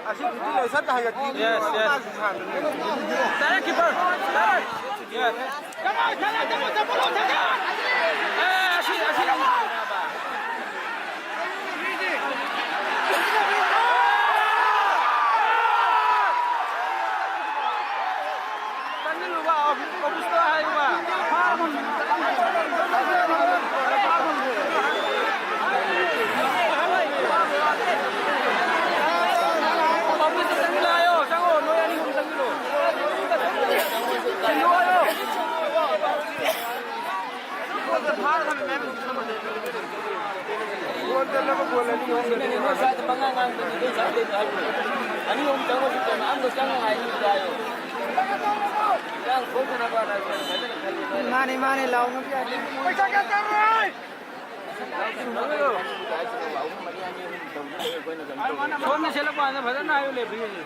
ꯑꯁꯤ ꯐꯤꯐꯇꯤ ꯂꯩ ꯁꯠ ꯍꯥꯏꯒꯠꯈꯤꯕꯅꯦ꯫ Yes, yes. ꯃꯥꯁꯨ ꯁꯥꯟꯅꯗꯣꯏꯅꯦ꯫ Direct keeper. Direct. Yes. ꯑꯦ, ꯑꯁꯤ, ꯑꯁꯤ꯫ ꯆꯪꯁꯤꯜꯂꯨꯕ, ꯑꯣꯐꯤꯁꯇ ꯍꯥꯏꯌꯨꯕ꯫ ꯑꯣꯐꯤꯁꯇ ꯆꯪꯁꯤꯜꯂꯣ ꯍꯥꯏꯌꯣ, ꯆꯪꯉꯣ, ꯅꯣꯏ ꯑꯅꯤ ꯑꯍꯨꯝ ꯆꯪꯁꯤꯜꯂꯣ꯫ ꯊꯤꯜꯂꯨ ꯍꯥꯏꯌꯣ꯫ ꯒꯣꯜ ꯆꯜꯂꯕ ꯒꯣꯜ ꯑꯅꯤ ꯑꯍꯨꯝ ꯅꯣꯏ ꯁ꯭ꯋꯥꯏꯗ ꯄꯉꯥꯡ ꯉꯥꯡꯕꯅꯤ, ꯅꯣꯏ ꯁ꯭ꯋꯥꯏꯗ ꯍꯥꯏꯕꯅꯤ꯫ ꯑꯅꯤ ꯑꯍꯨꯝ ꯆꯪꯉꯁꯨ ꯀꯩꯅꯣ, ꯑꯃꯒ ꯆꯪꯉꯣ ꯍꯥꯏ, ꯑꯅꯤꯒ ꯍꯥꯏꯌꯣ꯫ ꯏꯔꯥꯡ ꯊꯣꯛꯇꯅꯕꯅ ꯑꯩꯈꯣꯏꯅ ꯐꯖꯅ ꯈꯜꯂꯤ꯫ ꯃꯥꯅꯦ, ꯃꯥꯅꯦ, ꯂꯥꯎꯅꯕ ꯌꯥꯗꯦ꯫ ꯄꯩꯁꯥ ꯀꯌꯥ ꯆꯪꯉꯣꯏ? ꯁꯣꯝꯗ ꯁꯦꯠꯂꯛꯄ ꯀꯥꯟꯗ ꯐꯖꯅ ꯍꯥꯏꯌꯨ, ꯂꯦꯐ꯭ꯔꯤꯁꯦ꯫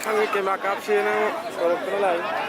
ꯈꯪꯉꯤ, ꯀꯦꯃꯦꯔꯥ ꯀꯥꯞꯁꯦꯅ ꯀꯧꯔꯛꯇꯅ ꯂꯥꯛꯏ꯫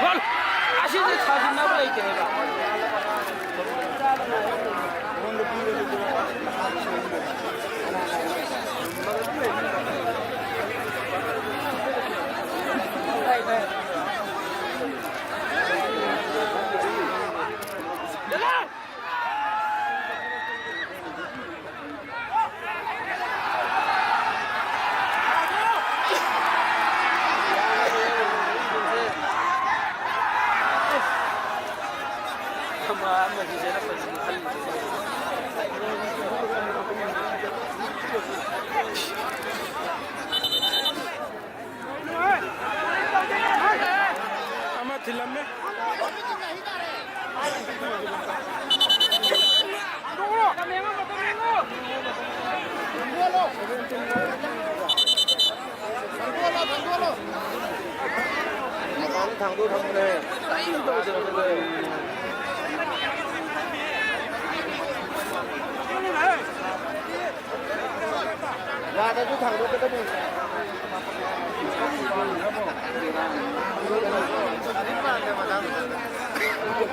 ꯍꯣꯏ! ꯑꯁꯤꯗꯤ ꯊꯥꯖꯤꯟꯅꯕ ꯂꯩꯇꯦ ꯍꯥꯏꯕ꯫ ꯌꯥꯗ꯭ꯔꯁꯨ ꯊꯥꯡꯗꯣꯛꯀꯗꯕꯅꯤ꯫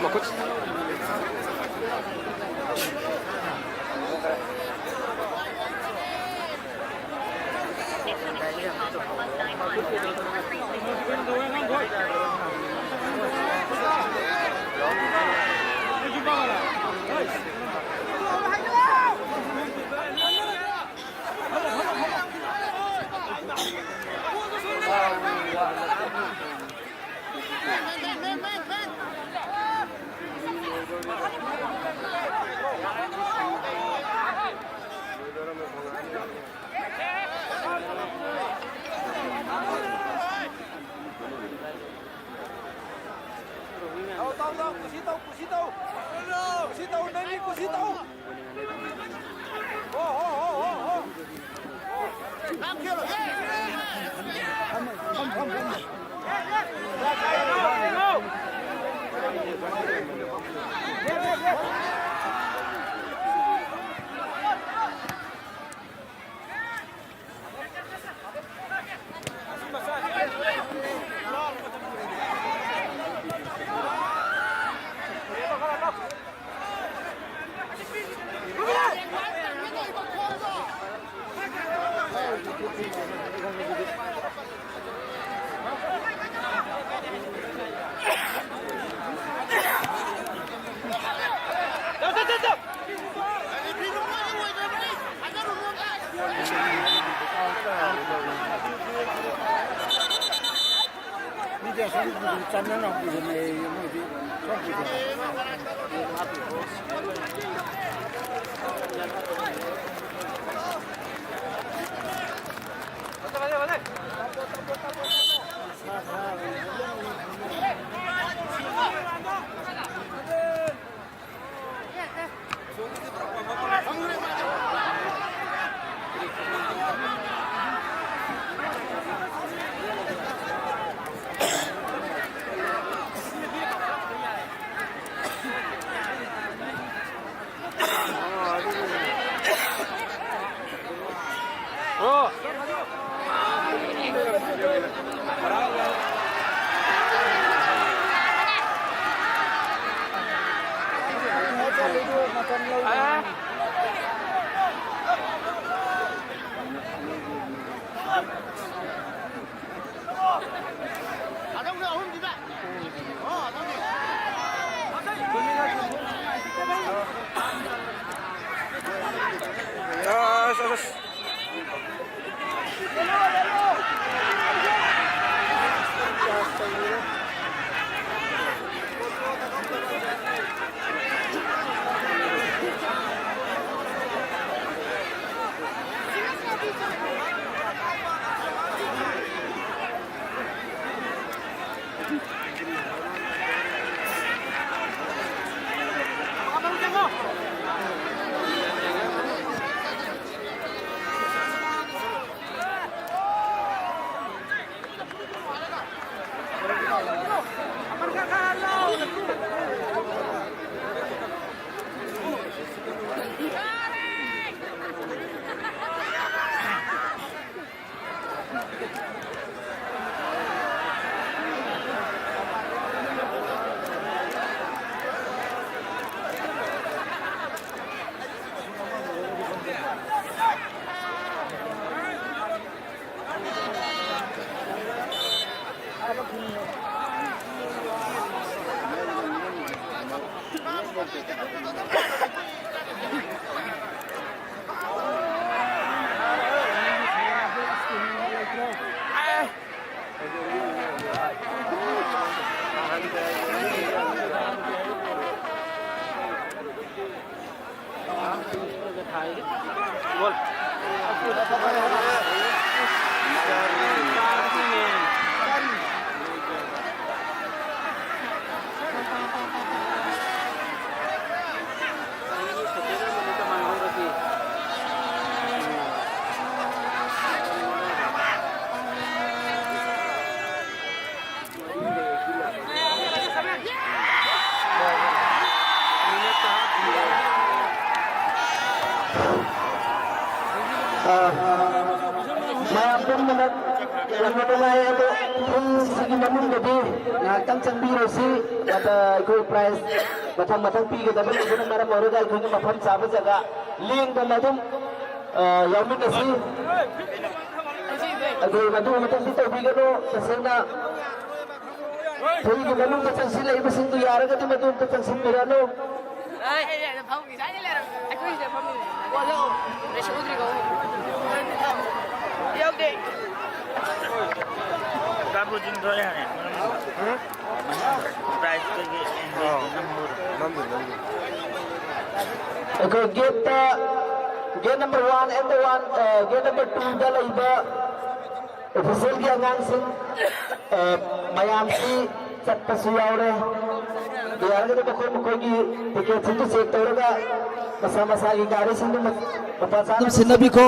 ꯃꯈꯨꯠ꯫ ꯇꯧ, ꯇꯧ, ꯇꯧ, ꯀꯨꯁꯤ ꯇꯧ, ꯀꯨꯁꯤ ꯇꯧ꯫ ꯀꯨꯁꯤ ꯇꯧ, ꯅꯪꯒꯤ ꯀꯨꯁꯤ ꯇꯧ꯫ ꯍꯣ, ꯍꯣ, ꯍꯣ, ꯍꯣ, ꯍꯣ꯫ ꯐꯝ, ꯐꯝ, ꯐꯝ, ꯐꯝ꯫ ꯃꯤꯗꯤ ꯑꯁꯣꯝ ꯆꯠꯅꯅ ꯄꯨꯁꯤꯜꯂꯛꯑꯦ, ꯃꯣꯏꯗꯤ ꯁꯣꯝ ꯄꯨꯁꯤꯜꯂꯛꯑꯦ꯫ ꯑꯁ, ꯑꯁ, ꯑꯁ꯫ ꯃꯌꯥꯝ ꯄꯨꯝꯅꯃꯛ ꯌꯥꯝꯅ ꯅꯨꯡꯉꯥꯏ, ꯑꯗꯣ ꯄꯨꯡꯁꯤꯒꯤ ꯃꯅꯨꯡꯗꯗꯤ ꯉꯥꯏꯍꯥꯛꯇꯪ ꯆꯪꯕꯤꯔꯁꯤ꯫ ꯑꯗ ꯑꯩꯈꯣꯏ ꯄ꯭ꯔꯥꯏꯖ ꯃꯊꯪ ꯃꯊꯪ ꯄꯤꯒꯗꯕ ꯂꯩꯕꯅ ꯃꯔꯝ ꯑꯣꯏꯔꯒ ꯑꯩꯈꯣꯏꯒꯤ ꯃꯐꯝ ꯆꯥꯕ ꯖꯒꯥ ꯂꯦꯡꯗꯅ ꯑꯗꯨꯝ, ꯑ, ꯌꯥꯎꯃꯤꯟꯅꯁꯤ꯫ ꯑꯗꯨ ꯃꯗꯨ ꯃꯇꯝꯗꯤ ꯇꯧꯕꯤꯒꯅꯨ꯫ ꯇꯁꯦꯡꯅ ꯑꯩꯈꯣꯏꯒꯤ ꯃꯅꯨꯡꯗ ꯆꯪꯁꯤꯜꯂꯛꯏꯕꯁꯤꯡꯗꯨ ꯌꯥꯔꯒꯗꯤ ꯃꯗꯨ ꯑꯝꯇ ꯆꯪꯁꯤꯟꯕꯤꯔꯅꯨ꯫ ꯑꯩꯈꯣꯏꯁꯤꯗ ꯐꯝꯃꯤꯅꯦ꯫ ꯌꯥꯎꯗꯦ꯫ ꯄ꯭ꯔꯥꯏꯖ ꯀꯩꯀꯩ ꯅꯝꯕꯔ꯫ ꯑꯩꯈꯣꯏ ꯒꯦꯠꯇ, gate number one and one, uh, gate number ꯇꯨꯗ ꯂꯩꯕ ꯑꯣꯐꯤꯁꯤꯌꯦꯜꯒꯤ ꯑꯉꯥꯡꯁꯤꯡ, ꯑ, ꯃꯌꯥꯝꯁꯤ ꯆꯠꯄꯁꯨ ꯌꯥꯎꯔꯦ꯫ ꯌꯥꯔꯒꯗꯤ ꯃꯈꯣꯏ ꯃꯈꯣꯏꯒꯤ ꯇꯤꯀꯦꯠꯁꯤꯡꯗꯨ ꯆꯦꯛ ꯇꯧꯔꯒ ꯃꯁꯥ ꯃꯁꯥꯒꯤ ꯒꯥꯔꯤꯁꯤꯡꯗꯨ ꯃ-, ꯃꯄꯥ ꯆꯥꯅ ꯑꯗꯨꯝ ꯁꯤꯟꯅꯕꯤꯈꯣ꯫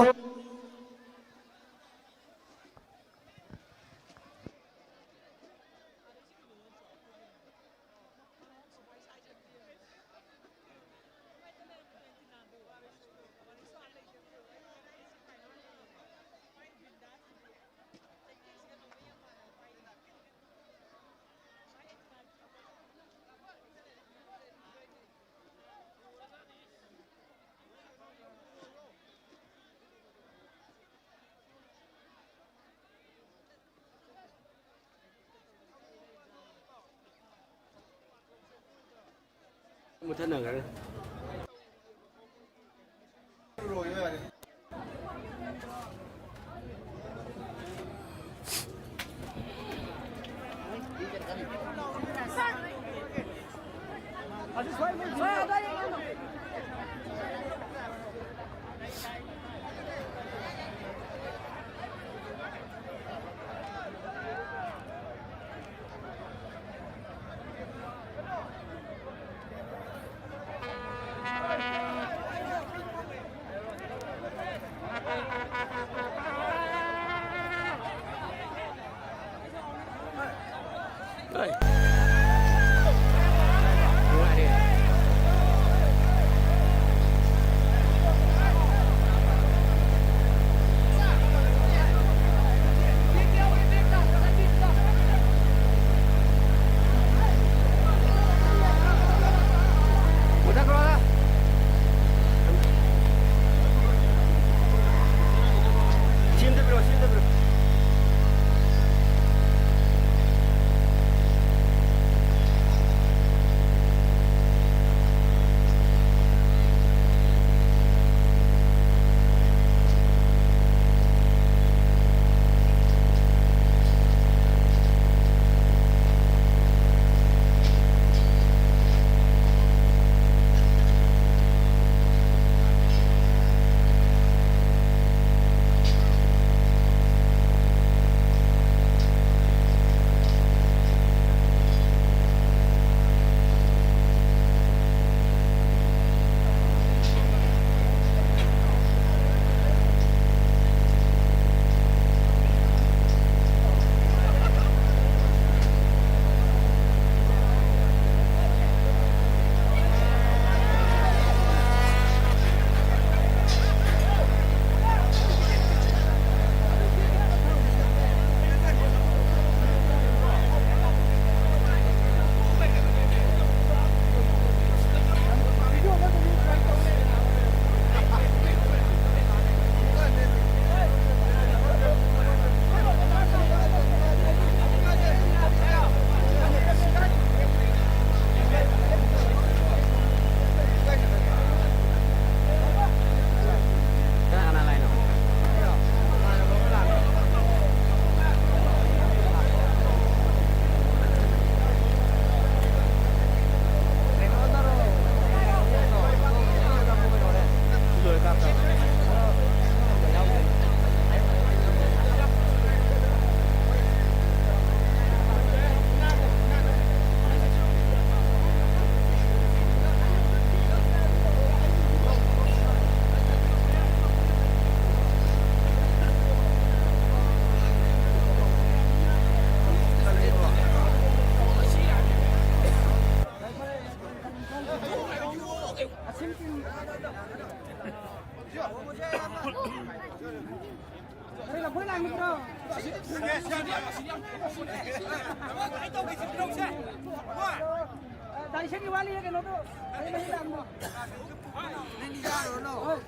ꯃꯨꯊꯠꯅꯈ꯭ꯔꯦ꯫ ꯅꯠꯇ꯭ꯔꯣ? ꯗꯥꯏꯁꯟꯒꯤ ꯋꯥꯠꯂꯤ ꯀꯩꯅꯣꯗꯣ꯫ ꯅꯪꯗꯤ ꯌꯥꯔꯨꯔꯅꯣ꯫ ꯍꯣꯏ꯫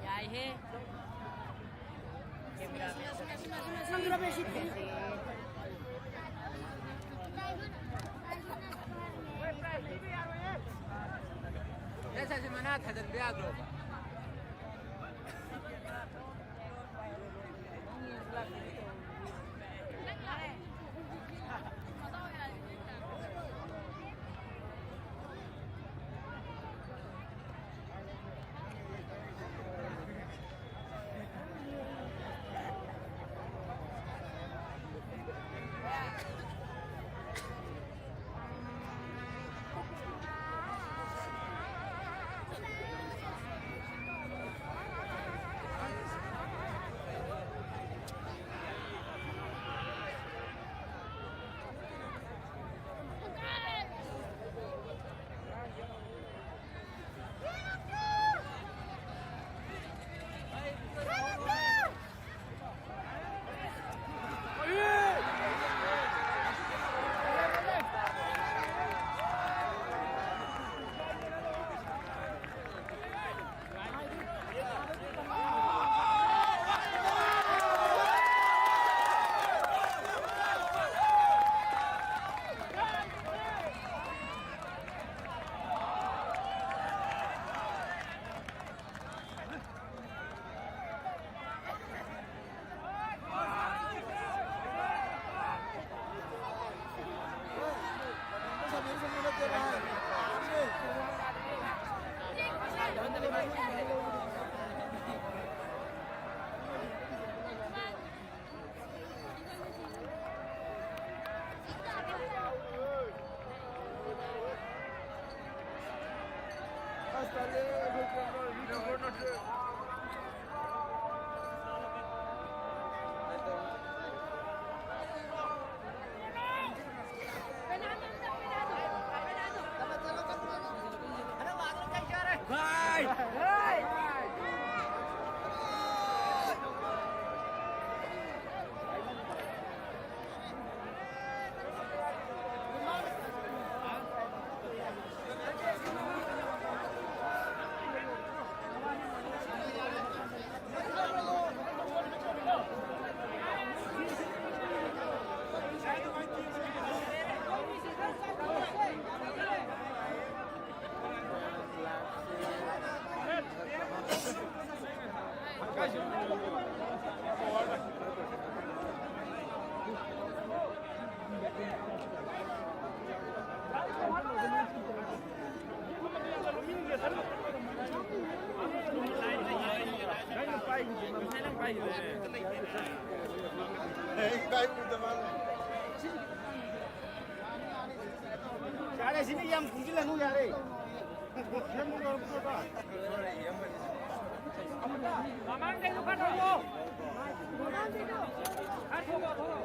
ꯌꯥꯏꯍꯦ꯫ ꯅꯪ ꯁꯥꯁꯤ ꯃꯅꯥ ꯊꯥꯖꯤꯟꯕ ꯌꯥꯗ꯭ꯔꯣꯕ? ꯌꯥꯔꯦ, ꯁꯤꯅ ꯌꯥꯝ ꯈꯨꯝꯖꯤꯜꯂꯅꯨ, ꯌꯥꯔꯦ꯫ ꯃꯃꯥꯡꯗꯩꯗꯣ ꯈꯔ ꯊꯧꯑꯣ꯫ ꯈꯔ ꯊꯧꯑꯣ, ꯊꯧꯑꯣ꯫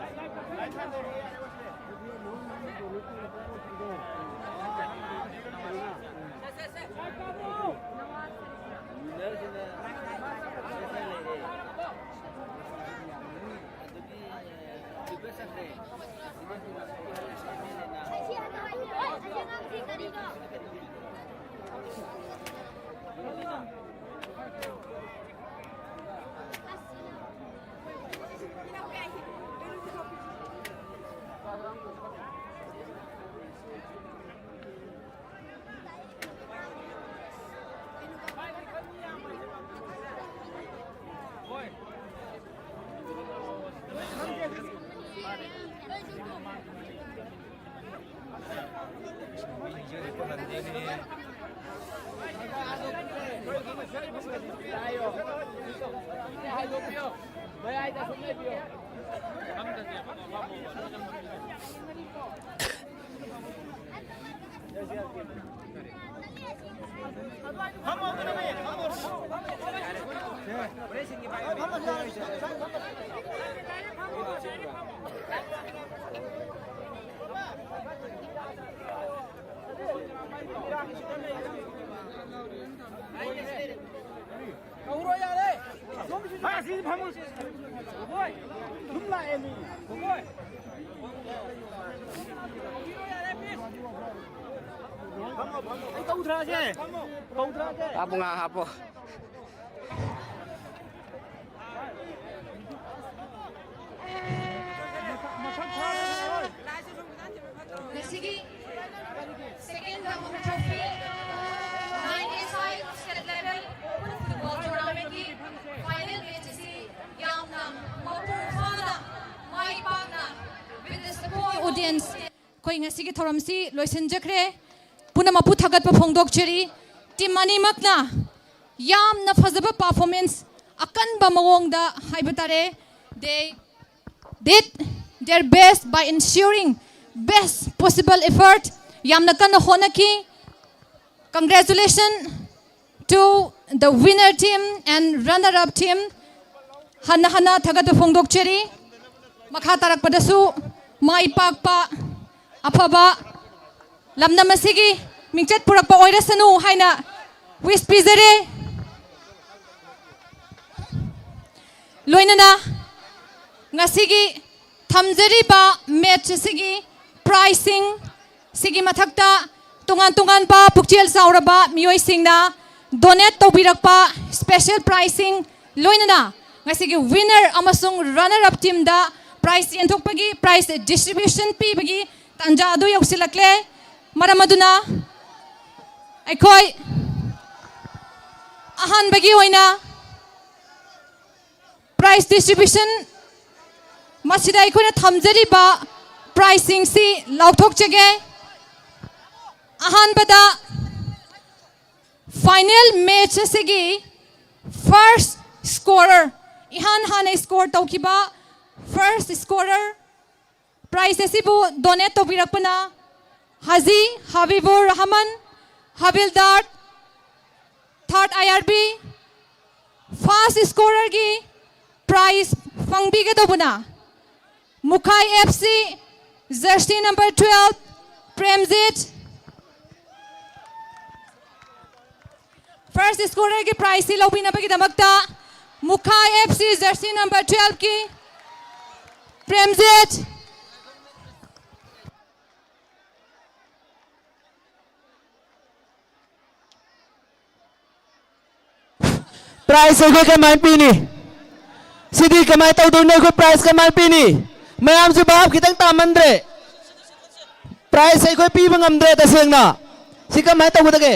ꯀꯧꯔꯣ ꯌꯥꯔꯦ꯫ ꯐꯥꯁꯤ ꯐꯝꯃꯨ꯫ ꯁꯨꯝ ꯂꯥꯛꯑꯦ ꯃꯤ꯫ ꯑꯩ ꯀꯧꯊꯔꯛꯑꯒꯦ꯫ ꯀꯧꯊꯔꯛꯑꯒꯦ꯫ ꯍꯥꯞꯄꯨ, ꯉꯥꯏꯍꯥꯛ ꯍꯥꯞꯄꯨ꯫ ꯉꯁꯤꯒꯤ second round of trophy, nine A five state level open football tournamentꯀꯤ final match ꯑꯁꯤ ꯌꯥꯝꯅ ꯃꯄꯨꯡ ꯐꯥꯅ, ꯃꯥꯏ ꯄꯥꯛꯅ, with the support of audience, ꯑꯩꯈꯣꯏ ꯉꯁꯤꯒꯤ ꯊꯧꯔꯝꯁꯤ ꯂꯣꯏꯁꯤꯟꯖꯈ꯭ꯔꯦ꯫ ꯄꯨꯝꯅꯃꯛꯄꯨ ꯊꯥꯒꯠꯄ ꯐꯣꯡꯗꯣꯛꯆꯔꯤ꯫ Team ꯑꯅꯤꯃꯛꯅ ꯌꯥꯝꯅ ꯐꯖꯕ performance, ꯑꯀꯟꯕ ꯃꯑꯣꯡꯗ ꯍꯥꯏꯕ ꯇꯥꯔꯦ, they did their best by ensuring best possible effort. ꯌꯥꯝꯅ ꯀꯟꯅ ꯍꯣꯠꯅꯈꯤ꯫ Congratulations to the winner team and runner up team. ꯍꯟꯅ ꯍꯟꯅ ꯊꯥꯒꯠꯄ ꯐꯣꯡꯗꯣꯛꯆꯔꯤ꯫ ꯃꯈꯥ ꯇꯥꯔꯛꯄꯗꯁꯨ ꯃꯥꯏ ꯄꯥꯛꯄ, ꯑꯐꯕ ꯂꯝꯗꯝ ꯑꯁꯤꯒꯤ ꯃꯤꯡꯆꯠ ꯄꯨꯔꯛꯄ ꯑꯣꯏꯔꯁꯅꯨ ꯍꯥꯏꯅ wish ꯄꯤꯖꯔꯤ꯫ ꯂꯣꯏꯅꯅ ꯉꯁꯤꯒꯤ ꯊꯝꯖꯔꯤꯕ match ꯑꯁꯤꯒꯤ prizeꯁꯤꯡ ꯁꯤꯒꯤ ꯃꯊꯛꯇ ꯇꯣꯉꯥꯟ ꯇꯣꯉꯥꯟꯕ ꯄꯨꯛꯆꯦꯜ ꯆꯥꯎꯔꯕ ꯃꯤꯑꯣꯏꯁꯤꯡꯅ donate ꯇꯧꯕꯤꯔꯛꯄ special prizeꯁꯤꯡ, ꯂꯣꯏꯅꯅ ꯉꯁꯤꯒꯤ winner ꯑꯃꯁꯨꯡ runner up teamꯗ prize ꯌꯦꯟꯊꯣꯛꯄꯒꯤ, prize distribution ꯄꯤꯕꯒꯤ ꯇꯥꯟꯖꯥ ꯑꯗꯨ ꯌꯧꯁꯤꯜꯂꯛꯂꯦ꯫ ꯃꯔꯝ ꯑꯗꯨꯅ ꯑꯩꯈꯣꯏ ꯑꯍꯥꯟꯕꯒꯤ ꯑꯣꯏꯅ prize distribution ꯃꯁꯤꯗ ꯑꯩꯈꯣꯏꯅ ꯊꯝꯖꯔꯤꯕ prizeꯁꯤꯡꯁꯤ ꯂꯥꯎꯊꯣꯛꯆꯒꯦ꯫ ꯑꯍꯥꯟꯕꯗ final match ꯑꯁꯤꯒꯤ first scorer, ꯏꯍꯥꯟ ꯍꯥꯟꯅ score ꯇꯧꯈꯤꯕ first scorer, prize ꯑꯁꯤꯕꯨ donate ꯇꯧꯕꯤꯔꯛꯄꯅ ꯍꯥꯖꯤ Habibur Rahman, havildar, third I R B, first ꯁ꯭ꯀꯣꯔꯔꯒꯤ ꯄ꯭ꯔꯥꯏꯖ ꯐꯪꯕꯤꯒꯗꯧꯕꯅ Mukhai F C, jersey number twelve, Premjit. First ꯁ꯭ꯀꯣꯔꯔꯒꯤ ꯄ꯭ꯔꯥꯏꯖꯁꯤ ꯂꯧꯕꯤꯅꯕꯒꯤꯗꯃꯛꯇ Mukhai F C, jersey number ꯇ꯭ꯋꯦꯜꯐꯀꯤ ꯄ꯭ꯔꯦꯝꯖꯤꯠ꯫ ꯄ꯭ꯔꯥꯏꯖ ꯑꯩꯈꯣꯏ ꯀꯃꯥꯏꯅ ꯄꯤꯅꯤ? ꯁꯤꯗꯤ ꯀꯃꯥꯏꯅ ꯇꯧꯗꯣꯏꯅꯣ? ꯑꯩꯈꯣꯏ ꯄ꯭ꯔꯥꯏꯖ ꯀꯃꯥꯏꯅ ꯄꯤꯅꯤ? ꯃꯌꯥꯝꯁꯨ ꯚꯥꯞ ꯈꯤꯇꯪ ꯇꯥꯃꯟꯗ꯭ꯔꯦ꯫ ꯄ꯭ꯔꯥꯏꯖ ꯑꯩꯈꯣꯏ ꯄꯤꯕ ꯉꯝꯗ꯭ꯔꯦ ꯇꯁꯦꯡꯅ꯫ ꯁꯤ ꯀꯃꯥꯏꯅ ꯇꯧꯒꯗꯒꯦ?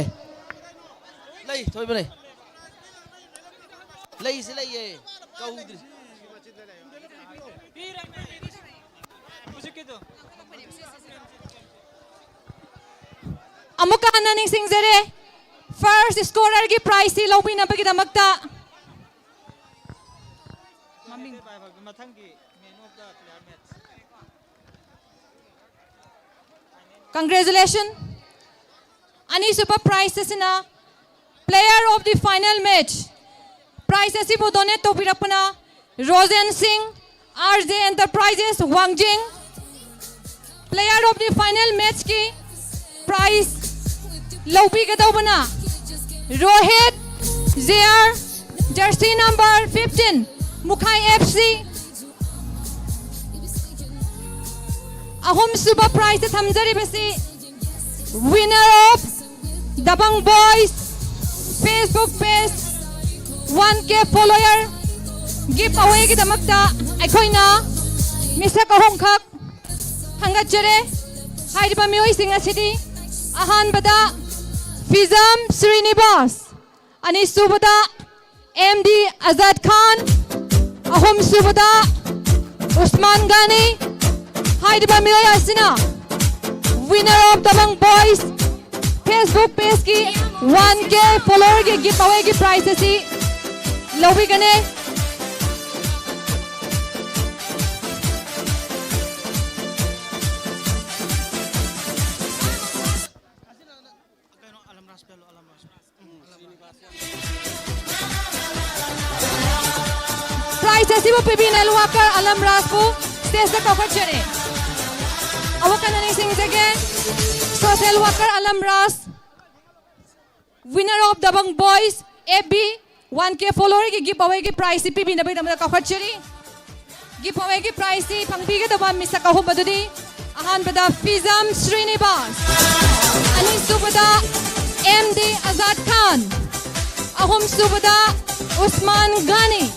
ꯂꯩ, ꯊꯣꯏꯕ ꯂꯩ꯫ ꯂꯩꯁꯤ ꯂꯩꯌꯦ꯫ ꯀꯧꯗ꯭ꯔꯤ꯫ ꯑꯃꯨꯛꯀ ꯍꯟꯅ ꯅꯤꯡꯁꯤꯡꯖꯔꯦ, ꯐꯥꯔꯁ ꯁ꯭ꯀꯣꯔꯔꯒꯤ ꯄ꯭ꯔꯥꯏꯖꯁꯤ ꯂꯧꯕꯤꯅꯕꯒꯤꯗꯃꯛꯇ꯫ ꯃꯃꯤꯡ꯫ ꯃꯊꯪꯒꯤ man of the player match. Congratulations. ꯑꯅꯤꯁꯨꯕ ꯄ꯭ꯔꯥꯏꯖ ꯑꯁꯤꯅ Player of the Final Match꯫ Prize ꯑꯁꯤꯕꯨ ꯗꯣꯅꯦꯠ ꯇꯧꯕꯤꯔꯛꯄꯅ Rojen Singh, R J enterprises, Wangjing. Player of the Final Matchꯀꯤ ꯄ꯭ꯔꯥꯏꯖ ꯂꯧꯕꯤꯒꯗꯧꯕꯅ Rohit J R, jersey number fifteen, Mukhai F C. ꯑꯍꯨꯝꯁꯨꯕ ꯄ꯭ꯔꯥꯏꯖꯇ ꯊꯝꯖꯔꯤꯕꯁꯤ winner of Dabang Boys Facebook page one K follower giveawayꯒꯤꯗꯃꯛꯇ ꯑꯩꯈꯣꯏꯅ ꯃꯤꯁꯛ ꯑꯍꯨꯝꯈꯛ ꯈꯟꯒꯠꯆꯔꯦ꯫ ꯍꯥꯏꯔꯤꯕ ꯃꯤꯑꯣꯏꯁꯤꯡ ꯑꯁꯤꯗꯤ ꯑꯍꯥꯟꯕꯗ ꯐꯤꯖꯝ ꯁ꯭ꯔꯤꯅꯤꯕꯥꯁ, ꯑꯅꯤꯁꯨꯕꯗ ꯑꯦꯝ ꯗꯤ ꯑꯖꯥꯗ ꯈꯥꯟ, ꯑꯍꯨꯝꯁꯨꯕꯗ ꯎꯁꯃꯥꯟ ꯒꯥꯅꯤ꯫ ꯍꯥꯏꯔꯤꯕ ꯃꯤꯑꯣꯏ ꯑꯁꯤꯅ winner of Dabang Boys Facebook pageꯀꯤ one K followerꯒꯤ giveawayꯒꯤ prize ꯑꯁꯤ ꯂꯧꯕꯤꯒꯅꯤ꯫ Prize ꯑꯁꯤꯕꯨ ꯄꯤꯕꯤꯅ ꯋꯥꯀꯔ ꯑꯂꯝ ꯔꯥꯖꯄꯨ stage ꯀꯧꯈꯠꯆꯔꯤ꯫ ꯑꯃꯨꯛ ꯍꯟꯅ ꯅꯤꯡꯁꯤꯡꯖꯒꯦ, social worker Alam Raj, winner of Dabang Boys F B one K follower ꯒꯤ giveaway ꯒꯤ prize ꯁꯤ ꯄꯤꯕꯤꯅꯕꯒꯤꯗꯃꯛꯇ ꯀꯧꯈꯠꯆꯔꯤ꯫ Giveaway ꯒꯤ prize ꯁꯤ ꯐꯪꯕꯤꯒꯗꯕ ꯃꯤꯁꯛ ꯑꯍꯨꯝ ꯑꯗꯨꯗꯤ, ꯑꯍꯥꯟꯕꯗ ꯐꯤꯖꯝ ꯁ꯭ꯔꯤꯅꯤꯕꯥꯁ, ꯑꯅꯤꯁꯨꯕꯗ M D ꯑꯖꯥꯗ ꯈꯥꯟ, ꯑꯍꯨꯝꯁꯨꯕꯗ ꯎꯁꯃꯥꯟ ꯒꯥꯅꯤ꯫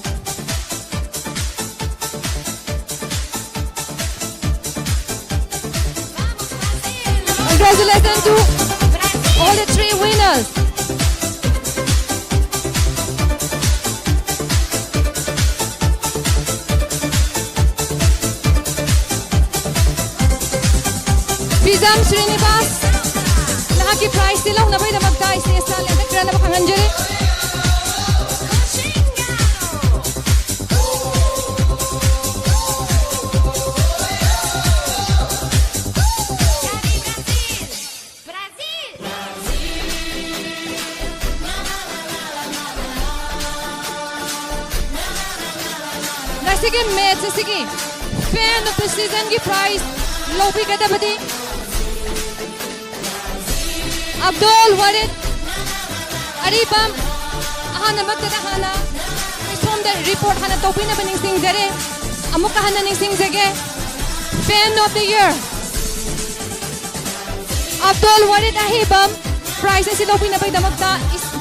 Congratulations to all the three winners. ꯐꯤꯖꯝ ꯁ꯭ꯔꯤꯅꯤꯕꯥꯁ, ꯅꯍꯥꯛꯀꯤ prize ꯁꯤ ꯂꯧꯅꯕꯒꯤꯗꯃꯛꯇ stage ꯇ ꯂꯦꯡꯈꯠꯄꯤꯔꯛꯅꯕ ꯈꯪꯍꯟꯖꯔꯤ꯫ ꯉꯁꯤꯒꯤ match ꯑꯁꯤꯒꯤ fan of the season ꯒꯤ prize ꯂꯧꯕꯤꯒꯗꯕꯗꯤ ꯑꯕꯗꯨꯜ ꯋꯥꯔꯤꯗ ꯑꯔꯤꯕꯝ꯫ ꯑꯍꯥꯟꯕꯃꯛꯇꯗ ꯍꯥꯟꯅ ꯑꯩꯈꯣꯏ ꯁꯣꯝꯗ report ꯍꯥꯟꯅ ꯇꯧꯕꯤꯅꯕ ꯅꯤꯡꯁꯤꯡꯖꯔꯤ꯫ ꯑꯃꯨꯛꯀ ꯍꯟꯅ ꯅꯤꯡꯁꯤꯡꯖꯒꯦ, fan of the year Abdul ꯋꯥꯔꯤꯗ ꯑꯍꯤꯕꯝ prize ꯑꯁꯤ ꯂꯧꯕꯤꯅꯕꯒꯤꯗꯃꯛꯇ ꯏꯁ-,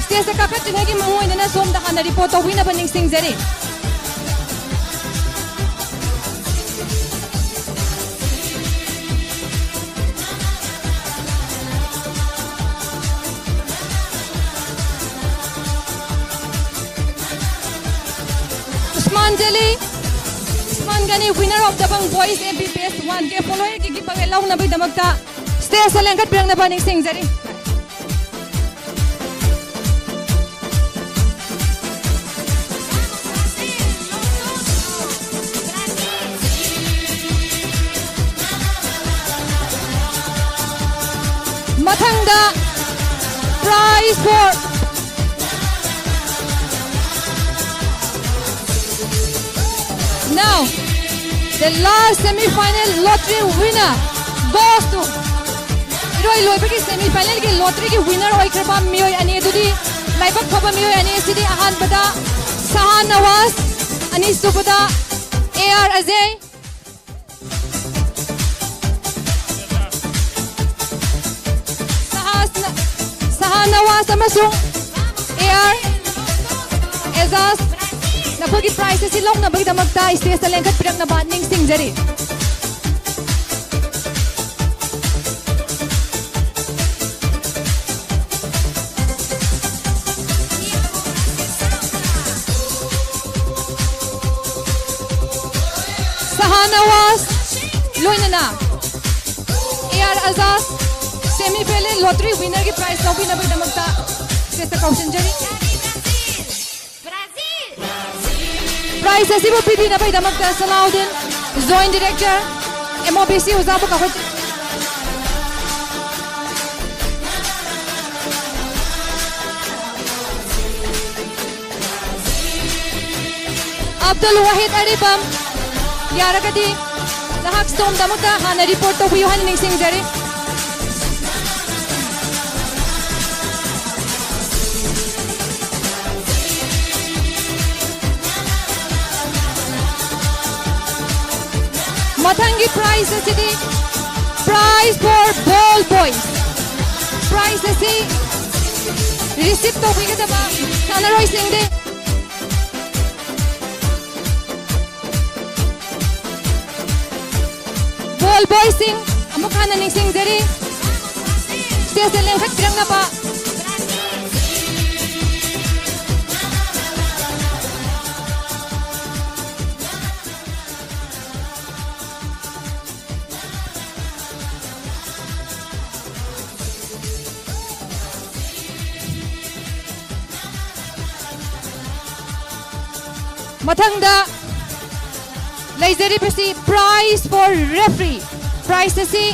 stage ꯇ ꯀꯥꯈꯠꯇ꯭ꯔꯤꯉꯩꯒꯤ ꯃꯥꯡꯑꯣꯏꯅꯅ ꯁꯣꯝꯗ ꯍꯥꯟꯅ report ꯇꯧꯕꯤꯅꯕ ꯅꯤꯡꯁꯤꯡꯖꯔꯤ꯫ ꯎꯁꯃꯥꯟ ꯖꯂꯤ, ꯎꯁꯃꯥꯟ ꯒꯅꯤ, winner of Dabang Boys M B P S one K follower ꯒꯤ giveaway ꯂꯧꯅꯕꯒꯤꯗꯃꯛꯇ stage ꯇ ꯂꯦꯡꯈꯠꯄꯤꯔꯛꯅꯕ ꯅꯤꯡꯁꯤꯡꯖꯔꯤ꯫ ꯃꯊꯪꯗ Score. Now, the last semi-final lottery winner goes to, ꯏꯔꯣꯏ ꯂꯣꯏꯕꯒꯤ semi-finalꯒꯤ lotteryꯒꯤ winner ꯑꯣꯏꯈ꯭ꯔꯕ ꯃꯤꯑꯣꯏ ꯑꯅꯤ ꯑꯗꯨꯗꯤ, ꯂꯥꯏꯕꯛ ꯐꯕ ꯃꯤꯑꯣꯏ ꯑꯅꯤ ꯑꯁꯤꯗꯤ, ꯑꯍꯥꯟꯕꯗ ꯁꯍꯥ ꯅꯋꯥꯖ, ꯑꯅꯤꯁꯨꯕꯗ ꯑꯦ ꯑꯥꯔ ꯑꯖꯌ꯫ ꯁꯍꯥꯁ-, ꯁꯍꯥ ꯅꯋꯥꯖ ꯑꯃꯁꯨꯡ ꯑꯦ ꯑꯥꯔ ꯑꯦꯖꯥꯖ, ꯅꯈꯣꯏꯒꯤ prize ꯑꯁꯤ ꯂꯧꯅꯕꯒꯤꯗꯃꯛꯇ stageꯇ ꯂꯦꯡꯈꯠꯄꯤꯔꯛꯅꯕ ꯅꯤꯡꯁꯤꯡꯖꯔꯤ꯫ ꯁꯍꯥ ꯅꯋꯥꯖ ꯂꯣꯏꯅꯅ A R Ajaz semi-final lottery winnerꯒꯤ prize ꯂꯧꯕꯤꯅꯕꯒꯤꯗꯃꯛꯇ stageꯇ ꯀꯧꯁꯤꯟꯖꯔꯤ꯫ Prize ꯑꯁꯤꯕꯨ ꯄꯤꯕꯤꯅꯕꯒꯤꯗꯃꯛꯇ ꯁꯂꯥꯎꯗꯤꯟ, Joint Director, M O B C ꯑꯣꯖꯥꯕꯨ ꯀꯧꯈꯠ-, Abdul ꯋꯥꯍꯤꯗ ꯑꯔꯤꯕꯝ, ꯌꯥꯔꯒꯗꯤ ꯅꯍꯥꯛ ꯁꯣꯝꯗ ꯑꯃꯨꯛꯇ ꯍꯥꯟꯅ report ꯇꯧꯕꯤꯌꯨ ꯍꯥꯏꯅ ꯅꯤꯡꯁꯤꯡꯖꯔꯤ꯫ ꯃꯊꯪꯒꯤ prize ꯑꯁꯤꯗꯤ prize for ball boys꯫ Prize ꯑꯁꯤ receive ꯇꯧꯕꯤꯒꯗꯕ ꯁꯥꯟꯅꯔꯣꯏꯁꯤꯡꯗꯤ ball boysꯁꯤꯡ ꯑꯃꯨꯛ ꯍꯟꯅ ꯅꯤꯡꯁꯤꯡꯖꯔꯤ, stageꯇ ꯂꯦꯡꯈꯠꯄꯤꯔꯛꯅꯕ꯫ ꯃꯊꯪꯗ ꯂꯩꯖꯔꯤꯕꯁꯤ prize for referee꯫ Prize ꯑꯁꯤ,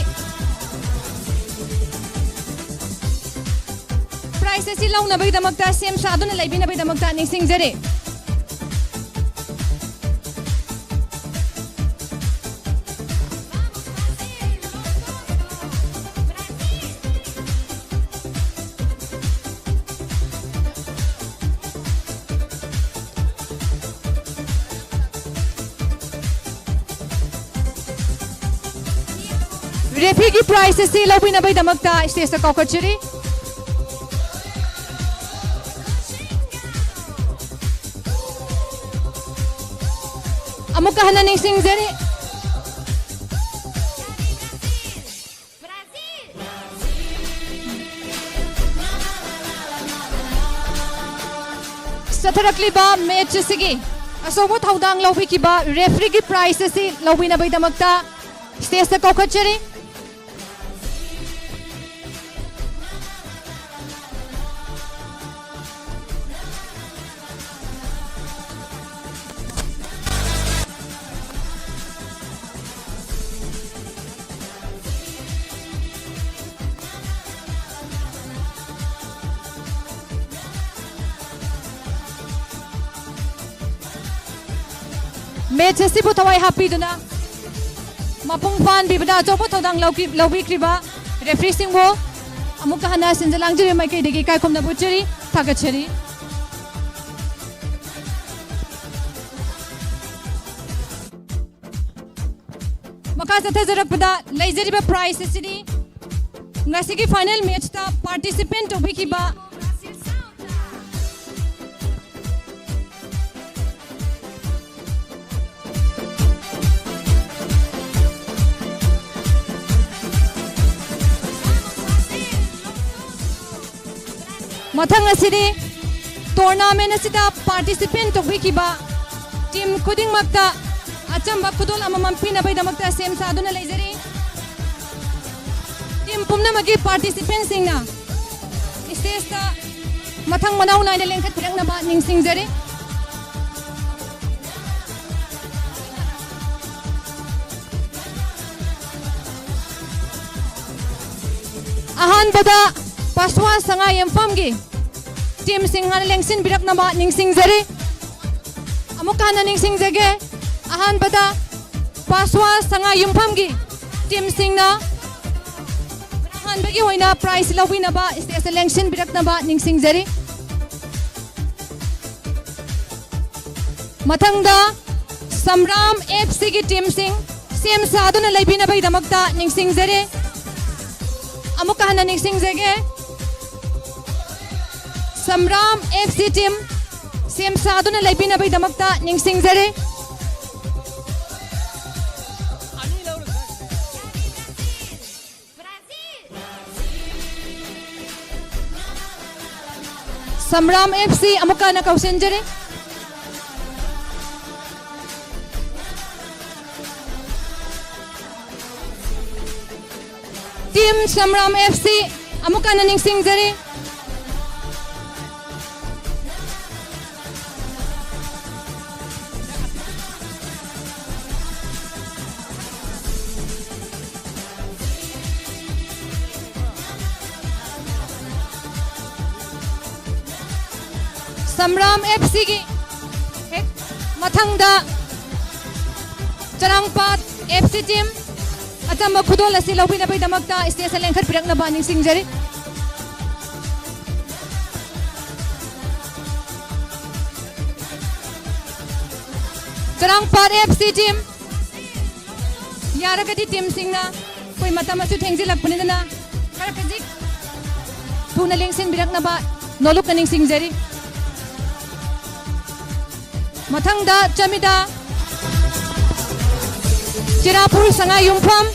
Prize ꯑꯁꯤ ꯂꯧꯅꯕꯒꯤꯗꯃꯛꯇ ꯁꯦꯝ ꯁꯥꯗꯨꯅ ꯂꯩꯕꯤꯅꯕꯒꯤꯗꯃꯛꯇ ꯅꯤꯡꯁꯤꯡꯖꯔꯤ꯫ Refereeꯒꯤ prize ꯑꯁꯤ ꯂꯧꯕꯤꯅꯕꯒꯤꯗꯃꯛꯇ stageꯇ ꯀꯧꯈꯠꯆꯔꯤ꯫ ꯑꯃꯨꯛꯀ ꯍꯟꯅ ꯅꯤꯡꯁꯤꯡꯖꯔꯤ꯫ ꯆꯠꯊꯔꯛꯂꯤꯕ match ꯑꯁꯤꯒꯤ ꯑꯆꯧꯕ ꯊꯧꯗꯥꯡ ꯂꯧꯕꯤꯈꯤꯕ refereeꯒꯤ prize ꯑꯁꯤ ꯂꯧꯕꯤꯅꯕꯒꯤꯗꯃꯛꯇ stageꯇ ꯀꯧꯈꯠꯆꯔꯤ꯫ Match ꯑꯁꯤꯕꯨ ꯊꯋꯥꯏ ꯍꯥꯞꯄꯤꯗꯨꯅ ꯃꯄꯨꯡ ꯐꯥꯍꯟꯕꯤꯕꯗ ꯑꯆꯧꯕ ꯊꯧꯗꯥꯡ ꯂꯧꯈꯤ-, ꯂꯧꯕꯤꯈ꯭ꯔꯤꯕ refereeꯁꯤꯡꯕꯨ ꯑꯃꯨꯛꯀ ꯍꯟꯅ ꯁꯤꯟꯖ ꯂꯥꯡꯖꯔꯤꯕ ꯃꯥꯏꯀꯩꯗꯒꯤ ꯏꯀꯥꯏ ꯈꯨꯝꯅꯕ ꯎꯠꯆꯔꯤ, ꯊꯥꯒꯠꯆꯔꯤ꯫ ꯃꯈꯥ ꯆꯠꯊꯖꯔꯛꯄꯗ ꯂꯩꯖꯔꯤꯕ prize ꯑꯁꯤꯅꯤ꯫ ꯉꯁꯤꯒꯤ final matchꯇ participant ꯇꯧꯕꯤꯈꯤꯕ ꯃꯊꯪ ꯑꯁꯤꯗꯤ tournament ꯑꯁꯤꯗ participant ꯇꯧꯕꯤꯈꯤꯕ team ꯈꯨꯗꯤꯡꯃꯛꯇ ꯑꯆꯝꯕ ꯈꯨꯗꯣꯜ ꯑꯃꯃꯝ ꯄꯤꯅꯕꯒꯤꯗꯃꯛꯇ ꯁꯦꯝ ꯁꯥꯗꯨꯅ ꯂꯩꯖꯔꯤ꯫ Team ꯄꯨꯝꯅꯃꯛꯀꯤ participantꯁꯤꯡꯅ stageꯇ ꯃꯊꯪ ꯃꯅꯥꯎ ꯅꯥꯏꯅ ꯂꯦꯡꯈꯠꯄꯤꯔꯛꯅꯕ ꯅꯤꯡꯁꯤꯡꯖꯔꯤ꯫ ꯑꯍꯥꯟꯕꯗ ꯄꯥꯁꯋꯥ ꯁꯉꯥꯏꯌꯨꯝꯐꯝꯒꯤ teamꯁꯤꯡ ꯍꯥꯟꯅ ꯂꯦꯡꯁꯤꯟꯕꯤꯔꯛꯅꯕ ꯅꯤꯡꯁꯤꯡꯖꯔꯤ꯫ ꯑꯃꯨꯛ ꯍꯟꯅ ꯅꯤꯡꯁꯤꯡꯖꯒꯦ, ꯑꯍꯥꯟꯕꯗ ꯄꯥꯁꯋꯥ ꯁꯉꯥꯏꯌꯨꯝꯐꯝꯒꯤ teamꯁꯤꯡꯅ ꯑꯍꯥꯟꯕꯒꯤ ꯑꯣꯏꯅ prize ꯂꯧꯕꯤꯅꯕ stageꯇ ꯂꯦꯡꯁꯤꯟꯕꯤꯔꯛꯅꯕ ꯅꯤꯡꯁꯤꯡꯖꯔꯤ꯫ ꯃꯊꯪꯗ ꯁꯝꯔꯥꯝ F Cꯒꯤ teamꯁꯤꯡ ꯁꯦꯝ ꯁꯥꯗꯨꯅ ꯂꯩꯕꯤꯅꯕꯒꯤꯗꯃꯛꯇ ꯅꯤꯡꯁꯤꯡꯖꯔꯤ꯫ ꯑꯃꯨꯛꯀ ꯍꯟꯅ ꯅꯤꯡꯁꯤꯡꯖꯒꯦ, ꯁꯝꯔꯥꯝ F C team ꯁꯦꯝ ꯁꯥꯗꯨꯅ ꯂꯩꯕꯤꯅꯕꯒꯤꯗꯃꯛꯇ ꯅꯤꯡꯁꯤꯡꯖꯔꯤ꯫ ꯁꯝꯔꯥꯝ F C ꯑꯃꯨꯛꯀ ꯍꯟꯅ ꯀꯧꯁꯤꯟꯖꯔꯤ꯫ Team ꯁꯝꯔꯥꯝ F C ꯑꯃꯨꯛ ꯍꯟꯅ ꯅꯤꯡꯁꯤꯡꯖꯔꯤ꯫ ꯁꯝꯔꯥꯝ F Cꯒꯤ ꯍꯦꯛ ꯃꯊꯪꯗ ꯆꯔꯥꯡꯄꯥꯠ F C team ꯑꯆꯝꯕ ꯈꯨꯗꯣꯜ ꯑꯁꯤ ꯂꯧꯕꯤꯅꯕꯒꯤꯗꯃꯛꯇ stageꯇ ꯂꯦꯡꯈꯠꯄꯤꯔꯛꯅꯕ ꯅꯤꯡꯁꯤꯡꯖꯔꯤ꯫ ꯆꯔꯥꯡꯄꯥꯠ F C team, ꯌꯥꯔꯒꯗꯤ teamꯁꯤꯡꯅ ꯑꯩꯈꯣꯏ ꯃꯇꯝ ꯑꯁꯨ ꯊꯦꯡꯖꯤꯜꯂꯛꯄꯅꯤꯅ ꯈꯔ ꯈꯖꯤꯛ ꯊꯨꯅ ꯂꯦꯡꯁꯤꯟꯕꯤꯔꯛꯅꯕ ꯅꯣꯂꯨꯛꯅ ꯅꯤꯡꯁꯤꯡꯖꯔꯤ꯫ ꯃꯊꯪꯗ ꯆꯃꯤꯗ ꯆꯤꯔꯥꯄꯨꯔ ꯁꯉꯥꯏ ꯌꯨꯝꯐꯝ꯫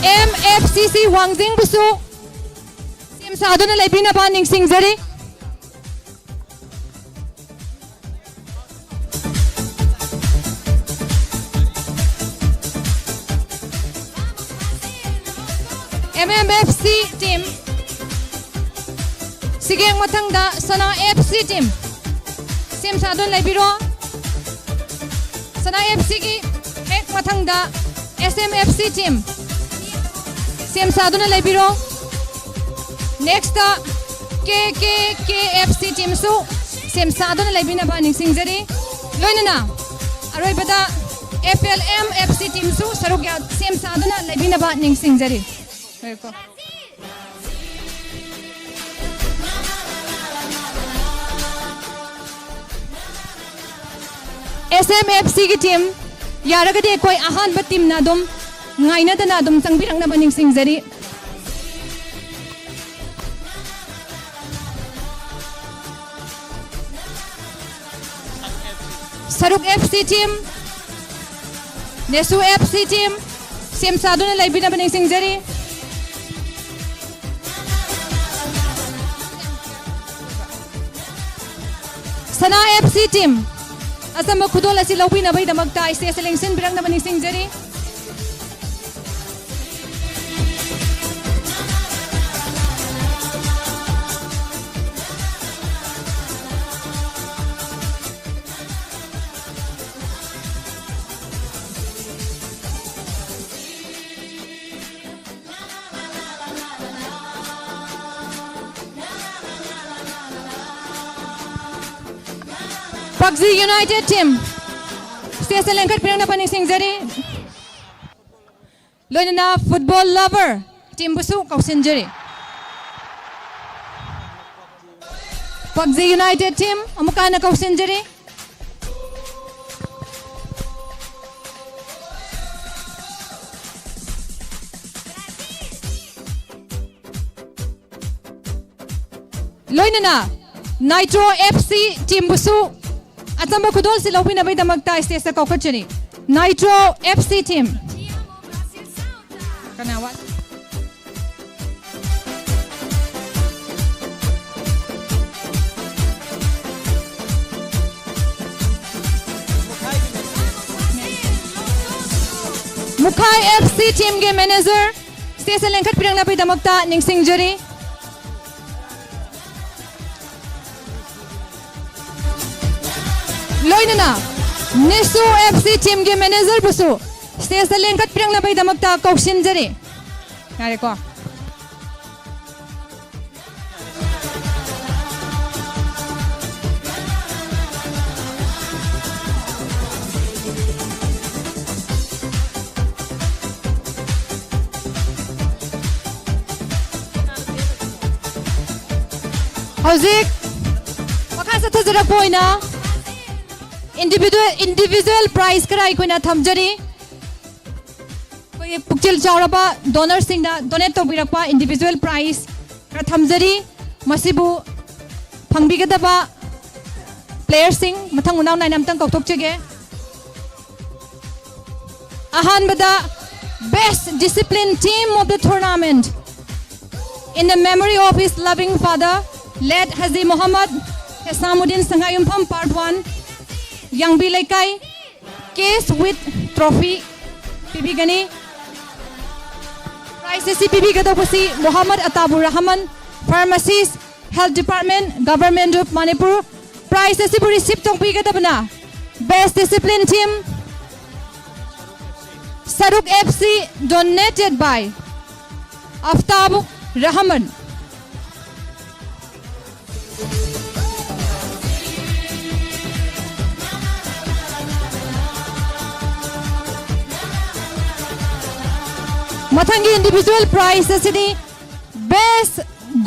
M F C C ꯋꯥꯡꯖꯤꯡꯕꯨꯁꯨ ꯁꯦꯝ ꯁꯥꯗꯨꯅ ꯂꯩꯕꯤꯅꯕ ꯅꯤꯡꯁꯤꯡꯖꯔꯤ꯫ M M F C team, ꯁꯤꯒꯦꯡ ꯃꯊꯪꯗ ꯁꯅꯥ F C team ꯁꯦꯝ ꯁꯥꯗꯨꯅ ꯂꯩꯕꯤꯔꯣ꯫ ꯑꯦꯐ ꯁꯤꯒꯤ ꯍꯦꯛ ꯃꯊꯪꯗ ꯑꯦꯁ ꯑꯦꯝ ꯑꯦꯐ ꯁꯤ ꯇꯤꯝ ꯁꯦꯝ ꯁꯥꯗꯨꯅ ꯂꯩꯕꯤꯔꯣ꯫ ꯅꯦꯛꯁꯇ ꯀꯦ ꯀꯦ ꯀꯦ ꯑꯦꯐ ꯁꯤ ꯇꯤꯝꯁꯨ ꯁꯦꯝ ꯁꯥꯗꯨꯅ ꯂꯩꯕꯤꯅꯕ ꯅꯤꯡꯁꯤꯡꯖꯔꯤ꯫ ꯂꯣꯏꯅꯅ ꯑꯔꯣꯏꯕꯗ F L M F C ꯇꯤꯝꯁꯨ ꯁꯔꯨꯛ ꯌꯥ-, ꯁꯦꯝ ꯁꯥꯗꯨꯅ ꯂꯩꯕꯤꯅꯕ ꯅꯤꯡꯁꯤꯡꯖꯔꯤ꯫ ꯉꯥꯏꯈꯣ꯫ ꯑꯦꯁ ꯑꯦꯝ ꯑꯦꯐ ꯁꯤꯒꯤ ꯇꯤꯝ, ꯌꯥꯔꯒꯗꯤ ꯑꯩꯈꯣꯏ ꯑꯍꯥꯟꯕ ꯇꯤꯝꯅ ꯑꯗꯨꯝ ꯉꯥꯏꯅꯗꯅ ꯑꯗꯨꯝ ꯆꯪꯕꯤꯔꯛꯅꯕ ꯅꯤꯡꯁꯤꯡꯖꯔꯤ꯫ ꯁꯔꯨꯛ ꯑꯦꯐ ꯁꯤ ꯇꯤꯝ, ꯅꯦꯁꯨ ꯑꯦꯐ ꯁꯤ ꯇꯤꯝ, ꯁꯦꯝ ꯁꯥꯗꯨꯅ ꯂꯩꯕꯤꯅꯕ ꯅꯤꯡꯁꯤꯡꯖꯔꯤ꯫ ꯁꯅꯥ ꯑꯦꯐ ꯁꯤ ꯇꯤꯝ, ꯑꯆꯝꯕ ꯈꯨꯗꯣꯜ ꯑꯁꯤ ꯂꯧꯕꯤꯅꯕꯒꯤꯗꯃꯛꯇ ꯁ꯭ꯇꯦꯖꯇ ꯂꯦꯡꯁꯤꯟꯕꯤꯔꯛꯅꯕ ꯅꯤꯡꯁꯤꯡꯖꯔꯤ꯫ ꯄꯛꯖꯤ ꯌꯨꯅꯥꯏꯇꯦꯗ ꯇꯤꯝ, ꯁ꯭ꯇꯦꯖꯇ ꯂꯦꯡꯈꯠꯄꯤꯔꯛꯅꯕ ꯅꯤꯡꯁꯤꯡꯖꯔꯤ꯫ ꯂꯣꯏꯅꯅ ꯐꯨꯠꯕꯣꯜ ꯂꯚꯔ ꯇꯤꯝꯕꯨꯁꯨ ꯀꯧꯁꯤꯟꯖꯔꯤ꯫ ꯄꯛꯖꯤ ꯌꯨꯅꯥꯏꯇꯦꯗ ꯇꯤꯝ ꯑꯃꯨꯛꯀ ꯍꯟꯅ ꯀꯧꯁꯤꯟꯖꯔꯤ꯫ ꯂꯣꯏꯅꯅ ꯅꯥꯏꯇ꯭ꯔꯣ ꯑꯦꯐ ꯁꯤ ꯇꯤꯝꯕꯨꯁꯨ ꯑꯆꯝꯕ ꯈꯨꯗꯣꯜꯁꯤ ꯂꯧꯕꯤꯅꯕꯒꯤꯗꯃꯛꯇ ꯁ꯭ꯇꯦꯖꯇ ꯀꯧꯈꯠꯆꯔꯤ꯫ ꯅꯥꯏꯇ꯭ꯔꯣ ꯑꯦꯐ ꯁꯤ ꯇꯤꯝ꯫ ꯀꯅꯥ ꯋꯥꯠ-, ꯃꯨꯈꯥꯏ ꯑꯦꯐ ꯁꯤ ꯇꯤꯝꯒꯤ ꯃꯦꯅꯦꯖꯔ ꯁ꯭ꯇꯦꯖꯇ ꯂꯦꯡꯈꯠꯄꯤꯔꯛꯅꯕꯒꯤꯗꯃꯛꯇ ꯅꯤꯡꯁꯤꯡꯖꯔꯤ꯫ ꯂꯣꯏꯅꯅ ꯅꯤꯁꯨ ꯑꯦꯐ ꯁꯤ ꯇꯤꯝꯒꯤ ꯃꯦꯅꯦꯖꯔꯕꯨꯁꯨ ꯁ꯭ꯇꯦꯖꯇ ꯂꯦꯡꯈꯠꯄꯤꯔꯛꯅꯕꯒꯤꯗꯃꯛꯇ ꯀꯧꯁꯤꯟꯖꯔꯤ꯫ ꯌꯥꯔꯦꯀꯣ? ꯍꯧꯖꯤꯛ ꯃꯈꯥ ꯆꯠꯊꯖꯔꯛꯄ ꯑꯣꯏꯅ individual, individual prize ꯈꯔ ꯑꯩꯈꯣꯏꯅ ꯊꯝꯖꯔꯤ꯫ ꯑꯩꯈꯣꯏꯒꯤ ꯄꯨꯛꯆꯦꯜ ꯆꯥꯎꯔꯕ ꯗꯣꯅꯔꯁꯤꯡꯅ ꯗꯣꯅꯦꯠ ꯇꯧꯕꯤꯔꯛꯄ individual prize ꯈꯔ ꯊꯝꯖꯔꯤ꯫ ꯃꯁꯤꯕꯨ ꯐꯪꯕꯤꯒꯗꯕ ꯄ꯭ꯂꯦꯌꯔꯁꯤꯡ ꯃꯊꯪ ꯃꯅꯥꯎ ꯅꯥꯏꯅ ꯑꯝꯇꯪ ꯀꯧꯊꯣꯛꯆꯒꯦ꯫ ꯑꯍꯥꯟꯕꯗ, best discipline team of the tournament in the memory of his loving father, late Haji Mohammad Hesamuddin Sangaiyumpham, part one, ꯌꯥꯡꯕꯤ ꯂꯩꯀꯥꯏ, case with trophy ꯄꯤꯕꯤꯒꯅꯤ꯫ Prize ꯑꯁꯤ ꯄꯤꯕꯤꯒꯗꯧꯕꯁꯤ Mohammad ꯑꯇꯥꯕꯨꯔ Rahman, pharmacist, health department, Government of Manipur꯫ Prize ꯑꯁꯤꯕꯨ receive ꯇꯧꯕꯤꯒꯗꯕꯅ best discipline team, ꯁꯔꯨꯛ F C, donated by ꯑꯐꯇꯥꯕ Rahman. ꯃꯊꯪꯒꯤ individual prize ꯑꯁꯤꯗꯤ best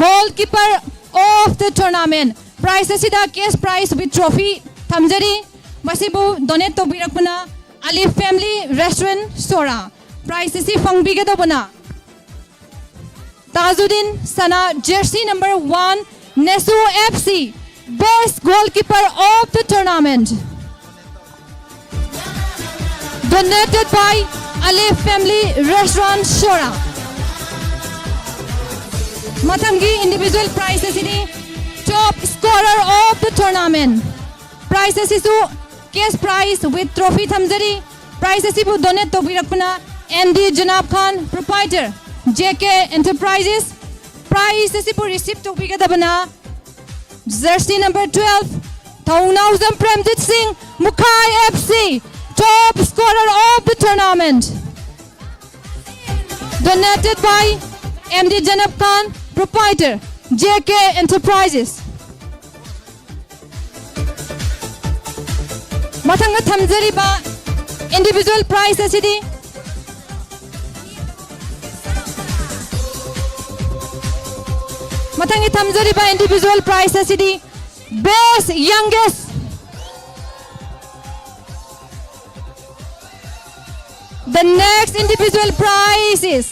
goalkeeper of the tournament꯫ Prize ꯑꯁꯤꯗ cash prize with trophy ꯊꯝꯖꯔꯤ꯫ ꯃꯁꯤꯕꯨ donate ꯇꯧꯕꯤꯔꯛꯄꯅ Ali Family Restaurant ꯁꯣꯔꯥ꯫ Prize ꯑꯁꯤ ꯐꯪꯕꯤꯒꯗꯧꯕꯅ ꯇꯥꯖꯨꯗꯤꯟ ꯁꯅꯥ, jersey number one, ꯅꯦꯁꯨ F C, best goalkeeper of the tournament, donated by Ali Family Restaurant ꯁꯣꯔꯥ꯫ ꯃꯊꯪꯒꯤ individual prize ꯑꯁꯤꯅꯤ, top scorer of the tournament꯫ Prize ꯑꯁꯤꯁꯨ cash prize with trophy ꯊꯝꯖꯔꯤ꯫ Prize ꯑꯁꯤꯕꯨ donate ꯇꯧꯕꯤꯔꯛꯄꯅ M D ꯖꯅꯥꯕ ꯈꯥꯟ, proprietor, J K Enterprises꯫ Prize ꯑꯁꯤꯕꯨ receive ꯇꯧꯕꯤꯒꯗꯕꯅ jersey number twelve, Thaungnawjam Premjit Singh, Mukhai F C, top scorer of the tournament. Donated by M D Janab Khan, proprietor, J K Enterprises. ꯃꯊꯪꯗ ꯊꯝꯖꯔꯤꯕ individual prize ꯑꯁꯤꯗꯤ, ꯃꯊꯪꯒꯤ ꯊꯝꯖꯔꯤꯕ individual prize ꯑꯁꯤꯗꯤ best youngest. The next individual prize is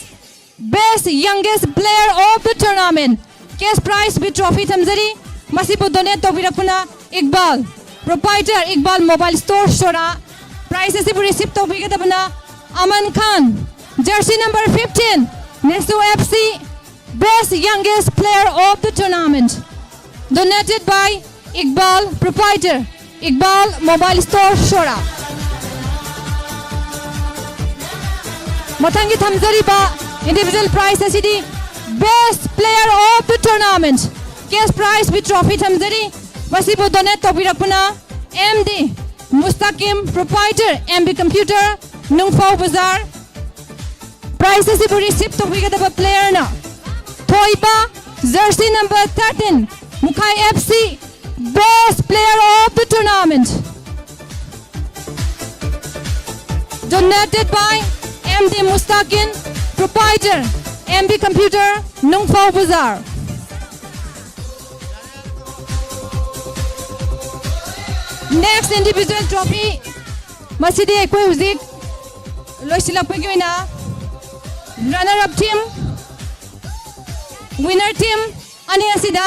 best youngest player of the tournament. Cash prize with trophy ꯊꯝꯖꯔꯤ꯫ ꯃꯁꯤꯕꯨ donate ꯇꯧꯕꯤꯔꯛꯄꯅ Iqbal, proprietor Iqbal mobile store ꯁꯣꯔꯥ꯫ Prize ꯑꯁꯤꯕꯨ receive ꯇꯧꯕꯤꯒꯗꯕꯅ Amman Khan, jersey number fifteen, Nesu F C, best youngest player of the tournament. Donated by Iqbal, proprietor, Iqbal Mobile Store, ꯁꯣꯔꯥ꯫ ꯃꯊꯪꯒꯤ ꯊꯝꯖꯔꯤꯕ individual prize ꯑꯁꯤꯗꯤ best player of the tournament, cash prize with trophy ꯊꯝꯖꯔꯤ꯫ ꯃꯁꯤꯕꯨ donate ꯇꯧꯕꯤꯔꯛꯄꯅ M D Mustaqim, proprietor, M B Computer, ꯅꯨꯡꯐꯧ ꯕꯖꯥꯔ꯫ Prize ꯑꯁꯤꯕꯨ receive ꯇꯧꯕꯤꯒꯗꯕ player ꯅ ꯊꯣꯏꯕ, jersey number thirteen, Mukhai F C, best player of the tournament. Donated by M D Mustaqim, proprietor, M B Computer, ꯅꯨꯡꯐꯧ ꯕꯖꯥꯔ꯫ Next individual trophy, ꯃꯁꯤꯗꯤ ꯑꯩꯈꯣꯏ ꯍꯧꯖꯤꯛ ꯂꯣꯏꯁꯤꯜꯂꯛꯄꯒꯤ ꯑꯣꯏꯅ runner up team, winner team ꯑꯅꯤ ꯑꯁꯤꯗ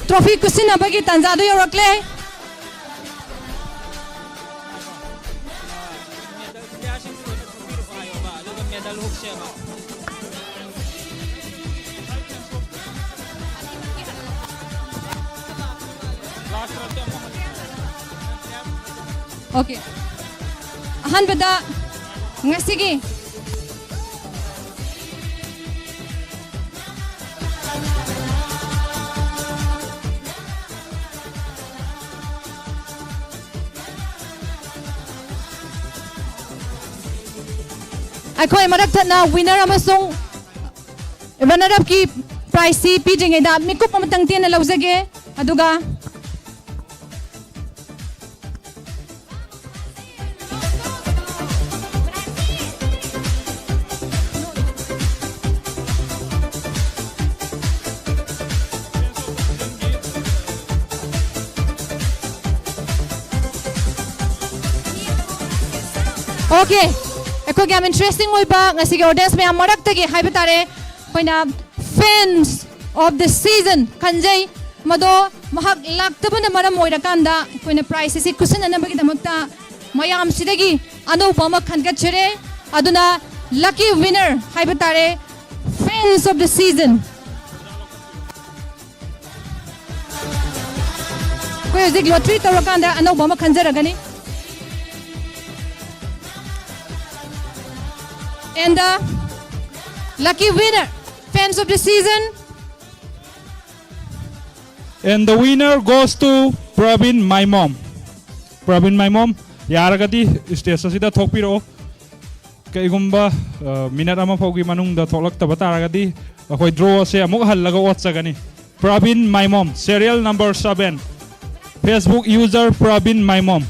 trophy ꯈꯨꯠꯁꯤꯟꯅꯕꯒꯤ ꯇꯥꯟꯖꯥꯗꯨ ꯌꯧꯔꯛꯂꯦ꯫ Okay. ꯑꯍꯥꯟꯕꯗ ꯉꯁꯤꯒꯤ ꯑꯩꯈꯣꯏ ꯃꯔꯛ ꯊꯠꯅ winner ꯑꯃꯁꯨꯡ runner up ꯀꯤ prize ꯁꯤ ꯄꯤꯗ꯭ꯔꯤꯉꯩꯗ ꯃꯤꯀꯨꯞ ꯑꯃꯇꯪ ꯇꯦꯟꯅ ꯂꯧꯖꯒꯦ꯫ ꯑꯗꯨꯒ Okay, ꯑꯩꯈꯣꯏꯒꯤ ꯌꯥꯝ interesting ꯑꯣꯏꯕ ꯉꯁꯤꯒꯤ audience ꯃꯌꯥꯝ ꯃꯔꯛꯇꯒꯤ ꯍꯥꯏꯕ ꯇꯥꯔꯦ, ꯑꯩꯈꯣꯏꯅ fans of the season ꯈꯟꯖꯩ꯫ ꯃꯗꯣ ꯃꯍꯥꯛ ꯂꯥꯛꯇꯕꯅ ꯃꯔꯝ ꯑꯣꯏꯔꯀꯥꯟꯗ ꯑꯩꯈꯣꯏꯅ prize ꯑꯁꯤ ꯈꯨꯠꯁꯤꯟꯅꯅꯕꯒꯤꯗꯃꯛꯇ ꯃꯌꯥꯝꯁꯤꯗꯒꯤ ꯑꯅꯧꯕ ꯑꯃ ꯈꯟꯒꯠꯆꯔꯦ꯫ ꯑꯗꯨꯅ lucky winner ꯍꯥꯏꯕ ꯇꯥꯔꯦ, fans of the season꯫ ꯑꯩꯈꯣꯏ ꯍꯧꯖꯤꯛ lottery ꯇꯧꯔꯀꯥꯟꯗ ꯑꯅꯧꯕ ꯑꯃ ꯈꯟꯖꯔꯒꯅꯤ꯫ And the lucky winner, fans of the season. And the winner goes to Pravin Maimom. Pravin Maimom, ꯌꯥꯔꯒꯗꯤ stage ꯑꯁꯤꯗ ꯊꯣꯛꯄꯤꯔꯛꯑꯣ꯫ ꯀꯩꯒꯨꯝꯕ, ꯑ, minute ꯑꯃ ꯐꯥꯎꯒꯤ ꯃꯅꯨꯡꯗ ꯊꯣꯛꯂꯛꯇꯕ ꯇꯥꯔꯒꯗꯤ ꯑꯩꯈꯣꯏ draw ꯑꯁꯦ ꯑꯃꯨꯛ ꯍꯜꯂꯒ ꯑꯣꯠꯆꯒꯅꯤ꯫ Pravin Maimom, serial number seven. Facebook user Pravin Maimom.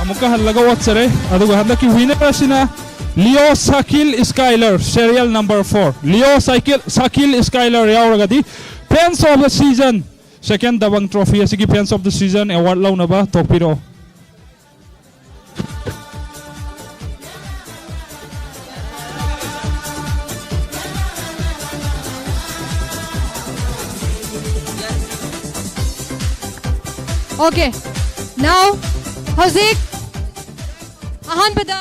ꯑꯃꯨꯛꯀ ꯍꯜꯂꯒ ꯑꯣꯠꯆꯔꯦ꯫ ꯑꯗꯨꯒ ꯍꯟꯗꯛꯀꯤ winner ꯑꯁꯤꯅ Leo Sakil Skyler, serial number four. Leo Sakil, Sakil Skyler ꯌꯥꯎꯔꯒꯗꯤ fans of the season, second Dabang Trophy ꯑꯁꯤꯒꯤ fans of the season award ꯂꯧꯅꯕ ꯊꯣꯛꯄꯤꯔꯛꯑꯣ꯫ Okay. Now, ꯍꯧꯖꯤꯛ ꯑꯍꯥꯟꯕꯗ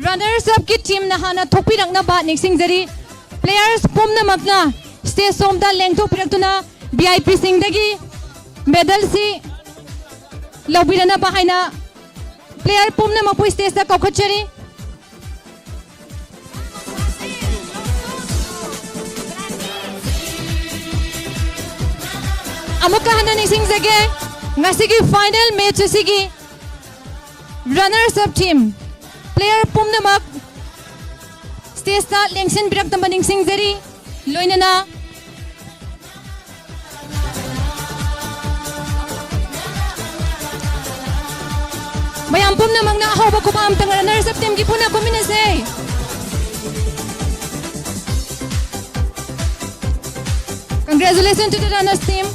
runners up ꯀꯤ team ꯅ ꯍꯥꯟꯅ ꯊꯣꯛꯄꯤꯔꯛꯅꯕ ꯅꯤꯡꯁꯤꯡꯖꯔꯤ꯫ Players ꯄꯨꯝꯅꯃꯛꯅ stage ꯁꯣꯝꯗ ꯂꯦꯡꯊꯣꯛꯄꯤꯔꯛꯇꯨꯅ V I P ꯁꯤꯡꯗꯒꯤ medal ꯁꯤ ꯂꯧꯕꯤꯔꯅꯕ ꯍꯥꯏꯅ player ꯄꯨꯝꯅꯃꯛꯄꯨ stage ꯇ ꯀꯧꯈꯠꯆꯔꯤ꯫ ꯑꯃꯨꯛꯀ ꯍꯟꯅ ꯅꯤꯡꯁꯤꯡꯖꯒꯦ, ꯉꯁꯤꯒꯤ final match ꯑꯁꯤꯒꯤ runners up team player ꯄꯨꯝꯅꯃꯛ stage ꯇ ꯂꯦꯡꯁꯤꯟꯕꯤꯔꯛꯇꯕ ꯅꯤꯡꯁꯤꯡꯖꯔꯤ꯫ ꯂꯣꯏꯅꯅ ꯃꯌꯥꯝ ꯄꯨꯝꯅꯃꯛꯅ ꯑꯍꯧꯕ ꯈꯨꯕꯥꯛ ꯑꯃꯇꯪ runners up team ꯒꯤ ꯄꯨꯟꯅ ꯈꯨꯃꯤꯟꯅꯁꯦ꯫ Congratulations to the runners team.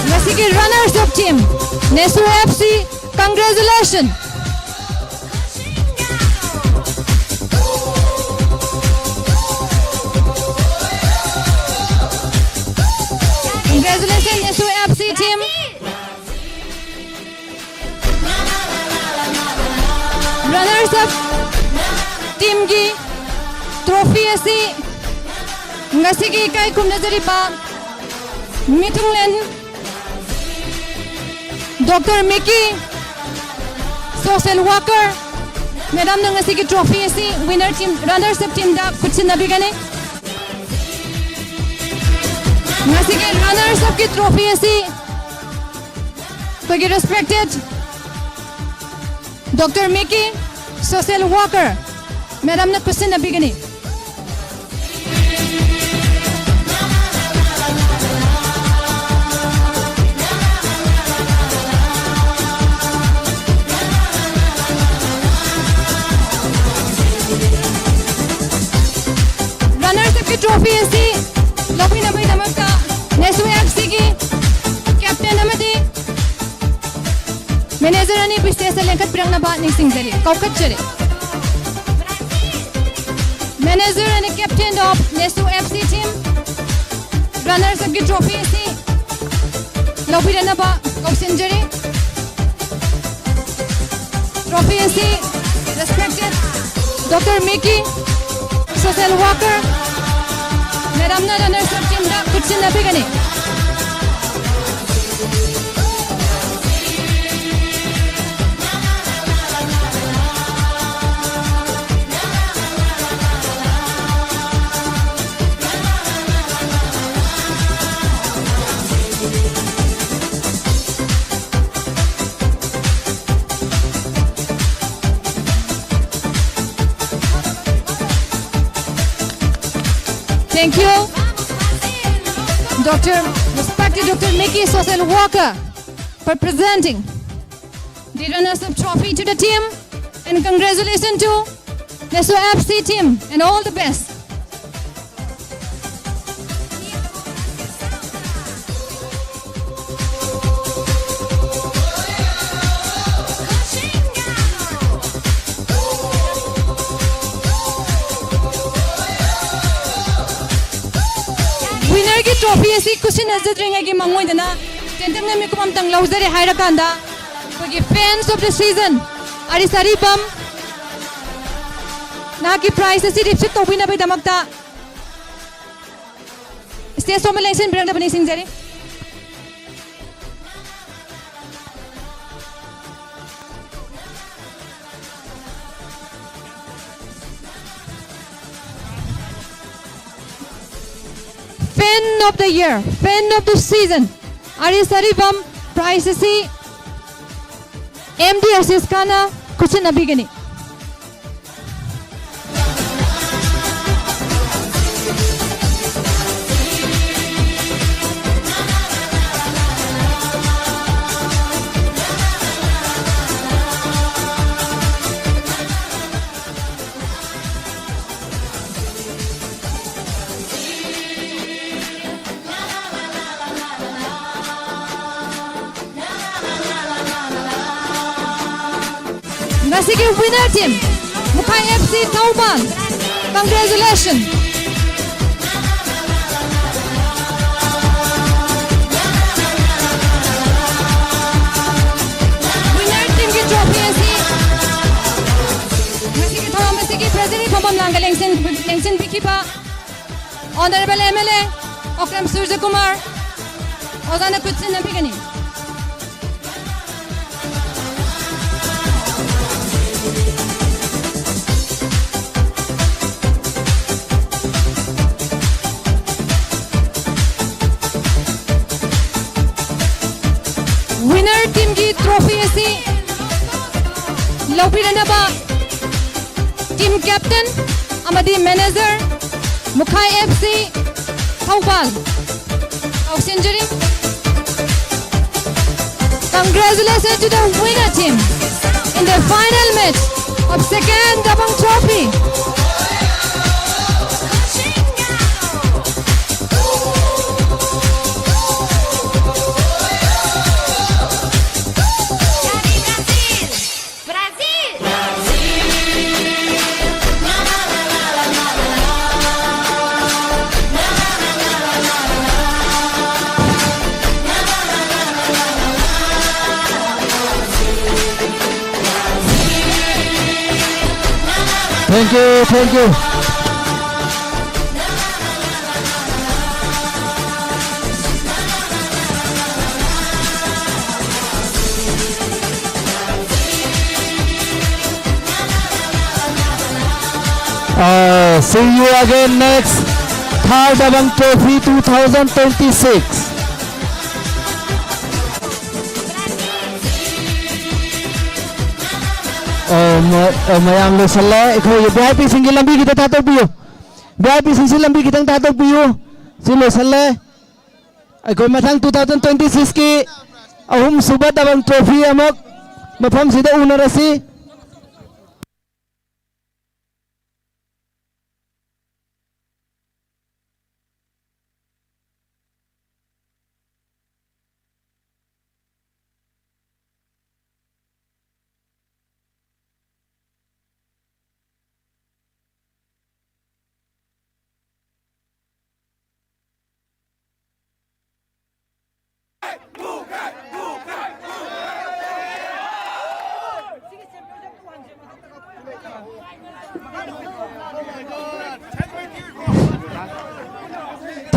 ꯉꯁꯤꯒꯤ runners up team, Nesu F C, congratulations. Congratulations, Nesu F C team. Runners up team ꯒꯤ trophy ꯑꯁꯤ ꯉꯁꯤꯒꯤ ꯏꯀꯥꯏ ꯈꯨꯝꯅꯖꯔꯤꯕ ꯃꯤꯊꯨꯡꯂꯦꯟ Doctor Mickey, social worker, madam ꯅ ꯉꯁꯤꯒꯤ trophy ꯑꯁꯤ winner team, runners up team ꯗ ꯈꯨꯠꯁꯤꯟꯅꯕꯤꯒꯅꯤ꯫ ꯉꯁꯤꯒꯤ runners up ꯀꯤ trophy ꯑꯁꯤ ꯑꯩꯈꯣꯏꯒꯤ respected Doctor Mickey, social worker, madam ꯅ ꯈꯨꯠꯁꯤꯟꯅꯕꯤꯒꯅꯤ꯫ ꯂꯦꯡꯈꯠꯄꯤꯔꯛꯅꯕ ꯅꯤꯡꯁꯤꯡꯖꯔꯤ, ꯀꯧꯈꯠꯆꯔꯤ꯫ Manager and captain of Nesu F C team, runners up ꯀꯤ trophy ꯑꯁꯤ ꯂꯧꯕꯤꯔꯛꯅꯕ ꯀꯧꯁꯤꯟꯖꯔꯤ꯫ Trophy ꯑꯁꯤ respected Doctor Mickey, social worker, madamꯅ runners up teamꯗ ꯈꯨꯠꯁꯤꯟꯅꯕꯤꯒꯅꯤ꯫ Thank you, Doctor, respected Doctor Mickey, social worker, for presenting the runners-up trophy to the team, and congratulations to Nesu F C team, and all the best. Winner ꯒꯤ trophy ꯑꯁꯤ ꯈꯨꯠꯁꯤꯟꯅꯖꯗ꯭ꯔꯤꯉꯩꯒꯤ ꯃꯥꯡꯑꯣꯏꯗꯅ ꯇꯦꯟꯇꯛꯅ ꯃꯤꯀꯨꯞ ꯑꯃꯇꯪ ꯂꯧꯖꯔꯦ ꯍꯥꯏꯔꯀꯥꯟꯗ ꯑꯩꯈꯣꯏꯒꯤ fans of the season, ꯑꯔꯤꯁ ꯑꯔꯤꯕꯝ, ꯅꯍꯥꯛꯀꯤ prize ꯑꯁꯤ receive ꯇꯧꯕꯤꯅꯕꯒꯤꯗꯃꯛꯇ stage ꯁꯣꯝꯗ ꯂꯦꯡꯁꯤꯟꯕꯤꯔꯛꯅꯕ ꯅꯤꯡꯁꯤꯡꯖꯔꯤ꯫ Fan of the year, fan of the season, ꯑꯔꯤꯁ Aribam, prize ꯑꯁꯤ M D ꯑꯁꯤꯁꯀꯥꯅ ꯈꯨꯠꯁꯤꯟꯅꯕꯤꯒꯅꯤ꯫ ꯑꯁꯤꯒꯤ winner team, ꯃꯨꯈꯥꯏ F C Thoubal. Congratulations! Winner teamꯒꯤ trophy ꯑꯁꯤ ꯉꯁꯤꯒꯤ ꯊꯧꯔꯝ ꯑꯁꯤꯒꯤ presidentꯀꯤ ꯐꯝꯐꯝ ꯂꯥꯡꯗ ꯂꯦꯡꯁꯤꯟ-, ꯂꯦꯡꯁꯤꯟꯕꯤꯈꯤꯕ Honourable M L A Okram ꯁꯨꯔꯖꯀꯨꯃꯥꯔ ꯑꯣꯖꯥꯅ ꯈꯨꯠꯁꯤꯟꯅꯕꯤꯒꯅꯤ꯫ Winner teamꯒꯤ trophy ꯑꯁꯤ ꯂꯧꯕꯤꯔꯅꯕ team captain ꯑꯃꯗꯤ manager, ꯃꯨꯈꯥꯏ F C Thoubal, ꯀꯥꯎꯁꯤꯟꯖꯔꯤ꯫ Congratulations to the winner team in the final match of second Dabang Trophy. Thank you, thank you. Uh, see you again next Thar Dabang Trophy two thousand twenty-six. ꯑꯣ, ꯃ-, ꯑꯣ, ꯃꯌꯥꯝ ꯂꯣꯏꯁꯜꯂꯦ꯫ ꯑꯩꯈꯣꯏꯒꯤ V I P ꯁꯤꯡꯒꯤ ꯂꯝꯕꯤ ꯈꯤꯇꯪ ꯊꯥꯗꯣꯛꯄꯤꯌꯨ꯫ V I P ꯁꯤꯡꯁꯤ ꯂꯝꯕꯤ ꯈꯤꯇꯪ ꯊꯥꯗꯣꯛꯄꯤꯌꯨ꯫ ꯁꯤ ꯂꯣꯏꯁꯜꯂꯦ꯫ ꯑꯩꯈꯣꯏ ꯃꯊꯪ two thousand twenty-six ꯀꯤ ꯑꯍꯨꯝꯁꯨꯕ Dabang Trophy ꯑꯃꯨꯛ ꯃꯐꯝꯁꯤꯗ ꯎꯅꯔꯁꯤ꯫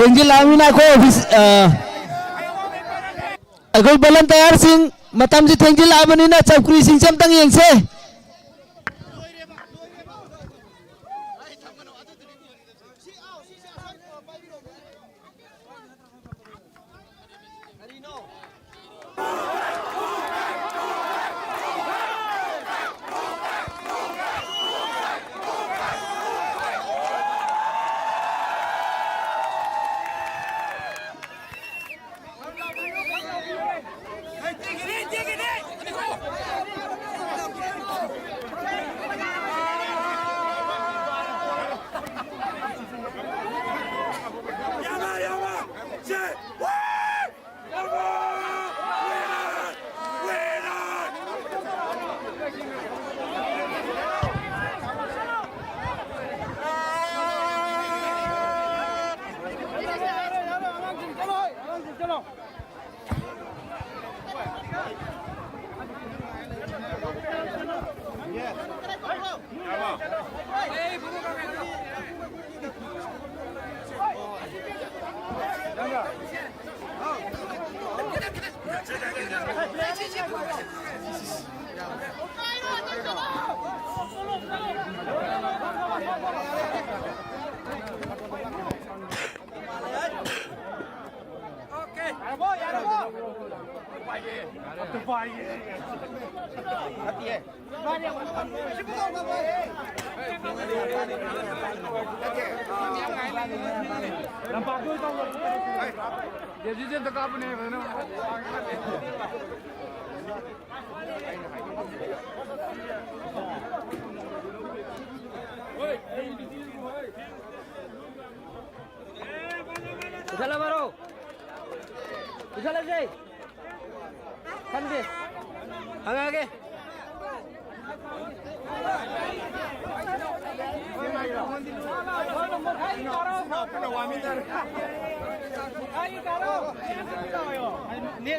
ꯊꯦꯡꯖꯤꯜꯂꯛꯑꯃꯤꯅ ꯑꯩꯈꯣꯏ ꯑꯣꯐꯤꯁ, ꯑ, ꯑꯩꯈꯣꯏ ꯚꯣꯂꯟꯇꯤꯌꯥꯔꯁꯤꯡ, ꯃꯇꯝꯁꯤ ꯊꯦꯡꯖꯤꯜꯂꯛꯑꯕꯅꯤꯅ ꯆꯧꯀ꯭ꯔꯤꯁꯤꯡꯁꯦ ꯑꯝꯇꯪ ꯌꯦꯡꯁꯦ꯫ ꯄꯨꯊꯠꯂꯕꯔꯣ? ꯄꯨꯊꯠꯂꯁꯦ꯫ ꯈꯪꯗꯦ꯫ ꯍꯪꯉꯛꯑꯒꯦ꯫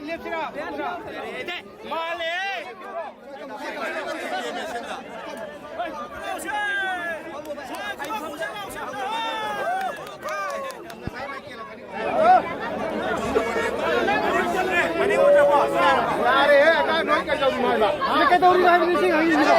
ꯂꯦꯞꯁꯤꯔ? ꯃꯥꯜꯂꯦ꯫ ꯀꯩꯗꯧꯔꯤꯅꯣ ꯍꯥꯏꯕꯅꯤ ꯁꯤ ꯍꯪꯉꯤꯁꯤꯕꯣ?